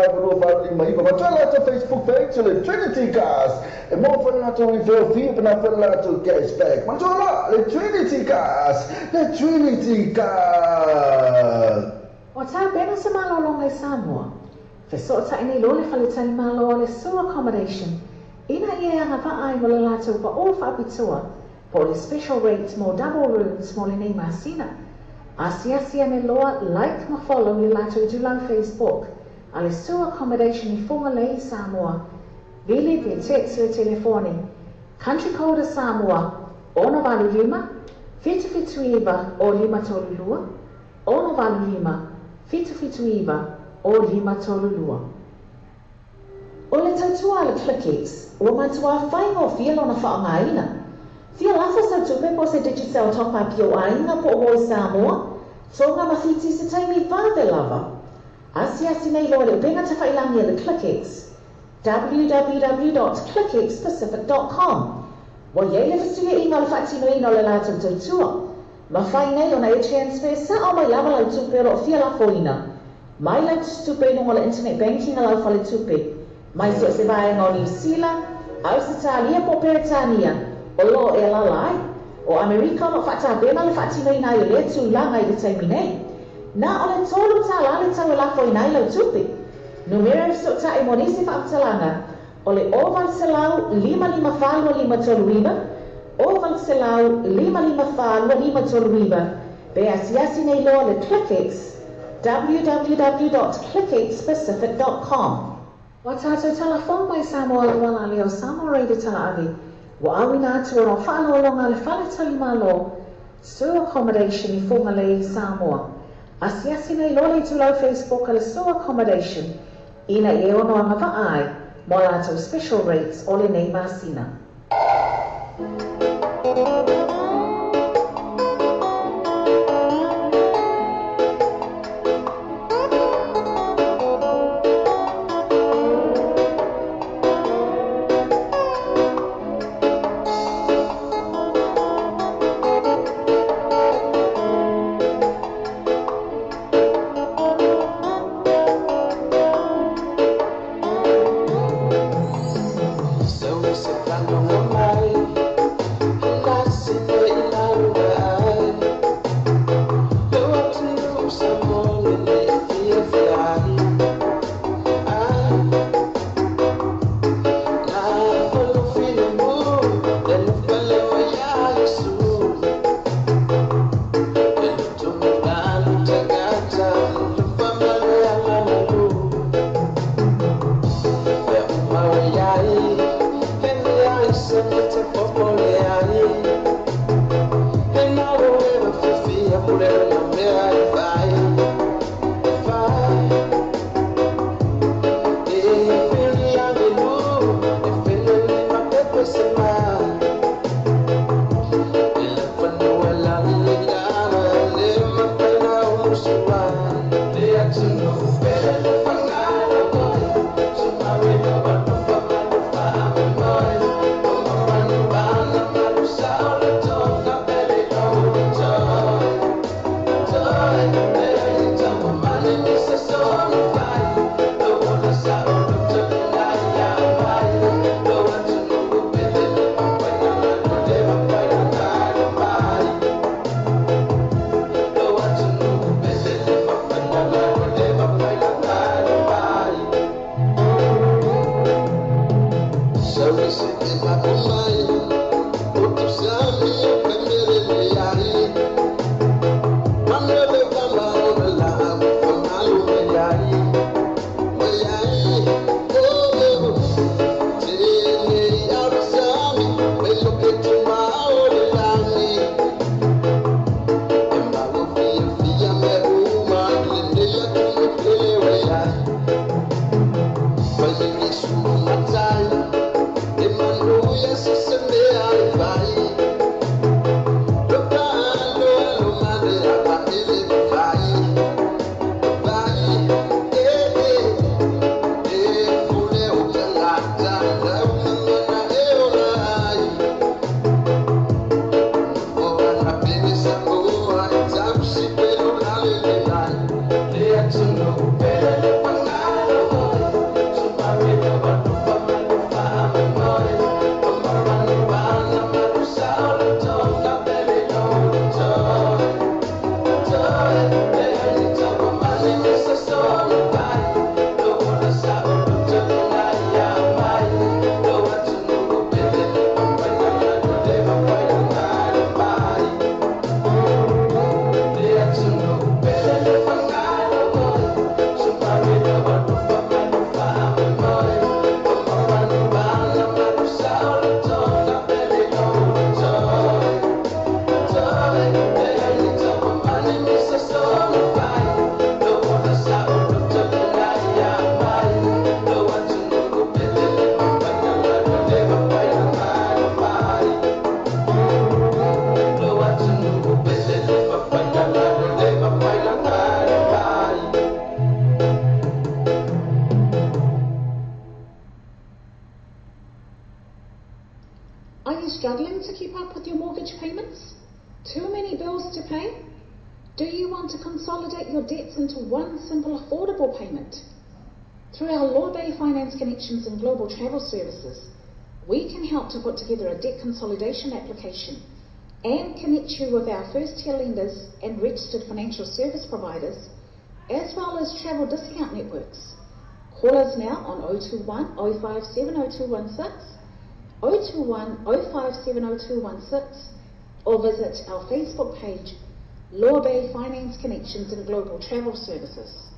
Speaker 2: 2859. Matua le latou Facebook page o le Trinity Gas e maua foi le latou referral fee pe na foi le latou cashback. Manatua la le Trinity Gas, le Trinity Gas.
Speaker 5: Ua tapena se malologa i Samoa. Fesootai nei loa le faletalimalo o le Sue Accommodation ina ia e agavaa ai mo le latou paʻū faapitoa po o le special rate mo double rooms mo lenei masina. Asiasi ane loa, like ma follow le latou itulau Facebook a le Sue Accommodation i Fugalei i Samoa. Vili pe text le telefoni, country code a Samoa, 685 779 o 532, 685 779 o 532. O le tautua a le ClickX, ua matuā faigofie lona faaaogaina. Fia lafo sau tupe po o se Digicel top-up i ou aiga po o moe Samoa, Tonga ma Fiti i se taimi vave lava. Asiasi nei loa i le upega tafailagi a le ClickX, www.clickxpacific.com. Ua i ai le fesuiaiga o le faatinoina o le latou tautua. Mafai nei ona e transfer sao mai lava lau tupe o lo o fia lafoina mai lau tusitupe i luga o le internet banking a lau faletupe, mai so o se vaega o Niu Sila, Ausetalia po o Peretania o lo o e alaala ai. O Amerika o lo o faatapena le faatinoina ai o lea tulaga i le taimi nei. Na o le $3 le tau e lafoina ai lau tupe. Numera e fesootai mo nisi faamatalaga o le 0800 554 2539, 0800 554 2539, pe asiasi nei loa le ClickX, www.clickxpacific.com. Ua tatou tala fou mai Samoa i le auala lea o Samoa Radio Talaave, ua auina atu ona o faaaloaloga a le Faletalimalo, Sue Accommodation i Fugalei, Samoa. Asiasi nei loa le itulau Facebook a le Sue Accommodation ina ia e ono agavaa ai mo a latou special rates o lenei masina. struggling to keep up with your mortgage payments? Too many bills to pay? Do you want to consolidate your debts into one simple affordable payment? Through our Lorbe Finance Connections and Global Travel Services, we can help to put together a debt consolidation application and connect you with our first-tier lenders and registered financial service providers, as well as travel discount networks. Call us now on 021 057 0216, 021 057 0216, or visit our Facebook page, Lorbe Finance Connections and Global Travel Services.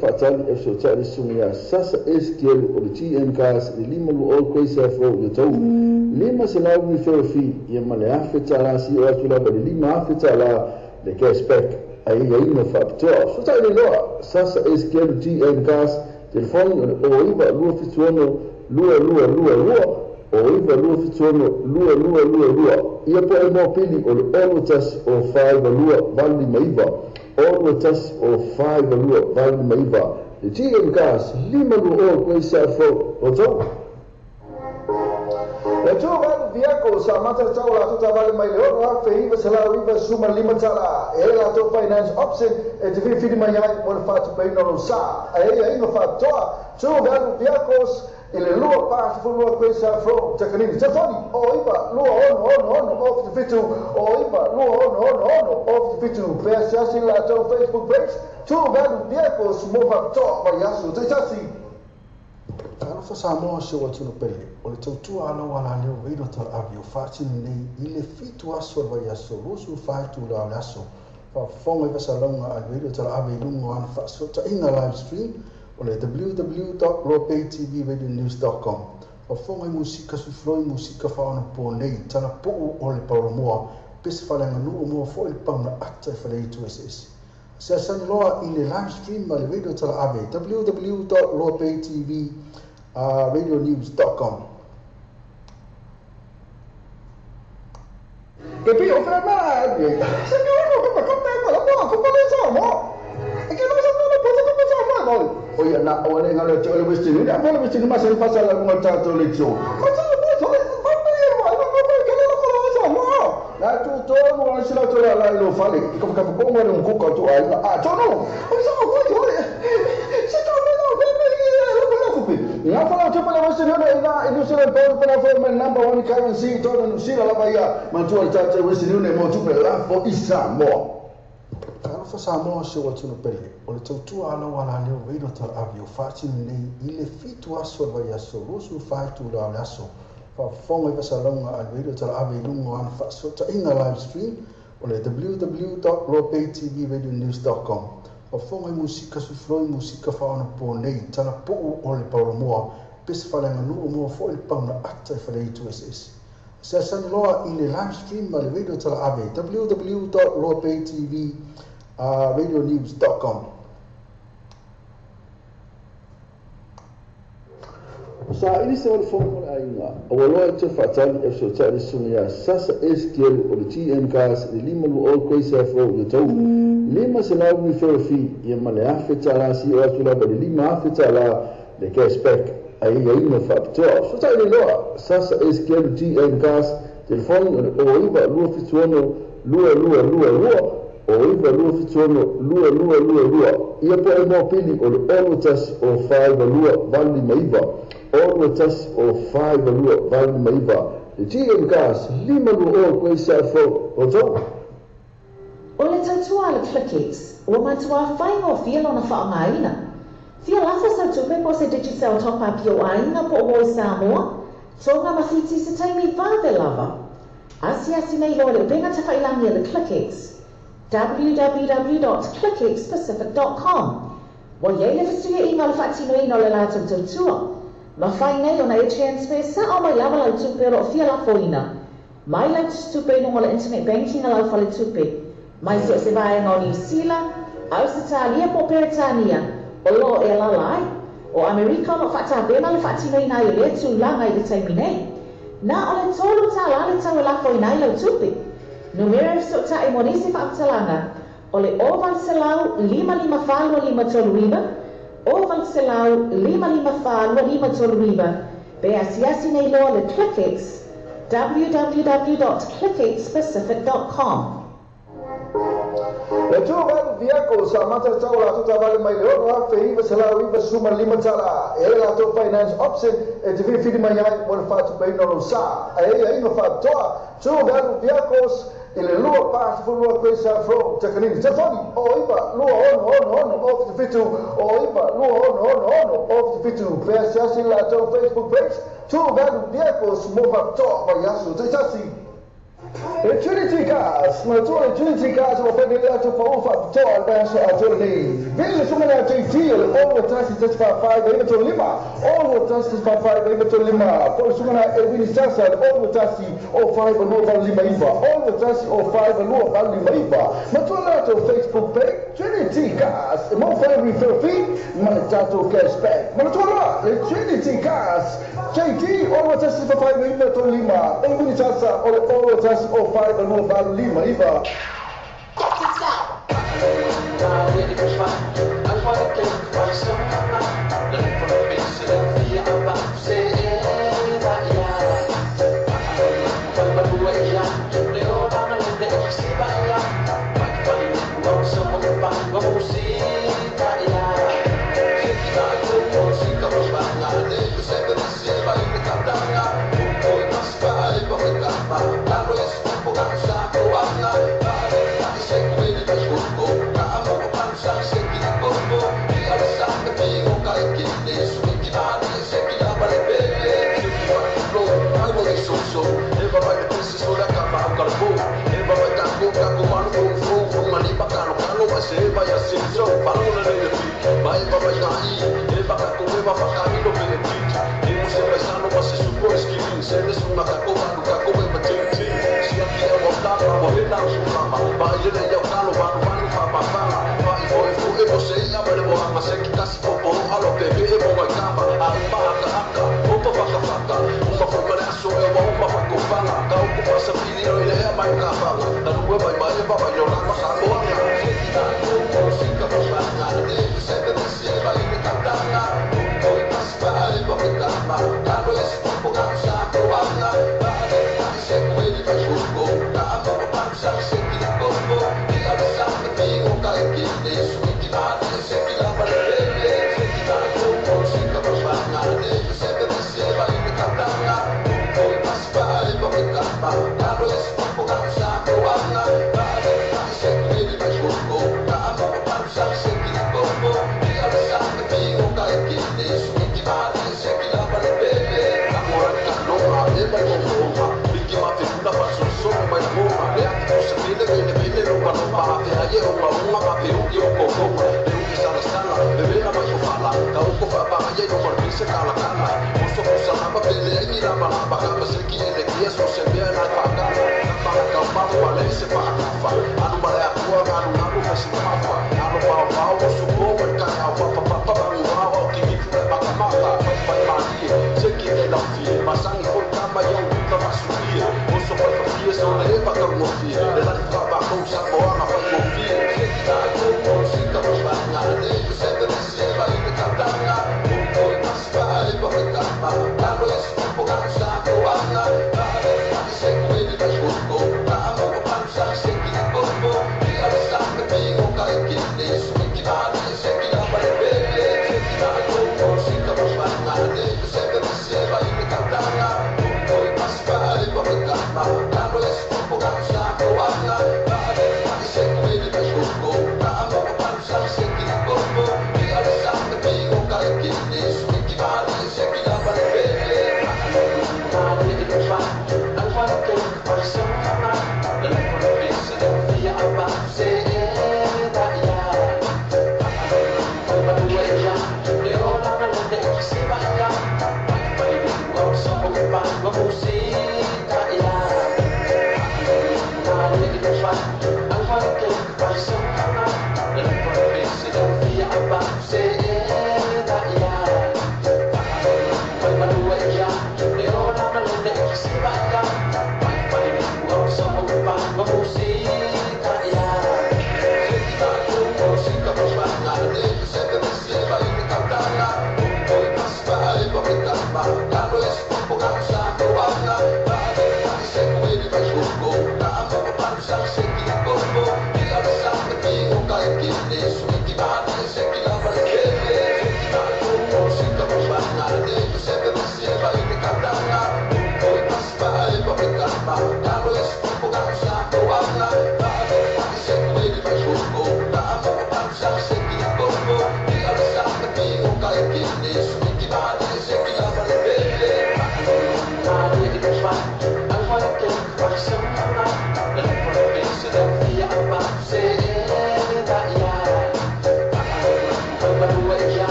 Speaker 2: Faatali e sotali sunga sasa SQL o le GM Cars le lima lu o koisa fo le tau lima se lau ni fo fi ia ma le afe tala si o atu lava le lima afe tala le cashback ai ai no fa to so tai le loa sasa SQL GM Cars telefoni o iva lua fituono lua lua lua lua o 9 2 7 6 2 2 2 2. Ia po e mo pili o le 6 1 o 5 2 8 5 9 6 1 o 5 2 8 5 9. Le GM Cars 5 2 o koe sa fo o tau. Le tu valu viako sa mata tau la tu tavale mai le ono afe iwa salau iwa suma lima tala. E la tau finance option e te whiwhiri mai ai mo le whatu peina lo sa. A e ia inga whatoa tu valu viakos i le lua pasi fulua koe sa fro takanini. Telefoni o 9 2 6 6 6 o 77 o 9 2 6 6 6 o 77. Pea siasi la tau Facebook page tu valu viakos mo whatoa mai aso. Te tasi. Talofa Samoa se o atunu pele, o le tautua ala o ala leo reilo tala ave o whaatini nei i le 7 aso le vai aso, 24 tula o le aso. Whaafonga i vasalaunga a reilo tala ave i lunga o ana whaasota inga live stream o le www.lopaytvradionews.com. Whaafonga i musika sufloi musika whaona po nei, tala puu o le paulamoa, pese whalenga nuu mua fo i le pauna ata i whale itu SS. Siasani loa i le live stream ma le radio tala ave www.lopaytvradionews.com. Ke pi o fra mara e. Se ke o ko ko te ko la ko ko le sa mo. E ke no sa no po ko ko sa mo no. O ia na o le ngalo te o le westi ni a le westi ni ma se pa sa la mo ta to le tso. Ko sa mo so le pa pa e mo ko ko ke le ko lo sa mo. Na tu to mo se la to la la lo fale. Ko ka ko mo le ko ko to ai a to no. O sa ko to le. Se to no no ko ko ko Nga wala te pala wasi nuna ina New Zealand pound pala fo me number 1 currency to New Zealand lava ia matua le tate wasi nuna mo tupe la fo isa mo. Talofa Samoa se o atunu pele, o le tautua ala o ala leo reilo tala ave o whaatini nei i le 7 aso le vai aso, 24 tula o le aso. Whaafonga i vasalaunga a reilo tala ave i lunga o ana whaasota inga live stream o le www.lopaytvradionews.com. Whaafonga i musika sufloi musika whaona po nei, tala puu o le paulamoa, pese whalenga nuu mua fo i le pauna ata i whale itu SS. Siasani loa i le live stream ma le radio tala ave www.lopaytvradionews.com. Sa ili se o le fongo le ainga, o loa te whaatali e so tali sunga ia sasa SQL o le GM Cars le 5 2 o koe sa fo o tau. 5 selau mi ferofi ia ma le afe tala si o atu lava le 5 afe tala le cashback a ia inga whaapitoa. So ta ile loa sasa SQL GM Cars telefoni o 9 2 7 6 2 2 2 2 o 9 2 7 6 2 2 2 2. Ia po e mo pili o le 6 1 o 5 2 8 5 9 6 1 o 5 2 8 5 9. Le GM Cars 5 2 o koe sa fo o tau.
Speaker 5: O le tautua le ClickX, ua matua whainga o fia lona whaangaina. Fia lafa sa tupe po se Digicel top up i o ainga po o i Samoa, tonga mawhiti se taimi vave lava. Asiasi nei loa le upenga te whailangi le ClickX, www.clickxpacific.com. Wa iei le whisuia inga le whaatino ina o le lātou tautua. Ma whai nei ona e transfer sa o mai lava lau tupe o lo fia lafoina. Mai lau tupe inungo le internet banking a lau whale tupe. Mai so se vaenga o New Zealand, Australia po Peretania, o lo e lalai, o Amerika o whaatabena le whaatino ina i le tūlanga i le taimi nei. Nā o le tolu tā le tau e lafo ina i lau tupe. Numera so ta e monisi whaamtalanga, o le o valselau 5 5 4 2 5 3 9, o valselau 5 5 4 2 5 3 9, pe asiasi nei loa le ClickX, www.clickxpacific.com.
Speaker 2: Le tu valu viako sa mata tau la tu tavale mai le ono afe iwa salau iwa suma lima tala. E la tau finance option e te whiwhiri mai ai mo le whatu peina lo sa. A e ia inga whatoa tu valu viakos i le 2 pasi fulua koe sa fro takanini. Telefoni o 9 2 6 6 6 o 77 o 9 2 6 6 6 o 77. Pea siasi la tau Facebook page tu valu viakos mo whatoa mai aso. Te tasi. Le Trinity Cars, matua le Trinity Cars ua fai nei le ato pa'u fa'apitoa le vaiaso atoa lenei. Vili le susuga ia JT o le 6 1 1 4 5 9 3 5 6 1 1 4 5 9 3 5, po o le susuga ia Elvini Sasa le 6 1 0 5 2 8 5 9 6 1 0 5 2 8 5 9. Matua le latou Facebook page Trinity Cars e maua foi referral fee ma le tatou cashback. Manatua loa le Trinity Cars, JT 6 1 4 5 9 3 5, Elvini Sasa o le 6 1 0 5 2 8 5 9.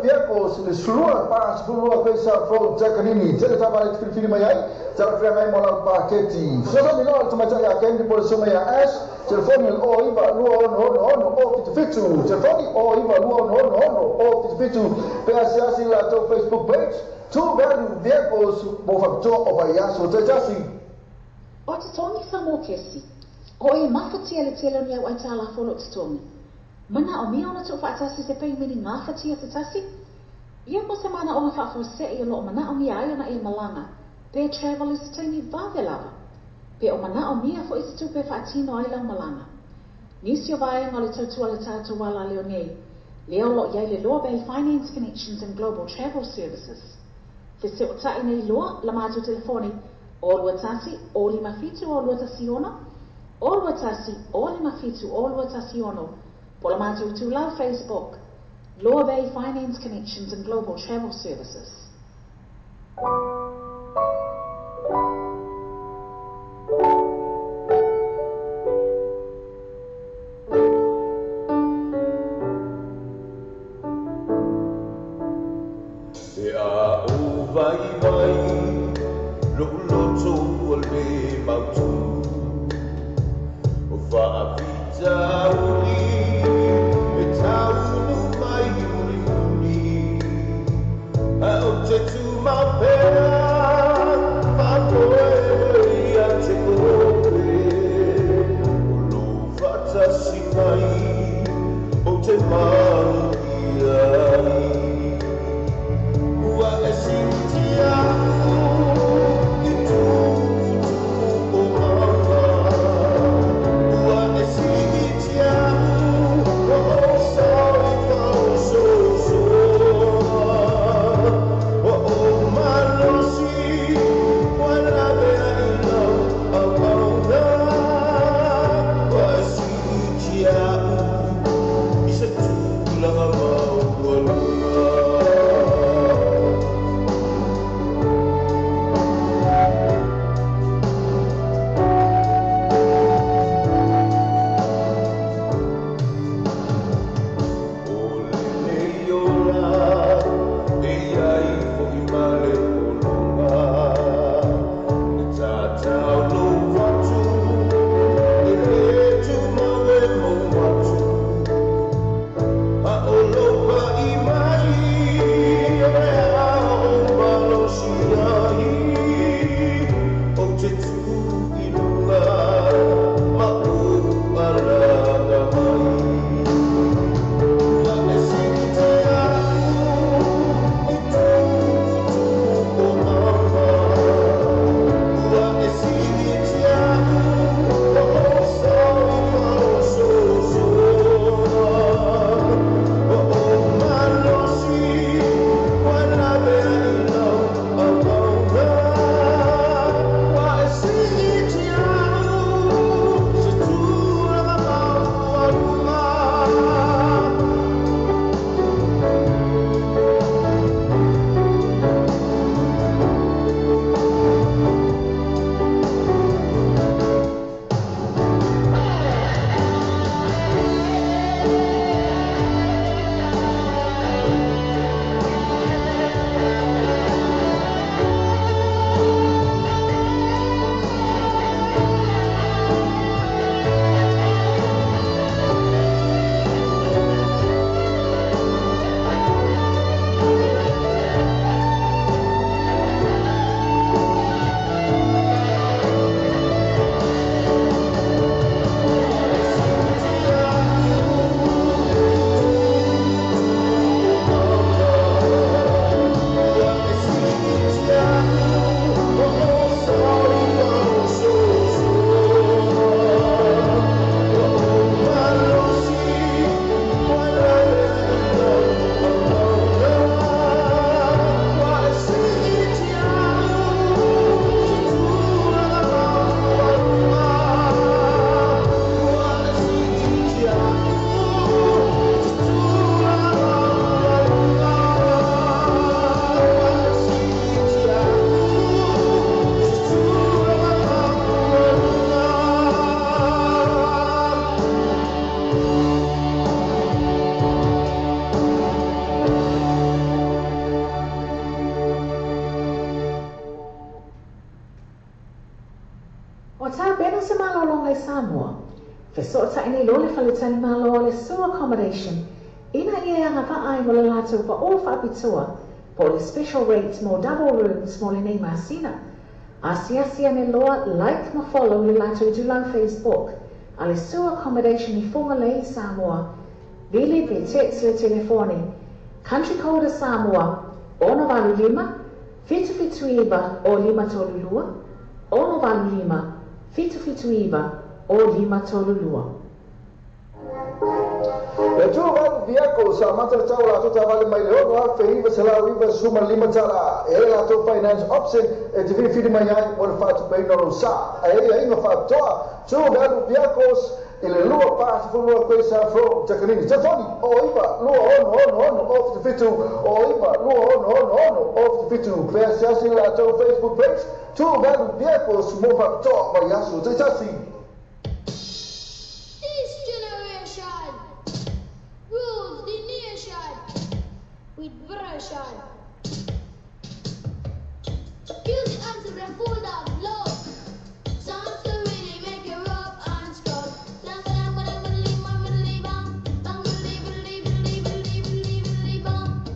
Speaker 2: Vehicles, le slua pa 12 Face Road, Takanini, tele taavale te filifili mai ai, talafeagai mo lau paketi. Fesoasoani loa le tamaitai ia Candy po o le susuga ia Ash, telefoni le 092666 077, telefoni 092666 077, pe asiasi i le latou Facebook page, True Value Vehicles mo faapitoa o vaiaso taitasi.
Speaker 5: O totogi Samoa Kesi, o e mafatia le tele o ni au aitalafu o lo o totogi. Manaomia ona tuufaatasi se paimene gafatia se tasi? Ia po se manaoga faafuasei o lo o manaomia ai ona e malaga pe travel i se taimi vave lava, pe o manaomia foi se tupe e faatino ai lau malaga. Nisi o vaega o le tautua a le tatou alaleo nei, lea o lo o i ai le Loa Bay Finance Connections and Global Travel Services. Feseotai nei loa la matou telefoni 0 21 0 57 0 216, 0 21 0 57 0 216, po o le matou itulau Facebook, Loa Bay Finance Connections and Global Travel Services.
Speaker 3: Pe a ou vaivai lo'u loto ua le mautū, o faafitauli e taunu mai mulimuli, ae ou te tumau pea faamoemoe ia te oe, o lou faatasi mai ou te manuia ai. Ua e siitia a'u i tumutumu o aga, ua e siitia a'u o sao i faaosoosoga, ua ou malosi ua lavea i lau auauna, ua e siitia a'u i se tulaga
Speaker 5: Fesootai nei loa le faletalimalo o le Sue Accommodation ina ia e agavaa ai mo le latou pao faapitoa po o le special rates mo double rooms mo lenei masina. Asiasi ane loa, like ma follow le latou itulau Facebook a le Sue Accommodation i Fugalei, Samoa. Vili pe text le telefoni Country code a Samoa, 685 779 o 532, 685 779 o 532.
Speaker 2: Le True Value Vehicle sa amata le tau o latou taavale mai le $6,995 e ai latou finance option e te filifili mai ai mo le faatupeina o lou sa. A e ai aiga faapitoa True Value Vehicles i le 242 Quayside Road, Takanini. Telefoni, 09 26 66 0 77, 09 26 66 0 77. Pe asiasi i le latou Facebook page, True Value Vehicles mo faapitoa vaiaso taitasi.
Speaker 11: This generation rules the nation with version. Music answer and full of love. Songs to really make you rub and scrub.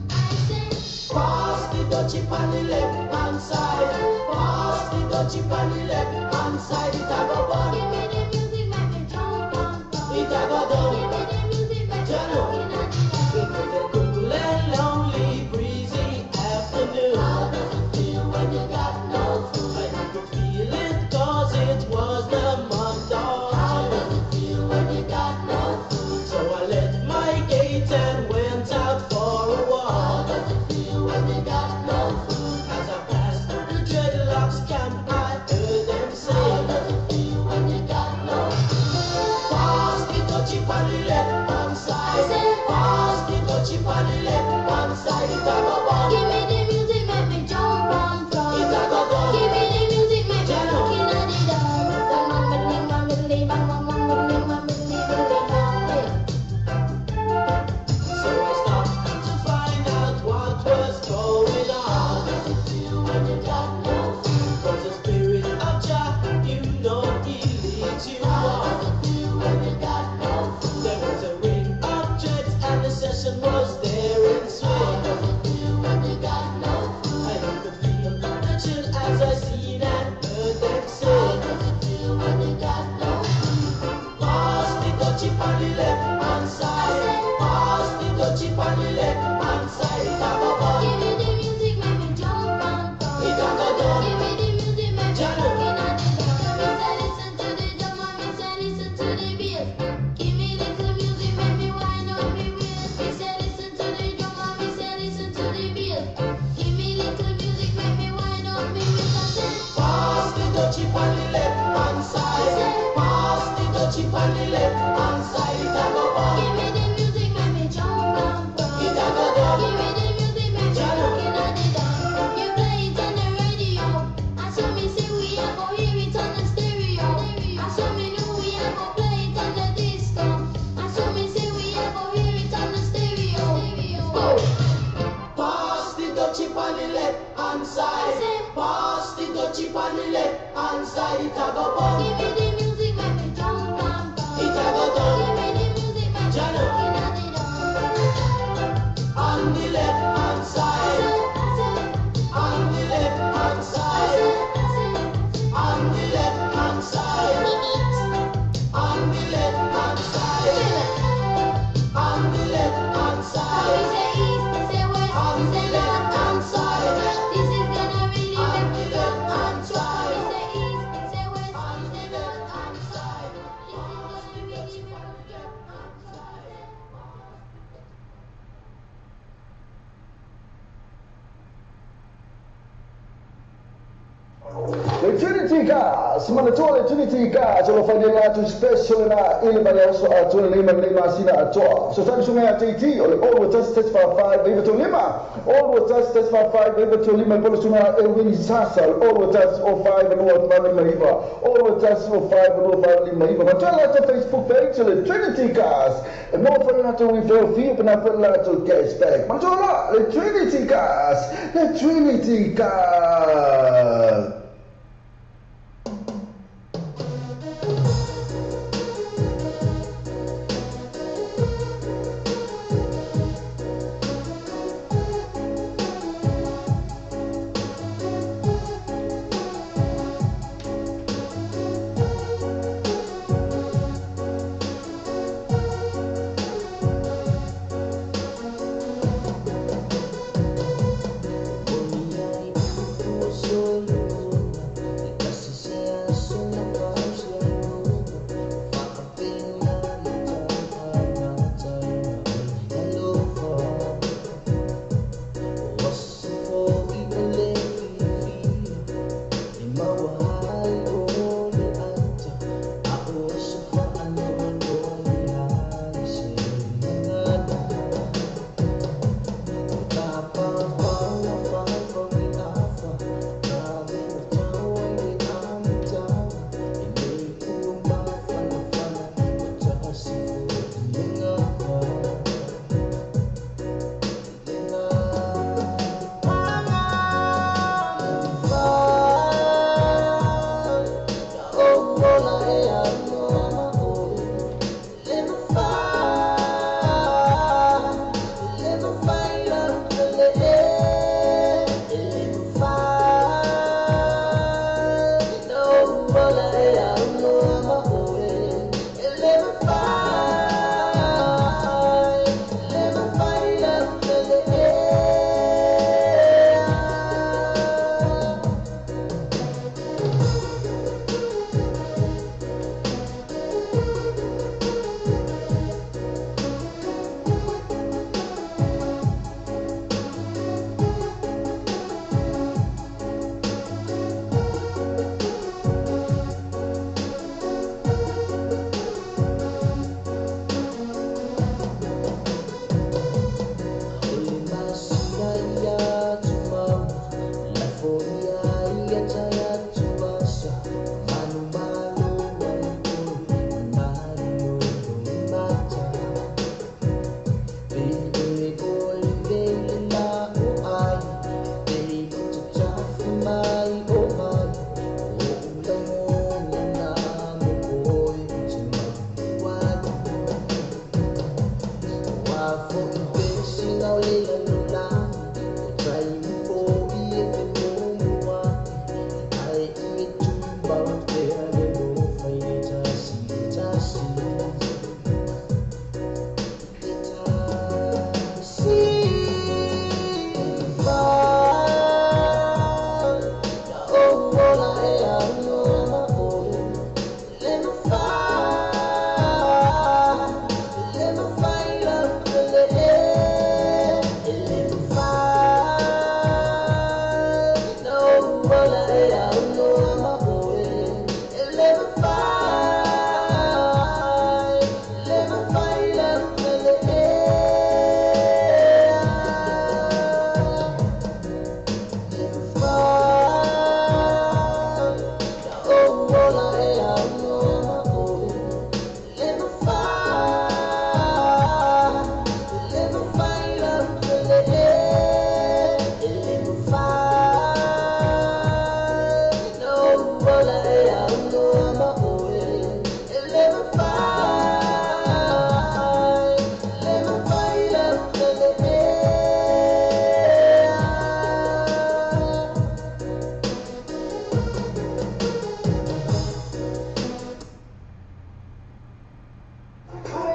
Speaker 11: I say,
Speaker 8: Pass the dutchie on the left hand side. Pass the dutchie on the left hand side. It a go bun.
Speaker 11: Give me the music, make me jump and pump.
Speaker 8: It a go down.
Speaker 11: Give me the music, make me
Speaker 8: Jano.
Speaker 11: rockin' at the
Speaker 8: It was a cool and lonely, breezy afternoon. How does it feel when you got no food? I could feel it 'cause it was the month of How does it feel when you got no food? So I left my gate and went out for a walk. How does it feel when you got no food? As I passed through the dreadlocks camp, I heard them say, How does it feel when you got no food? Pass the dutchie on the left hand side. Pass the dutchie on the left hand side. It a go bun.
Speaker 11: Give me the music, make me jump and pump.
Speaker 8: It a go bun.
Speaker 11: Give me the music, make me
Speaker 8: Jano.
Speaker 11: rockin' at the drum.
Speaker 8: So I stopped to find out what was going on. How does it feel when you got no food? 'Cause the spirit of Jah, you know he leads you on. How does it feel when you got no food? There was a ring of dreads and the session was there in swing. How does it feel when you got no food? I could feel the chill as I seen and heard them say. How does it feel when you got no food? Pass the dutchie on the left hand side. Pass the dutchie on the left hand side. It a go bun.
Speaker 11: Give me the music, make me jump and pump.
Speaker 8: It a go down.
Speaker 11: Give me the music, make me
Speaker 8: Jano.
Speaker 11: rockin' at the drum. Me say listen to the drum and me say listen to the bass. Give me little music, make me wind up me waist. Me say listen to the drum and me say listen to the bass. Give me little music, make me wind up me waist. I say,
Speaker 8: Pass the dutchie on the left hand side. Pass the dutchie on the left hand side. It a go bun.
Speaker 11: Give me the music, make me jump and pump.
Speaker 8: It a go down.
Speaker 11: Give me the music, make me
Speaker 8: Jano.
Speaker 11: rockin' at the drum. You play it on the radio. I saw me say we a go hear it on the stereo. I saw me know we a go play it on the disco. I saw me say we a go hear it on the stereo. Go.
Speaker 8: Pass the dutchie on the left hand side. Pass the dutchie on the left hand side. It a go bun.
Speaker 11: Give me the music, make me jump and pump.
Speaker 8: It a go down.
Speaker 11: Give me the music, make me
Speaker 8: Jano.
Speaker 11: rockin' at the drum.
Speaker 8: On the left hand side. On the left hand side. On the left hand side. On the left hand side. On the left hand side.
Speaker 11: We say east, say west,
Speaker 8: On the
Speaker 11: say
Speaker 8: left
Speaker 11: north
Speaker 8: hand
Speaker 11: and
Speaker 8: side.
Speaker 11: south. This is gonna really
Speaker 8: On
Speaker 11: make
Speaker 8: the
Speaker 11: me
Speaker 8: left
Speaker 11: jump
Speaker 8: hand
Speaker 11: and
Speaker 8: side.
Speaker 11: shout. We say east, say west,
Speaker 8: On
Speaker 11: say
Speaker 8: the left
Speaker 11: north
Speaker 8: hand
Speaker 11: and south.
Speaker 8: side.
Speaker 11: This is gonna really make us jump and shout.
Speaker 2: Le Trinity Cars, manatua le Trinity Cars, o lo whai nei atu special na i le vaiaso atoa lenei ma lenei masina atoa. So tani sunga ia JT, o le 021 145 935, 021 145 935, po le sunga e Winnie Sasa, o le 021 05 259, 021 05 259. Matua le atu Facebook page, o le Trinity Cars, e mo whai latou referral fee, pe na whai latou cashback. Matua la, le Trinity Cars, le Trinity Cars.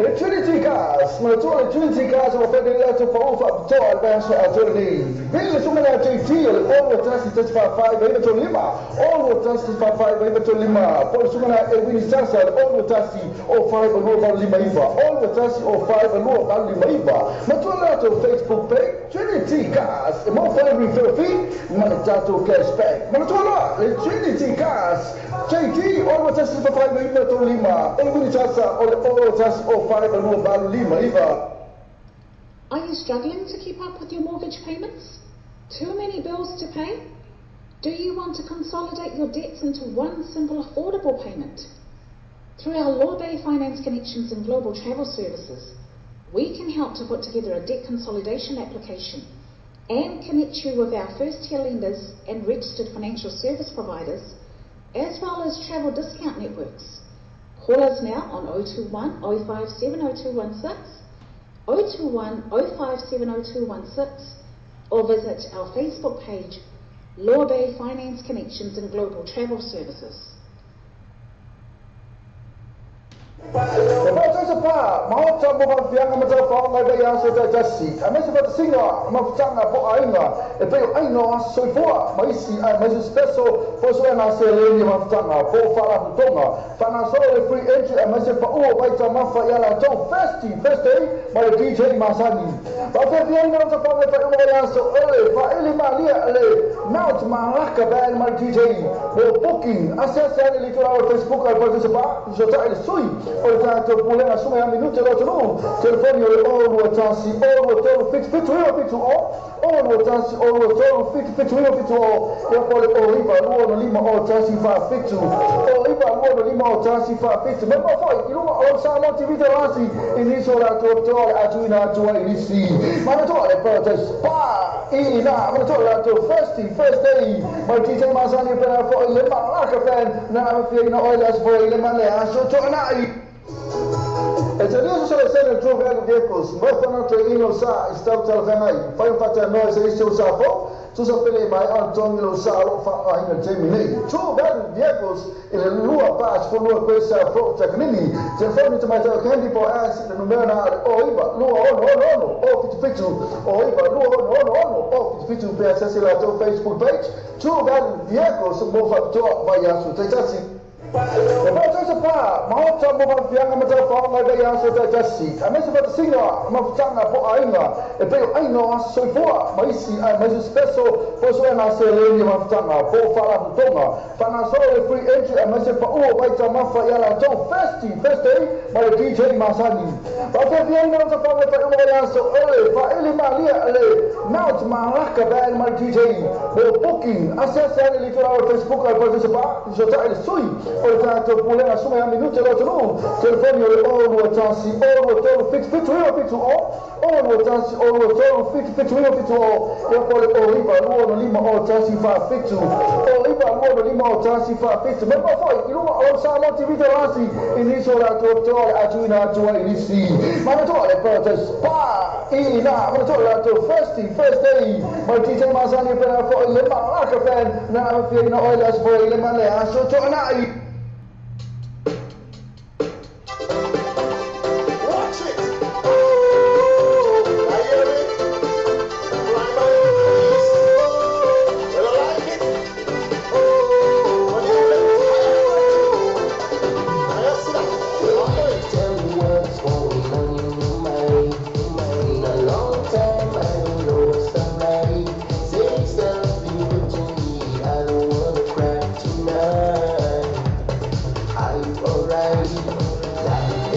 Speaker 2: Le Trinity Cars, manatua le Trinity Cars ua fai nei latou paʻu faapitoa i le vaiaso atoa lenei. Vili le susuga ia JT o le 6 1 4 4 9 3 5, 6 1 4 4 9 3 5, po o le susuga ia Ewini Sasa o le 6 1 0 5 2 8 5 9, 6 1 0 5 2 8 5 9. Manatua le latou Facebook page, Trinity Cars, e maua foi le referral fee ma le tatou cashback. Manatua loa le Trinity Cars, JT 6 1 4 5 9 3 5, Ewini Sasa o le 6 1 0 5 2 8 5 9.
Speaker 5: Are you struggling to keep up with your mortgage payments? Too many bills to pay? Do you want to consolidate your debts into one simple affordable payment? Through our Law Bay Finance Connections and Global Travel Services, we can help to put together a debt consolidation application and connect you with our first tier lenders and registered financial service providers, as well as travel discount networks. Call us now on 021 057 0216, 021 057 0216, or visit our Facebook page, Law Bay Finance Connections and Global Travel Services.
Speaker 2: E parataiso pa, maota mo faafiaga ma talafaoga i vaiaso taitasi, aemaise faatasiga mafutaga po o aiga, e pei o aiga o aso soifua, ma isi aemaise special po o suega seleni mafutaga, po o faalapotopotoga, faagasolo le free entry aemaise paʻu o vaitamafa ia latou Thirsty Thursday ma le DJ masani. Faafiafiaina o tafaga i faaiuga vaiaso o le faaili malia le Mount Malaka Band ma le DJ. Mo booking, asiasi ane i le itulau o le Facebook a le Parataiso Pa, fesootai le sui o le tatou pulega susuga ia Minute lo atunuu. Telefoni o le 0 21 0 23 7 7 9 7 0, 0 21 0 23 7 7 9 7 0, ia po o le 0 9 2 5 0 1 4 7, 0 9 2 5 0 1 4 7. Me mo foi i luga o Samoa TV Telasi i nisi o latou toa le atuina atu ai i nisi. Manatua le Paradise Pa i na, manatua le latou Thirsty Thursday ma le DJ masani e pena foi le Malaka Band na amafiaina oe le aso foi le ma le aso toanai. E te lia so le sene True Value Vehicles, mo whana te ino sa i stau talafengai, whai whatea noa se isi o sa fo, tusa pele mai on tongi lo sa lo wha ahinga Jamie nei. True Value Vehicles i le lua pa sfulua koe sa fo takanini, telefoni te mai tau candy po as le numera na ale o iwa lua ono ono ono o 77, o iwa lua ono ono ono o 77, pe asasi la tau Facebook page, True Value Vehicles mo whapitoa vai asu taitasi. E parataiso pa, maota mo faafiaga ma talafaoga i vaiaso taitasi, aemaise faatasiga mafutaga po o aiga, e pei o aiga o aso soifua, ma isi aemaise special po o suega seleni mafutaga, po o faalapotopotoga, faagasolo le free entry aemaise paʻu o vaitamafa ia latou Thirsty Thursday ma le DJ masani. Faafiafiaina o tafaga i faaiuga vaiaso o le faaili malia le Mount Malaka Band ma le DJ. Mo booking, asiasi ane i le itulau o le Facebook a le Parataiso Pa, fesootai le sui o le tatou pulega susuga ia Minute lo atunuu. Telefoni o le 0 21 0 23 7 7 9 7 0, 0 21 0 23 7 7 9 7 0, ia po o le 0 9 2 5 0 1 4 7, 0 9 2 5 0 1 4 7. Me mo foi i luga o Samoa TV Telasi i nisi o latou toa le atuina atu ai i nisi. Manatua le Parataiso Pa i na, manatua le latou Thirsty Thursday ma le DJ masani e pena foi le Malaka Band na amafiaina oe le aso foi le ma le aso toanai.
Speaker 9: Watch it. Ooh, I hear it. Fly by the breeze. Well, I like it. Ooh, when you let I see that.
Speaker 12: Tell me what's going on in your mind. In a long time, I don't know somebody. Say something good to me. I don't wanna cry tonight. Are you alright? Like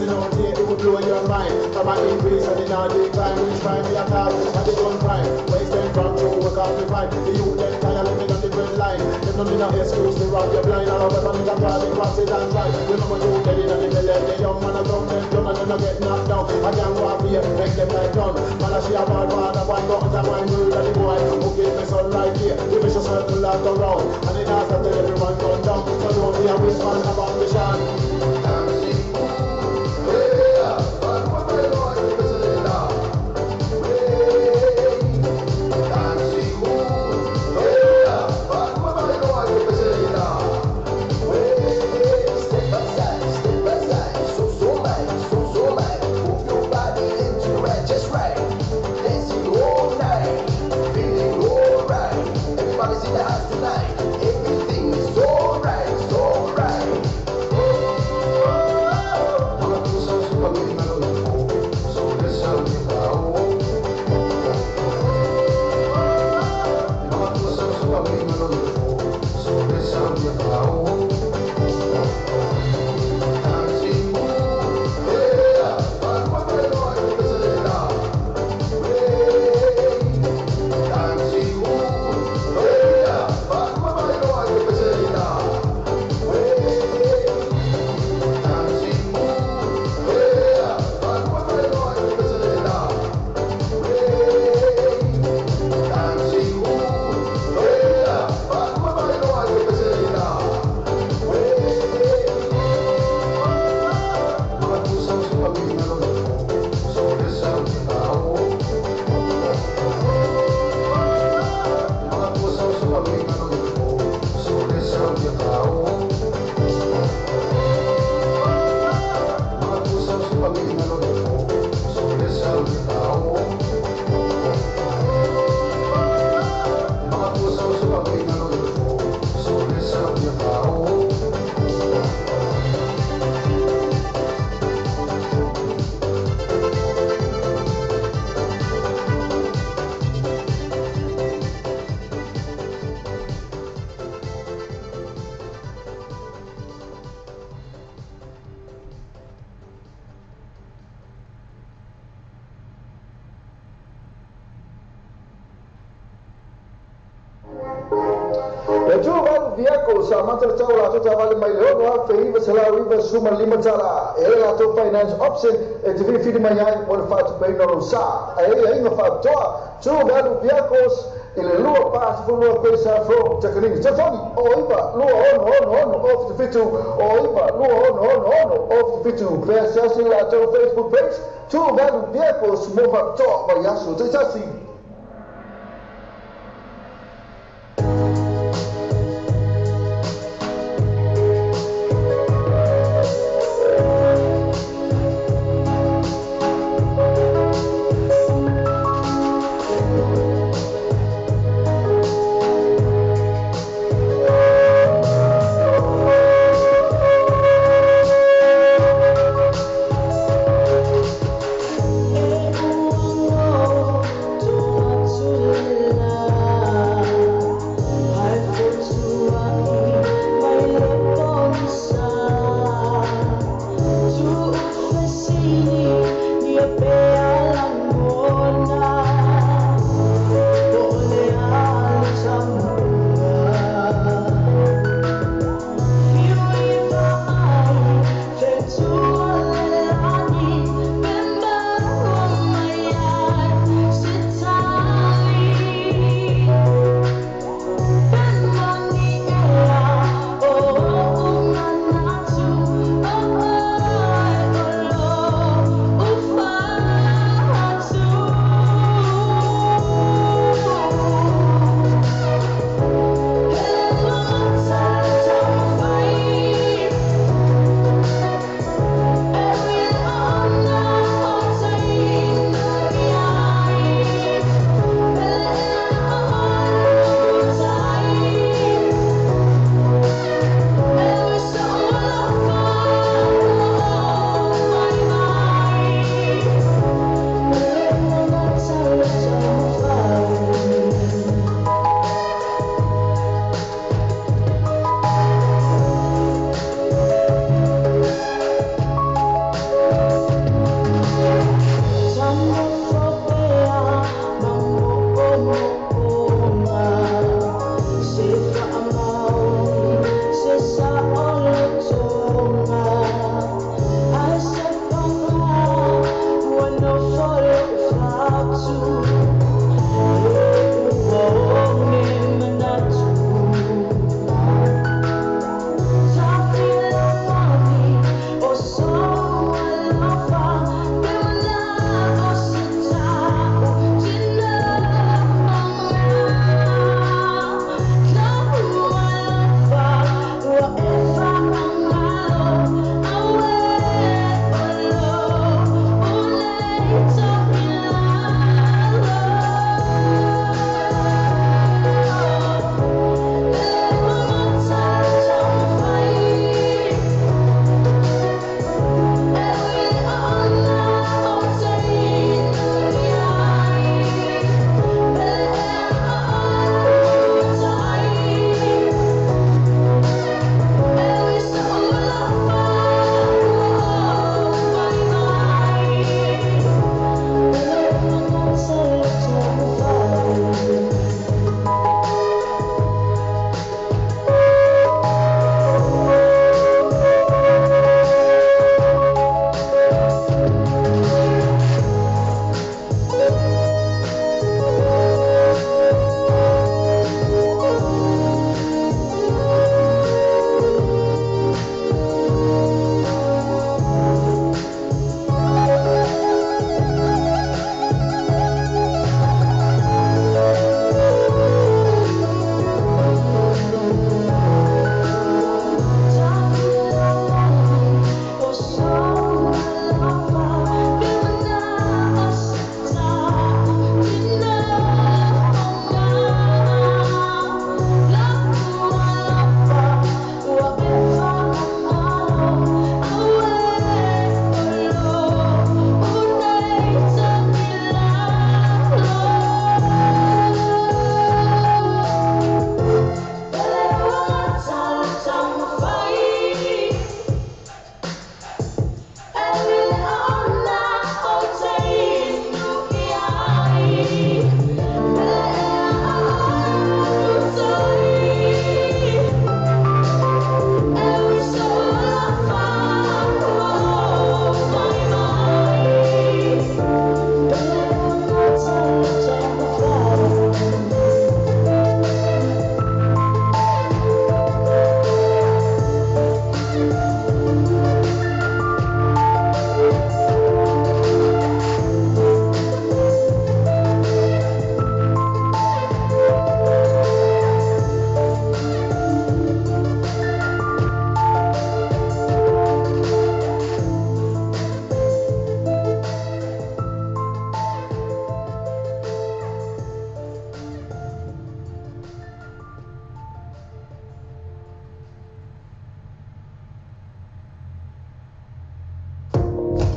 Speaker 9: Listen out here, it will blow your mind. From an increase and in a decline, which crime we are caught at the gun crime. Where stem from to work off the fight. The youth them tired living on the bread line. Them no need no excuse to rob your blind. All of weapon in the garden, cross it and try. Remember you dead in the millennium. Young man a come them done and them no get knocked down. I can't walk here, make them like none. Man a she a bad father, boy go out and wine murder the boy. Who gave me son right here? The vicious circle that go round. And it has to tell everyone gone down. So don't be a waste man of ambition.
Speaker 2: Finance option e te whiwhiri mai ai o le whaatupeina o sa. A e ainga whaatoa, tū valu vehicles i le lua pass lua pesa from Takanini. Telefoni o iva lua ono ono ono o whitu o iva lua ono ono ono o whitu. Pesa la tau Facebook page, tū valu vehicles mo whaatoa mai aso. Te tasi.
Speaker 13: Oh,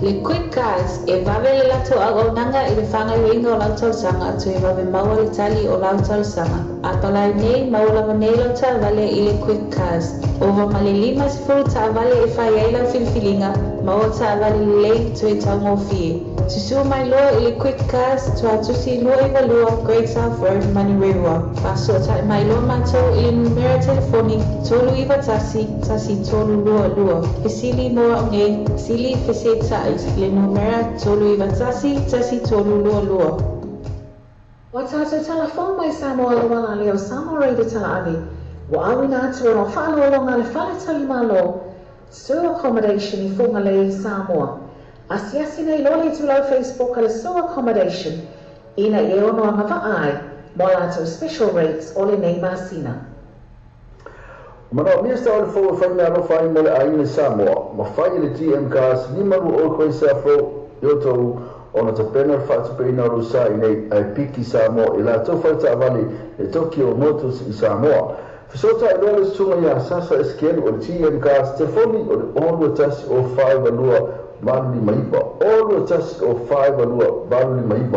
Speaker 6: Le Quick Cars, e vave le latou auaunaga i le faagaoioiga o lau talosaga toe vave maua le tali o lau talosaga. A palai nei, maua lava nei lau taavale i le Quick Cars. Ova ma le 50 taavale e fai ai lau filifiliga, maua taavale lelei toe taugofie. Susua mai loa i le Quick Cars, Tuatusi 292 Great South Road, Manurewa. Faasootai mai loa matou i le numera telefoni 391 1322. Fesili mo au nei, fesili fesetai i le numera 391 1322.
Speaker 5: Ua tatou talafou mai Samoa auala lea o Samoa Radio Talaave, ua auina atu ona o faaaloaloga a le Fale Talimalo, Sue Accommodation i Fugalei, Samoa. Asiasi nei loa le itulau Facebook a le Sue Accommodation ina ia ono agavaa ai mo a latou special rates o lenei masina.
Speaker 2: Manaomia sa o le fou e fai meaalofa ai mo le aiga i Samoa, ma fai e le GM Cars 52 Quayside Road i Otahuhu ona tapena le faatupeina o lou sa i nei ae piki Samoa i latou fale taavale le Tokyo Motors i Samoa. Fesootai loa le susuga ia Sasa Esekielu o le GM Cars, telefoni o le 021 042 859, 021 042 859,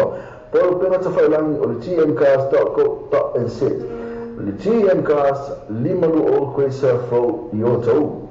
Speaker 2: po o le upega tafailangi o le gmcars.co.nz. Le GM Cars, 52 Quayside Road i Otahuhu.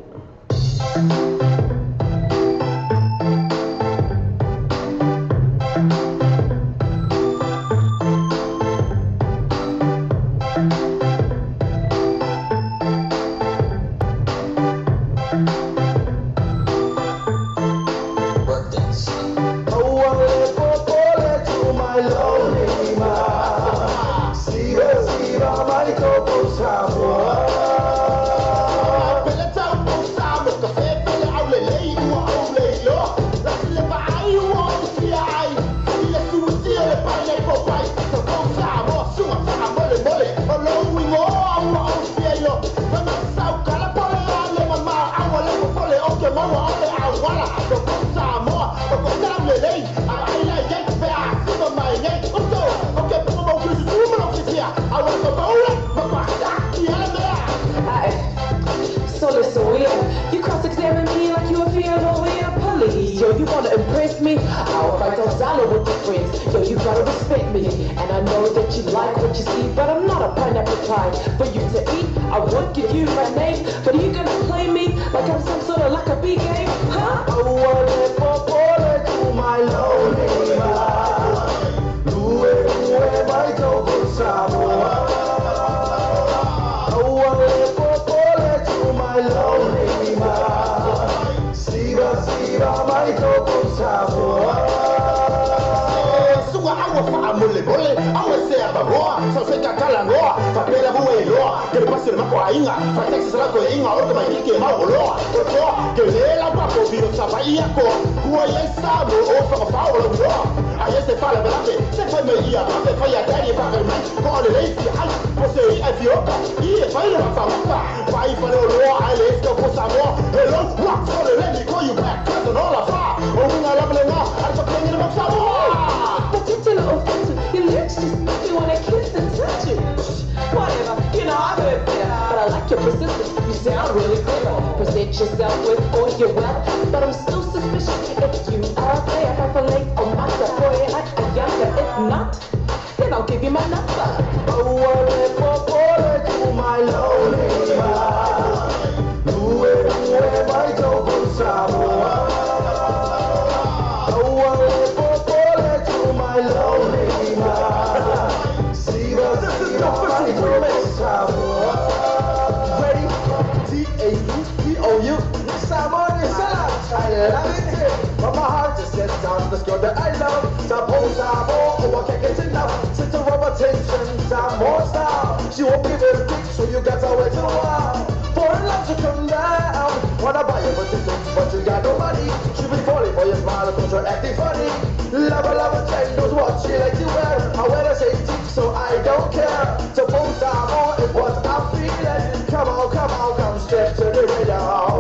Speaker 8: You cross-examine me like you a fear lawyer police. Yo, you wanna impress me? I'll fight on dollar with your friends. Yo, you gotta respect me. And I know that you like what you see, but I'm not a pineapple pie for you to eat. I won't give you my name, but are you gonna play me like I'm some sort of like a big game, huh? Your lyrics just make me wanna kiss and touch you. Whatever, you know I've heard better, but I like your persistence. You sound really clever. Present yourself with all your wealth, but I'm still suspicious if you are a player. If I late on my boy, I a younger. If not, then I'll give you my number.
Speaker 9: Ready? T-A-U-T-O-U. I love it, but my heart just says down this girl that I love. Oh, I can't get enough. Center of attention, time more style. She won't give it a kick, so you got to wait a while for her love to come down. Wanna buy you but you think, but you got no money. She be falling for your smile, cause you're acting funny. Love a child knows what she likes to wear. I wear the same teeth, so I don't care. So is what I'm feeling. Come on, come on, come step to the radar.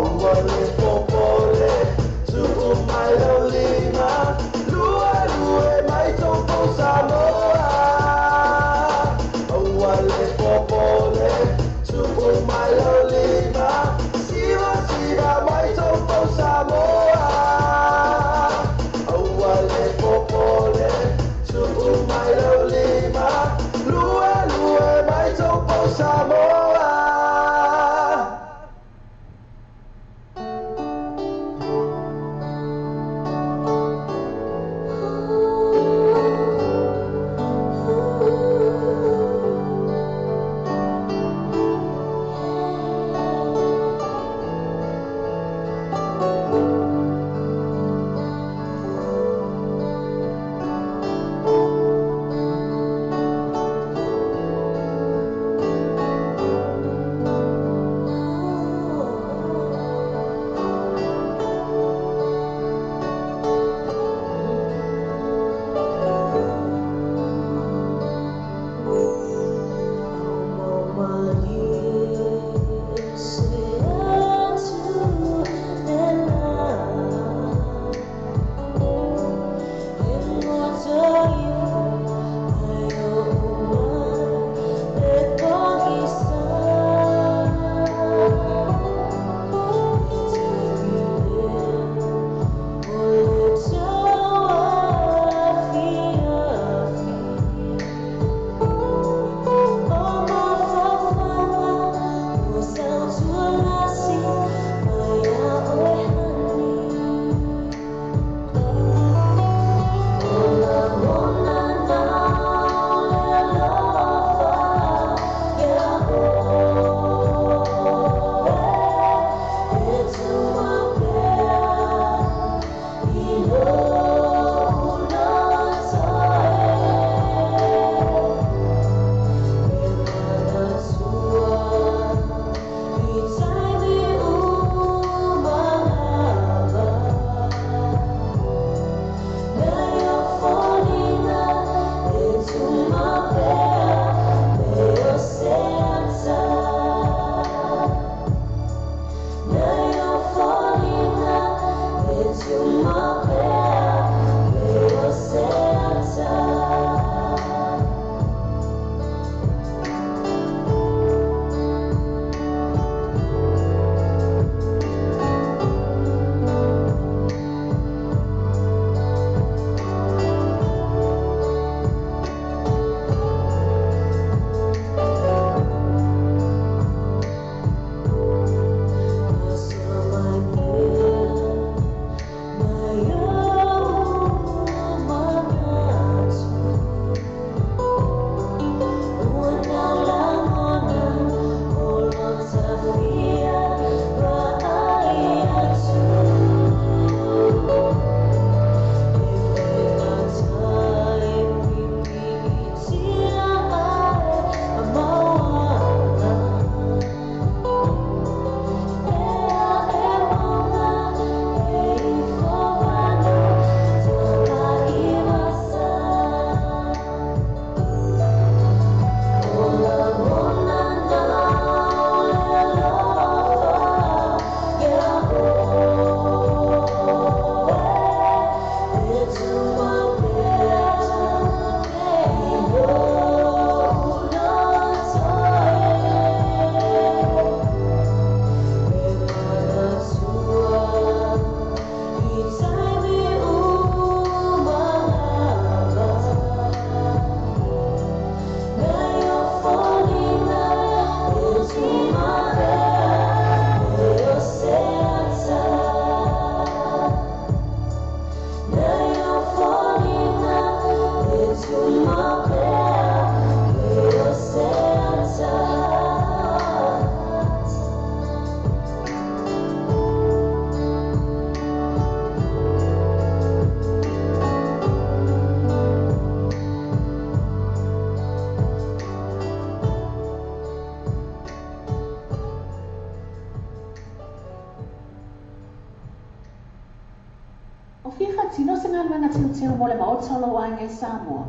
Speaker 5: O fia faatino se galuega teuteu mo le Maota o lou aiga i Samoa.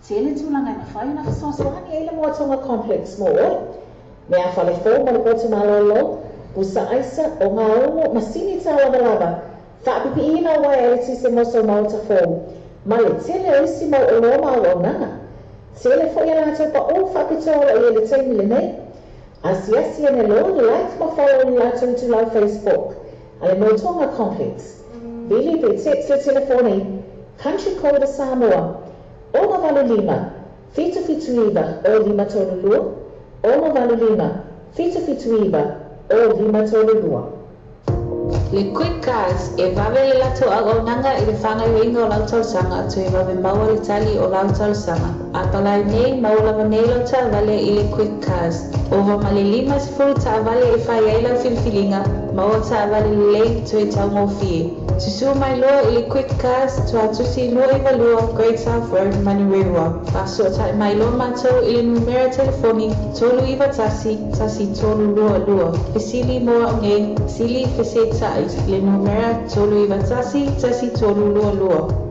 Speaker 5: Tele tulaga e mafai ona fesoasoani ai le Moatoga Complex mo oe. Meafale fou mo le potu malōlō, pusa aisa, ogaumu, masini taulavalava, faapipiina o uaea eletise mo sou maota fou, ma le tele o isi mau oloa ma auaunaga. Tele foi a latou paʻū faapitoa o lo o i ai i le taimi lenei. Asiasi ane loa, like ma follow i le latou itulau Facebook a le Moatoga Complex. Vili pe text le telefoni, Country Code a Samoa, 685 779 0532, 685 779 0532.
Speaker 6: Le Quick Cars, e vave le latou auaunaga i le faagaoioiga o lau talosaga toe vave maua le tali o lau talosaga. A palai nei, maua lava nei lau taavale i le Quick Cars. Ova ma le 50 taavale e fai ai lau filifiliga, maua taavale lelei toe taugofie. Susū mai loa i le Quick Cars, Tuatusi 292 Great South Road, Manurewa. Faasootai mai loa matou i le numera telefoni 391 1322. Fesili mo au nei, sili fesetai i le numera 391 1322.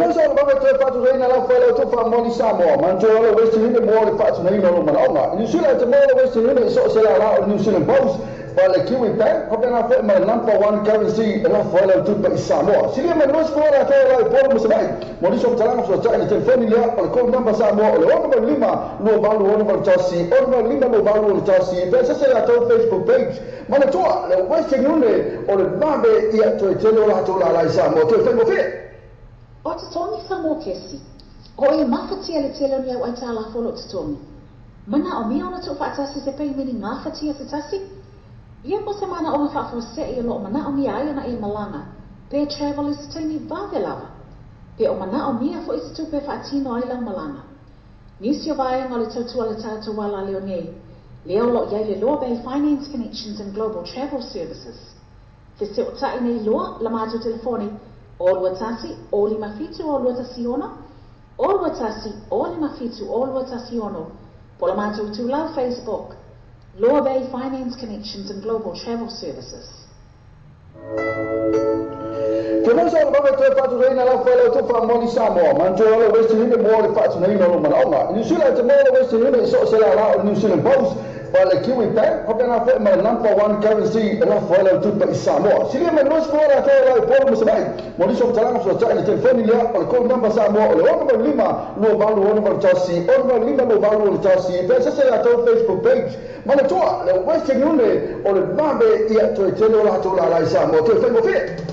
Speaker 2: Te maua sa o le vave toe faatusaina lafo ai le outou faamoni Samoa, manatua le Western Union mo le faatunaina o lou manaoga. I Niu Sila e te maua le Western Union i so o se lālā o le New Zealand Post, pa le Kiwi Bank, faapena fo'i ma le number one currency e lafo ai le autupa i Samoa. Silia mai le 20 le atoa la i Upolu ma Savaii. Mo nisi o fa'amatalaga fesoasoa'i le telefoni lea o le call number Samoa o le 685 2861 685 2861 pe sese latou Facebook page. Manatua le Western Union o le vave ia toe tele o latou lālā i Samoa toe faigofie.
Speaker 5: O totogi Samoa kesi. O e mafatia le tele o ni au ai tā lafo lo totogi. Mana o mea ona tuufaatasi se peimeni gafatia se tasi. Ia po se mana o faafuasei o loo manaomia ai ona e malaga. Pe travel i se taimi vave lava. Pe o manaomia fo'i se tupe e faatino ai lau malaga. Nisi o vaega o le tautua le tatou ala leo nei. Lea o loo iai le Loa Bay Finance Connections and Global Travel Services. Feseotai nei loa la matou telefoni o 21 o 57 o 216 o 21 o 57 o 216 po la matou itulau Facebook Loa Bay Finance Connections and Global Travel Services.
Speaker 2: Te maua sa o le vave toe faatusaina lafo ai le outou faamoni Samoa, manatua le Western Union mo le faatunaina o lou manaoga. I Niu Sila e te maua le Western Union i so o se lālā o le New Zealand Post, pa le Kiwi Bank, faapena fo'i ma le number one currency e lafo ai le autupa i Samoa. Silia mai le 20 le atoa la i Upolu ma Savaii. Mo nisi o fa'amatalaga fesoasoa'i le telefoni lea o le call number Samoa o le 685 2861 685 2861 pe sese latou Facebook page. Manatua le Western Union o le vave ia toe tele o latou lālā i Samoa toe faigofie.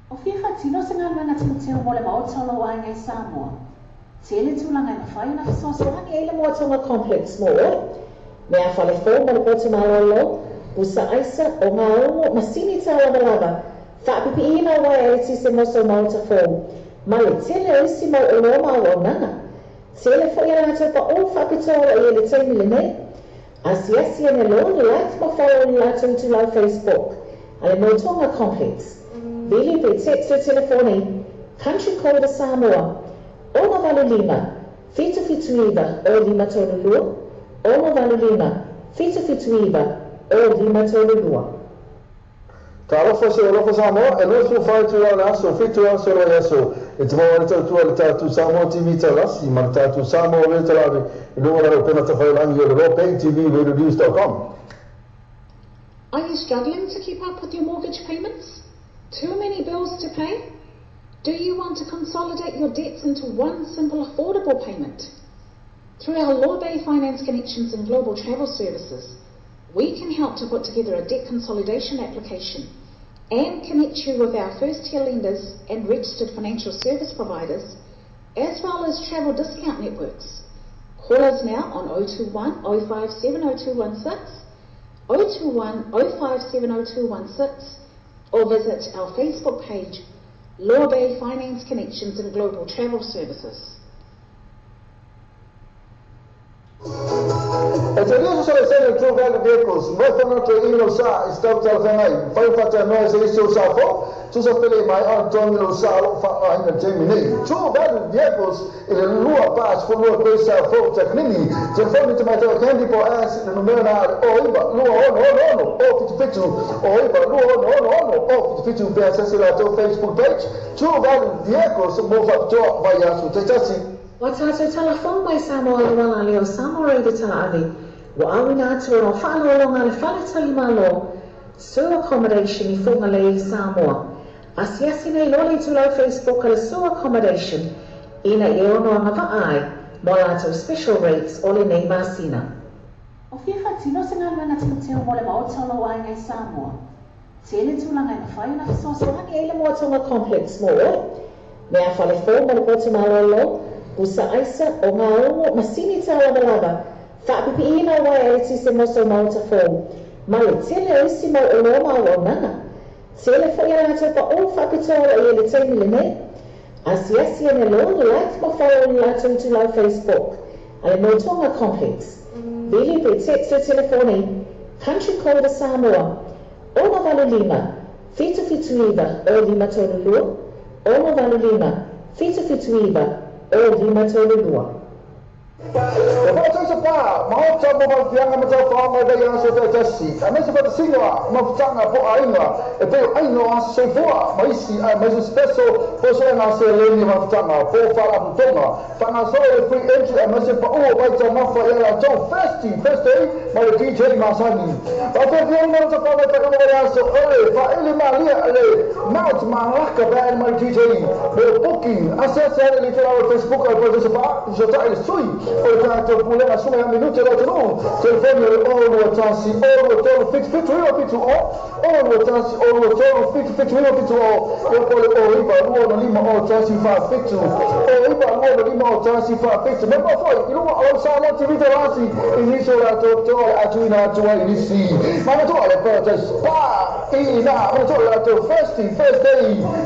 Speaker 5: O fia faatino se galuega teuteu mo le maota o lou aiga i Samoa. Tele tulaga e mafai ona fesoasoani ai le Moataga Complex Mall, mea falefou mo le potu malolo, pusa aisa, ogaogo, masini tālavalava, faapipiina uaea e eletise mo sou maota fou, ma le tele o isi mau oloa ma auaunaga. Tele fo'i a latou paʻū faapitoa o lo o i ai i le taimi lenei. Asiasi ane loa le like ma follow i le latou itulau Facebook a le Motuaga Complex. Vili pe text le telefoni Country Code a Samoa, 685 779 0532, 685 779 0532.
Speaker 2: Talofa se alofa Samoa, e 24 itula o le aso, 7 aso o le aso, e te maua ai le tautua i le tatou Samoa TV Taulasi ma le tatou Samoa Radio Talavi i luga o lana upega tafailagi o le lawbangtvradionews.com.
Speaker 5: Are you struggling to keep up with your mortgage payments? Too many bills to pay? Do you want to consolidate your debts into one simple affordable payment? Through our Lawbay Finance Connections and Global Travel Services, we can help to put together a debt consolidation application and connect you with our first-tier lenders and registered financial service providers, as well as travel discount networks. Call us now on 021 057 0216, 021 057 0216, or visit our Facebook page, Lawbay Finance Connections and Global Travel Services.
Speaker 2: E te lia se le True Value Vehicles, mo whana te ilo sa i stau talawhengai, whai whata noa se isi o sa fo, tusa pele mai on tongi lo sa alo wha ahinga taimi nei. True Value Vehicles i le lua pas fo lua koe sa fo takanini, telefoni te mai tau candy po as le numera na o iwa lua ono ono ono o fitu fitu o iwa lua ono ono ono o fitu fitu pe asasi la tau Facebook page True Value Vehicles mo whapitoa vai asu te tasi.
Speaker 5: Ua tātou talafou mai Samoa i le wala lea o Samoa Radio Talaave, ua auina atu ona faaaloaloga a le Fale Tali Malo, Sue Accommodation i Fugalei i Samoa. Asiasi nei loa le itulau Facebook a le Sue Accommodation ina ia ono agavaa ai mo a latou special rates o lenei masina. O fia faatino se galuega teuteu mo le Maota o lou aiga i Samoa? Tele tulaga e mafai ona fesoasoani ai le Moatoga Complex mo oe, mea fale fou mo le potu malolo, pusa aisa, o gaogo, masini tālavalava, faapipiina uaea eletise mo sou maota fou, ma le tele o isi mau oloa ma auaunaga. Tele foi a latou paʻō faapitoa o lo o i ai i le taimi lenei. Asiasi ane loa le like ma follow i le latou itulau Facebook a le Motuaga Complex. Vili pe text le telefoni Country Code a Samoa, 685 779 0532, 685 779 0532.
Speaker 2: E whakatau pa, maota mo mawhianga ma tau whaonga e wei aso te tasi. A mese whatasinga, mawhitanga po ainga, e peo ainga o aso soifua, ma isi a mese special po se ngā se leni mawhitanga, po whala mtonga. Whanga so e free entry a mese pa ua wai tau mawha i ala tau first day ma le DJ Masani. Whawhiwhi mo ta whangai whai unga wai aso ore, whaele malia le Mount Malaka band ma le DJ. Mo booking, ase ase ane le tau Facebook ai po se pa, se le sui. O le tatou pulega suma ia minute le atunuu, telefoni o le 0 2 1 0 2 3 7 7 9 7 0, 0 2 1 0 3 7 7 9 7 0, ia po o le 0 9 2 6 5 0 1 4 7, 0 9 2 6 5 1 4 7. Mea foi i luga o lau Samoa TV Talasi i nisi o latou toa le atuina atu ai i nisi. Manatua le Paradise Spa i ina, manatua le latou First Day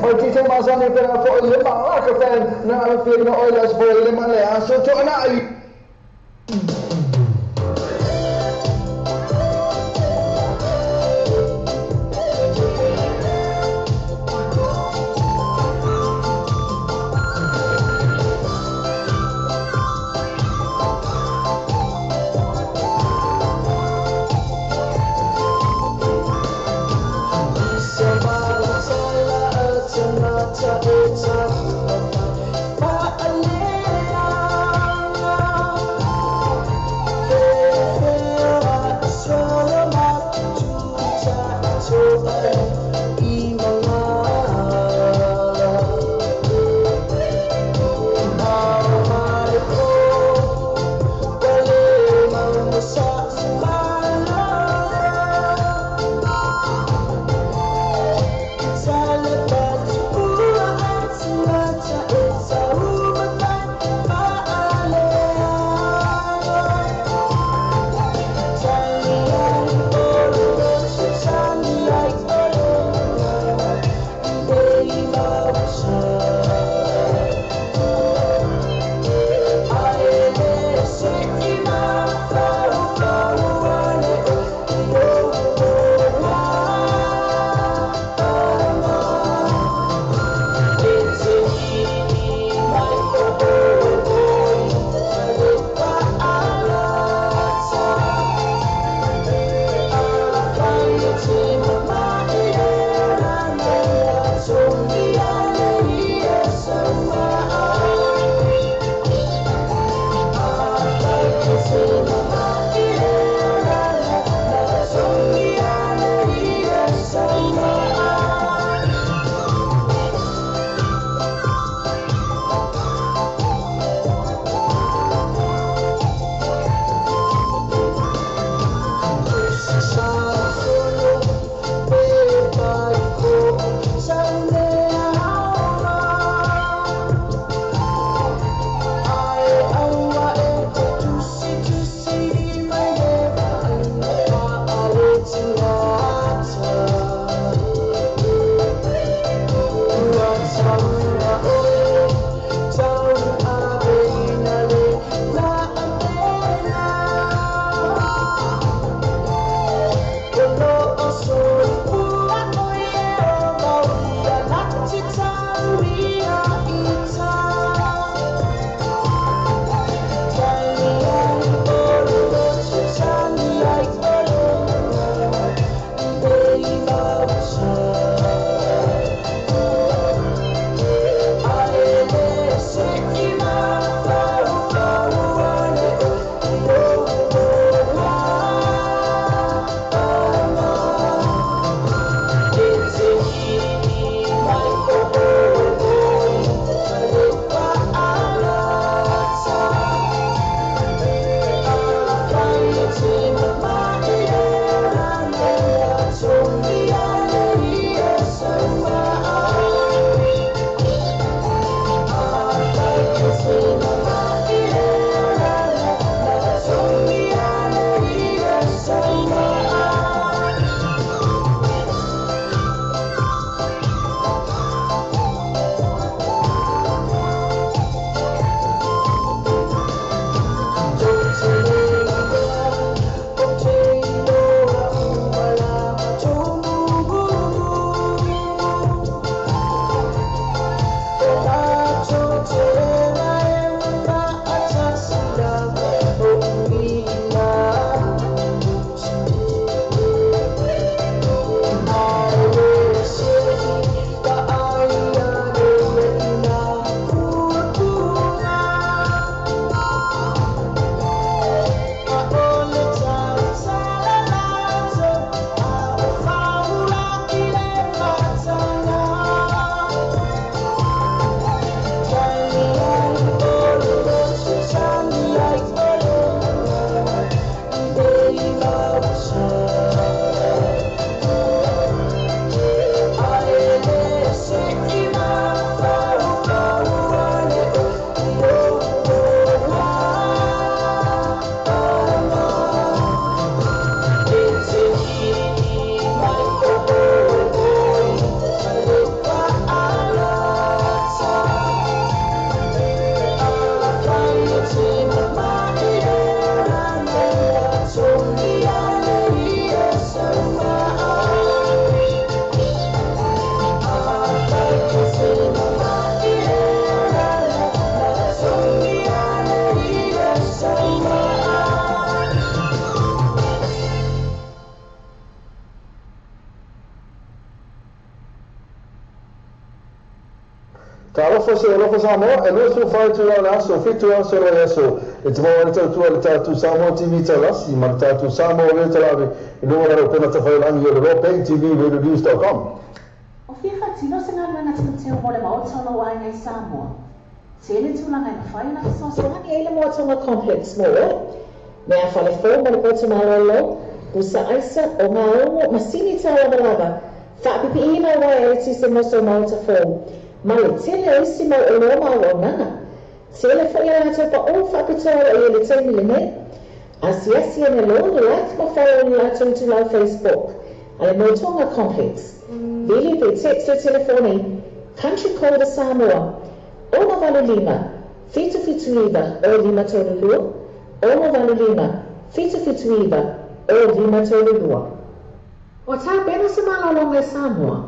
Speaker 2: ma le DJ Masani pena foi i le Malaka Fan na alofia ina oe le aso foi i le ma le aso toanai.
Speaker 14: Talofa se alofa Samoa, e 24 itula o le aso, 7 aso o le aso, e te maua ai le tautua i le tatou Samoa TV Taulasi ma le tatou Samoa Radio Talaave i luga o lana upega tafailagi o le lobaytvradionews.com.
Speaker 5: O fia faatino se galuega teuteu mo le Maota o lou aiga i Samoa? Tele tulaga e mafai ona fesoasoani ai le Moatoga Complex Mall, meafale fou mo le potu malolo, pusa aisa, ogaogo, masini tālavalava, faapipiina uaea eletise mo sou maota fou, ma le tele o isi mau oloa ma auaunaga. Tele foi a latou paʻō faapitoa o lo o i ai i le taimi lenei. Asiasi ane loa, like ma follow i le latou itulau Facebook a le Moetoga Complex. Vili pe text le telefoni Country Code a Samoa, 685 779 0532, 685 779 0532. Ua tapena se malologa i Samoa.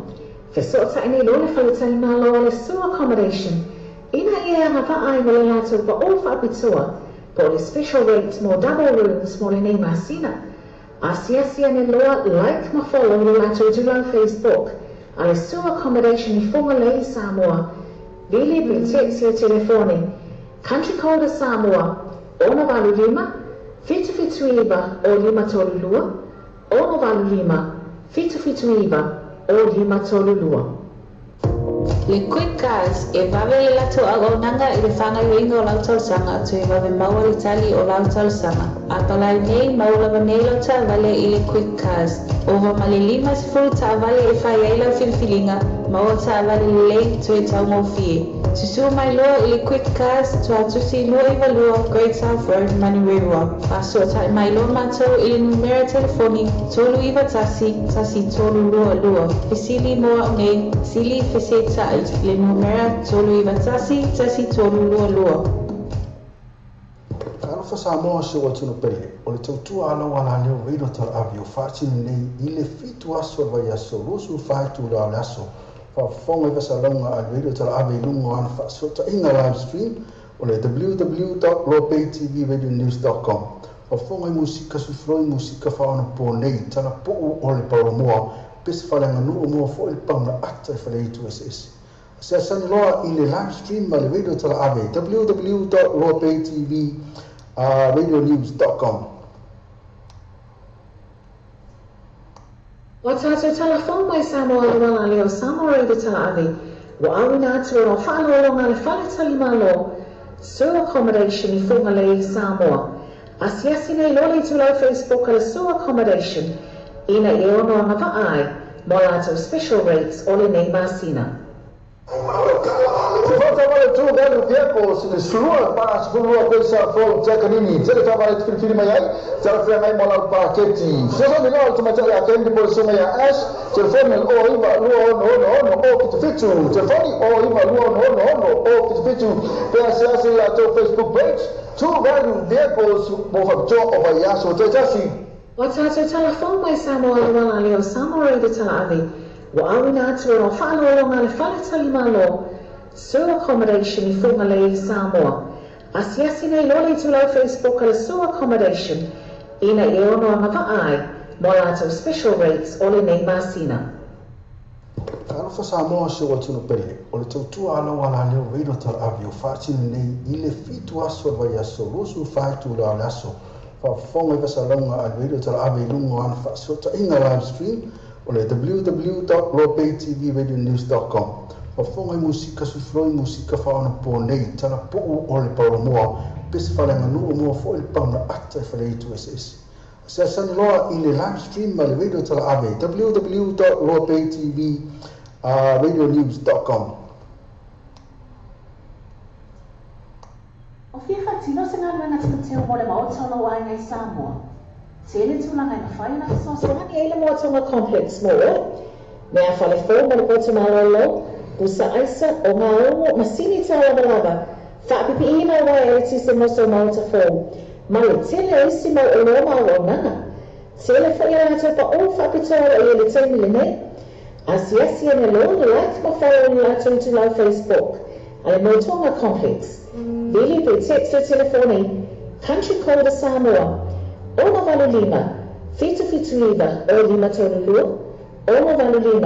Speaker 5: Fesootai nei loa le faletalimalo a le Sue Accommodation ina ia agavaa ai ma le latou paʻō faapitoa po o le special rate mo double rooms mo lenei masina. Asiasi ane loa, like ma follow le latou itulau Facebook a le Sue Accommodation i Fugalei i Samoa. Vili pe text le telefoni Country Code a Samoa, 685 779 0532, 685 779 0532.
Speaker 6: Le Quick Cars, e vave le latou auaunaga i le faagaoioiga o lau talosaga toe vave maua le tali o lau talosaga. A palai nei, mau lava nei lau taavale i le Quick Cars. Ova ma le 50 taavale e fai ai lau filifiliga, maua taavale lelei toe taugofie. Susua mai loa i le Quick Cars, Tuatusi 292 Great South Road, Manurewa. Faasootai mai loa matou i le numera telefoni 391 1322. Fesili mo au nei, sili fesetai le numera 391 1322.
Speaker 2: Talofa Samoa si ou atunuu pele, o le tautua a lau alaleo Radio Talaave o faatino nei i le 7 aso o le vaiaso 24 itula o le aso faafofoga i fasalauga a le Radio Talaave i luga o ana faasootaiga live stream o le www.lopaytvradionews.com. Faafofoga i musika sufuloi musika faaonapo nei talapuu o le paulamoa pese faaleaganuu moa foi le pauna ata i faleitu eseese. Asiasani loa i le live stream ma le Radio Talaave www.loapaytvradionews.com.
Speaker 5: Ua tatou talafou mai Samoa Auala lea o Samoa Radio Talaave ua auina atu ona o faaaloaloga a le Fale Talimalo Sue Accommodation i Fugalei i Samoa. Asiasi nei loa le itulau Facebook a le Sue Accommodation ina ia ono agavaa ai mo a latou special rates o lenei masina.
Speaker 14: Te whakatawale tū galu vieko se le sulua pa sefululua koisa fou Jack-Anini tele taavale te filifili mai ai talafea mai mo lau paketi. Fesoasoani loa le tamaitai a Candy mo le susuga ia Ash, telefoni 0 9 2 6 6 6 0 7 7, telefoni 0 9 2 6 6 6 0 7 7, pe asiasi i latou Facebook page Tū Value Vehicles mo Faapitoa o Vaiaso Taitasi.
Speaker 5: Ua tatou talafou mai Samoa Auala lea o Samoa Radio Talaave Ua auina atu ona o faaaloaloga a le Faletalimalo Sue Accommodation i Fugalei i Samoa. Asiasi nei loa le itulau Facebook a le Sue Accommodation ina ia ono agavaa ai mo a latou special rates o lenei masina.
Speaker 2: Talofa Samoa si ou atunuu pele, o le tautua a lau alaleo Radio Talaave o faatino nei i le 7 aso o le vaiaso 24 itula o le aso faafofoga i fasalauga a le Radio Talaave i luga o ana faasootaiga live stream o le www.lobaytvradionews.com. Faafofoga i musika sufuloi musika faaonapo nei talapuu o le paulamoa pese faaleaganuu moa foi le pauna ata i faleitu eseese. Asiasani loa i le live stream ma le Radio Talaave www.lobaytvradionews.com.
Speaker 5: O fia faatino se galuega teuteu mo le Maota o lou aiga i Samoa? Tele tulaga e mafai ona fesoasoani ai le Moatoga Complex Mall, meafale fou mo le potu malolo, pusa aisa, ogaogo, masini tālavalava, faapipiina uaea eletise mo sou maota fou, ma le tele o isi mau oloa ma auaunaga. Tele foi a latou paʻō faapitoa o lo o i ai i le taimi lenei. Asiasi ane loa, like ma follow i le latou itulau Facebook a le Moetoga Complex. Vili pe text le telefoni Country Code a Samoa, 685 779 0532,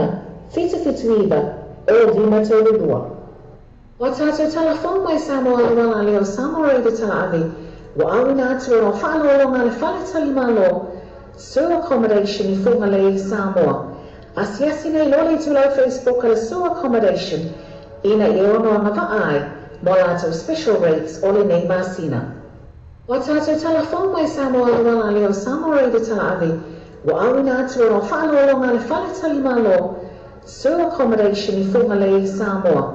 Speaker 5: 685 779 0532. O tātou talafou mai Samoa le wala leo Samoa Radio Talaave, wa awina atu o whaalolonga le whaletali malo, Sur Accommodation i Whangalei Samoa. Asiasi nei lole tulau Facebook a le Sur Accommodation, ina i ono anga vaai, mo lātou special rates o le nei masina. O tātou talafou mai Samoa le wala leo Samoa Radio Talaave, wa awina atu o whaalolonga le whaletali malo, Sur Accommodation i Whangalei Samoa.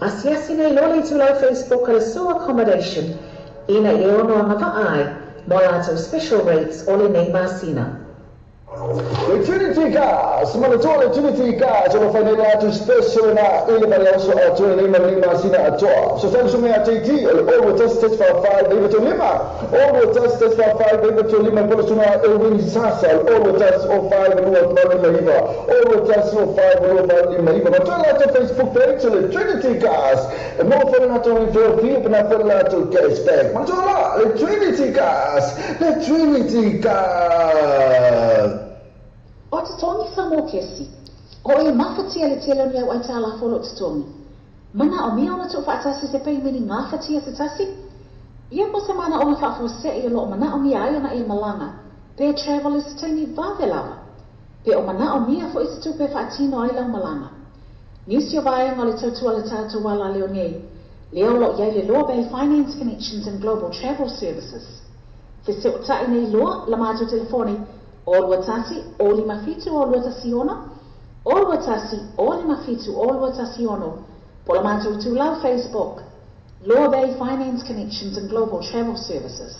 Speaker 5: Asiasi nei lole tulau Facebook a le Sur Accommodation, ina i ono anga vaai, mo lātou special rates o le nei masina.
Speaker 14: Le Trinity Gas, manatua le Trinity Gas, o lo whainei atu special na ile mare oso a tuna nei mare masina atoa. So thanks me a TT, o le 0 test test 5 5 9 5 0 test test 5 5 9 5 polo suna Elwin Sasa, 0 test 05 2 9 0 test 05 2 9 9. Matua la tu Facebook page le Trinity Gas, e mo whainei atu refill fee, pena whainei atu cashback. Matua la le Trinity Gas, le Trinity Gas.
Speaker 5: O te tongi whamō kesi, o e mawhatia le tele ni au ai tā lafolo te tongi. Mana o mea ona tō whaatasi se peimeni ngā whatia te tasi? Ia ko se mana ona whaafosea i o loo mana o mea ai ona e malanga, pe travel i se taimi vave lava. Pe o mana o mea fo i se tupe whaatino ai lau malanga. Nisi o vaenga le tautua le tātou wala leo nei, leo lo iai le Loa Bay Finance Connections and Global Travel Services. Fe se o tai nei loa la mātou telefoni, o lua tasi, o lima fitu, o lua tasi ono, o lua tasi, o lima fitu, o lua tasi ono, po la mātou tūlau Facebook, Loa Bay Finance Connections and Global Travel Services.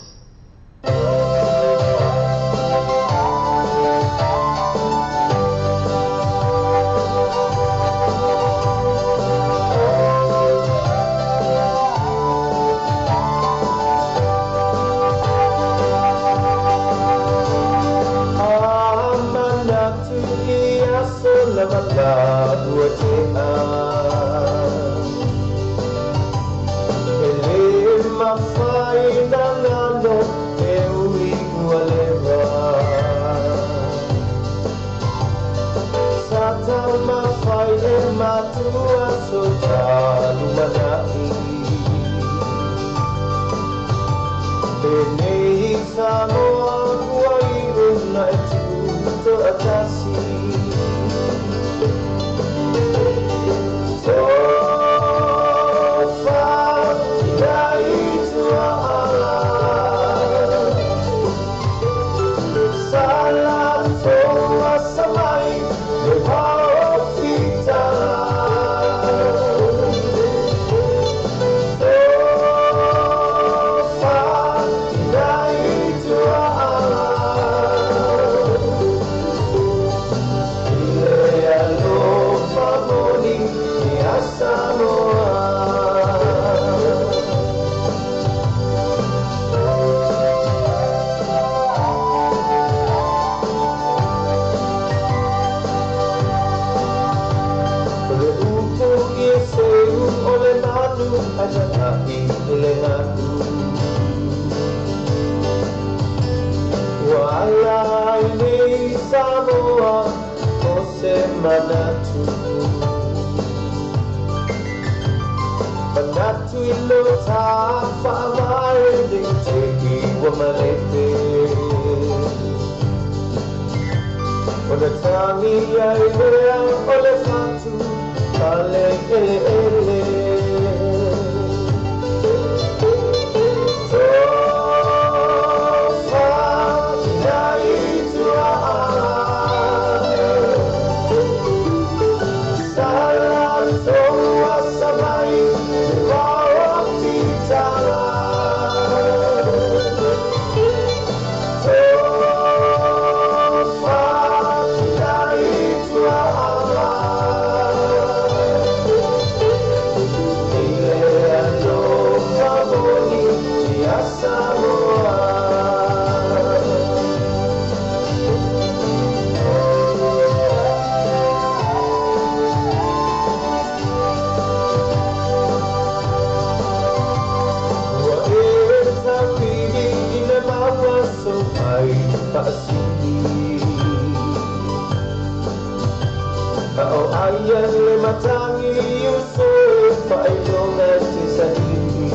Speaker 9: Ao ai le matangi uso e Faailoga se saili.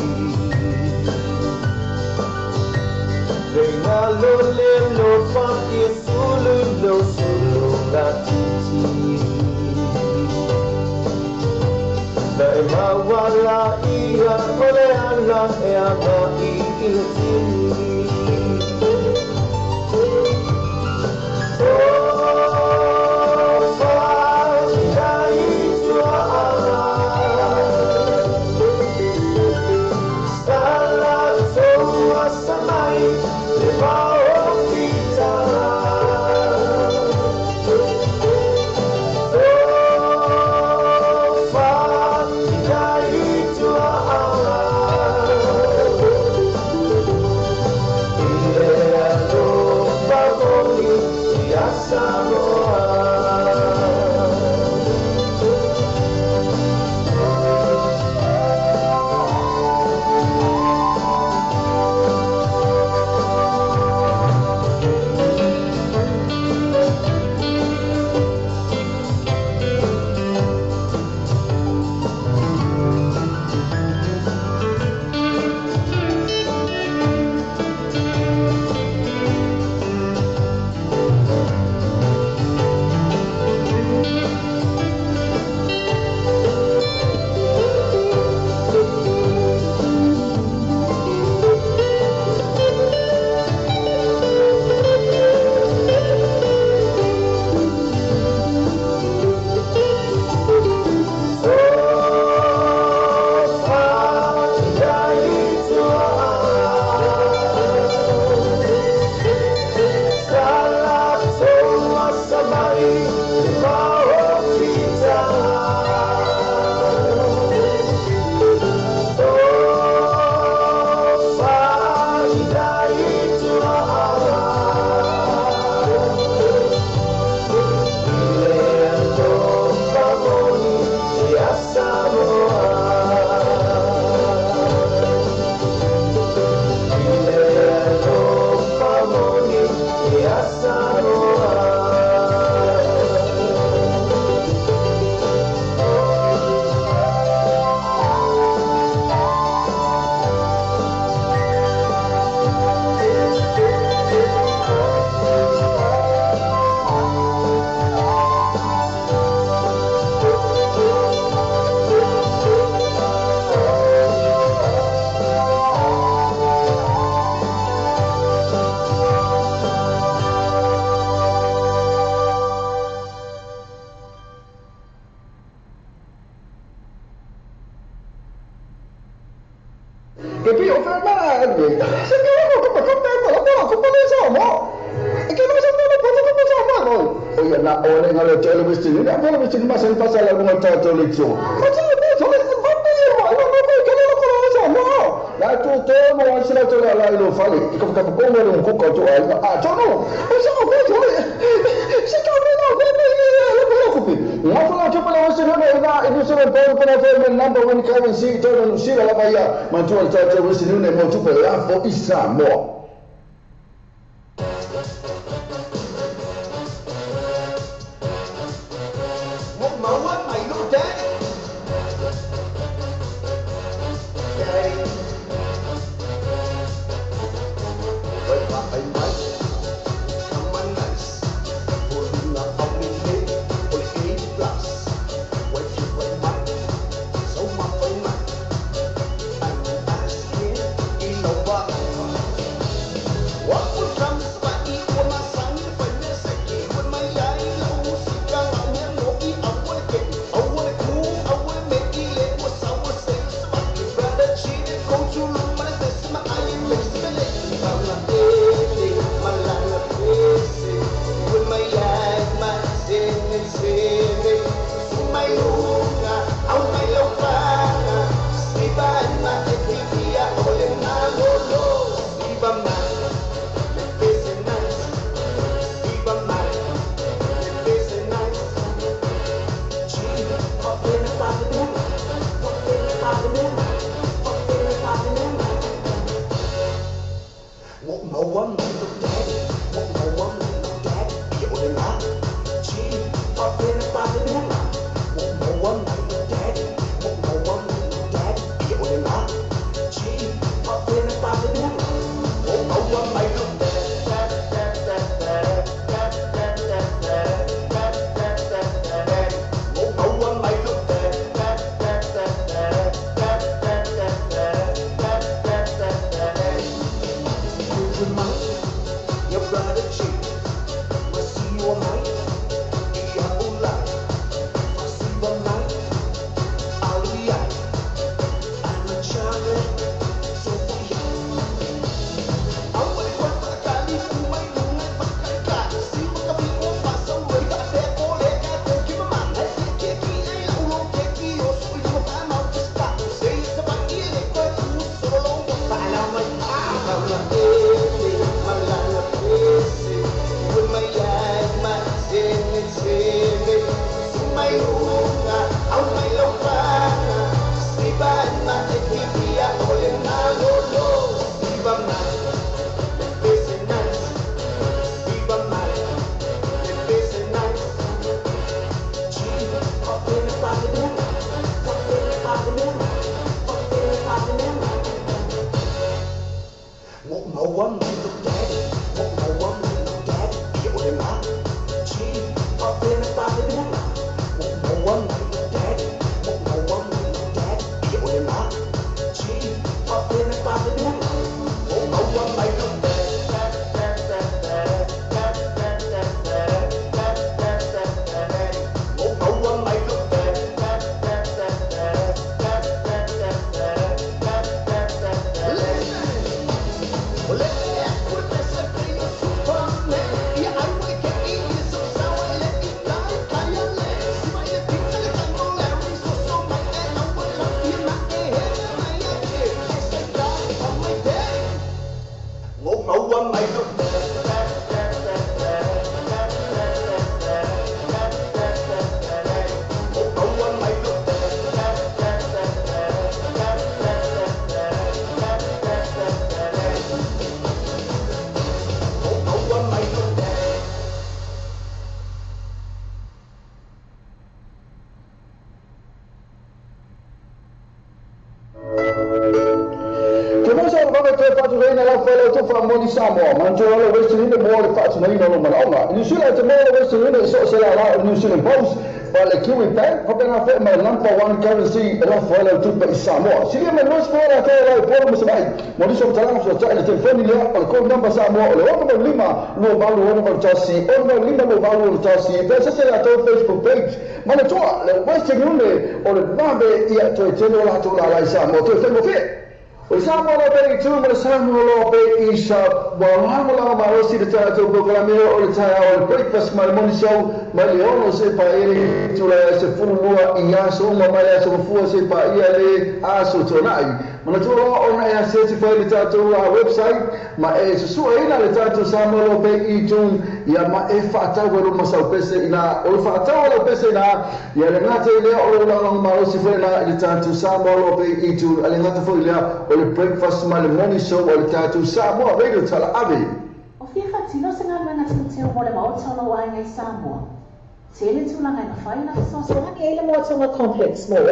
Speaker 9: Fengalo le lo fa ke sulu lo sulu la titi. Na e mawala ia ole ala e ama i ile tini.
Speaker 14: Samoa.
Speaker 9: I'm asking in a
Speaker 14: Samoa, mantua le Western Union mo le faatinoina o lo malaoga. New Zealand te mo le Western Union so se la la New Zealand Post pa le Kiwi Bank, faapena foi ma le number one currency e lafo ai lau tupe i Samoa. Silia mai luas foi la toe lau polo ma Savaii. Mo nisi o fetalaga fesoatai le telefoni lea o le code number Samoa o le 685 28 61 685 28 61. Pe sese latou Facebook page. Manatua le Western Union o le vave ia toe tele o latou lala i Samoa. Toe faigofie. O Samoa lo pe i tu ma le Samoa lo pe i sa wa lango malosi le tatou programme o le taeao o le breakfast ma le morning show mai le 6 se paia le itula e 12 i aso uma mai le aso mafua se paia le aso tuanai. Manatua loa ona e asesi fai le tatou website ma e susuaina le tatou Samoa lo pe i tu ia ma e faatau e lo masau pese ina o le faatau o lau pese ina ia le gata i lea o le lagolago malosi foi ina i le tatou Samoa lo pe i tu a le gata foi lea o le breakfast ma le morning show o le tatou Samoa Radio Tala Ave.
Speaker 5: O fia faatino se galuega teuteu mo le maota o lou aiga i Samoa. Tele tulaga e mafai ona fesoasoani ai le Moatonga Complex Mall.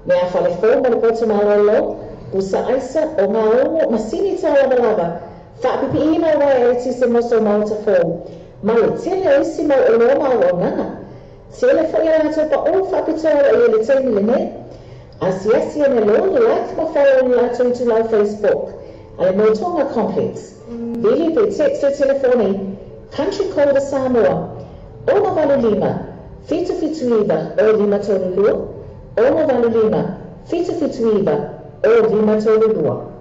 Speaker 5: Mea falefou mo le poto malolo, pusa aisa o ngā masini tālavalava, whaapipiina wai e tise moso maota fou. Ma le tele o isi mau o loa mau o nanga. Tele foi a latou pa o whaapitoa i le taimi lenei. Asiasi ane loa le like ma follow ni latou itulau Facebook. A le Moatonga Complex. Vili pe text le telefoni. Country Code Samoa. 685 779 o 532 685 779 o 532.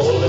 Speaker 3: Oh,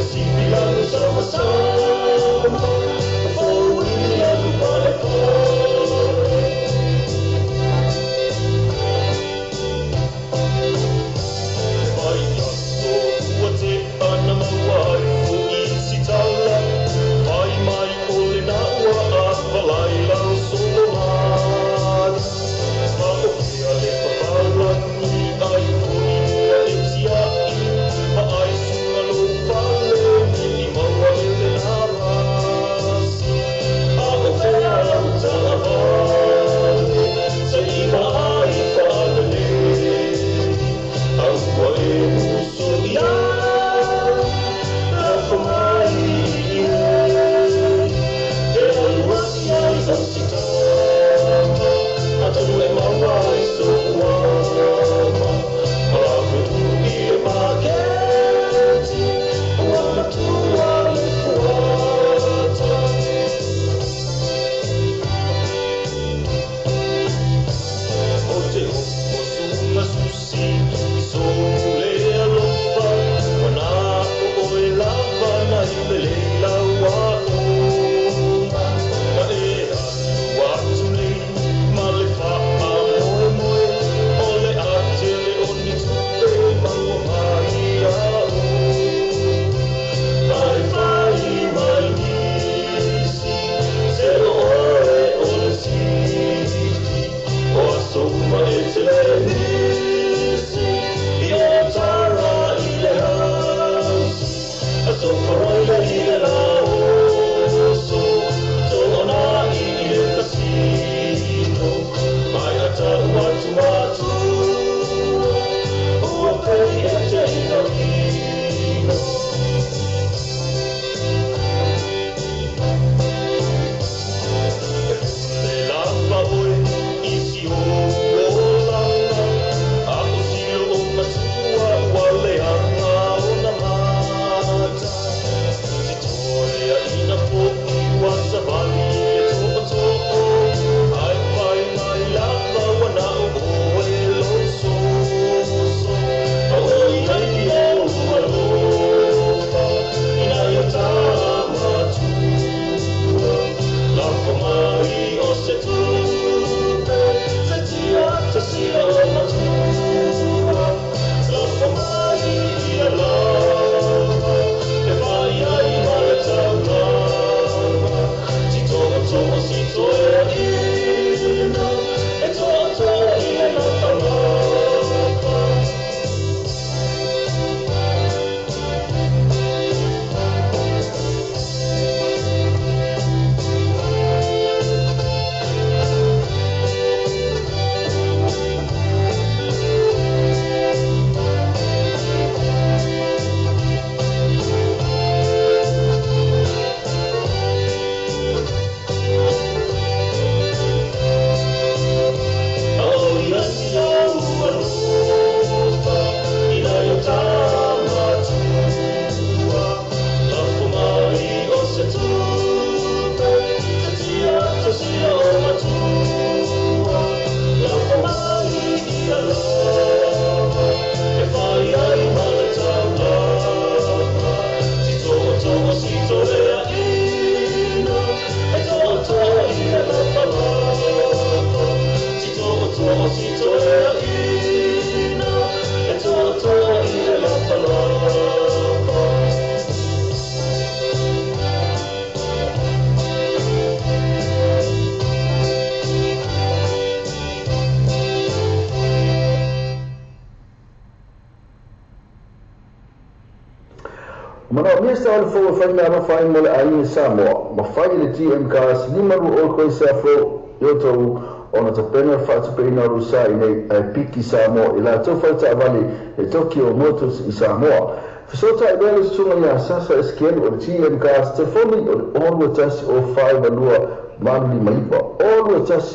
Speaker 14: Manaomia se tavale fou e fai meaalofa ai mo le aiga i Samoa, ma fai e le GM Cars 520 koisa fou i outou ona tapena le faatupeina o lou sa i nei ae piki Samoa i latou faletaavale le Tokyo Motors i Samoa. Fesootai lea le susuga ia Sasa Esekielu o le GM Cars, telefoni o le 021 o 492 859, 021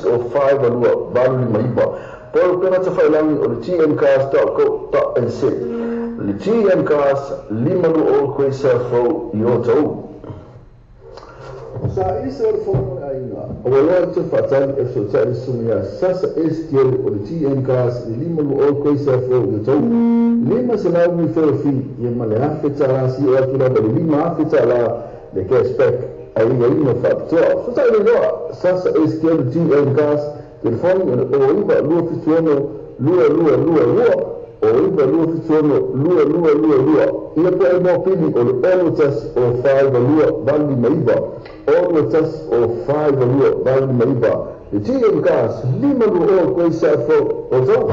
Speaker 14: o 492 859, po o le upega tafailagi o le gmcars.co.nz. Le GM Cars 520 koisa fou i outou. Sa ise o le fono o le aiga, ua loa le toe faatali e fesootai le susuga ia Sasa Esekielu o le GM Cars i le 520 koisa fou i outou. 500 referral fee ia ma le $1,000 sio atu lava i le $5,000 le cash back aiaiga faapitoa. Fesootai le loa Sasa Esekielu GM Cars, telefoni o le 09 276 2222, o 9 2 7 6 2 2 2 2. Ia po e mo pili o le 0 1 o 5 2 8 5 9, 0 1 o 5 2 8 5 9. Le GM Cars 5 2 o koisa fou o tau.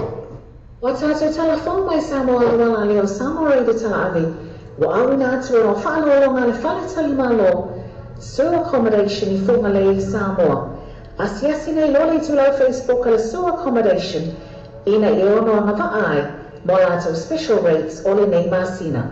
Speaker 5: Ua tatou talafou mai Samoa auala lea o Samoa Radio Talaave, ua auina atu e lau faaaloaloga a le Faletalimalo, Sur Accommodation i Fugalei, Samoa. Asiasi nei loa le itulau Facebook a le Sur Accommodation ina ia ono agavaa ai mo latou special rates o lenei masina.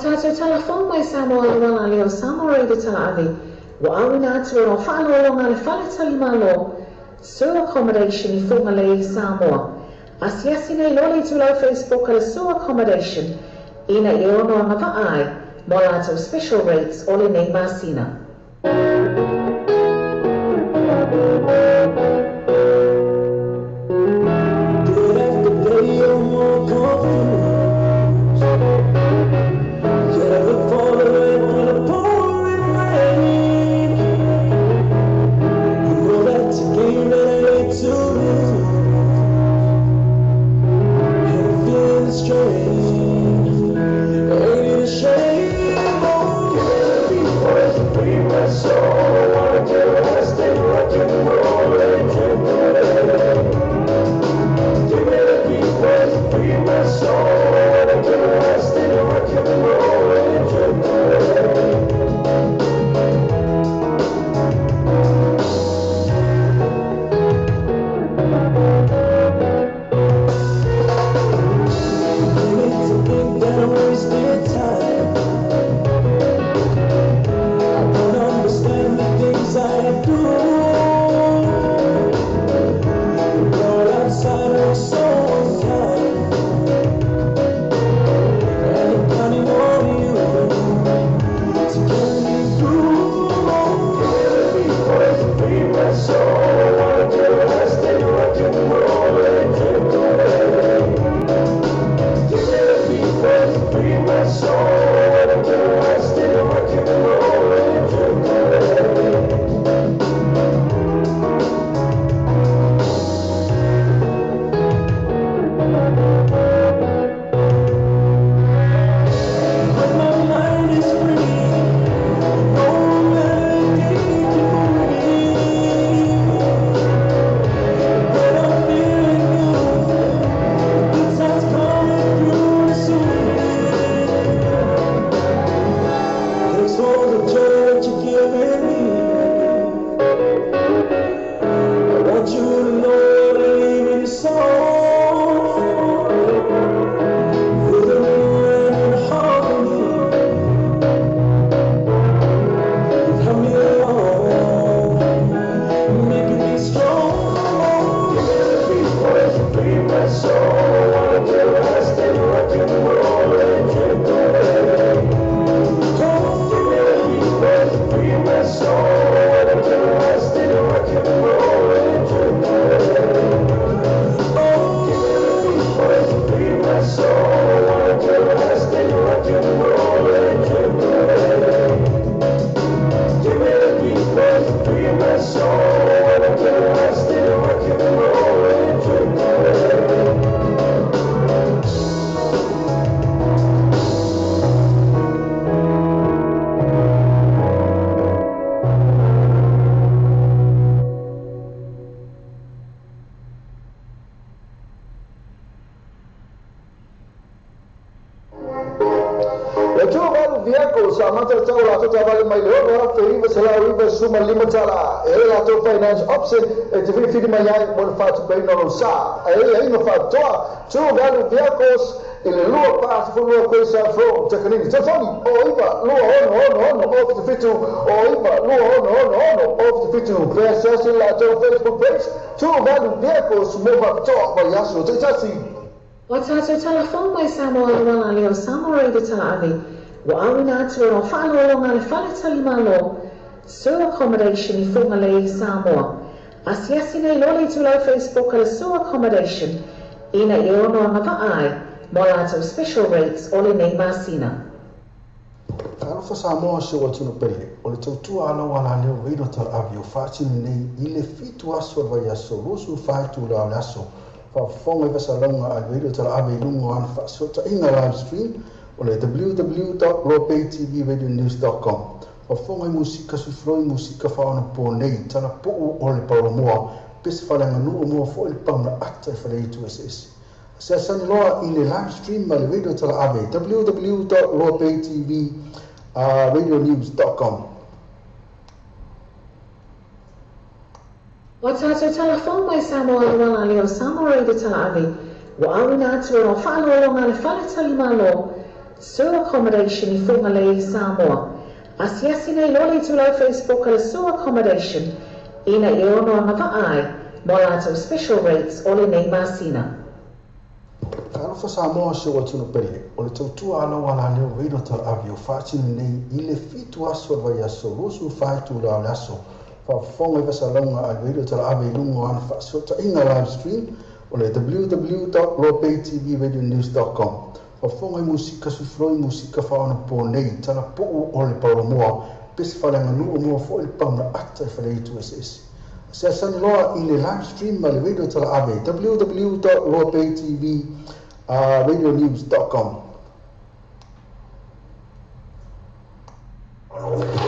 Speaker 5: tātou talafou mai Samoa auala lea o Samoa Radio Talaave, ua auina atu ona o faaaloaloga a le Fale Talimalo, Sur Accommodation i Fugalei, Samoa. Asiasi nei loa le itulau Facebook a le Sur Accommodation ina ia ono agavaa ai mo a latou special rates o lenei masina.
Speaker 12: Day after day, I'm more confused. Yet I look for the red through the pouring rain. You know that's a game that I hate to lose. And I'm feeling strange. Ain't it a shame? Oh,
Speaker 9: Give me the beat, boys, and free my soul. I wanna get arrested, rock and roll, and drink away. Give me the beat, boys, and free my soul. I wanna get arrested, rock and roll, and drink away.
Speaker 12: Hate to think that I wasted time. I don't understand the things I do. The world outside was so unkind, and I'm counting on you to get me through.
Speaker 9: Give me the beat, boys, and free my soul. I wanna get arrested, rock and roll, and drink away. Give me the beat, boys, and free my soul. I wanna get arrested, rock and roll, and drink away.
Speaker 12: When my mind is free, no melody can move me. When I'm feeling good, the good times coming through to soothe me. Thanks for the joy that you're giving me. I want you to know I believe in your soul. Rhythm and harmony. You've helped me along, making me strong.
Speaker 9: Give me the beat, boys, and free my soul. I wanna get arrested, rock and roll, and drink away. Give me the beat, boys, and free my soul. I wanna get arrested, rock and roll, and drink away. Give me the beat, boys, and free my soul. I wanna get arrested, rock and roll, and drink away. Give me the beat, boys, and free my soul. I wanna get arrested, rock and roll, and drink away.
Speaker 14: E tu valu vehicle sa mata tau la tota vale mai le ono afe iwa se lau iwa suma lima tala. E la tau finance option e te whiwhiri mai ai mo le whātupeina o sa. E e inga whātoa, tu valu vehicles i le lua pa sefulu koe sa from Takanini. Telefoni o iwa lua ono ono ono o fitu fitu o iwa lua ono ono ono o fitu fitu. Pea seasi la tau Facebook page, tu valu vehicles mo whātoa mai aso te tasi.
Speaker 5: O tātou talafou mai Samoa auala lea o Samoa Radio Talaave, ua auina atu ona o faaaloaloga a le Fale Talimalo, Sur Accommodation i Fugalei, Samoa. Asiasi nei loa le itulau Facebook a le Sur Accommodation ina ia ono agavaa ai mo a latou special rates o lenei masina.
Speaker 2: Talofa Samoa se o tino pele, o le tautua ala wala leo Radio Talaave o whaatini nei i le fitu aso o le vai aso, lusu whaetu la o le aso. Faafofoga i fasalauga a le Radio Talaave i luga o ana faasootaiga live stream o le www.loapaytvradionews.com. Faafofoga i musika suifiloi musika faaonapō nei, talapuu o le paulamoa, pese faaleaganuu moa foʻi le pauna ata i faleitu eseese. Seasani loa i le live stream ma le Radio Talaave www.loapaytvradionews.com.
Speaker 5: O tātou talafou mai Samoa auala lea o Samoa Radio Talaave, ua auina atu ona o faaaloaloga a le Fale Talimalo, Sur Accommodation i Fugalei, Samoa. Asiasi nei loa le itulau Facebook a le Sur Accommodation ina ia ono agava'a ai mo latou special rates o lenei masina.
Speaker 2: Talofa Samoa si ou atunuu pele, o le tautua a lau alaleo Radio Talaave o faatino nei i le 7 aso o le vaiaso 24 itula o le aso. Faafofoga i fasalauga a le Radio Talaave i luga o ana faasootaiga live stream o le www.loapaytvradionews.com. Faafofoga i musika suifiloi musika faaonapo nei talapuu o le palomoa pese faaleaganuu moa foi le pauna ata i faleitu eseese. Asiasani loa i le live stream ma le Radio Talaave www.loapaytvradionews.com.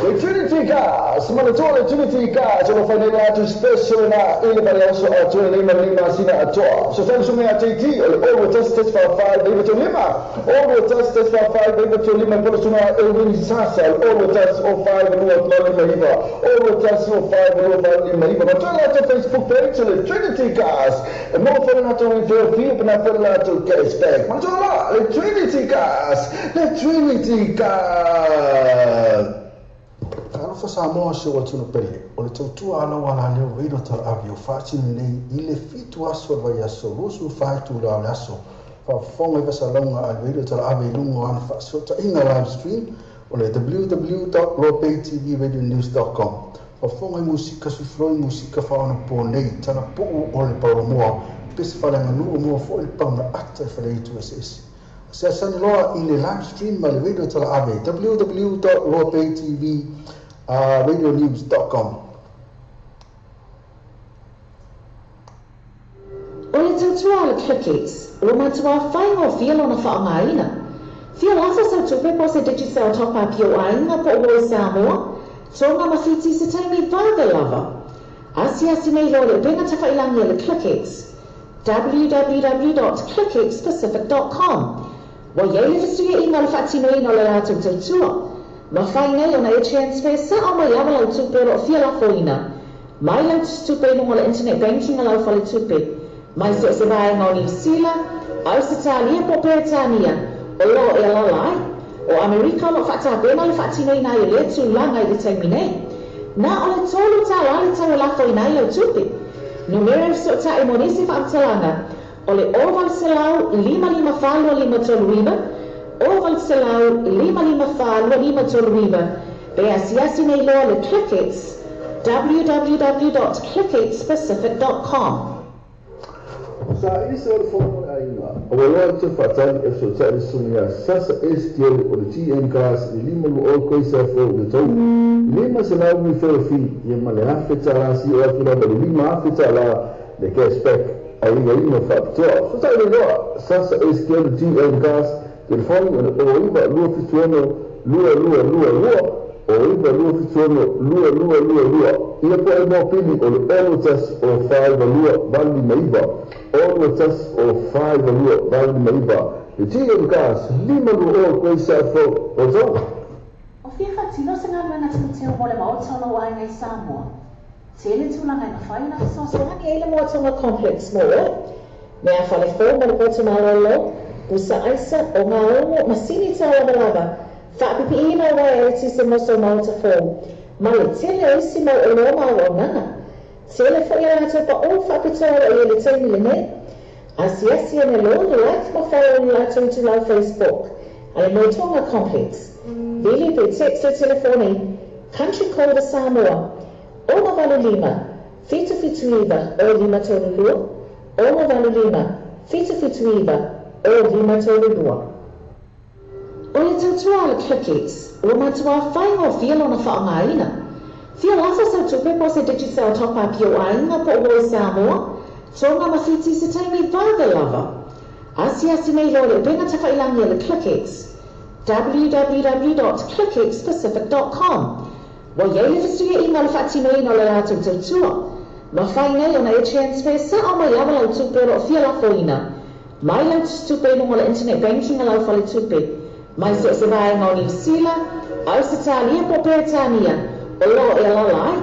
Speaker 14: Le Trinity Cars, ma le toa le Trinity Cars, o lo whai nei atu special na i le vaiaso a tue lima lima sina atoa. So thanks me a JT, o le 0 test test 5 5 9 3 5, 0 test test 5 5 9 3 5, polo suna Elwin Sasa, 0 test 05 2 5 9, 0 test 05 2 5 9. Ma toa atu Facebook page o le Trinity Cars, e mo whai atu refill fee, pa na whai atu cashback. Ma toa la, le Trinity Cars, le Trinity Cars.
Speaker 2: Talofa Samoa si ou atunuu pele, o le tautua a lau alaleo Radio Talaave o faatino nei i le 7 aso o le vaiaso 24 itula o le aso. Faafofoga i fasalauga a le Radio Talaave i luga o ana faasootaiga live stream o le www.loapaytvradionews.com. Faafofoga i musika suifiloi musika faaonapo nei talapuu o le palomoa pese faaleaganuu moa foi le pauna ata i faleitu eseese. Asiasani loa i le live stream ma le Radio Talaave www.loapaytvradionews.com.
Speaker 5: O le tautua a le ClickX, ua matuā faigofie lona faaaogaina. Fia lafo sau tupe po o se Digicel top up i ou aiga po o ua i Samoa, Tonga ma Fiti se taimi vave lava. Asiasi nei loa le upega tafailagi a le ClickX, www.clickxpacific.com. Ua i ai le fesuiaiga o le faatinoina o le latou tautua. Mafai nei ona e transfer sa'o mai lava lau tupe o lo o fia lafoina mai lau tusitupe i luga o le internet banking a lau faletupe mai so o se vaega o Niu Sila, Ausetalia po o Peretania o lo o e alaala ai. O Amerika o lo o faatapena le faatinoina ai o lea tulaga i le taimi nei. Na o le $3 le tau e lafoina ai lau tupe. Numera e fesootai mo nisi faamatalaga o le 0800 554 2539, 0800 554 2539, pe asiasi nei loa le ClickX, www.clickxpacific.com.
Speaker 2: Sa i se o le fono o le aiga, ua loa le toe faatali e fesootai le susuga ia Sasa Estiel o le GM Cars i le 52 koisa fou i le tau 500 referral fee ia ma le $1,000 sio atu lava i le $5,000 le cashback aiaiga faapitoa. Fesootai le loa Sasa Estiel GM Cars, telefoni o le 09 276 2222, 09 276 2222. Ia po e mo pili o le 0 1 o 5 2 8 5 9, 0 1 o 5 2 8 5. Le GM Cars, 52 koisa fou o tau.
Speaker 5: O fia faatino se galuega teuteu mo le Maota o lou aiga i Samoa. Tele tulaga e mafai ona fesoasoani ai le Moatonga Complex mo oe. Mea fale fou mo le poto malolo, pusa aisa, o gaogo, masini taulavalava, faapipiina o uaea eletise mo sou maota fou, ma le tele o isi mau oloa ma auaunaga. Tele foi a latou paʻō faapitoa o lo o i ai i le taimi lenei. Asiasi ane loa le like ma follow i le latou itulau Facebook a le Moatonga Complex. Vili pe text le telefoni Country Code a Samoa 685 779 0532, 685 779 0532. O le tautua a le ClickX, ua matuā faigofie lona faaaogaina. Fia lafo sau tupe po o se Digicel top up i ou aiga po o ua i Samoa, Tonga ma Fiti se taimi vave lava. Asiasi nei loa le upega tafailagi a le ClickX, www.clickxpacific.com. Ua i ai le fesuiaiga o le faatinoina o le latou tautua. Mafai nei ona e transfer sa'o mai lava lau tupe o lo o fia lafoina mai lau tusitupe i luga o le internet banking a lau faletupe mai so o se vaega o Niu Sila, Ausetalia po o Peretania o lo o e alaala ai.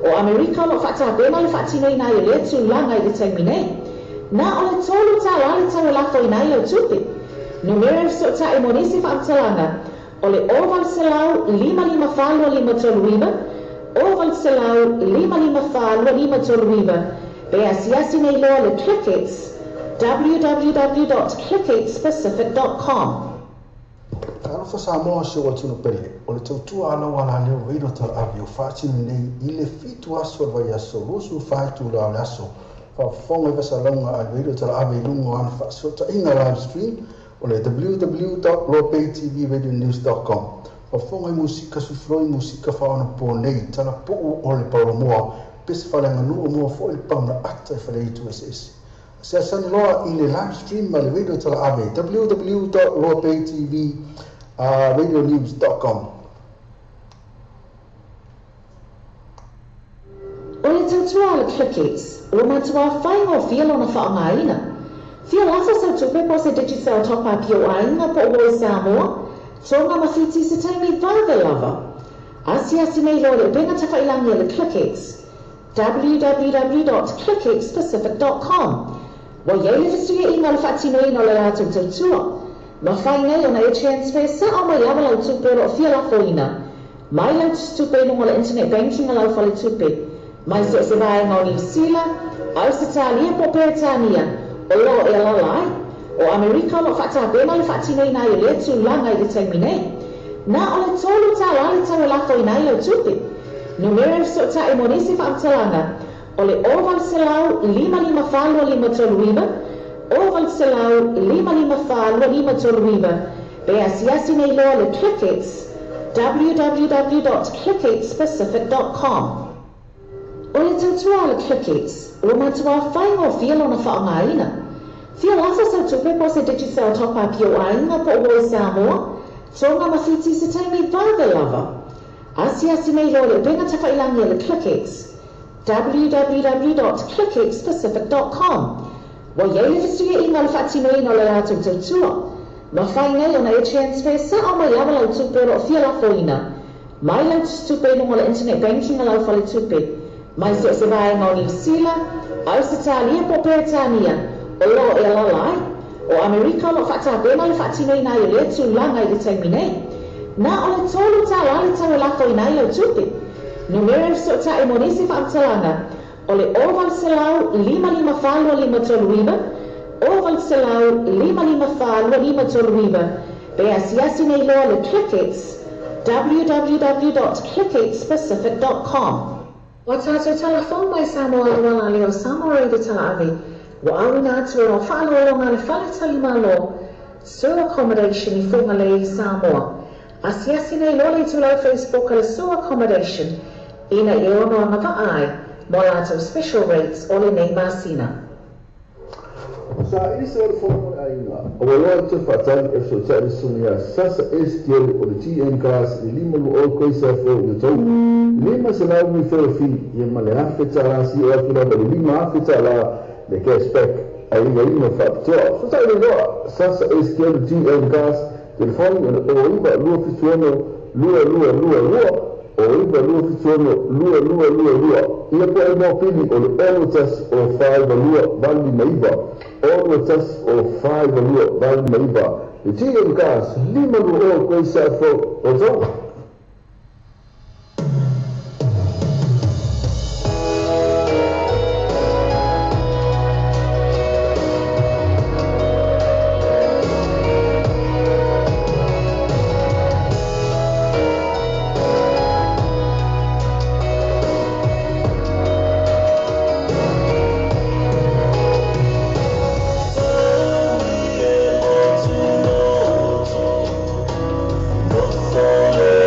Speaker 5: O Amerika o lo o faatapena le faatinoina ai o lea tulaga i le taimi nei. Na o le $3 le tau e lafoina ai lau tupe. Numera e fesootaʻi mo nisi faamatalaga o le 0 800 554 539, 0 800 554 539, pe asiasi nei loa le Clickx, www.clickxpacific.com.
Speaker 2: Talofa Samoa si o atunuu pele, o le tautua a lau alaleo Radio Talaave o faatino nei i le 7 aso o le vaiaso 24 itula o le aso. Faafofoga i fasalauga a le Radio Talaave i luga o ana faasootaiga live stream o le www.loapaytvradionews.com. Faafofoga i musika sufuloi musika faaonapo nei talapuu o le palomoa pese faaleaganuu o mua foi le pauna ata i faleitu eseese. Asiasani loa i le live stream ma le Radio Talaave www.loapaytvradionews.com.
Speaker 5: O le tautua a le Clickx, ua matuā faigofie lona faaaogaina. Fia lafo sau tupe po o se Digicel top-up i ou aiga po o ua i Samoa, Tonga ma Fiti i se taimi vave lava. Asiasi nei loa i le upega tafailagi a le Clickx, www.clickxpacific.com. Ua i ai le fesuiaiga o le faatinoina o le latou tautua. Mafai nei ona e transfer sao mai lava lau tupe o lo o fia lafoina mai lau tusitupe i luga o le internet banking a lau faletupe, mai so o se vaega o Niu Sila, Ausetalia po o Peretania o lo o e alaala ai. O Amerika o lo o faatapena le faatinoina ai o lea tulaga i le taimi nei. Na o le $3 le tau e lafoina ai lau tupe. Numera e fesootaʻi mo nisi faamatalaga o le 0 800 554 539, 0 800 554 539, pe asiasi nei loa le Clickx, www.clickxpacific.com. O le tautua a le Clickx, ua matuā faigofie lona faaaogaina. Fia lafo sau tupe po o se Digicel top-up i ou aiga po o ua i Samoa, Tonga ma Fiti i se taimi vave lava. Asiasi nei loa i le upega tafailagi a le Clickx, www.clickxpacific.com. Ua i ai le fesuiaiga o le faatinoina o le latou tautua. Mafai nei ona e transfer sao mai lava lau tupe o lo o fia lafoina mai lau tusitupe i luga o le internet banking a lau faletupe, mai so o se vaega o Niu Sila, Ausetalia po o Peretania o lo o e alaala ai. O Amerika o lo o faatapena le faatinoina ai o lea tulaga i le taimi nei. Na o le $3 le tau e lafoina ai lau tupe. Numera e fesootaʻi mo nisi faamatalaga o le 0 800 554 539, 0 800 554 539, pe asiasi nei loa le Clickx, www.clickxpacific.com. Ua tatou talafou mai Samoa auala lea o Samoa Radio Talaave ua auina atu e lau faaaloaloga le Fale Talimalo Sur Accommodation i Fugalei, Samoa. Asiasi nei loa le itulau Facebook a le Sur Accommodation ina ia ono agavaa ai mo latou special rates o lenei masina.
Speaker 2: Sa ese o le fono o le aiga, ua loa le toe faatali e fesootai le susuga ia Sasa Estielu o le TN Cars i le 5 20 koisa fou i le tou 500 referral fee ia ma le $1,000 sio atu lava i le $5,000 le cash back aiaiga faapitoa. Fesootai le loa Sasa Estielu TN Cars telefoni o le 09 276 2222 o 9 2 7 6 2 2 2 2 ia po o le moa pili o le 6 1 o 4 9 2 8 5 9 6 1 o 4 9 2 8 5 9 le TM Cars 5 2 o koisa fou o tou.
Speaker 13: Thank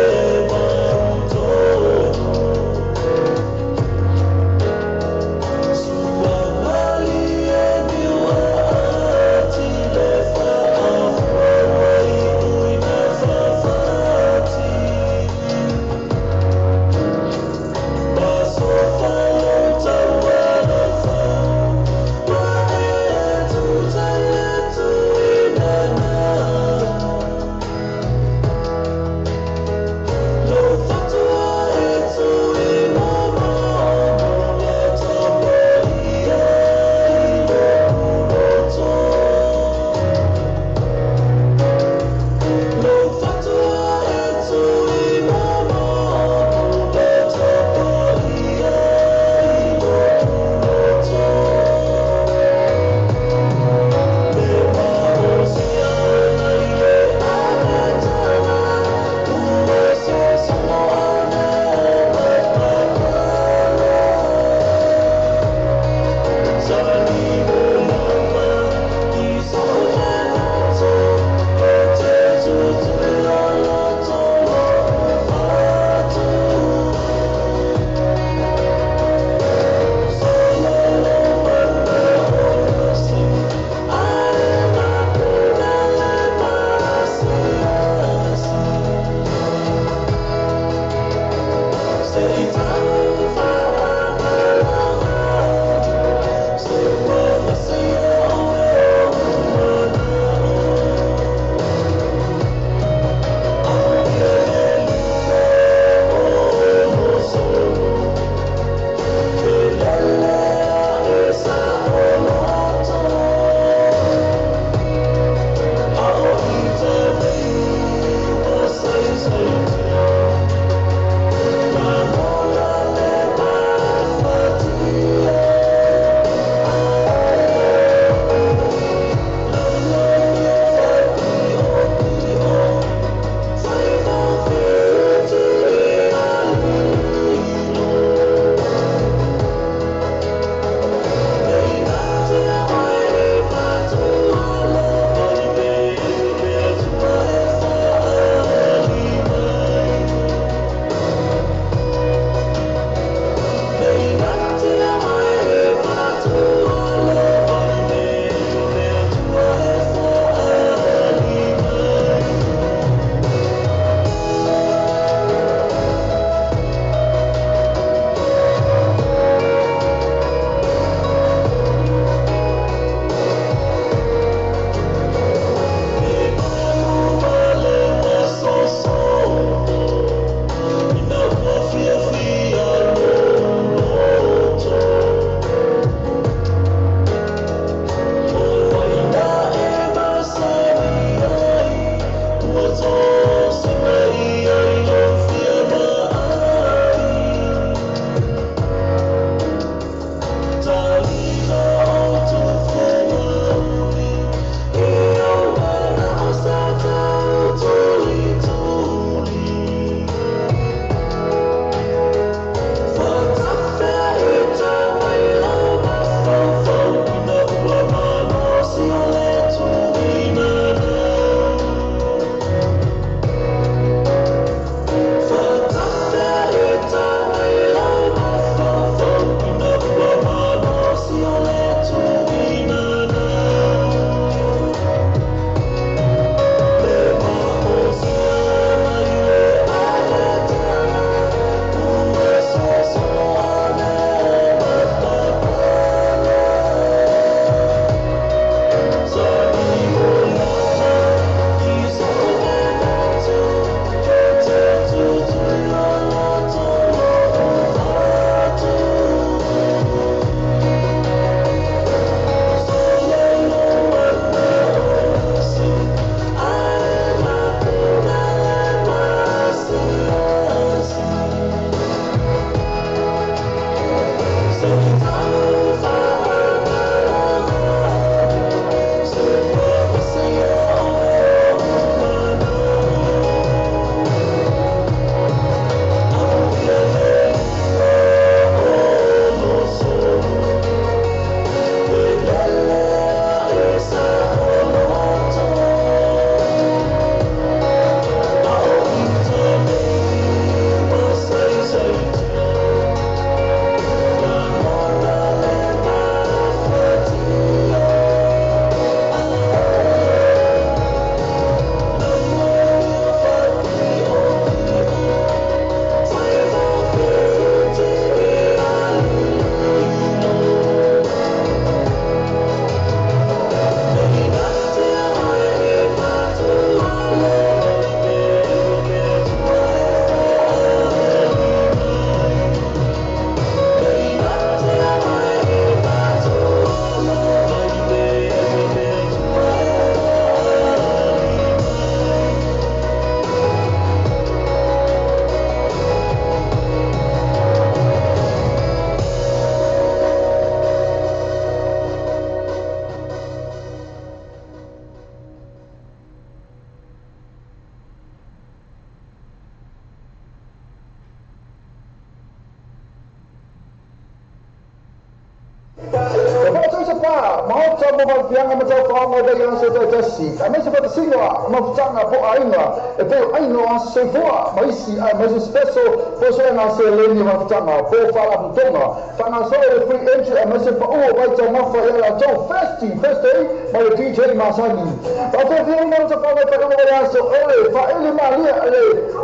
Speaker 14: Maota mo vafianga ma taufaoga i vaiaso taitasi aemaise faatasiga mafutaga po aiga e pei o aiga o aso soifua ma isi aemaise special fosoega seleni o mafutaga po faalapotopotoga faagasolo le free entry aemaise paʻu o vaitaumafa ia latou Thirsty Thursday ma le DJ masani. Faafefiaina o tafaga i faaiuga vaiaso o le faaele malia le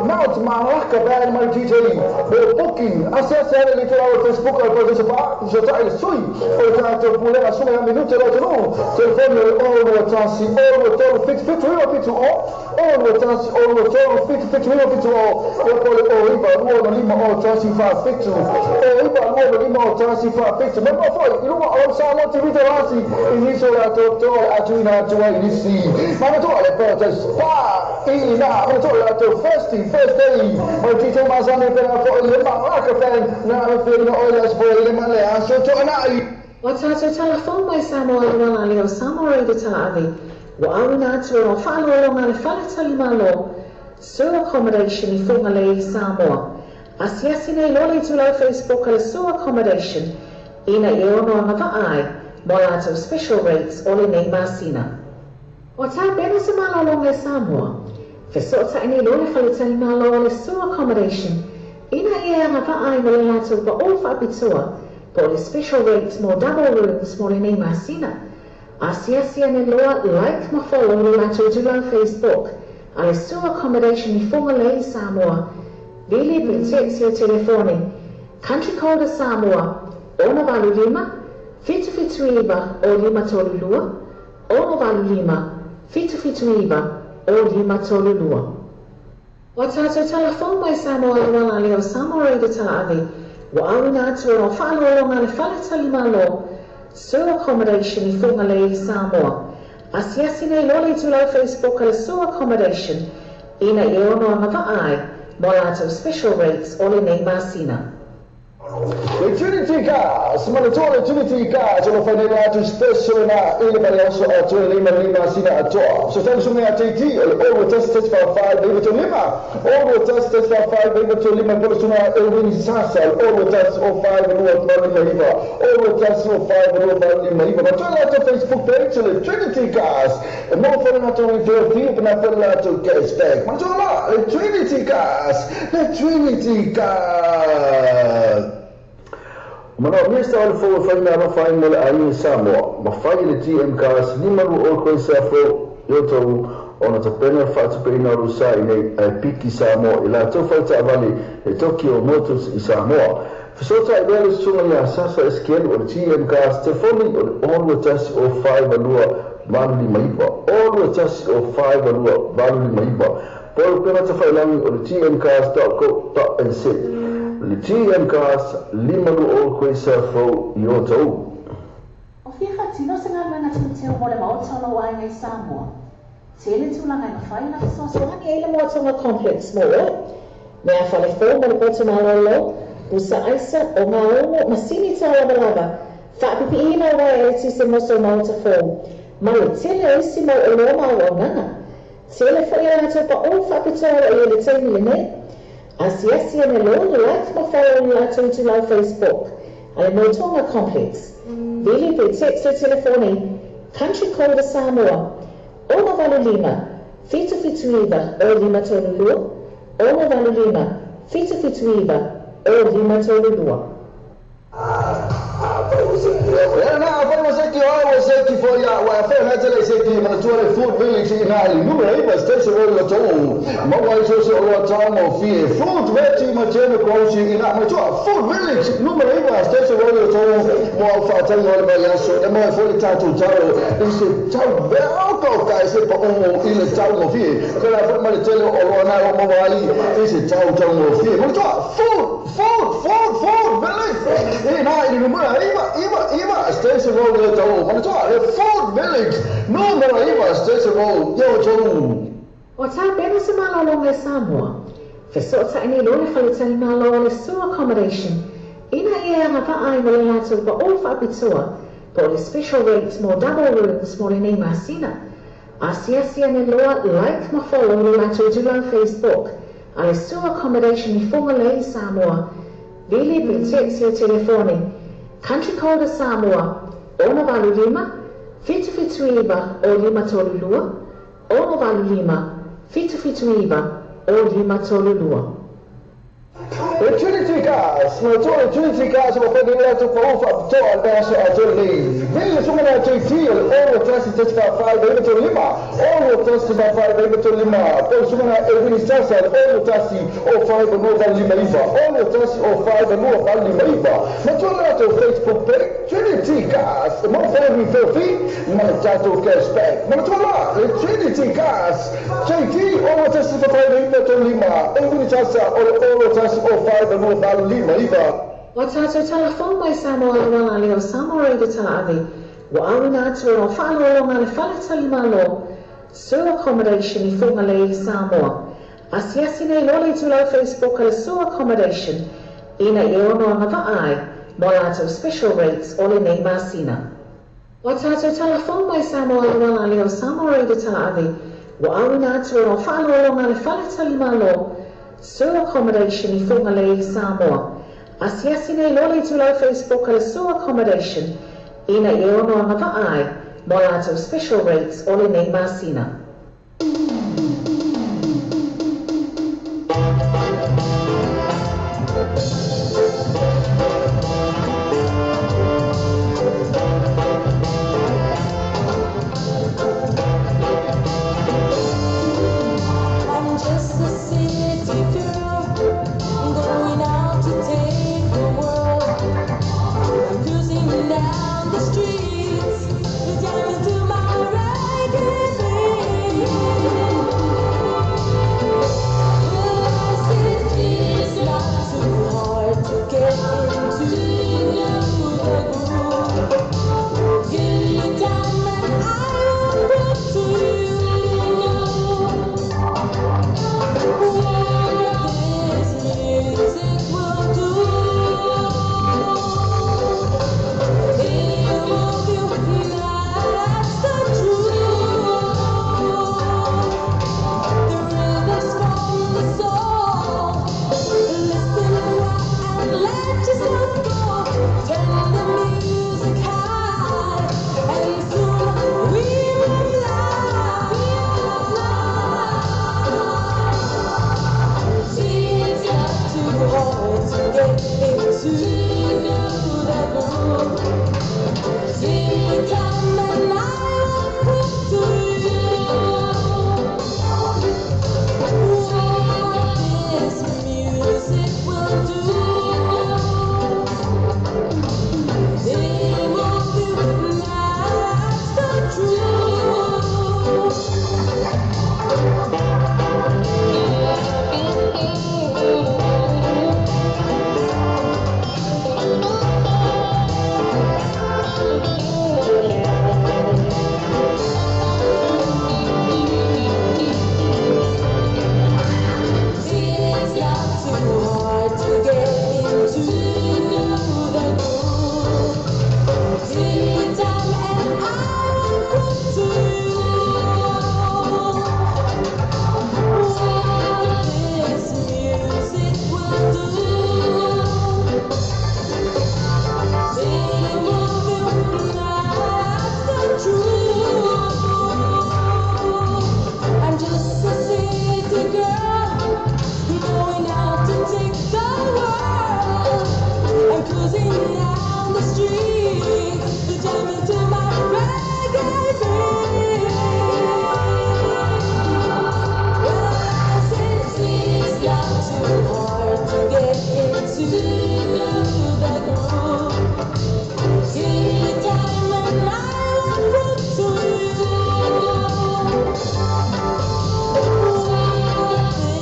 Speaker 14: Mount Malaka Band ma le DJ mo booking. Asiasi ane le itulau o Facebook o le Paradise Pa fesootaʻi le sui o le tatou pulega suga ia minute o le atunuu. Telefoni o le 6 1 2 3 7 7 9 7 0 6 1 2 3 7 7 9 7 0 ia po o le 0 9 2 5 0 1 4 7 0 9 2 5 0 1 4 7. Ma noa foi i luga o lau Samoa TV Telasi i nisi o le atoatoa o le atuina atu ai i nisi manatua le Paradise Pa i ina manatua le latou Thirsty Thursday ma le DJ masani pena foi le Malaka Fan na afiaina o le aso foi le ma le aso Toanai.
Speaker 5: Ua tatou talafou mai Samoa i luga lale o Samoa Radio Talaave, ua auina atu e lau faaaloaloga le fale talimalo Sur Accommodation i Fugalei, Samoa. Asiasi nei loa le itulau Facebook a le Sur Accommodation ina ia ono agavaa ai mo latou special rates o lenei masina. Ua tapena se malologa i Samoa. Fesootaʻi nei loa le fale talimalo o le Sur Accommodation ina ia agavaa ai mo le latou paʻō faapitoa po o le special rates mo double rooms mo lenei masina. Asiasi ane loa like ma follow le latou itulau Facebook a le Sur Accommodation i Fugalei, Samoa. Vili pe text le telefoni Country Code a Samoa 685 779 o 532 685 779 o 532. Ua tatou talafou mai Samoa i luga lale o Samoa Radio Talaave, ua auina atu e lau faaaloaloga le fale talimalo Sur Accommodation i Fugalei, Samoa. Asiasi nei loa le itulau Facebook a le Sur Accommodation ina ia ono agavaa ai mo latou special rates o lenei masina.
Speaker 14: Le Trinity Cars, manatua le Trinity Cars o lo fai nei le atu special na i le vaiaso atoa le lima lenei masina atoa. So tau suga ia JT o le 0 1 1 4 5 9 3 5 0 1 1 4 5 9 3 5 po o le suga Elwin Sasa o le 0 1 0 5 2 8 5 9 0 1 0 5 2 8 5 9. Manatua le latou Facebook page o le Trinity Cars e maua foi le latou referral fee pe na foi le latou cashback. Manatua la le Trinity Cars, le Trinity Cars. Manaomia sa o le fou e fai mea alofa ai mo le aiga i Samoa, ma fai i le GM Cars 520 koe fou i o tou ona tapena le faatupeina o Rusa i nei ae piki Samoa i latou fai taavale le Tokyo Motors i Samoa. Fesootai lea le susuga ia Sasa Eskielu o le GM Cars telefoni o le 621 05 859 621 05 2859 po o le upega tafailagi o le gmcars.co.nz. Le GM Cars 520 koe fou i o tou.
Speaker 5: O fia faatino se galuega teuteu mo le Maota o lou aiga i Samoa. Tele tulaga e mafai ona fesoasoani ai le Moatoga Complex mo oe. Mea fale fou mo le poto malolo, pusa aisa, ogaogo, masini taulavalava, faapipiina uaea eletise mo sou maota fou, ma le tele o isi mau oloa ma auaunaga. Tele foi a latou paʻō faapitoa o lo o i ai i le taimi lenei. Asiasi ane loa le like ma follow i le latou itulau Facebook a le Moetoga Complex. Vili pe text le telefoni Country Code a Samoa 685 779 o 532 685 779 o 532.
Speaker 14: Lea na afai ua seki o au ua seki foi au ae afai na tele seki manatua le Food Village i ina i numera 9 Station Road Lotou maua ai so se oloa taugofie Fruit Veggie ma General Grocery ina manatua Food Village numera 9 Station Road Lotou mo au faatauga o le vaiaso e maua ai foi le tatou talo i se tau veaokaoka e se paʻu i le taugofie pela foi ma le tele o oloa na o maua ai i se tau taugofie manatua Food Food Food Food Village ina i le numera 9 9 9 Station Road Lotou manatua le Food Village numera 9 Station Road Lotou.
Speaker 5: Ua tapena se malologa i Samoa. Fesootaʻi nei loa le faletalimalo o le Sur Accommodation ina ia e agavaa ai ma le latou paʻō faapitoa po o le special rate mo double rooms mo lenei masina. Asiasi ane loa like ma follow le latou itulau Facebook a le Sur Accommodation i Fugalei, Samoa. Vili pe text le telefoni Country Code a Samoa 685 779 o 532 685 779 o 532.
Speaker 14: Le Trinity Cars, no tō le Trinity Cars o whai ni atu pa ufa toa al bēso a tō le. Vili sunga na JT o le olo tasi tasi fa fai veiva tō lima. Olo tasi fa fai veiva tō lima. Po sunga na Elvini Sasa le olo tasi o fai va no va lima iva. Olo tasi o fai va no va lima iva. Ma tō le atu Facebook page Trinity Cars. Mo fai mi filthy ma le tato cashback. Ma tō la le Trinity Cars. JT olo tasi fa fai veiva tō lima. Elvini Sasa o le olo tasi o fai va no va lima iva.
Speaker 5: Wa tātou talafou mai Samoa le wala o Samoa Radio Talaave, wa auina atu o whaalolonga le whaletali malo, Sur Accommodation i Whangalei, Samoa. Asiasi nei lole tulau Facebook le Sur Accommodation, ina i ono anga vaai, mo lātou special rates o le nei masina. Wa tātou talafou mai Samoa le wala o Samoa Radio Talaave, wa auina atu o whaalolonga le whaletali malo, Sur Accommodation i Whangalei, Samoa. Asiasi nei lole tulau Facebook le Sur Accommodation, ina i ono anga vaai, mo lātou special rates o le nei masina.
Speaker 13: I'm just a city girl going out to take the world. I'm cruising down the streets, jamming to my reggae beat. Well, it's not too hard to get into the groove. Give me time and I will prove to you what this music will do. It will be that's the truth. The rhythm's from the soul. Listen and let yourself go. Turn the music high, and soon we will fly. We will fly. It's not too hard to get into the groove. Give me time and I will prove to you what this music will do. It will be that's the truth. It's not too hard to get into the groove. Give me time and I will prove to you what this music will do. It will be that's the truth. I'm just a city girl going out to take the world. I'm cruising down the street, jamming to my reggae beat. Well, it's not too hard to get into the groove. Give me time and I will prove to you what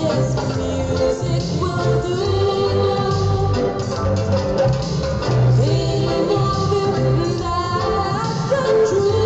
Speaker 13: this music will do. It will be that's the truth.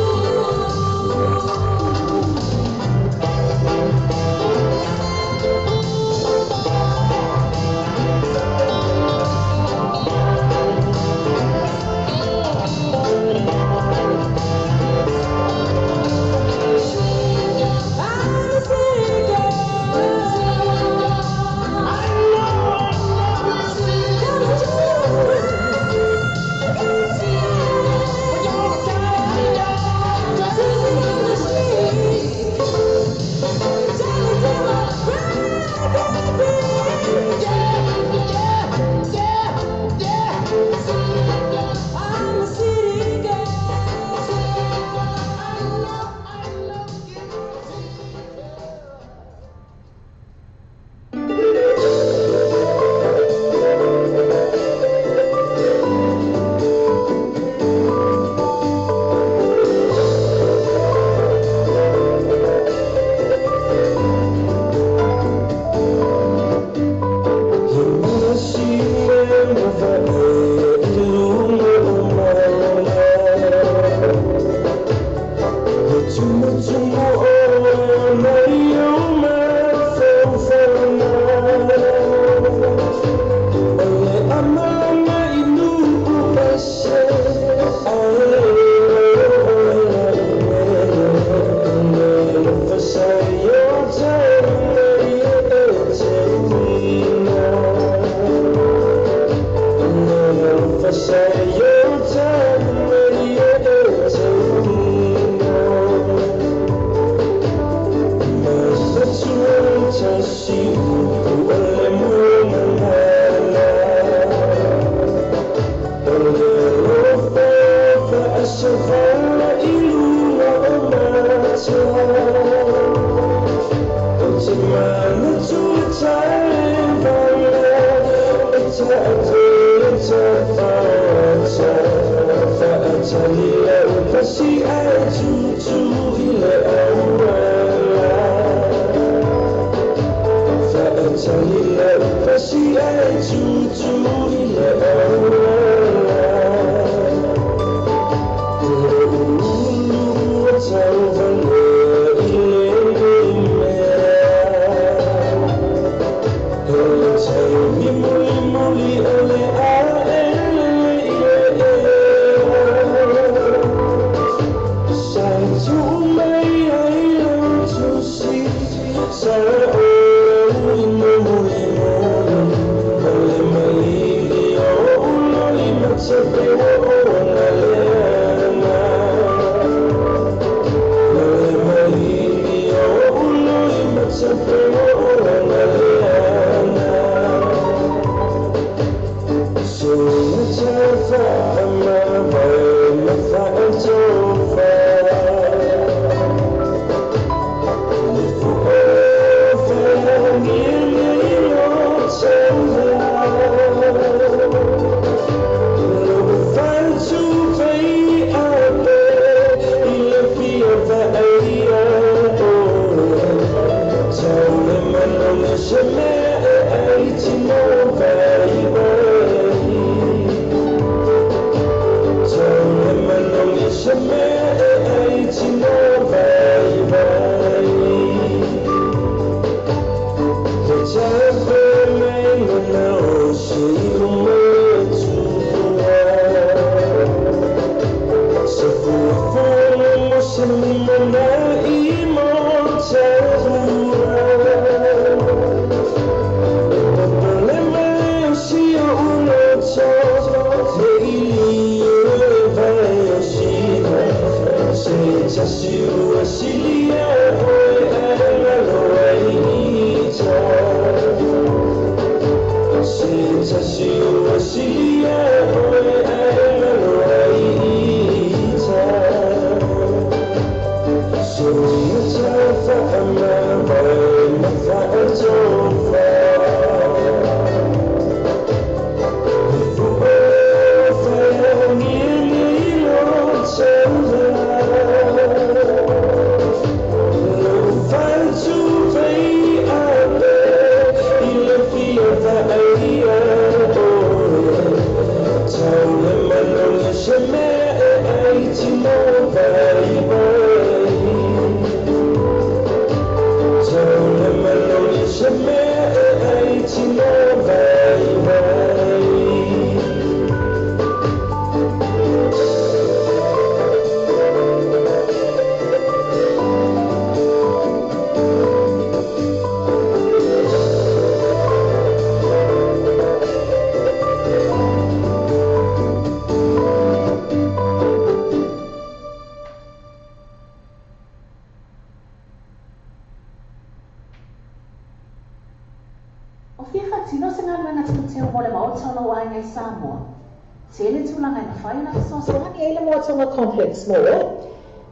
Speaker 5: Complex mo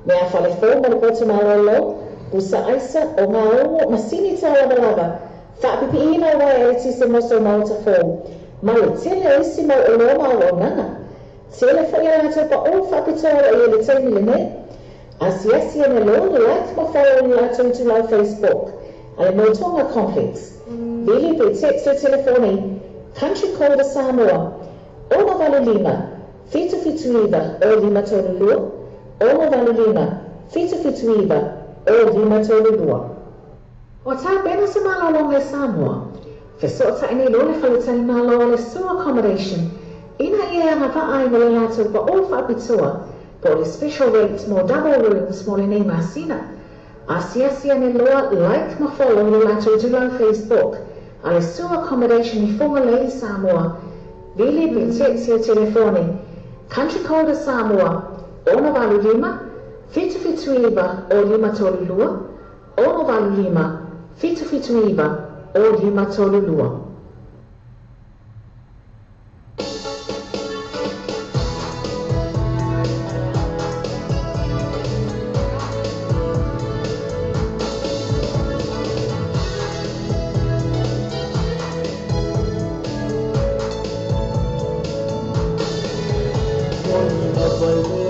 Speaker 5: mea fale fō mo le potu malolo pusa aisa o ngā ongo masini tā lava lava whaapipiina wai e tise moso maota fō ma le tele isi mau o loma o nana tele fo ia rātou pa o whaapitoa i le taimi le nei asiasi ane loa like ma follow ni rātou tu lau Facebook a le Motonga Complex vili pe text le telefoni Country Call Samoa 685 779 o 532 685 779 o 532. O tā pena se malolonga e Samoa, fesoota ene lole faletali malo le Sua Accommodation, ina ia anga vaai mo le lātou pa o whaapitoa, po le special rates mo double rooms mo le nei masina. Asiasi ane loa like ma follow le lātou tulau Facebook, a le Sua Accommodation i Whangalei Samoa, Vili pe teksi o telefone. Country code Samoa, 685, 779 o 532, 685, 779 o 532.
Speaker 15: Thank you.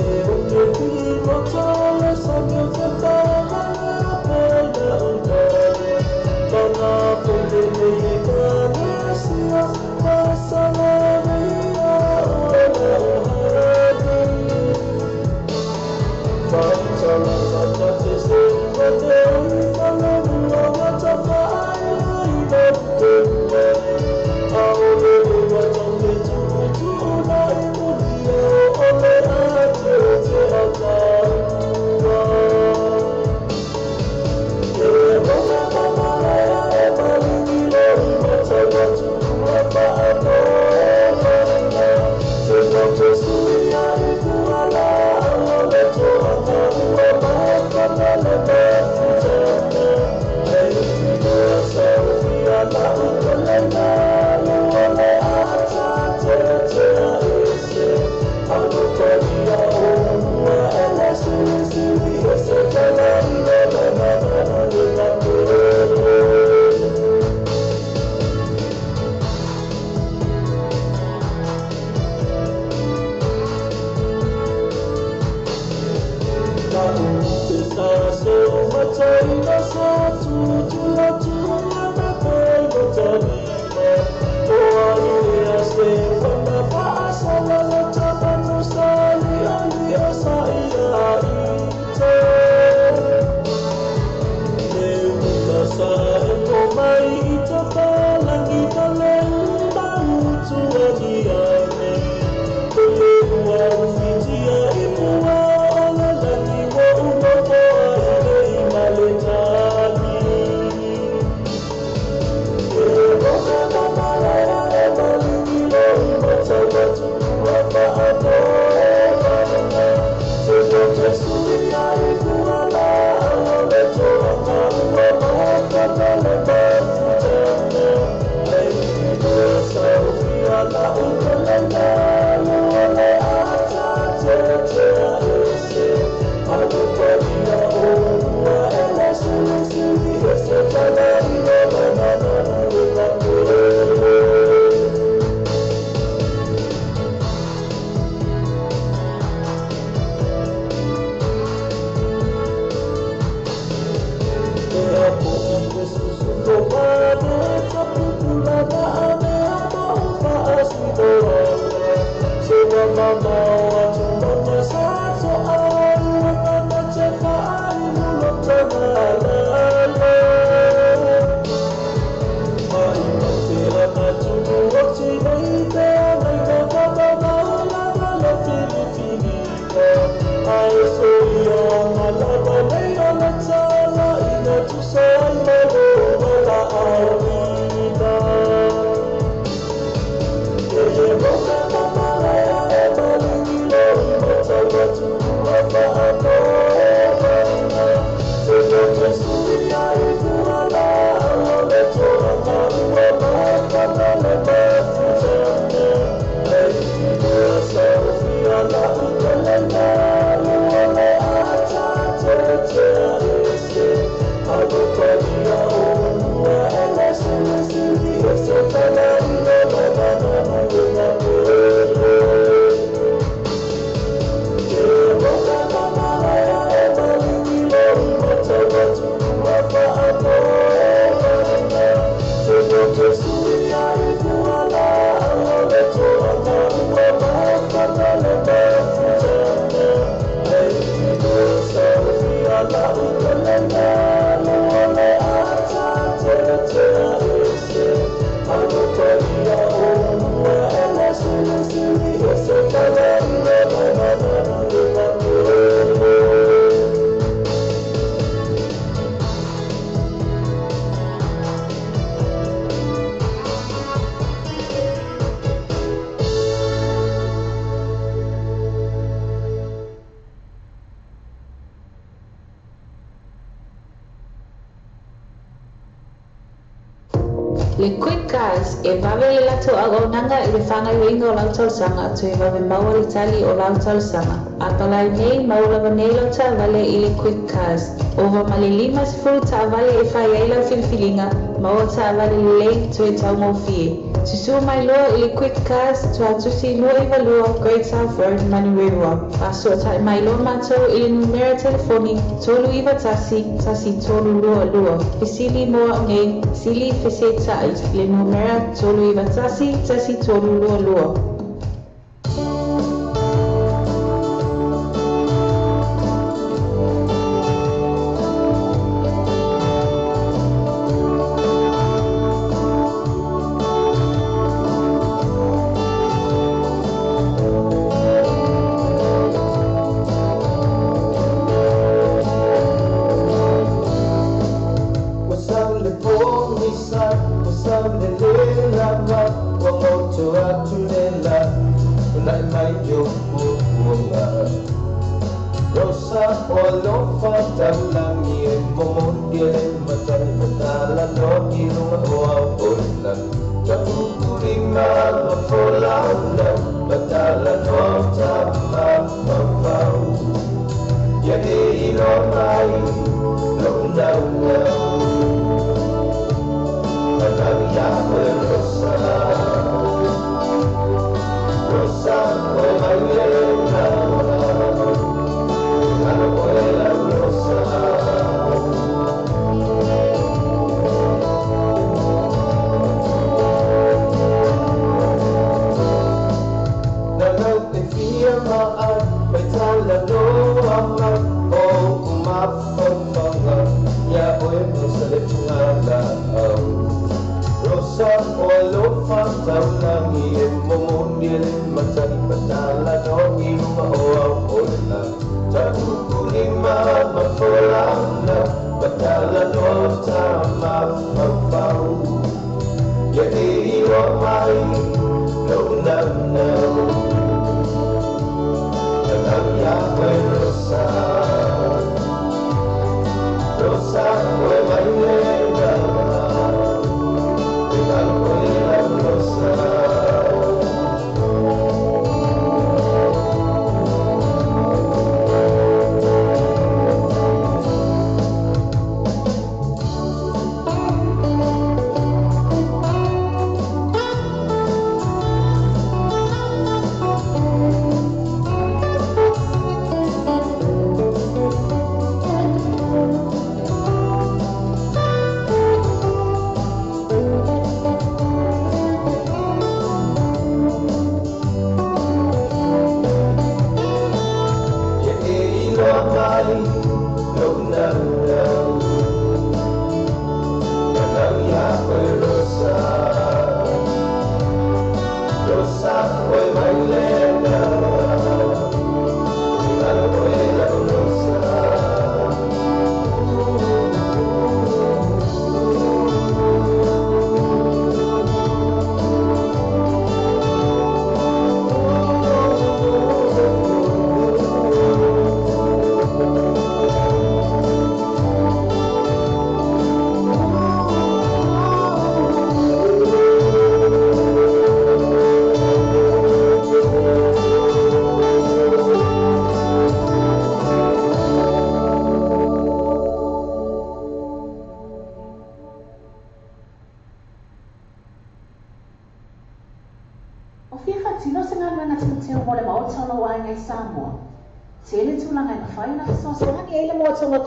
Speaker 6: Le Quick Cars, e vave le latou auaunaga i le faagaoioiga o lau talosaga toe vave maua le tali o lau talosaga. Apalai nei ma ua lava nei lau taavale i le Quick Cars. Ova ma le 50 taavale e fai ai lau filifiliga, maua taavale lelei toe taugofie. Susū mai loa i le Quick Cars, Tuatusi 292 Great South Road, Manurewa. Faasootai mai loa matou i le numera telefoni 391 1322. Fesili mo au nei, sili fesetai le numera 391 1322.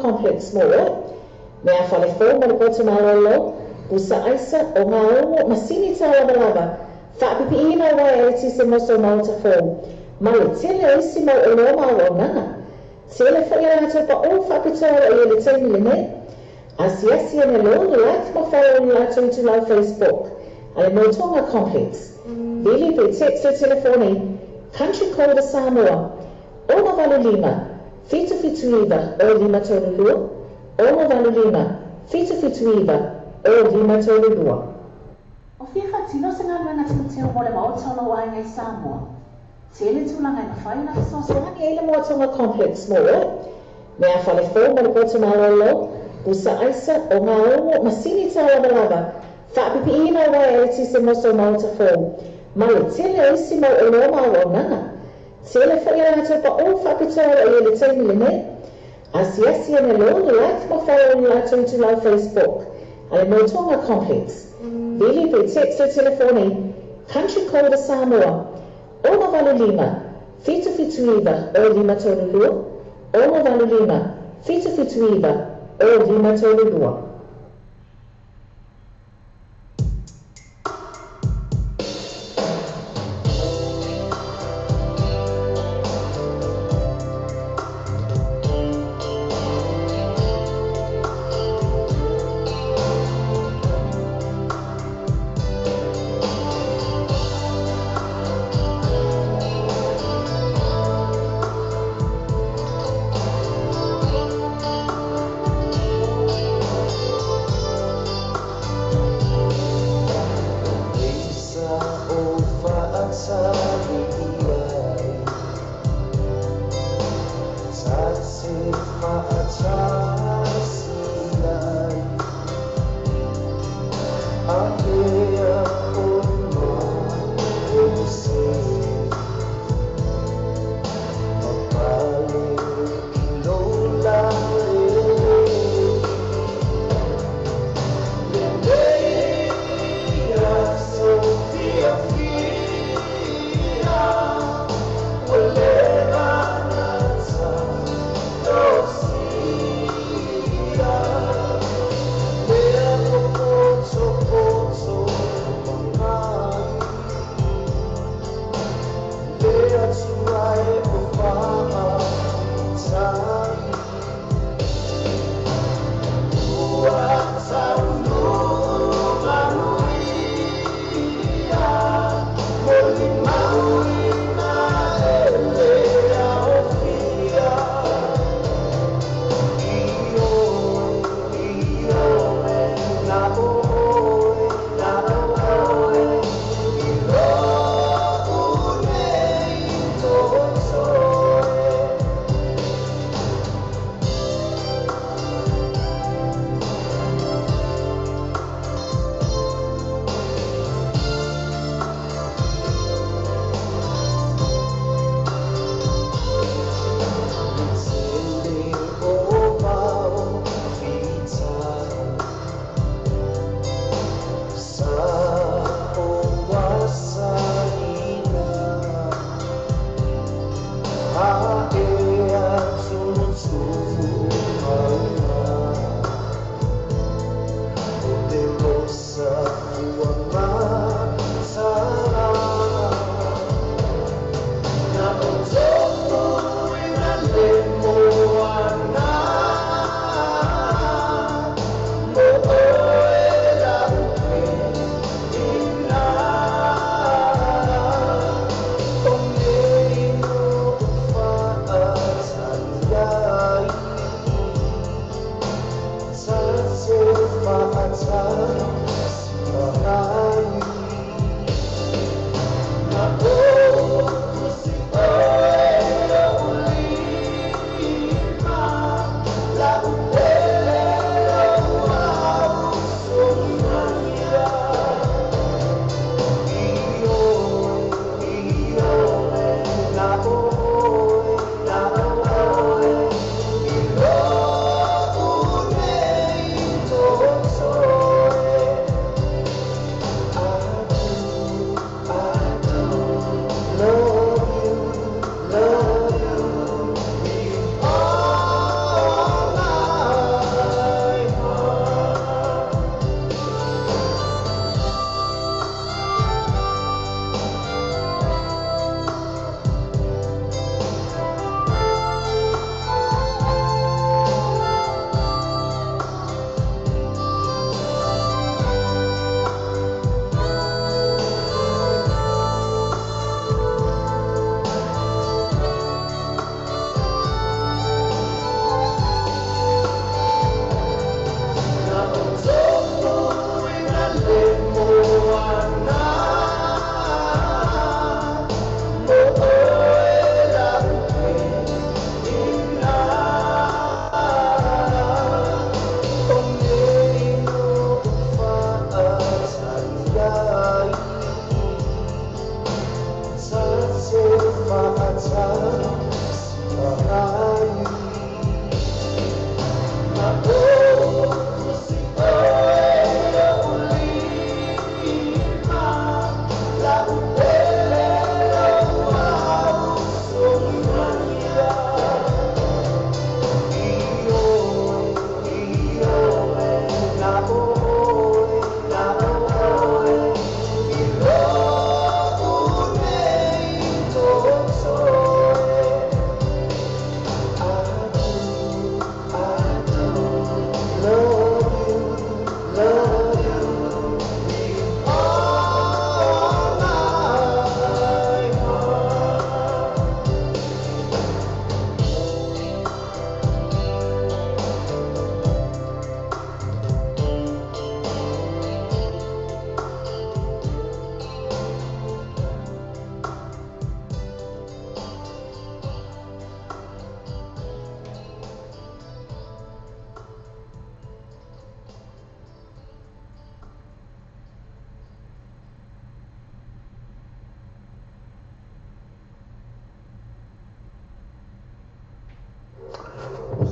Speaker 5: Complex Mall, mea falefo ma le poto malolo, pusa aisa o ngā ongo masini tā lava lava, whaapipiina wai e tise moso maota fō, ma le tele o isi mau o loa mau o nanga. Tele whai rātou pa o whaapitoa i ele teimi le nei. Asiasi ane loa le like ma follow ni lātou i lau Facebook, a le Motonga Complex. Vili pe text le telefoni, Country Code Samoa, 685 779 o 532, 685 779 o 532.
Speaker 1: O fia whatino se ngā teuteu mo le maota o lau aiga i Samoa. Tele tulaga e mafai ona fesoasoani
Speaker 5: ai le Moatonga Complex Mall, mea falefo ma le poto malolo, pusa aisa o ngā ongo masini tā lavalava, Faapipiiina o uaea eletise mo sou maota fou, ma le tele o isi mau oloa ma auaunaga. Tele foi a latou paʻū faapitoa o lo o i ai i le taimi lenei. Asiasi ane loa, like ma follow i le latou itulau Facebook a le Moetoga Complex. Vili pe text le telefoni Country Code a Samoa, 685 779 0532, 685 779 0532.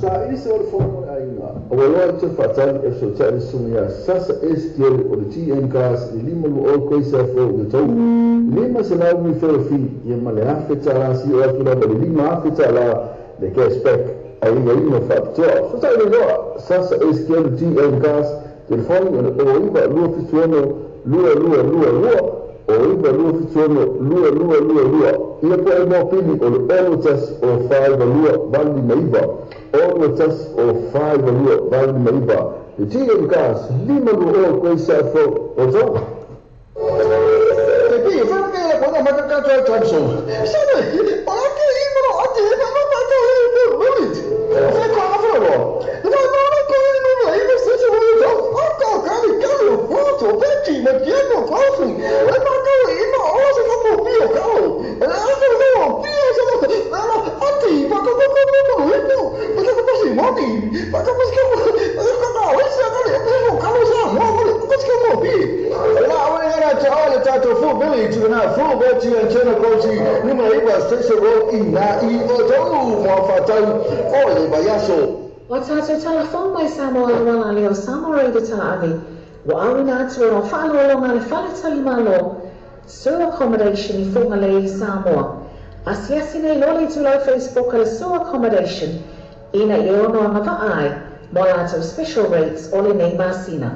Speaker 2: Saili se o le fono le aiga. Ua loa i te whaatali e so tae le sunga ia Sasa STL o le TN Cars le lima lu o koisa fo le tau. Lima se lau mi feo fi ia ma le afe tala si o atu lava le lima afe tala le cashback ai ia ina whaapitoa. So tae le loa Sasa STL o TN Cars telefoni o le o iwa lua fituono lua lua lua lua o iwa lua fituono lua lua lua lua. Ia po e mō pili o le olo tasi o whaiwa lua vali maiva. Olo tasi o whaiwa lua vali maiva. Le TM Cars lima lua o koisa fo o tau.
Speaker 14: Te pi, whanake la kona makakato ai Thompson. Sabe, ora ke imro ate he ma ma to he village. Se ko afro. No no no ko no no i se se wo to. Aka kali kali foto veti ma tieno kofi. E ma ko ima o se ko mo pio ka. E afro no pio se no no ati ma ko ko ko ko ko ko ko ko si moni. Ma ko ko ko ko ko se ko le ko ka sa mo mo ko ko mo pi.
Speaker 2: La o era tau le tatou full village na full veti and chena kosi numa iwa station road i na i o tau mo whatau o le vaiaso.
Speaker 5: O tātou telefon mai Samoa wala leo Samoa Radio Talaavi. Wa awina atu o whaalolonga le whaletali malo. Sur accommodation i Whangalei Samoa. Asiasi nei lole tulau Facebook ale Sur accommodation. Ina i ono anga vaai mo lātou special rates o le nei masina.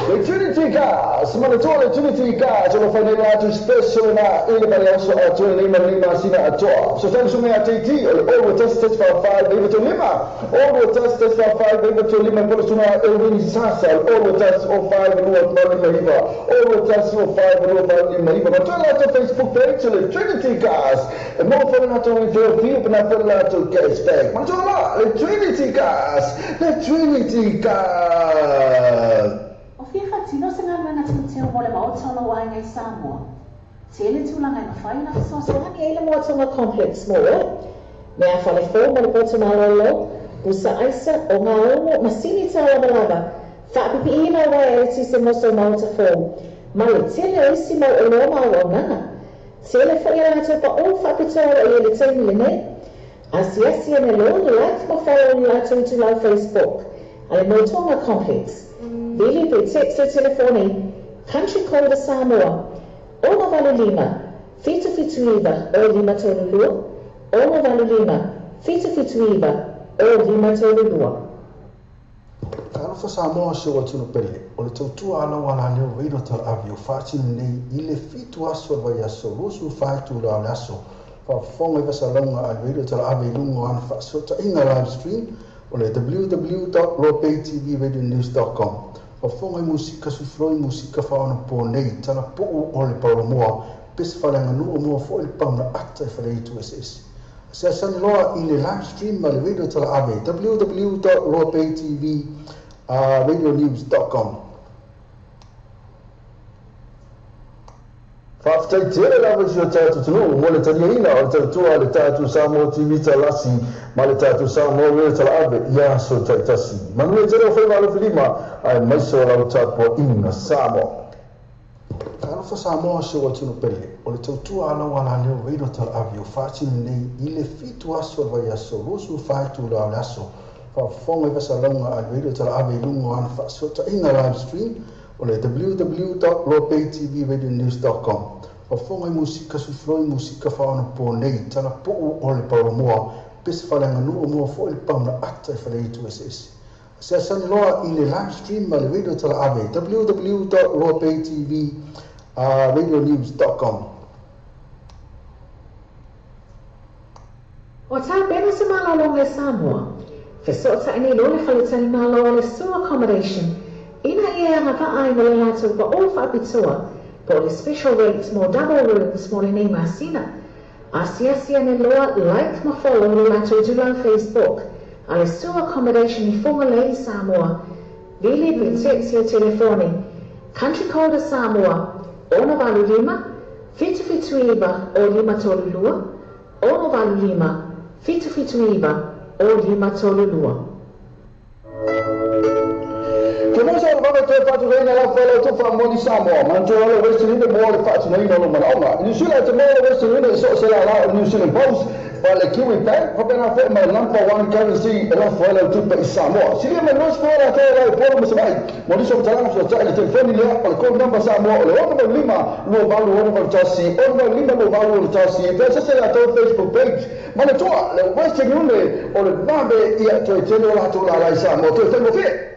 Speaker 14: Le Trinity Cars, mana toa le Trinity Cars, o lo whanei atu special na ile mare aso a toa lima lima sina atoa. So thanks me a TT, o le olo test test fa five iwa to lima. Olo test test fa five iwa to lima polo suna Elwini Sasa, olo test o five lua lima iwa. Olo test o five lua lima iwa. Ma toa lato Facebook page le Trinity Cars. E mo whanei atu i feo fio pena whanei atu cashback. Ma toa la, le Trinity Cars, le Trinity Cars.
Speaker 5: O fia whatino se ngā ruenga teo mo le maotolo o aingai Samoa. Tele tūlanga i mawhai na whasoasoani e le moatonga complex mo e. Mea whale fō mo le poto malolo, busa aisa o ngā ongo masini tā lava lava. Whaapipi ina wai e ti se moso maota fō. Ma le tele o isi mau o loa mau o nanga. Tele whai a rātou pa o whaapitoa i ele teimi le nei. Asiasi ane loa le like ma whai o le rātou i tūlau Facebook. Ale moatonga complex. Vili pe text le telefoni, Country Code Samoa, ono valu lima, fitu fitu iwa, o lima tolu lua, ono valu lima, fitu fitu iwa, o lima tolu lua.
Speaker 2: Talofa Samoa se o tino pele, o le tautua ala wala leo reiro talaavi o whaatini nei i le fitu aso vai aso, lusu whaatu la le aso, whaafonga i vasalonga a reiro talaavi i lungo ana whaasota inga live stream, o le www.lopaytvradionews.com. Whafonga i musika sufloi musika whaona pō nei, tala puu o le paulomoa, pese whalanga nuu mua fo le pauna ata i whale itu SS. Se asani loa i le live stream ma le radio tala ave, www.lopaytvradionews.com. Whaafitai tere lava si o tātou tunu, mo le taniaina o le tautua le tātou Samoa TV talasi, ma le tātou Samoa Radio Talaave, ia so taitasi. Manu e tere o whai walo filima, ai maiso lau tāpua ina Samoa. Talofa Samoa se o tino pele, o le tautua ala wala leo Radio Talaave o whaatini nei i le fitu aso vai aso, lusu whaatu la le aso. Whaafonga i vasalonga a Radio Talaave i lungo ana whaasota inga live stream, o le www.lopaytvradionews.com. Whafonga i musika sufloi musika whaona pō nei, tala puu o le paulomoa, pese whalanga nuu mua fo le pauna ata i whale itu SS. Se asani loa i le live stream ma le radio talaave, www.lopaytvradionews.com.
Speaker 5: O tā pena se malolonga e Samoa, whesota ene lole whaletani malo o le Sur accommodation, ina ia anga vaai mo le lātou pa o whaapitoa, po le special rates mo double rooms mo le nei masina. Asiasi ane loa like ma follow le lātou tulau Facebook, a le Sur accommodation i Whangalei Samoa, vili pe text le telefoni, Country Code Samoa, ono valu lima, fitu fitu iwa o lima tolu lua, ono valu lima, fitu fitu iwa o lima tolu lua.
Speaker 14: Ke mosa o le toe faatulaina e lafo ai le tufa mo ni Samoa. Manatua le Western Union mo le faatinoina o lou manaoga. I Niu Sila e te maua le Western Union i so o se lālā o le New Zealand Post, pa le Kiwi Bank, faapena foi ma le Number One Currency e lafo ai lau tupe i Samoa. Silia mai 20 la toe la i Upolu ma Savaii. Mo nisi o faamatalaga fesoatai i le telefoni lea o le code number Samoa o le 685 2861 685 2861. Pe sese latou Facebook page. Manatua le Western Union o le vave ia toe tele o latou lālā i Samoa. Toe faigofie.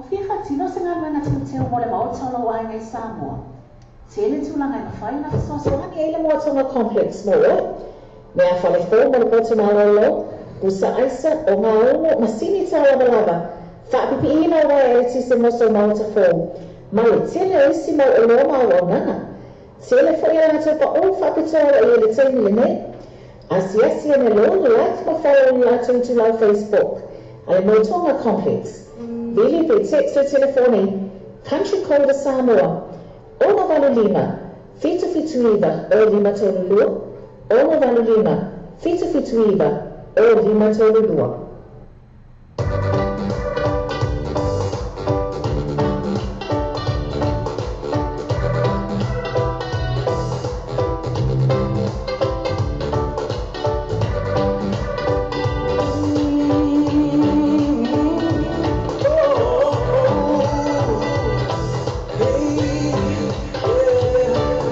Speaker 5: O fia faatino se galuega teuteu mo le maota o lou aiga i Samoa? Tele tulaga e mafai ona fesoasoani ai le Moa Complex mo oe. Mea falefou mo le potu malolo, pusa aisa, ogaogo, masini taulavalava, faapipiiina o uaea eletise mo sou maota fou, ma le tele o isi mau oloa ma auaunaga. Tele foi a latou paʻu faapitoa o lo o i ai i le taimi lenei. Asiasi ane loa, like ma follow i le latou itulau Facebook a le Moa Complex. Vili pe text le telefoni Country Code a Samoa 685 779 0532 685 779 0532.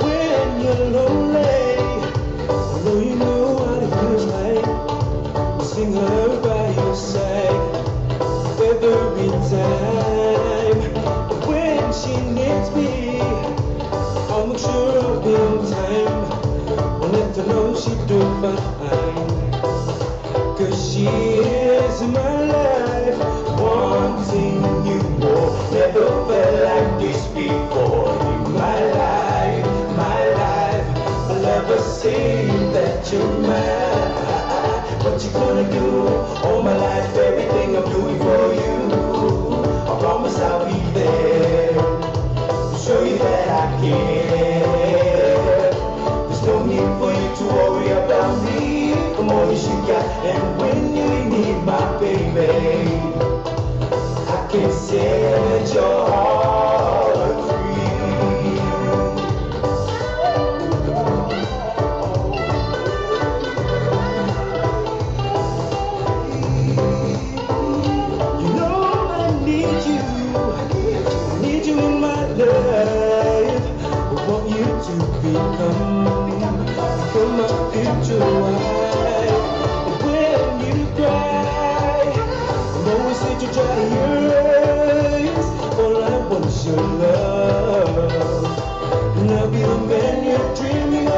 Speaker 15: When you're lonely, I know you know what it feels like. Missing her by your side every time. When she needs me, I'll make sure I'll be on time. I'll let her know she do fine. 'Cause she is my life, wanting you more. Never felt like this before in my life, my life. I never say that you're mine. What you gonna do? All my life, everything I'm doing for you. I promise I'll be there. Show you that I care. There's no need for you to worry about me. The more you got, and when you need my baby, I can set your heart free. You know I need you. I need you in my life. I want you to become my future wife. When you cry, I'm always here to dry your eyes. All I want is your love, and I'll be the man you're dreaming of.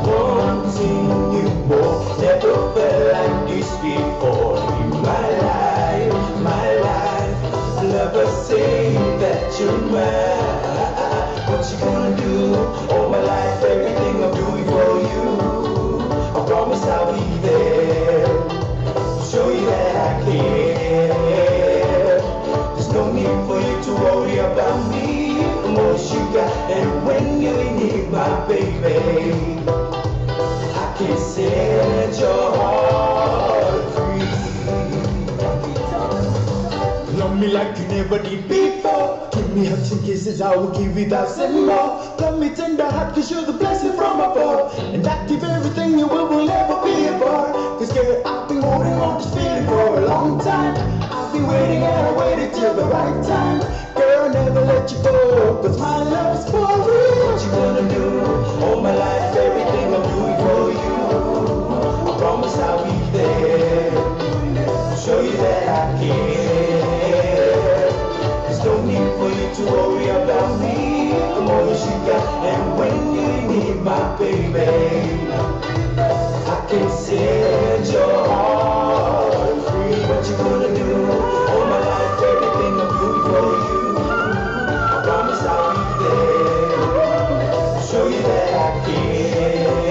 Speaker 15: Wanting you more, never felt like this before. In my life, my life, I never say that you're mine. What you gonna do? All my life, everything I'm doing for you. I promise I'll be there. Show you that I care. There's no need for you to worry about me. The more you got, and when you need my baby, I can set your heart free. Love me like you never did before. Give me hugs and kisses, I will give you thousand more. Love me tender heart, 'cause you're the blessing from above. And I give everything you will ever be apart. 'Cause girl, I've been holding on this feeling for a long time. I've been waiting and I waited till the right time. Girl, never let you go, 'cause my love is for real. What you gonna do? All my life, everything I'm doing for you. I promise I'll be there. Show you that I care. There's no need for you to worry about me. The more you got, and when you need my baby, I can set your heart free. What you gonna do? All my life, everything I'm doing for you. I promise I'll be there. Show you that I care.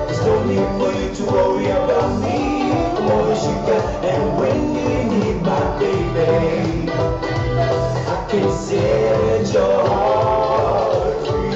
Speaker 15: There's no need for you to worry about me. The more you got, and when you need my baby, I can set your heart free.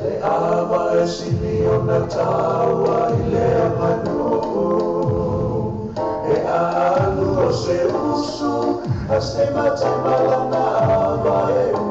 Speaker 3: Le ava e sini o na taua i lea manu. E alu o se usu, a se matai malana ava e u.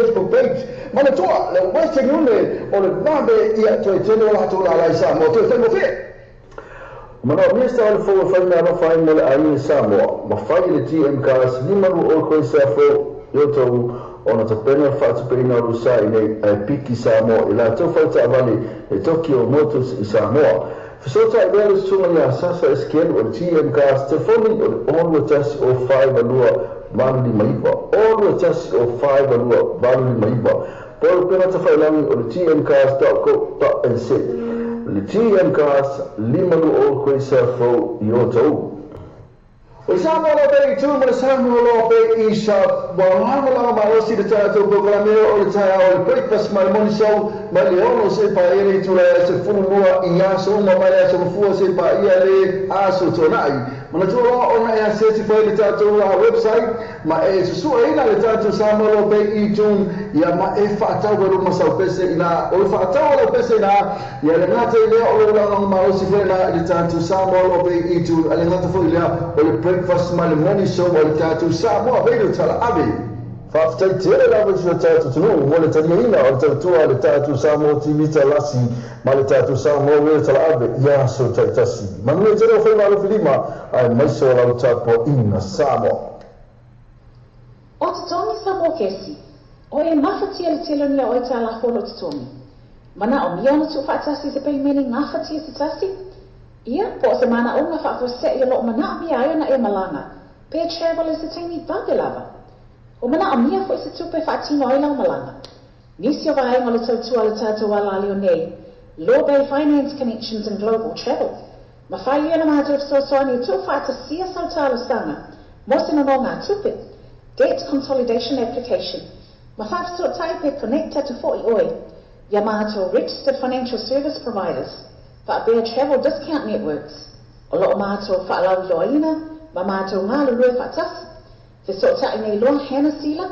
Speaker 14: Facebook page. Manatua, le Western Union o le vave ia toe tele o latou lala i Samoa. Toe faigofie. Manaomia sa o le fou e fai mea alofa ai mo le aiga i Samoa. Ma fai i le GM Cars 5 o koe sa fo i o tau ona tapena faatupeina o lusa i nei ae piki Samoa i latou faitaavale e Tokyo Motors i Samoa. Fesootai lea le susuga ia Sasa Eskelu o le GM Cars telefoni o le 6 1 o 5 2 8 5 9 6 1 o 5 2 8 5 9. Po o le pega tafailangi o le gmcars.co.nz. Le GM Cars 5 o koe sa fo i o tau. O Samoa lo pe i tu mo le Samoa lo pe i sa walanga langa malosi le tatou programme o le taeao o le breakfast ma le morning show mai le 6 se paia le itula e se 12 i aso uma mai le aso mafua se paia le aso tonai. Manatua loa ona e aseti foi le tatou website ma e susuaina le tatou Samoa lo pe i tu ia ma e faatau e luma sau pese ina o le faatau o pese ina ia le gata i lea o le ulagaga malosi foi na i le tatou Samoa lo pe i tu a le gata foi lea o le breakfast ma le morning show o le tatou Samoa Radio Tala Ave. Faafetai tele lava i si o tatou atunuu mo le taliaina o le tautua a le tatou Samoa TV Talasi ma le tatou Samoa Radio Tala Ave i aso taitasi. Manuia tele o faiva alofi lima ae maise o lau tapuaʻiga Samoa.
Speaker 5: O totogi Samoa kesi. O e mafatia le tele o ni oe talafo o totogi. Manaomia ona tuufaatasi se peimene gafatia se tasi. Ia, po o se manaʻoga faafuaseʻi o loo manaomia ai ona e malaga. Pe travel i se taimi vave lava. O manaomia foi se tupe faatino ai lau malaga. Nisi o vaega o le tautua a le tatou alalio nei. Law Bay Finance Connections and Global Travel. Mafai ia ona matou fesoasoani e tuufaatasia sau talosaga mo se nonogatupe. Debt Consolidation Application. Ma faafesootai pe connect atu foʻi oe ia matou Registered Financial Service Providers. Faapea Travel Discount Networks, o loo matou faalauiloaina ma matou galulue faatasi. Fesootai nei loa Hannah Sila,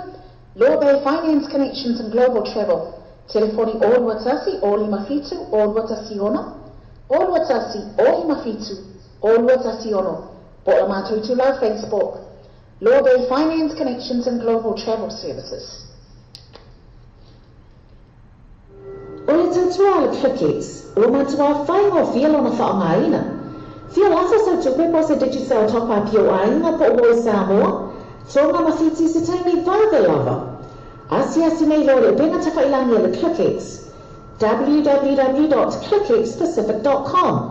Speaker 5: Law Bay Finance Connections and Global Travel, telefoni 021 057 0216, 021 057 0216, po o le matou itulau Facebook, Law Bay Finance Connections and Global Travel Services. O le tautua a le Clickex, ua matuā faigofie lona faaaogaina. Fia lafo sau tupe po o se Digicel top-up i ou aiga po o moe Samoa, Tonga ma Fiti i se taimi vave lava. Asiasi nei loa i le upega tafailagi a le Clickex, www.clickxpacific.com.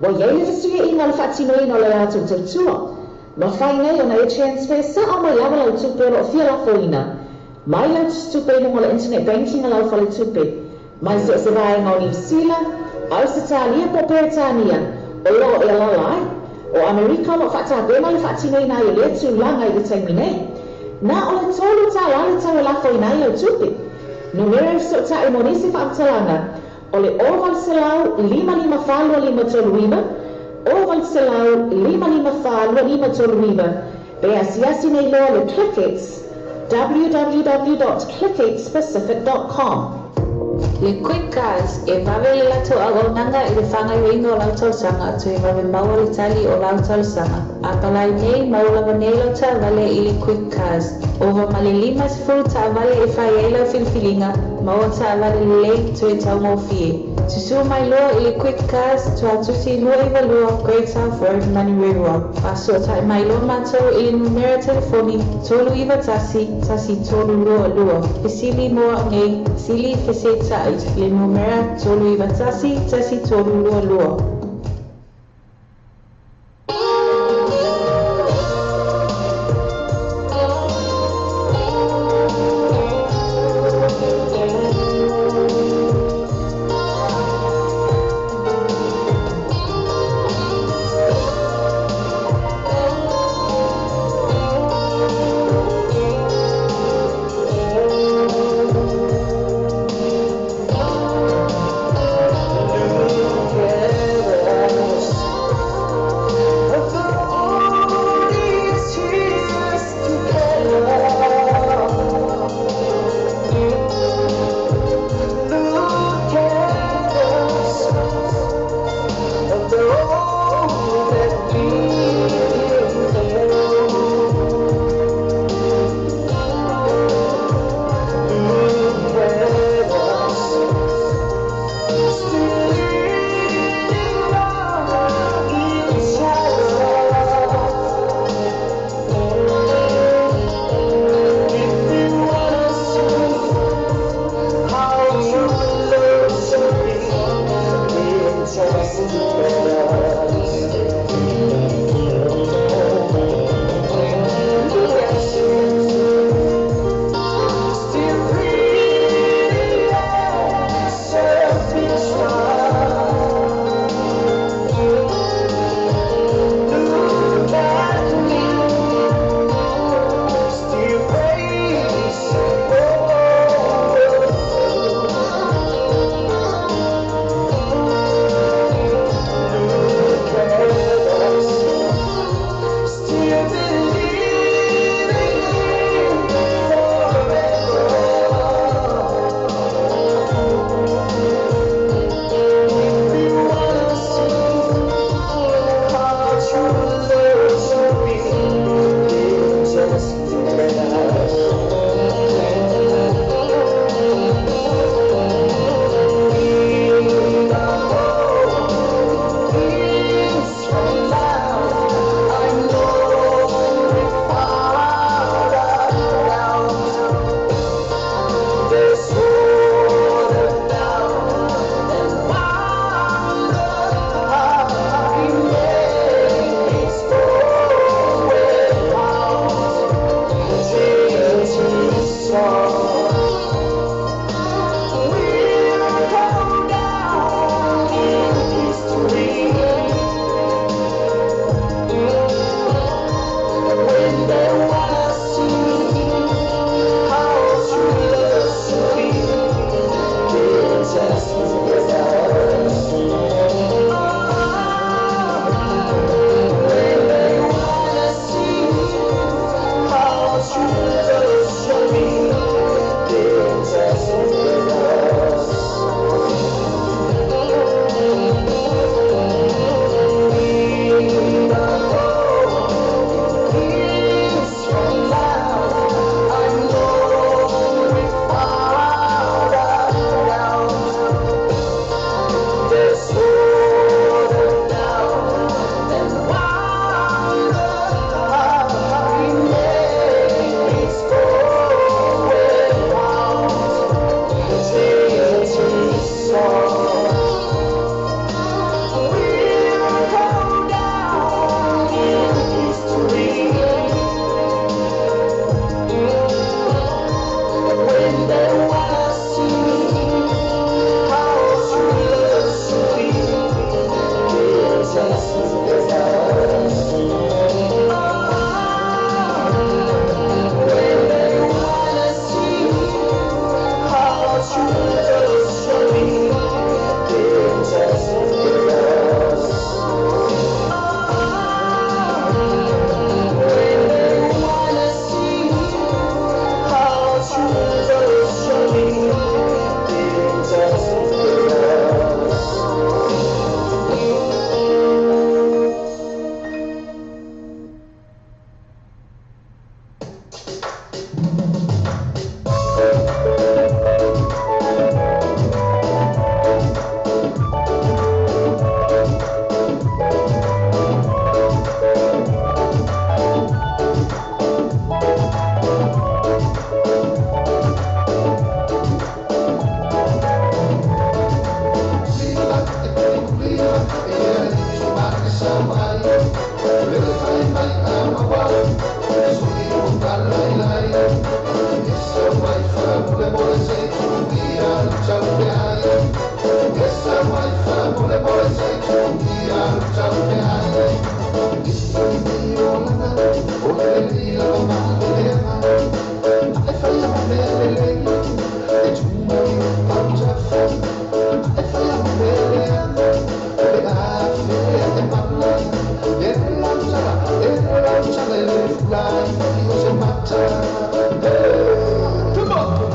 Speaker 5: Ua i ai le fesuiaiga o le faatinoina o le latou tautua. Mafai nei ona e transfer sao mai lava lau tupe o lo o fia lafoina mai lau tusitupe i luga o le internet banking a lau faletupe, mai so o se vaega o Niu Sila, Ausetalia po o Peretania o lo o e alaala ai. O Amerika o lo o faatapena le faatinoina ai o lea tulaga i le taimi nei. Na o le $3 le tau e lafoina ai lau tupe. Numera e fesootai mo nisi faamatalaga o le 0800 554 2539, 0800 554 2539, pe asiasi nei loa le Clickex, www.clickxpacific.com.
Speaker 6: Le Quick Cars, e vave le latou auaunaga i le faagaoioiga o lau talosaga toe vave maua le tali o lau talosaga. A palai nei, maua lava nei lau taavale i le Quick Cars. Ova ma le 50 taavale e fai ai lau filifiliga, maua taavale lelei toe taugofie. Susua mai loa i le Quick Cars, Tuatusi 292, Great South Road, Manurewa. Faasootai mai loa matou i le numera telefoni 391 1322. Fesili mo au nei, sili fesetai le numera 391 1322.
Speaker 12: Look at
Speaker 9: Come on.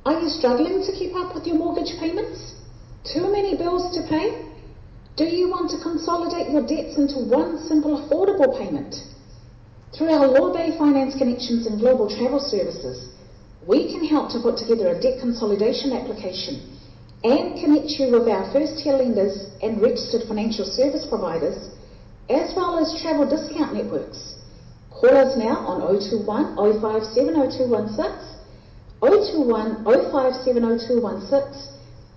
Speaker 5: Are you struggling to keep up with your mortgage payments? Too many bills to pay? Do you want to consolidate your debts into one simple affordable payment? Through our Lawbay Finance Connections and Global Travel Services, we can help to put together a debt consolidation application and connect you with our first-tier lenders and registered financial service providers, as well as travel discount networks. Call us now on 021 057 0216, 021 057 0216,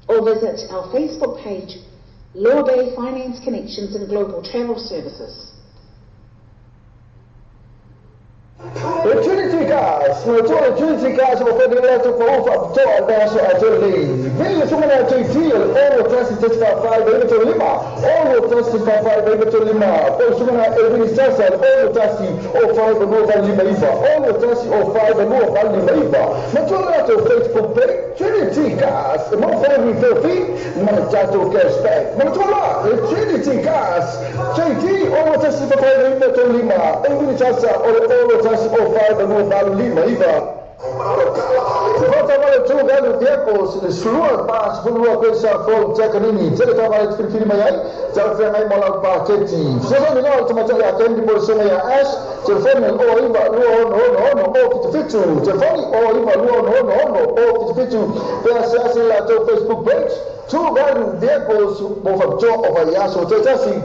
Speaker 5: or visit our Facebook page, Lawbay Finance Connections and Global Travel Services.
Speaker 14: The Trinity Cars. No tō Trinity Cars o whai le atu pa ufa to a baso a tō le. Vili sunga na tō ti o tasi tasi fa fa e tō lima. O tasi fa fa e tō lima. Po sunga na e vili sasa o tasi o fa e no va lima iva. O tasi o fa e no va lima iva. No tō le atu Facebook page Trinity Cars. Mo fa mi fi ma le tato cashback. Ma tō la Trinity Cars. JT o tasi fa fa e tō lima. E vili sasa o tasi o fa e no va lima iva. Volta vale tu galo vehicles le slua pas fulua questa fo Giaccanini tele tavale filifili mai ai tele fengai mola paketi sono ni no tuma ya kendi por soma ya ash telefoni o iva luo no no no o fitu fitu telefoni o iva luo no no no o fitu fitu PSS la to Facebook page tu galo vehicles bo fa to o va ya so te tasi.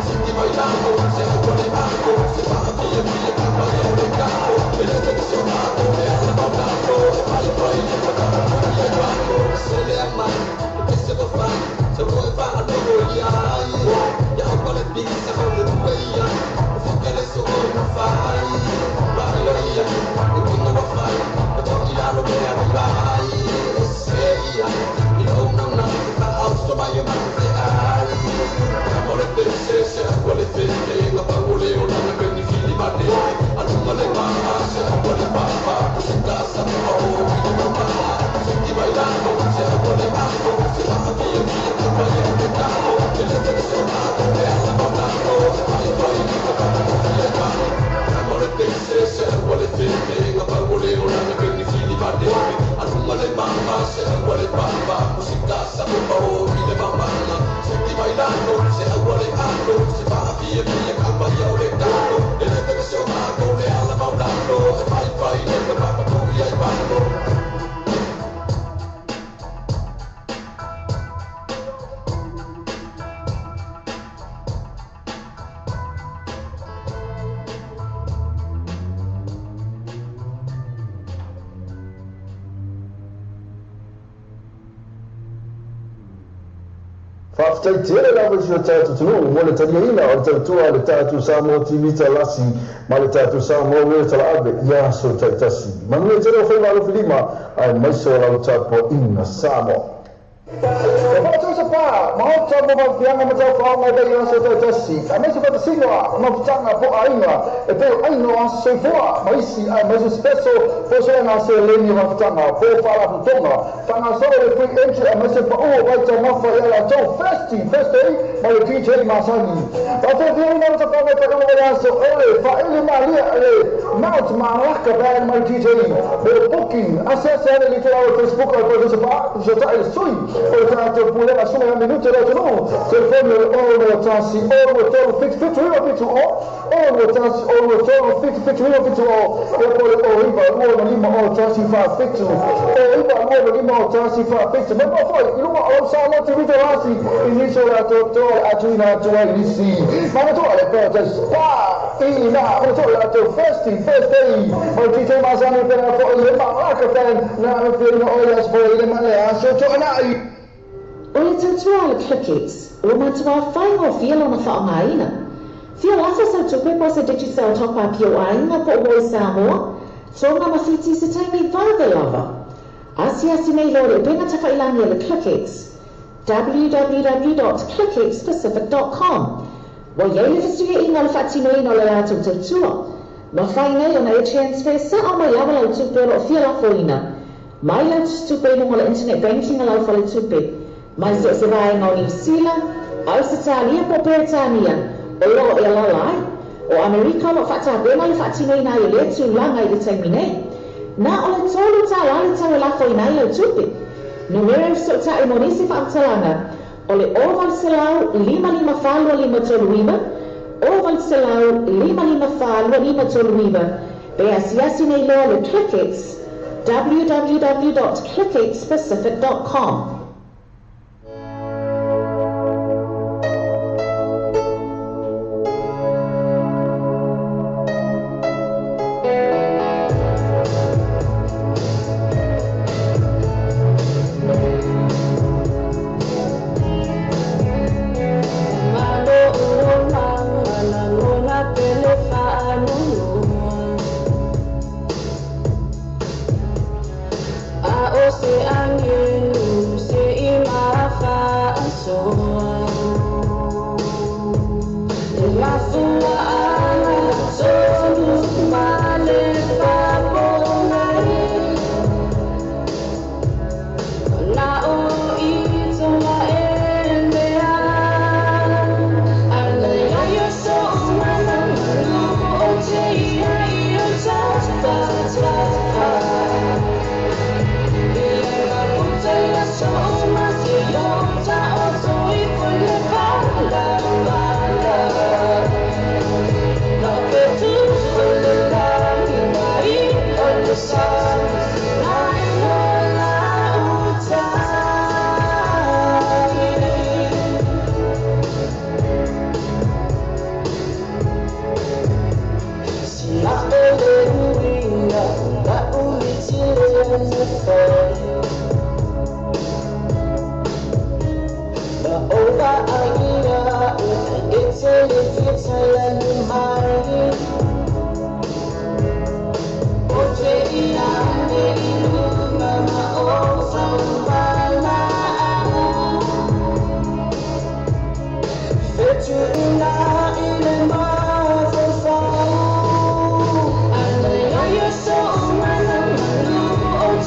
Speaker 9: Senti bailando,
Speaker 14: Faafetai tele lava i si o tatou atunuu mo le taliaina o le tautua a le tatou Samoa TV Talasi ma le tatou Samoa Radio Talaave i aso taitasi. Manuia tele o faiva alofilima aemaise o lau tapuaiga Samoa. E faatausa pa, maota mo vafiaga ma taufaoga i vai aso taitasi, aemaise faatasiga mafutaga po o aiga e pei o aiga o aso soifua ma isi aemaise special faasoaga seleni o mafutaga po o faalapotopotoga faagasolo le free entry aemaise paʻu o vaitaumafa ia latou Thirsty Thursday ma le DJ masani. Faatafiaina le tafaga i faaiuga o le aso o le faaili malia le Mount Malaka Band ma le DJ. Mo le booking, asiasi ane i le itulau o le Facebook o le Producer Pa, fesootai le sui o le tatou Pulega Suga ia Minute le atunuu. Telefoni o le 6 6 3 7 7 9 7 0, 6 1 6 3 7 7 9 7 0, ia po o le 0 9 2 5 0 1 4 7, 0 9 2 5 0 1 4 7. Mai foi i luga o lau Samoa TV Talasi i nisi o le atoatoa le atuina atu ai nisi. Manatua le Paradise Spa i na manatua le latou Thirsty Thursday ma le DJ masani pena foi le Malaka Band na afiaina o le aso foi i le ma le aso Toanai.
Speaker 5: O le tautua a le ClickX, ua matuā faigofie lona faaaogaina. Fia lata sau tupe po o se Digicel top-up i ou aiga po o moe Samoa, Tonga ma Fiti i se taimi vave lava. Asiasi nei loa le upega tafailagi a le ClickX, www.clickxpacific.com. Ua i ai le fesuiaiga o le faatinoina o le latou tautua. Mafai nei ona e transfer sao mai lava lau tupe o lo o fia lafoina mai lau tusitupe i luga o le internet banking a lau faletupe, mai so o se vaega o Niu Sila, Ausetalia po o Peretania o lo o e alaala ai. O Amerika o lo o faatapena le faatinoina ai o lea tulaga i le taimi nei. Na o le $3 le tau e lafoina ai lau tupe. Numera e fesootai mo nisi faamatalaga o le 0800 554 2539, 0800 554 2539, pe asiasi nei loa le ClickX, www.clickxpacific.com.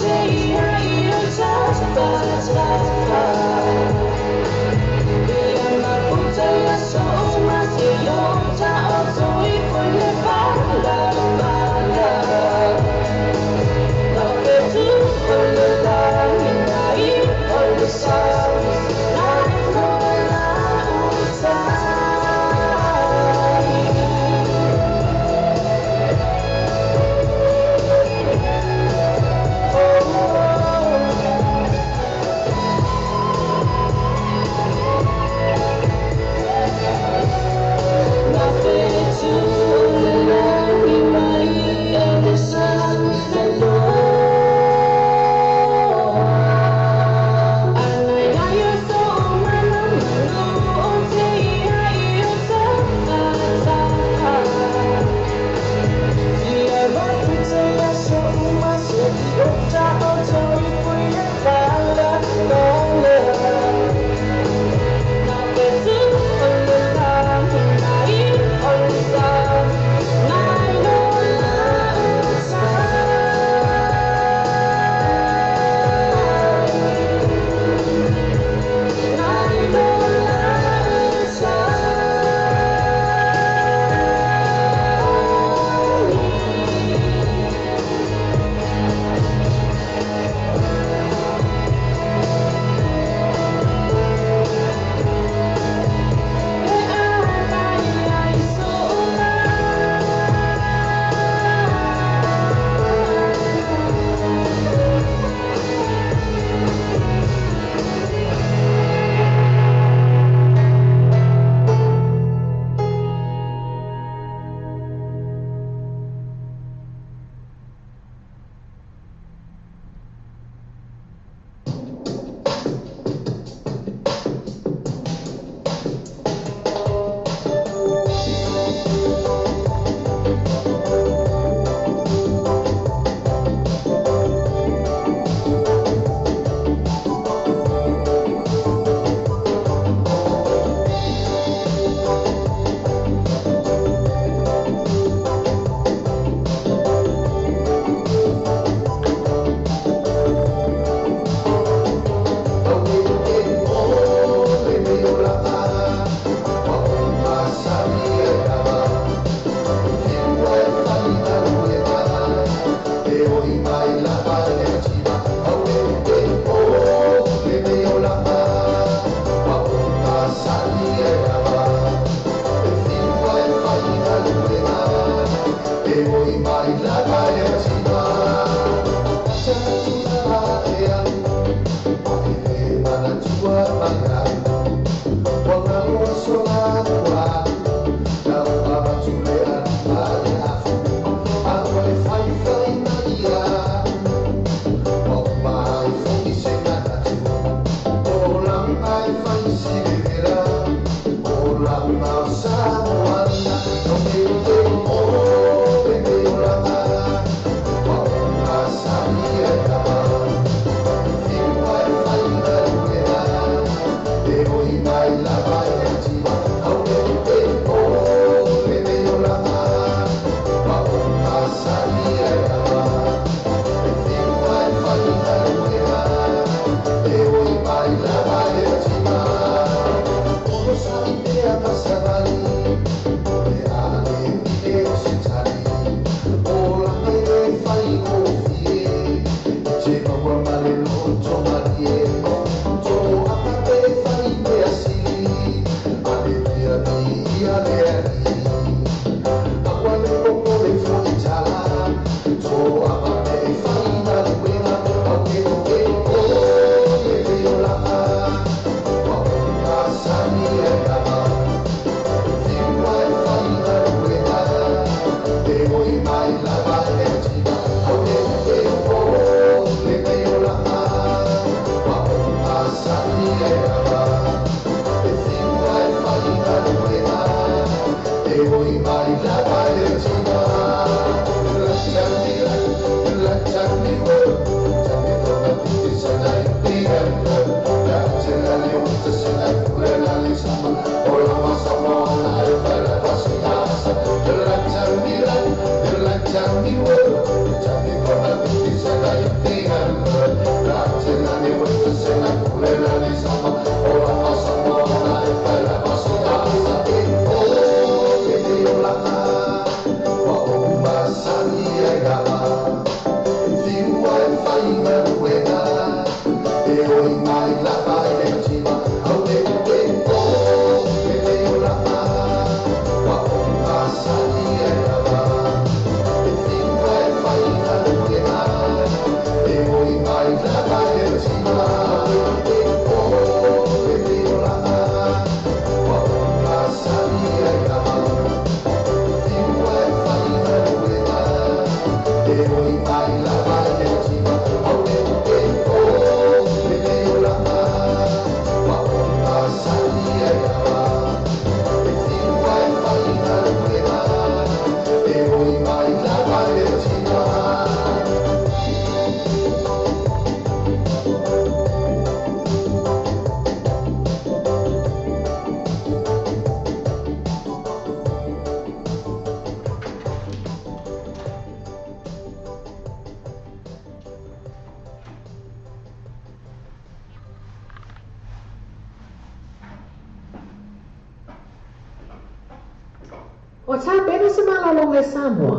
Speaker 5: O tā pena se malolo le Samoa.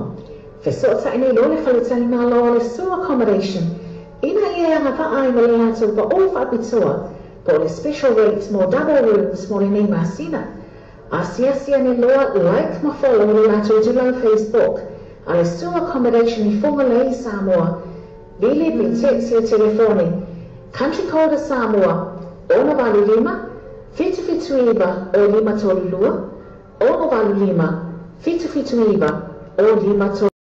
Speaker 5: Fesoota ine lo le faletali malo le su accommodation. Ina ia anga paai ma le atu pa o whapitoa. Po le special rates mo double rooms mo le nei masina. Asia sia ne loa like ma follow le atu i Facebook. A le su accommodation i fonga lei Samoa. Vili pe text le telefoni. Country code a Samoa. 685 779 o 532 685 779 o 532.